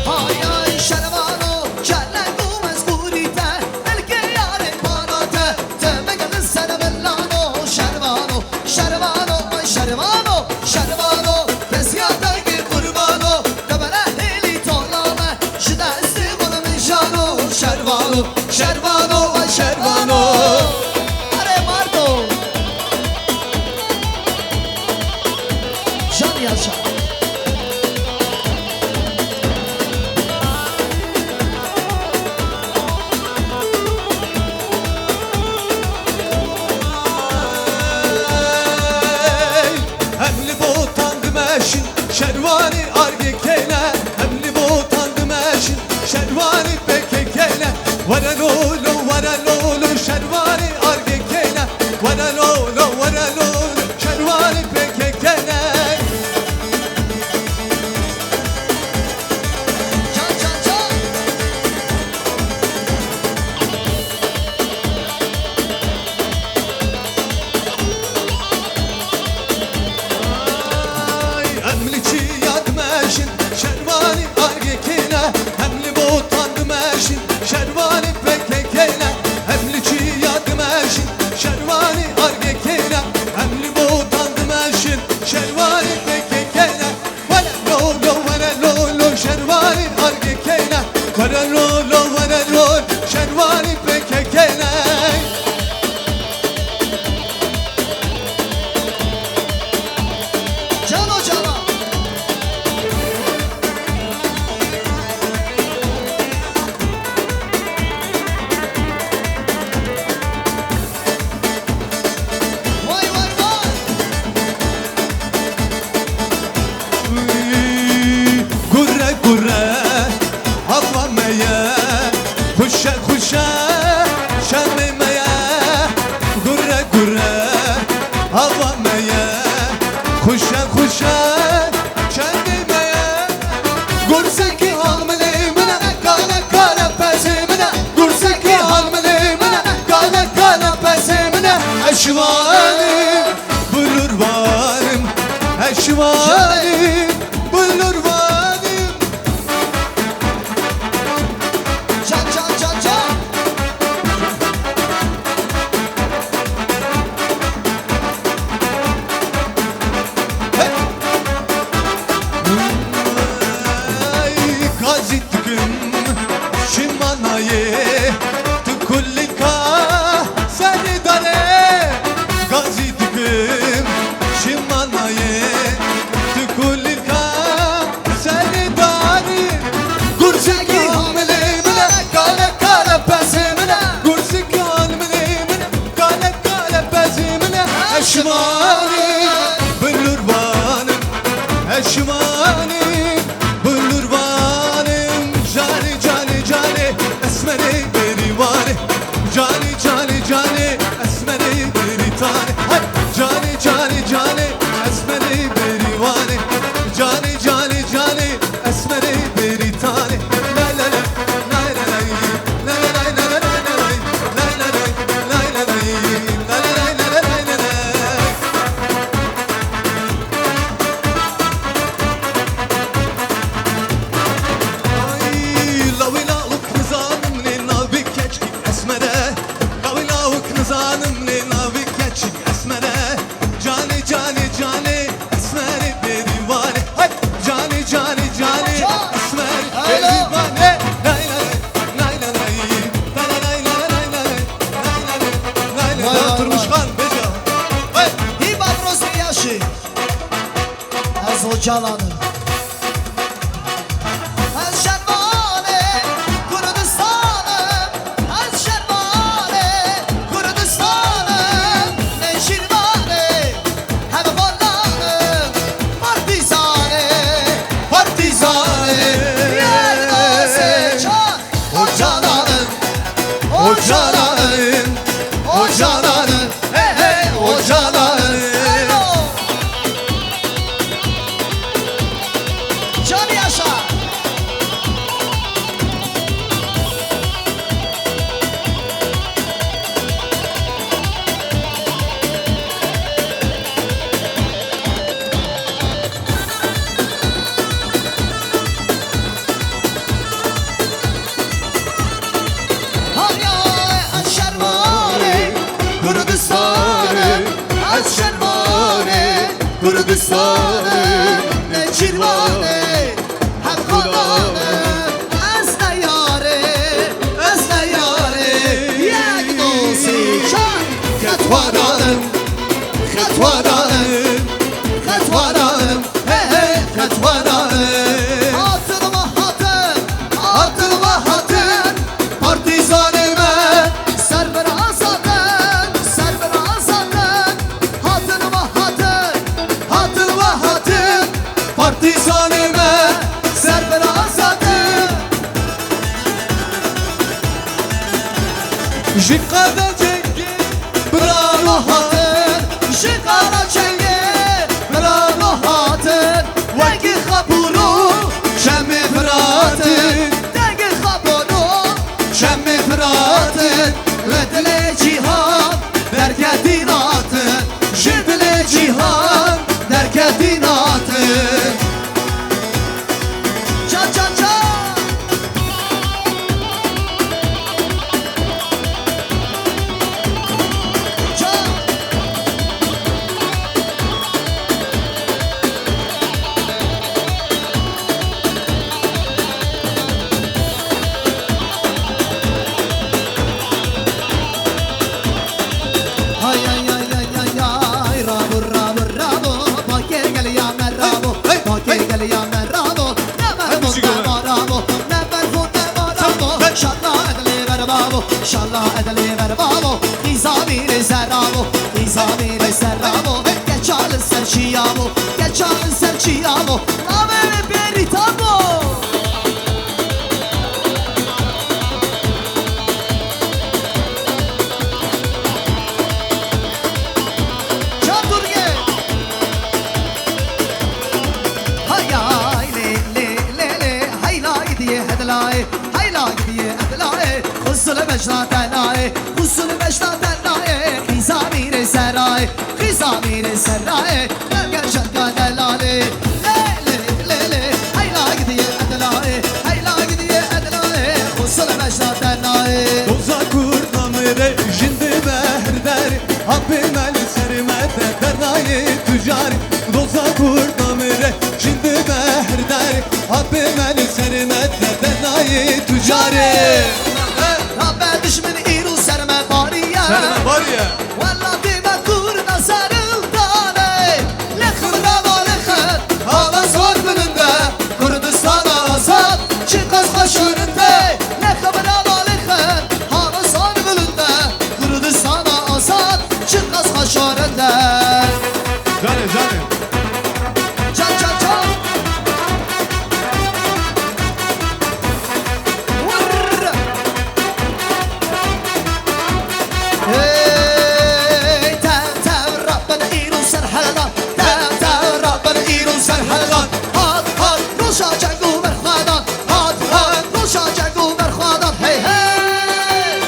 Hay hay şervano, çelek û mezgûrî te, belkê yarê para te, te mege li ser milano, şervano. Şervano, ay şervano, şervano, kesiyata gel kurbano, tebere heli tolame, ji destê xwe min şano, şervano, şervano, ay şervano. Are Mardo. Can yaşa. Hem li Botan dimeşin, şervanî argê kêne. Hem li Botan dimeşin, şervanî P K K ne. Were lolo, were lolo, şervanî argê kêne. Were lolo, were lolo, şervanî P K K ne. Can, can, can. Ay, em li çiya dimeşin, şervanî argê kêne. Em li Botan dimeşin, şervanî P K K ne. Em li çiya dimeşin, şervanî argê kêne. Em Xweş e, xweş e, şemê me ye, gure gure, hava me ye. Xweş e, xweş e, şemê me ye. Gursekî hamilê min e, kale kale pesê min e. Gursekî hamilê min e, kale kale pesê min e. Ez şivanim, bilûrvanim. Ez şivanim, bilûrvanim. Can, can, can, can. Hey! Ay, gazî dikim, şimanayê, tu kulîka serê dare. Gazî dikim, şimanayê, tu kulîka Serê darê, gursekî hamilê min e, kale kale pesê min e. Gursekî hamilê min e, kale kale pesê min e. Ez şivanim, bilûrvanim. Ez şivanim, bilûrvanim. Canê, canê, canê, esmerê bêrîvanê. Canê, canê, canê, esmerê bêrîtanê. Hey! Canê, canê, canê, esmerê bêrîvanê. Canê, canê, canê, esmerê bêrîtanê. Lay, lay, lay, lay, lay, lay. Lay, lay, lay, lay, lay, lay, lay. Lay, lay, lay, lay, lay, lay, lay. Lay, lay, lay, lay, lay, lay, lay. Ay, lawê lawik nizanim lê navê keçkî esmer e. Lawê lawik nizanim lê navê keçkî esmer e. Canê, canê, canê, esmerê bêrîvanê. Hey! Canê, canê, canê, esmerê bêrîvanê. Lay, lay, lay, lay, lay. Lay, lay, lay, lay, lay, lay. Lay, lay, lay, lay, lay. Vay, vay, vay. Turmuşxan, bêje. Hey! Hî Batrosê Yaşî. Ez Ocalan im. Ez şervanê Kurdistanê, ez şervanê Kurdistanê, Nêçîrvanê, hevxwezanê, partîzanê, partîzanê, yek dosê çar. Ocalan im, Ocalan im, Ocalan im, hey, hey, Ocalan im. Canî yaşa. Haya ez şervanê Kurdistanê, ez şervanê Kurdistanê, Nêçîrvanê, hevxwezanê, ez neyarê, ez neyarê, yek dosê çar, xetwaranê. Xetwaranê, xetwaranê, hey, hey, xetwaranê. Hatin ve hatin, hatin ve hatin, partîzanê me. Ser bir azadin, ser bir azadin. Hatin ve hatin, hatin ve hatin, partîzanê me. Ser bir azadin. Ji qada cengê Bravo hatin, ji qala çengê, bravo hatin. Wekî xapûro, şemê Firatin. Dengê xapûro, şemê Firatin. Li dilê cîhan derketî natin, ji dilê cîhan derketî natin. Can, can, can. Hay, hay, hay, hay, hay, hay, rabo, rabo, rabo, pakê geliya me rabo, pakê geliya me rabo, ne mervo ne marabo, ne mervo ne marabo, şalla edlê ver babo, şalla edlê ver babo, nizamî lê ser rabo, nizamî lê ser rabo, keçal ser çiyabo, keçal ser çiyabo, navê bêrî tabo. Tenayê, Xusûl beşna tenayê, Xîza mîrê serayê, Xîza mîrê serayê, Gel gel şaka delalê. Lê lê lê lê, heyla gidiye edlayê, heyla gidiye edlayê, Xusûl beşna tenayê. Doza kurda mire jindi behrder, Apê me li ser me te dernayê tucar. Doza kurda mire jindi behrder, Apê me li ser me te dernayê tucarê. Rabe dişmin îro ser me bariye. Ser me bariye. Welatê me kurda serildane. Lexim rava lexim, hala zor bilinde. Kurdistana azad, çiqas xweş û rind e. Lexim rava lexim, hala zor bilinde. Kurdistana azad, çiqas xweş û rind e. Canê, canê. Can, can, can. Wurr! Hey, tev, tev, rabin îro serhildan. Tev, tev, rabin îro serhildan. Hat, hat, roja ceng û berxwedan. Hat, hat, roja ceng û berxwedan. Hey, hey!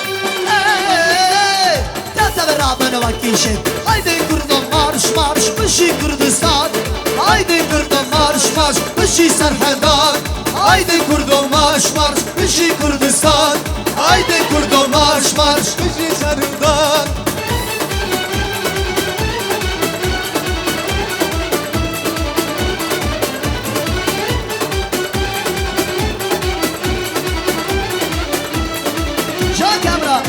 Hey, hey, hey! Tev tev rabin wekî şêr. Haydê Kurdo marş marş bijî Kurdistan. Haydê Kurdo marş marş bijî serhedan. Haydê Kurdo marş marş bijî Kurdistan. Haydê Kurdo marş marş bijî serhedan. Can Kemran.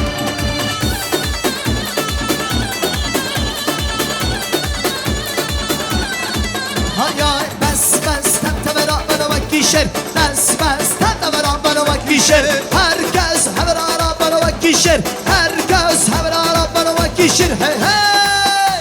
Hay hay, bes bes, tem tevera bana wekî şer. Bes bes, tem tevera bana wekî şer. Herkes hevera bana wekî şer. Herkes hevera bana wekî şer. Hey hey.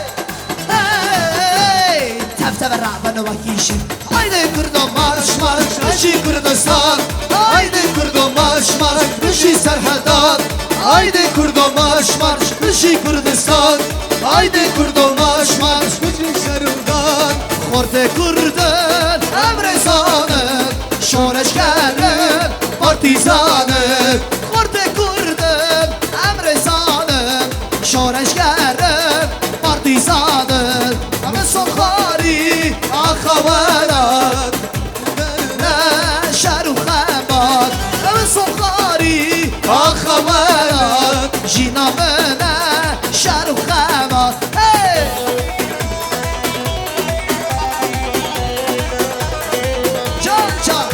Hey, tev tev rabin wekî şîr. Haydê Kurdo marş marş bijî Kurdistan. Haydê Kurdo marş marş bijî serhedan. Haydê Kurdo marş marş bijî Kurdistan. Haydê Kurdo marş marş bijî serhedan. Xortê Kurdin, em rêzanin, şoreşgerin, partîzanin. Xortê Kurdin, em rêzanin, şoreşgerin, partîzanin. Em soxarî axa welat, ne şer û xebat. Em soxarî axa welat, jîna min e şer û xebat. Hey! Can can.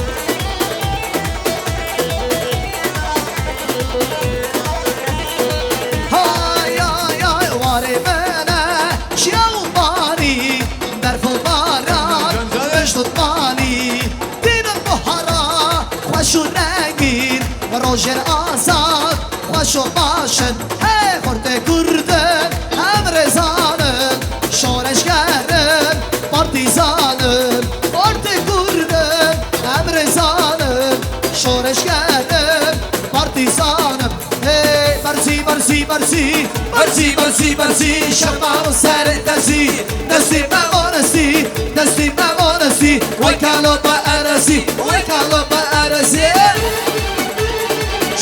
Hay hay hay, warê min e çiya û banî, berf û baran, Can can. Pişt û banî, dînin buhara, xweş û rengîn, rojên azad, xweş û baş in. Hey, xortê Kurdin, em rêzanin, şoreşgerin, partîzanin. Xortê Kurdin, em rêzanin, şoreşgerin, partîzanin. Hey, berzî, berzî, berzî, berzî, berzî, berzî, şerma û serê dezî, destê me onestî, destê me onestî, wekalo me erezî, wekalo me erezî.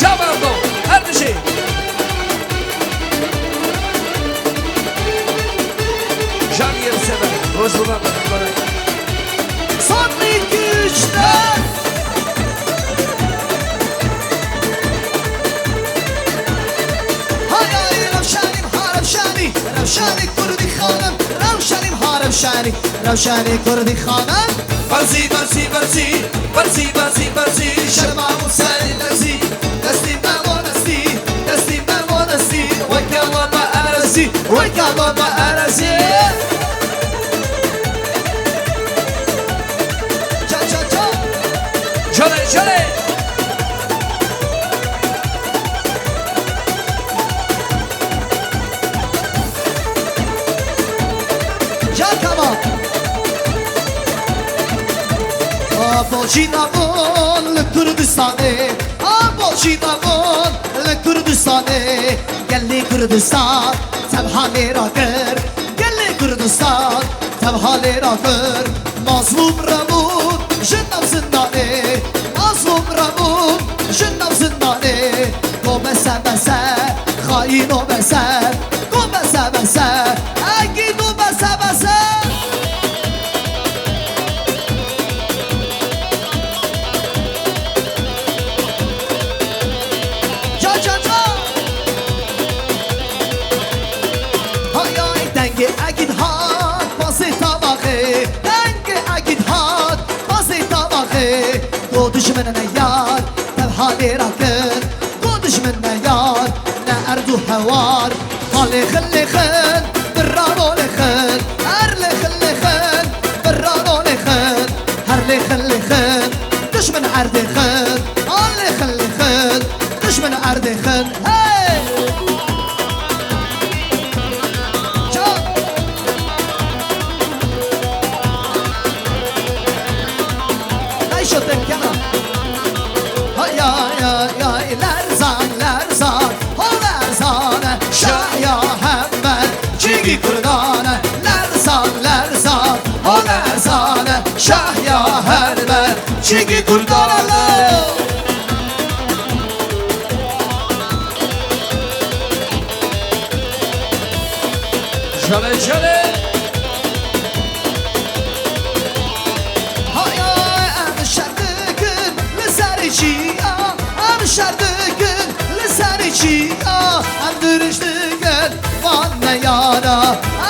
Camardo, her tişê. Janiyê bi seber, roj bi me. Sandî güçler. Hay hay, Rewşanî, ha Rewşanî, Rewşanî Kurdî xanim, Rewşanî, ha Rewşanî, Rewşanî Kurdî xanim. Berzî, berzî, berzî, berzî, berzî, berzî, şerma û serê dezî, destê me onestî, destê me onestî, weke we me erezî, weke we me erezî. Can, can, can. Canê, canê. Can Kemal. Abo jîna bûn li Kurdistanê, abo jîna bûn li Kurdistanê. Gelê Kurdistan tev halê rakir, gelê Kurdistan tev halê rakir. Mazlûm Remûn ji nav zindanê, Mazlûm Remûn ji nav zindanê. O bese bese, xayîn o bese, go bese bese, egîd o bese bese. Ca ca ca. Hayay dengê egîd hat, pasê tavaxê, dengê egîd hat, pasê tavaxê. Go dijmin ne yar, tev halê rakin. Go dijmin ne yar, ne erd û hewar. Halê xin lê xin, birrano lê xin. Her lê xin lê xin, birrano lê xin. Her lê xin lê xin, dijmin erdê xin. Halê xin lê xin, dijmin erdê xin. Hey! Çal! Neyşo tepkena. Hay hay hay hay, lerzan lerzan, ho lerzan, şah ya hember, çigi kurdan, lerzan lerzan, ho lerzan, şah ya hember, çigi kurdan. Jale jale. Haya em şer dikin li ser çiya, em şer dikin li ser çiya, em dirişt dikin van neyara,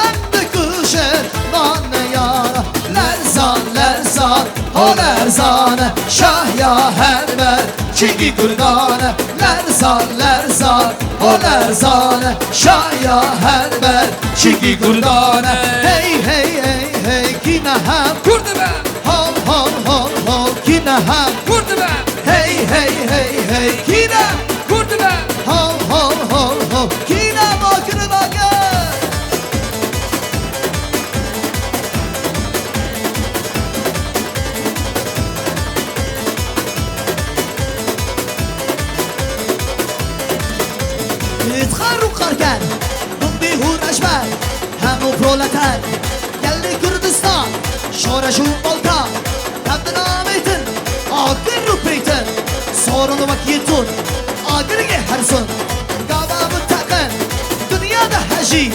em dikuşin van neyara. Lerzan lerzan, ho lerzan, şah ya hember, çigi kurdan, lerzan lerzan, ho lerzan, şah ya hember, çigi kurdan. Hey hey hey hey, kî ne hem? Kurd be! Hol hol hol hol, kî ne hem? Kurd be! Hey hey hey hey, kî ne? Kurd be! Hol hol hol hol, kî ne? Bakir bakir. Dixar û qarker, bimbi hûr eşber, hemû proleter, gelê Kurdistan, şoreş û balta, ev dinamêtin, agir û peytin, sorin wek yê tun, agir yê hersun, gava min teqin, dinya de hejî,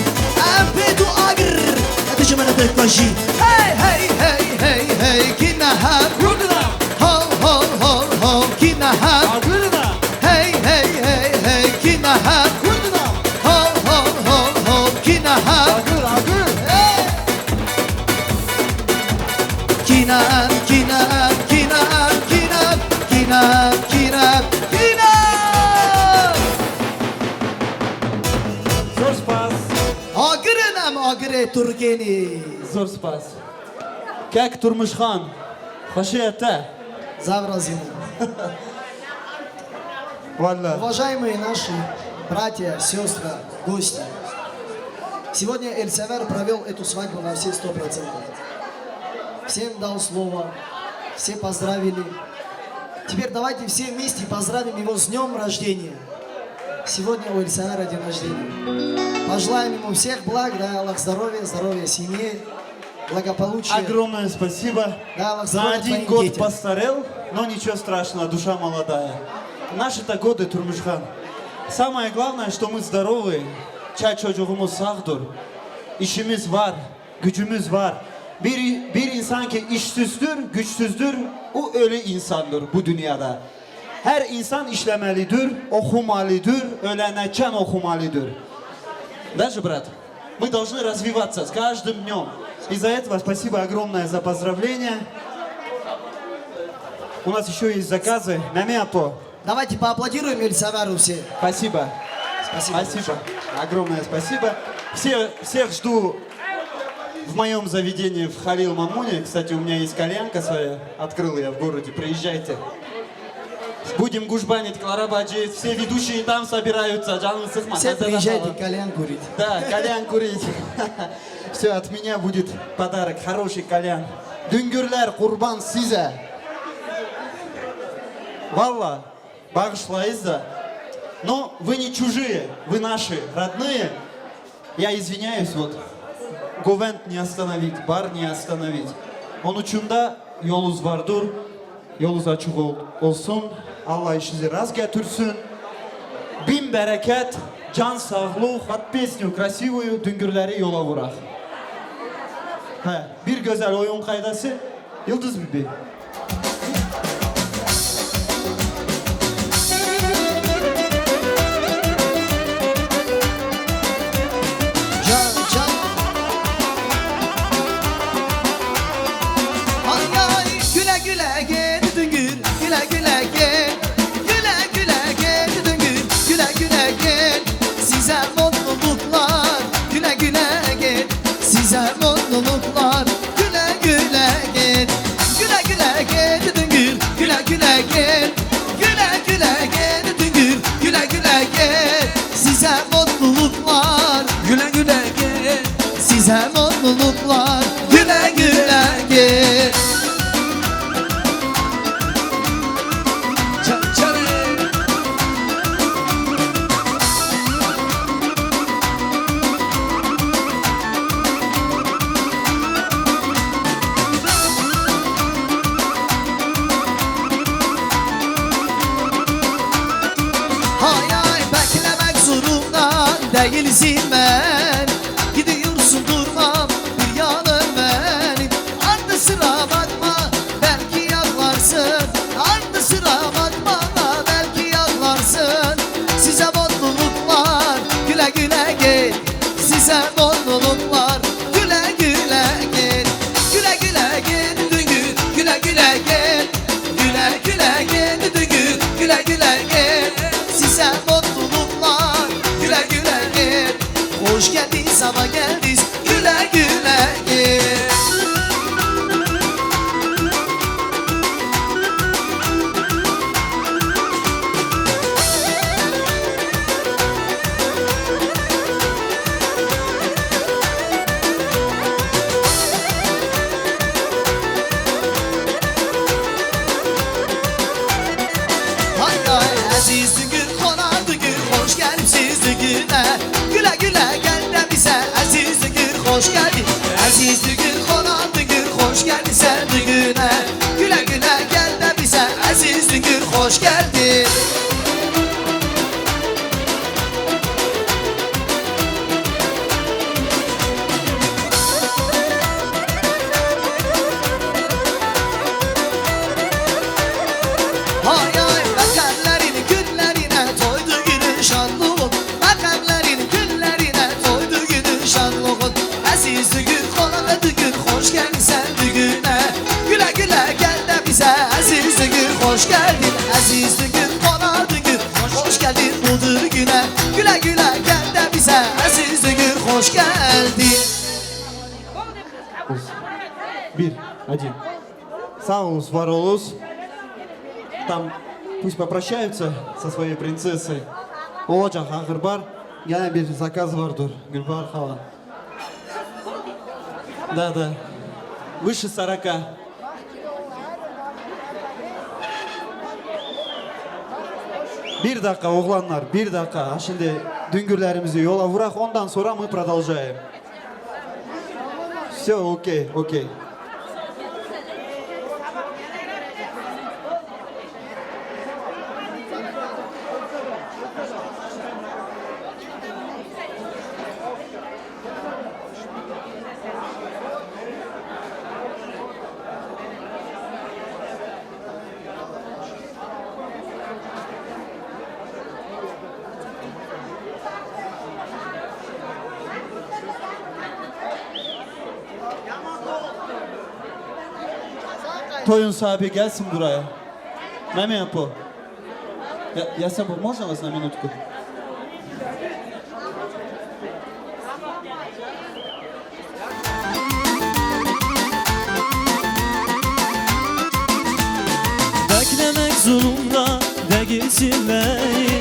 em pê tu agir, dijmin dikujî. Hey hey hey hey hey, kî ne hem? Kurdina! Hol hol hol hol, kî ne hem? Agirina! Hey hey hey hey, kî ne hem? Kurdina! Hol hol hol hol, kî ne hem? Agir agir! Hey! Kî ne hem, kî ne hem, kî ne hem, kî ne hem, kî ne hem, kî ne hem, kî ne hem? Zor spas. Agir in em agirê Turkênî. Zor spas. Kek Turmuşxan, xweşiye te. Zaf razî me. Wallah. Уважаемые наши братья, сестры, гости. Сегодня Эльсевер провёл эту свадьбу на все сто процентов. Всем дал слово, все поздравили. Теперь давайте все вместе поздравим его с днём рождения. Сегодня у Эльсевера день рождения. Пожелаем ему всех благ, дай Аллах здоровья, здоровья семье, благополучия. Огромное спасибо. Дай Аллах здоровья твоим детям. За один год постарел, но ничего страшного, душа молодая. Наши-то годы, Турмушхан. Самое главное, что мы здоровы, çay çocuğumuz sağdır, işimiz var, gücümüz var. Bir, bir insan ki işsizdir, güçsüzdür, o ölü insandır bu dünyada. Her insan işlemelidir, okumalıdır, öğrenirken okumalıdır. Да же, брат? Мы должны развиваться с каждым днём. Из-за этого спасибо огромное за поздравления. У нас ещё есть заказы. Меме апо. Давайте поаплодируем Эльсеверу все. Спасибо. Спасибо. Спасибо. Огромное спасибо. Все, всех жду в моём заведении в Халил Мамуне. Кстати, у меня есть кальянка своя. Открыл я в городе. Приезжайте. Будем гужбанить, Клара Баджи. Все ведущие там собираются. Canını sıkma. Все приезжайте, кальян курить. Да, кальян курить. Всё, от меня будет подарок. Хороший кальян. Düngürler, kurban size. Valla, bağışlayız da. Но вы не чужие, вы наши, родные. Я извиняюсь, вот. Govend не остановить, bar не остановить. Onun için de yolunuz vardır. Yolunuz açık ol-, olsun. Allah işinizi rast getirsin. Bin bereket, can sağlığı, hat pêsnî û krasîvoyû dungurleri yola vurak. He, bir güzel oyun kaydası, Yıldız Bibi. Can, can. Ay, ay, güle güle gel Dungür, güle güle gel. Güle güle gel Dungür, güle güle gel. Size mutluluklar, güle güle gel. Size mutluluklar, güle güle gel. Güle güle gel Dungür, güle güle gel. Güle güle gel Dungür, güle güle gel. Size mutluluklar, güle güle gel. Size mutluluklar, güle güle gel. Çal, çal. Hay hay, beklemek zorunda değilsin ben. Gidiyorsun, durma bir yanım benim. Ardı sıra bakma, belki ağlarsın. Ardı sıra bakma, belki ağlarsın. Size mutluluklar, güle güle gel. Size mutluluklar, güle güle gel. Güle güle gel Dungür, güle güle gel. Güle güle gel Dungür, güle güle gel. Size mutluluklar, güle güle gel. Hoş geldiniz, sabah geldiniz, güle güle gel. Hay hay, aziz Dungür, konar Dungür, hoş gelmişsiniz düğüne. Güle güle gel de bize, aziz Dungür, hoş geldin. Aziz Dungür, konar Dungür, hoş geldin sen düğüne. Güle güle gel de bize, aziz Dungür, hoş geldin. Hay hay, bekarların günlerine, toy düğünün şanlı olsun. Bekarların günlerine, toy düğünün şanlı olsun. Aziz Dungür, konar Dungür, hoş geldin sen düğüne. Güle güle gel de bize, aziz Dungür, hoş geldin. Aziz Dungür, konar Dungür, hoş geldin bu düğüne. Güle güle gel de bize, aziz Dungür, hoş geldin. Bir, один. Sağ olunuz, var olunuz. Там пусть попрощаются со своей принцессой. Olacak ha, Gülbar. Gene bir zakaz vardır, Gülbar hala. Да, да. Выше сорока. Bir dakika oğlanlar, bir dakika. Şimdi düngürlerimizi yola vurak, ondan sonra мы продолжаем. Всё, окей, окей. Toyun sahibi gelsin buraya. Mehmet Apo. Я, я с тобой, можно вас на минутку? Beklemek zorunda değilsin beni.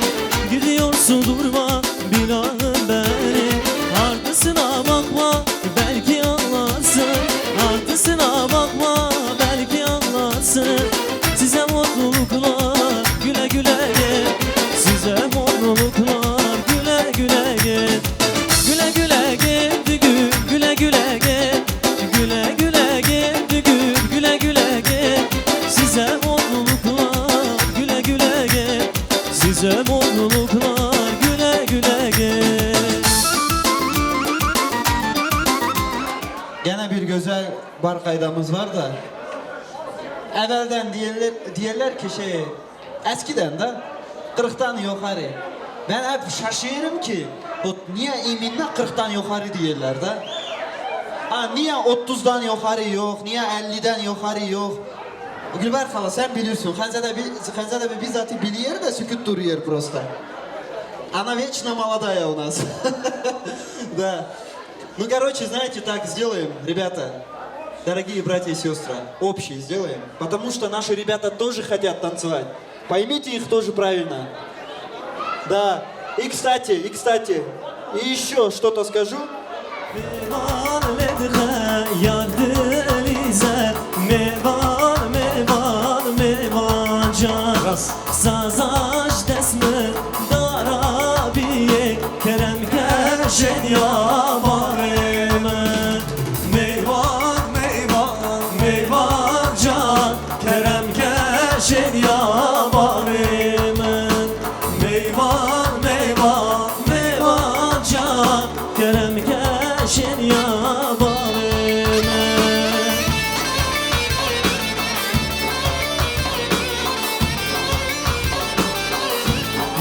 Gidiyorsun, durma bir anım beni. Ardısına bakma, belki ağlarsın. Ardısına bakma, belki ağlarsın. Size mutluluklar, güle güle gel. Size mutluluklar, güle güle gel. Güle güle gel Dügül, güle güle gel. Güle güle gel Dügül, güle güle gel. Size mutluluklar, güle güle gel. Size Yine bir güzel bar kaydamız var da. Evvelden diyeler, diyeler ki şey, eskiden de kırktan yukarı. Ben hep şaşırırım ki, o niye iminle kırktan yukarı diyorlar da? Ha, niye otuzdan yukarı yok, niye elliden yukarı yok? Gülber Kala, sen bilirsin. Ханзада би-, Ханзада би-, bizzat biliyor da süküt duruyor prosta. Она вечно молодая у нас. Да. Ну, короче, знаете, так сделаем, ребята, дорогие братья и сестры, общий сделаем, потому что наши ребята тоже хотят танцевать. Поймите их тоже правильно. Да. И, кстати, и, кстати, и еще что-то скажу. Mêvan lê dixe yar dilîze. Mêvan, mêvan, mêvan can. Rast. Saza ji dest min darabiyê, kerem ke jêniya barê min. Mêvan, mêvan, mêvan can, kerem ke jêniya barê min. Mêvan, mêvan, mêvan can, kerem ke jêniya barê min.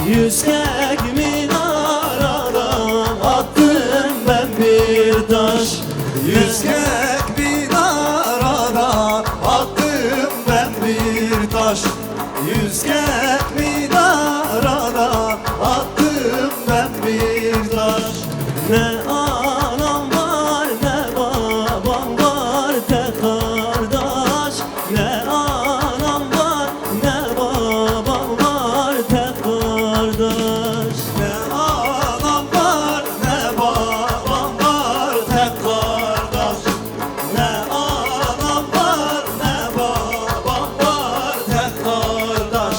Yüz kek minaradan attım ben bir taş. Yüz kek minaradan attım ben bir taş. Yüz kek minaradan attım ben bir taş. Ne anam var, ne babam var, tek kardeş. Ne anam var, ne babam var, tek kardeş. Ne anam var, ne babam var, tek kardeş. Ne anam var, ne babam var, tek kardeş.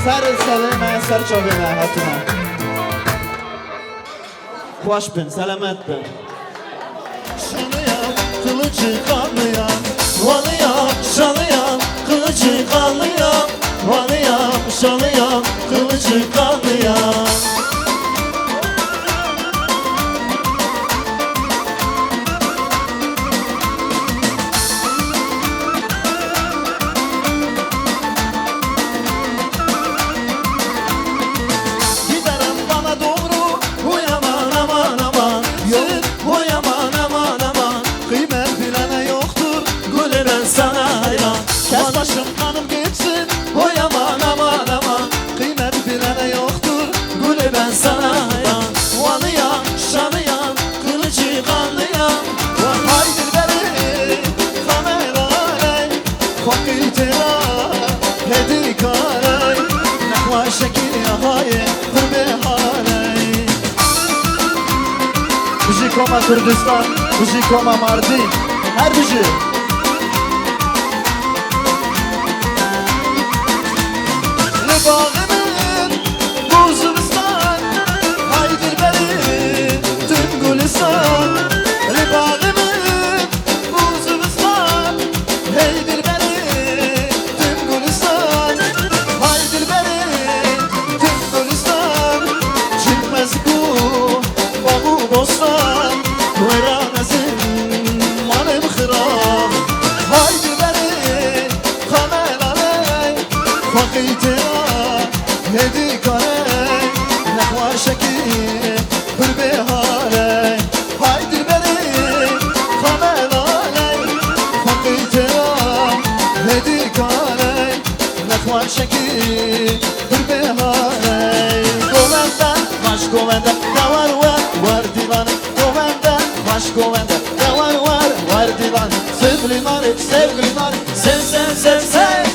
Ser serê me, ser çavê me hatine. Xweş bin, selamet bin. Şanıyan, kılıcı kanlıyan, vanıyan, şanıyan, kılıcı kanlıyan, vanıyan, şanıyan, kılıcı kanlıyan. Giderim bana doğru, oy aman, aman, aman. Yok, oy aman, aman, aman. Kıymet bilene yoktur, gülü ben sana hayran. Kes başım kanım geçsin, oy aman, aman, aman. Kıymet bilene yoktur, gülü ben sana hayran. Vanıyan, şanıyan, kılıcı kanlıyan. Hay dilberê, xamelaley, xwe qîtêra, hêdî karey, nexweşekî hayê, qurbê haley. Bijî koma Kurdistan, bijî koma Mardîn, her bijî. Li baxê min bû zivistan, hay dilberê tim gulistan. Li baxê min bû zivistan, hey dilberê tim gulistan. Hay dilberê tim gulistan, çimezî ku bax û bostan, wêran ez ê malê min xirab. Hay dilberê, xamelaley, xwe qîtêra, hêdî karey, nexweşekî, pir bêhaley. Hay dilberê, xamelaley, xwe qîtêra, hêdî karey, nexweşekî, pir bêhaley. Govende, baş govende, dewar wer, wer dîlanê. Govende, baş govende, dewar wer, wer dîlanê. Sevgili narê, sevgili narê, sev, sev, sev, sev.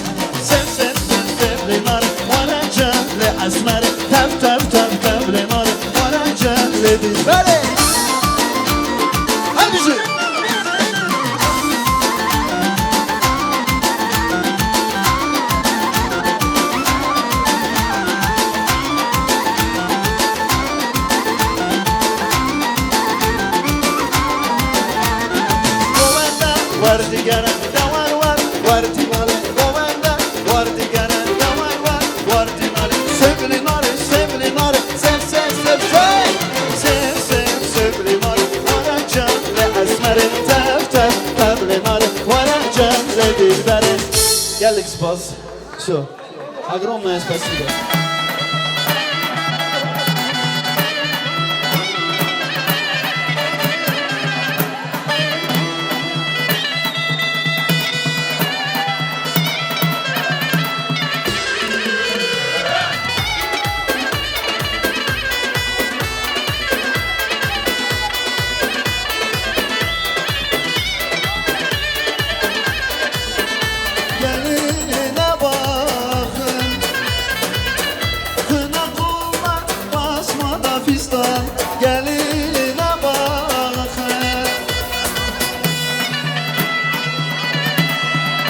Sev, sev, sev, sev lê narê, were cem lê esmerê. Tev, tev, tev, tev lê narê, were cem lê dilberê. Her bijî. Govende, wer digere, dewar wer, wer dîlanê. Govende, wer digere, dewar wer, wer dîlanê. Sev lê narê, sev lê narê, sev, sev, sev, sev. Sev, sev, sev lê narê, were cem lê esmerê. Tev, tev, tev lê narê, were cem lê dilberê. Gelek spas. So, огромное спасибо. Gelî nebaxin, xina qûma basma da fîstan, gelî nebaxin.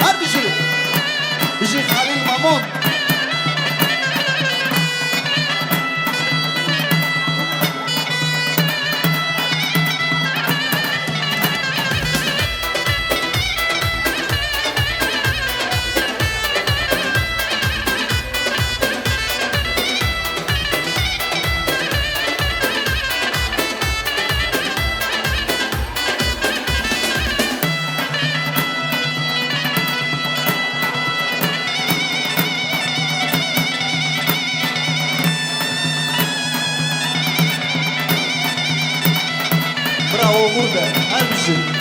Her bijî, bijî Xelîl Mamon. Bravo, Gurbe. Her bijî.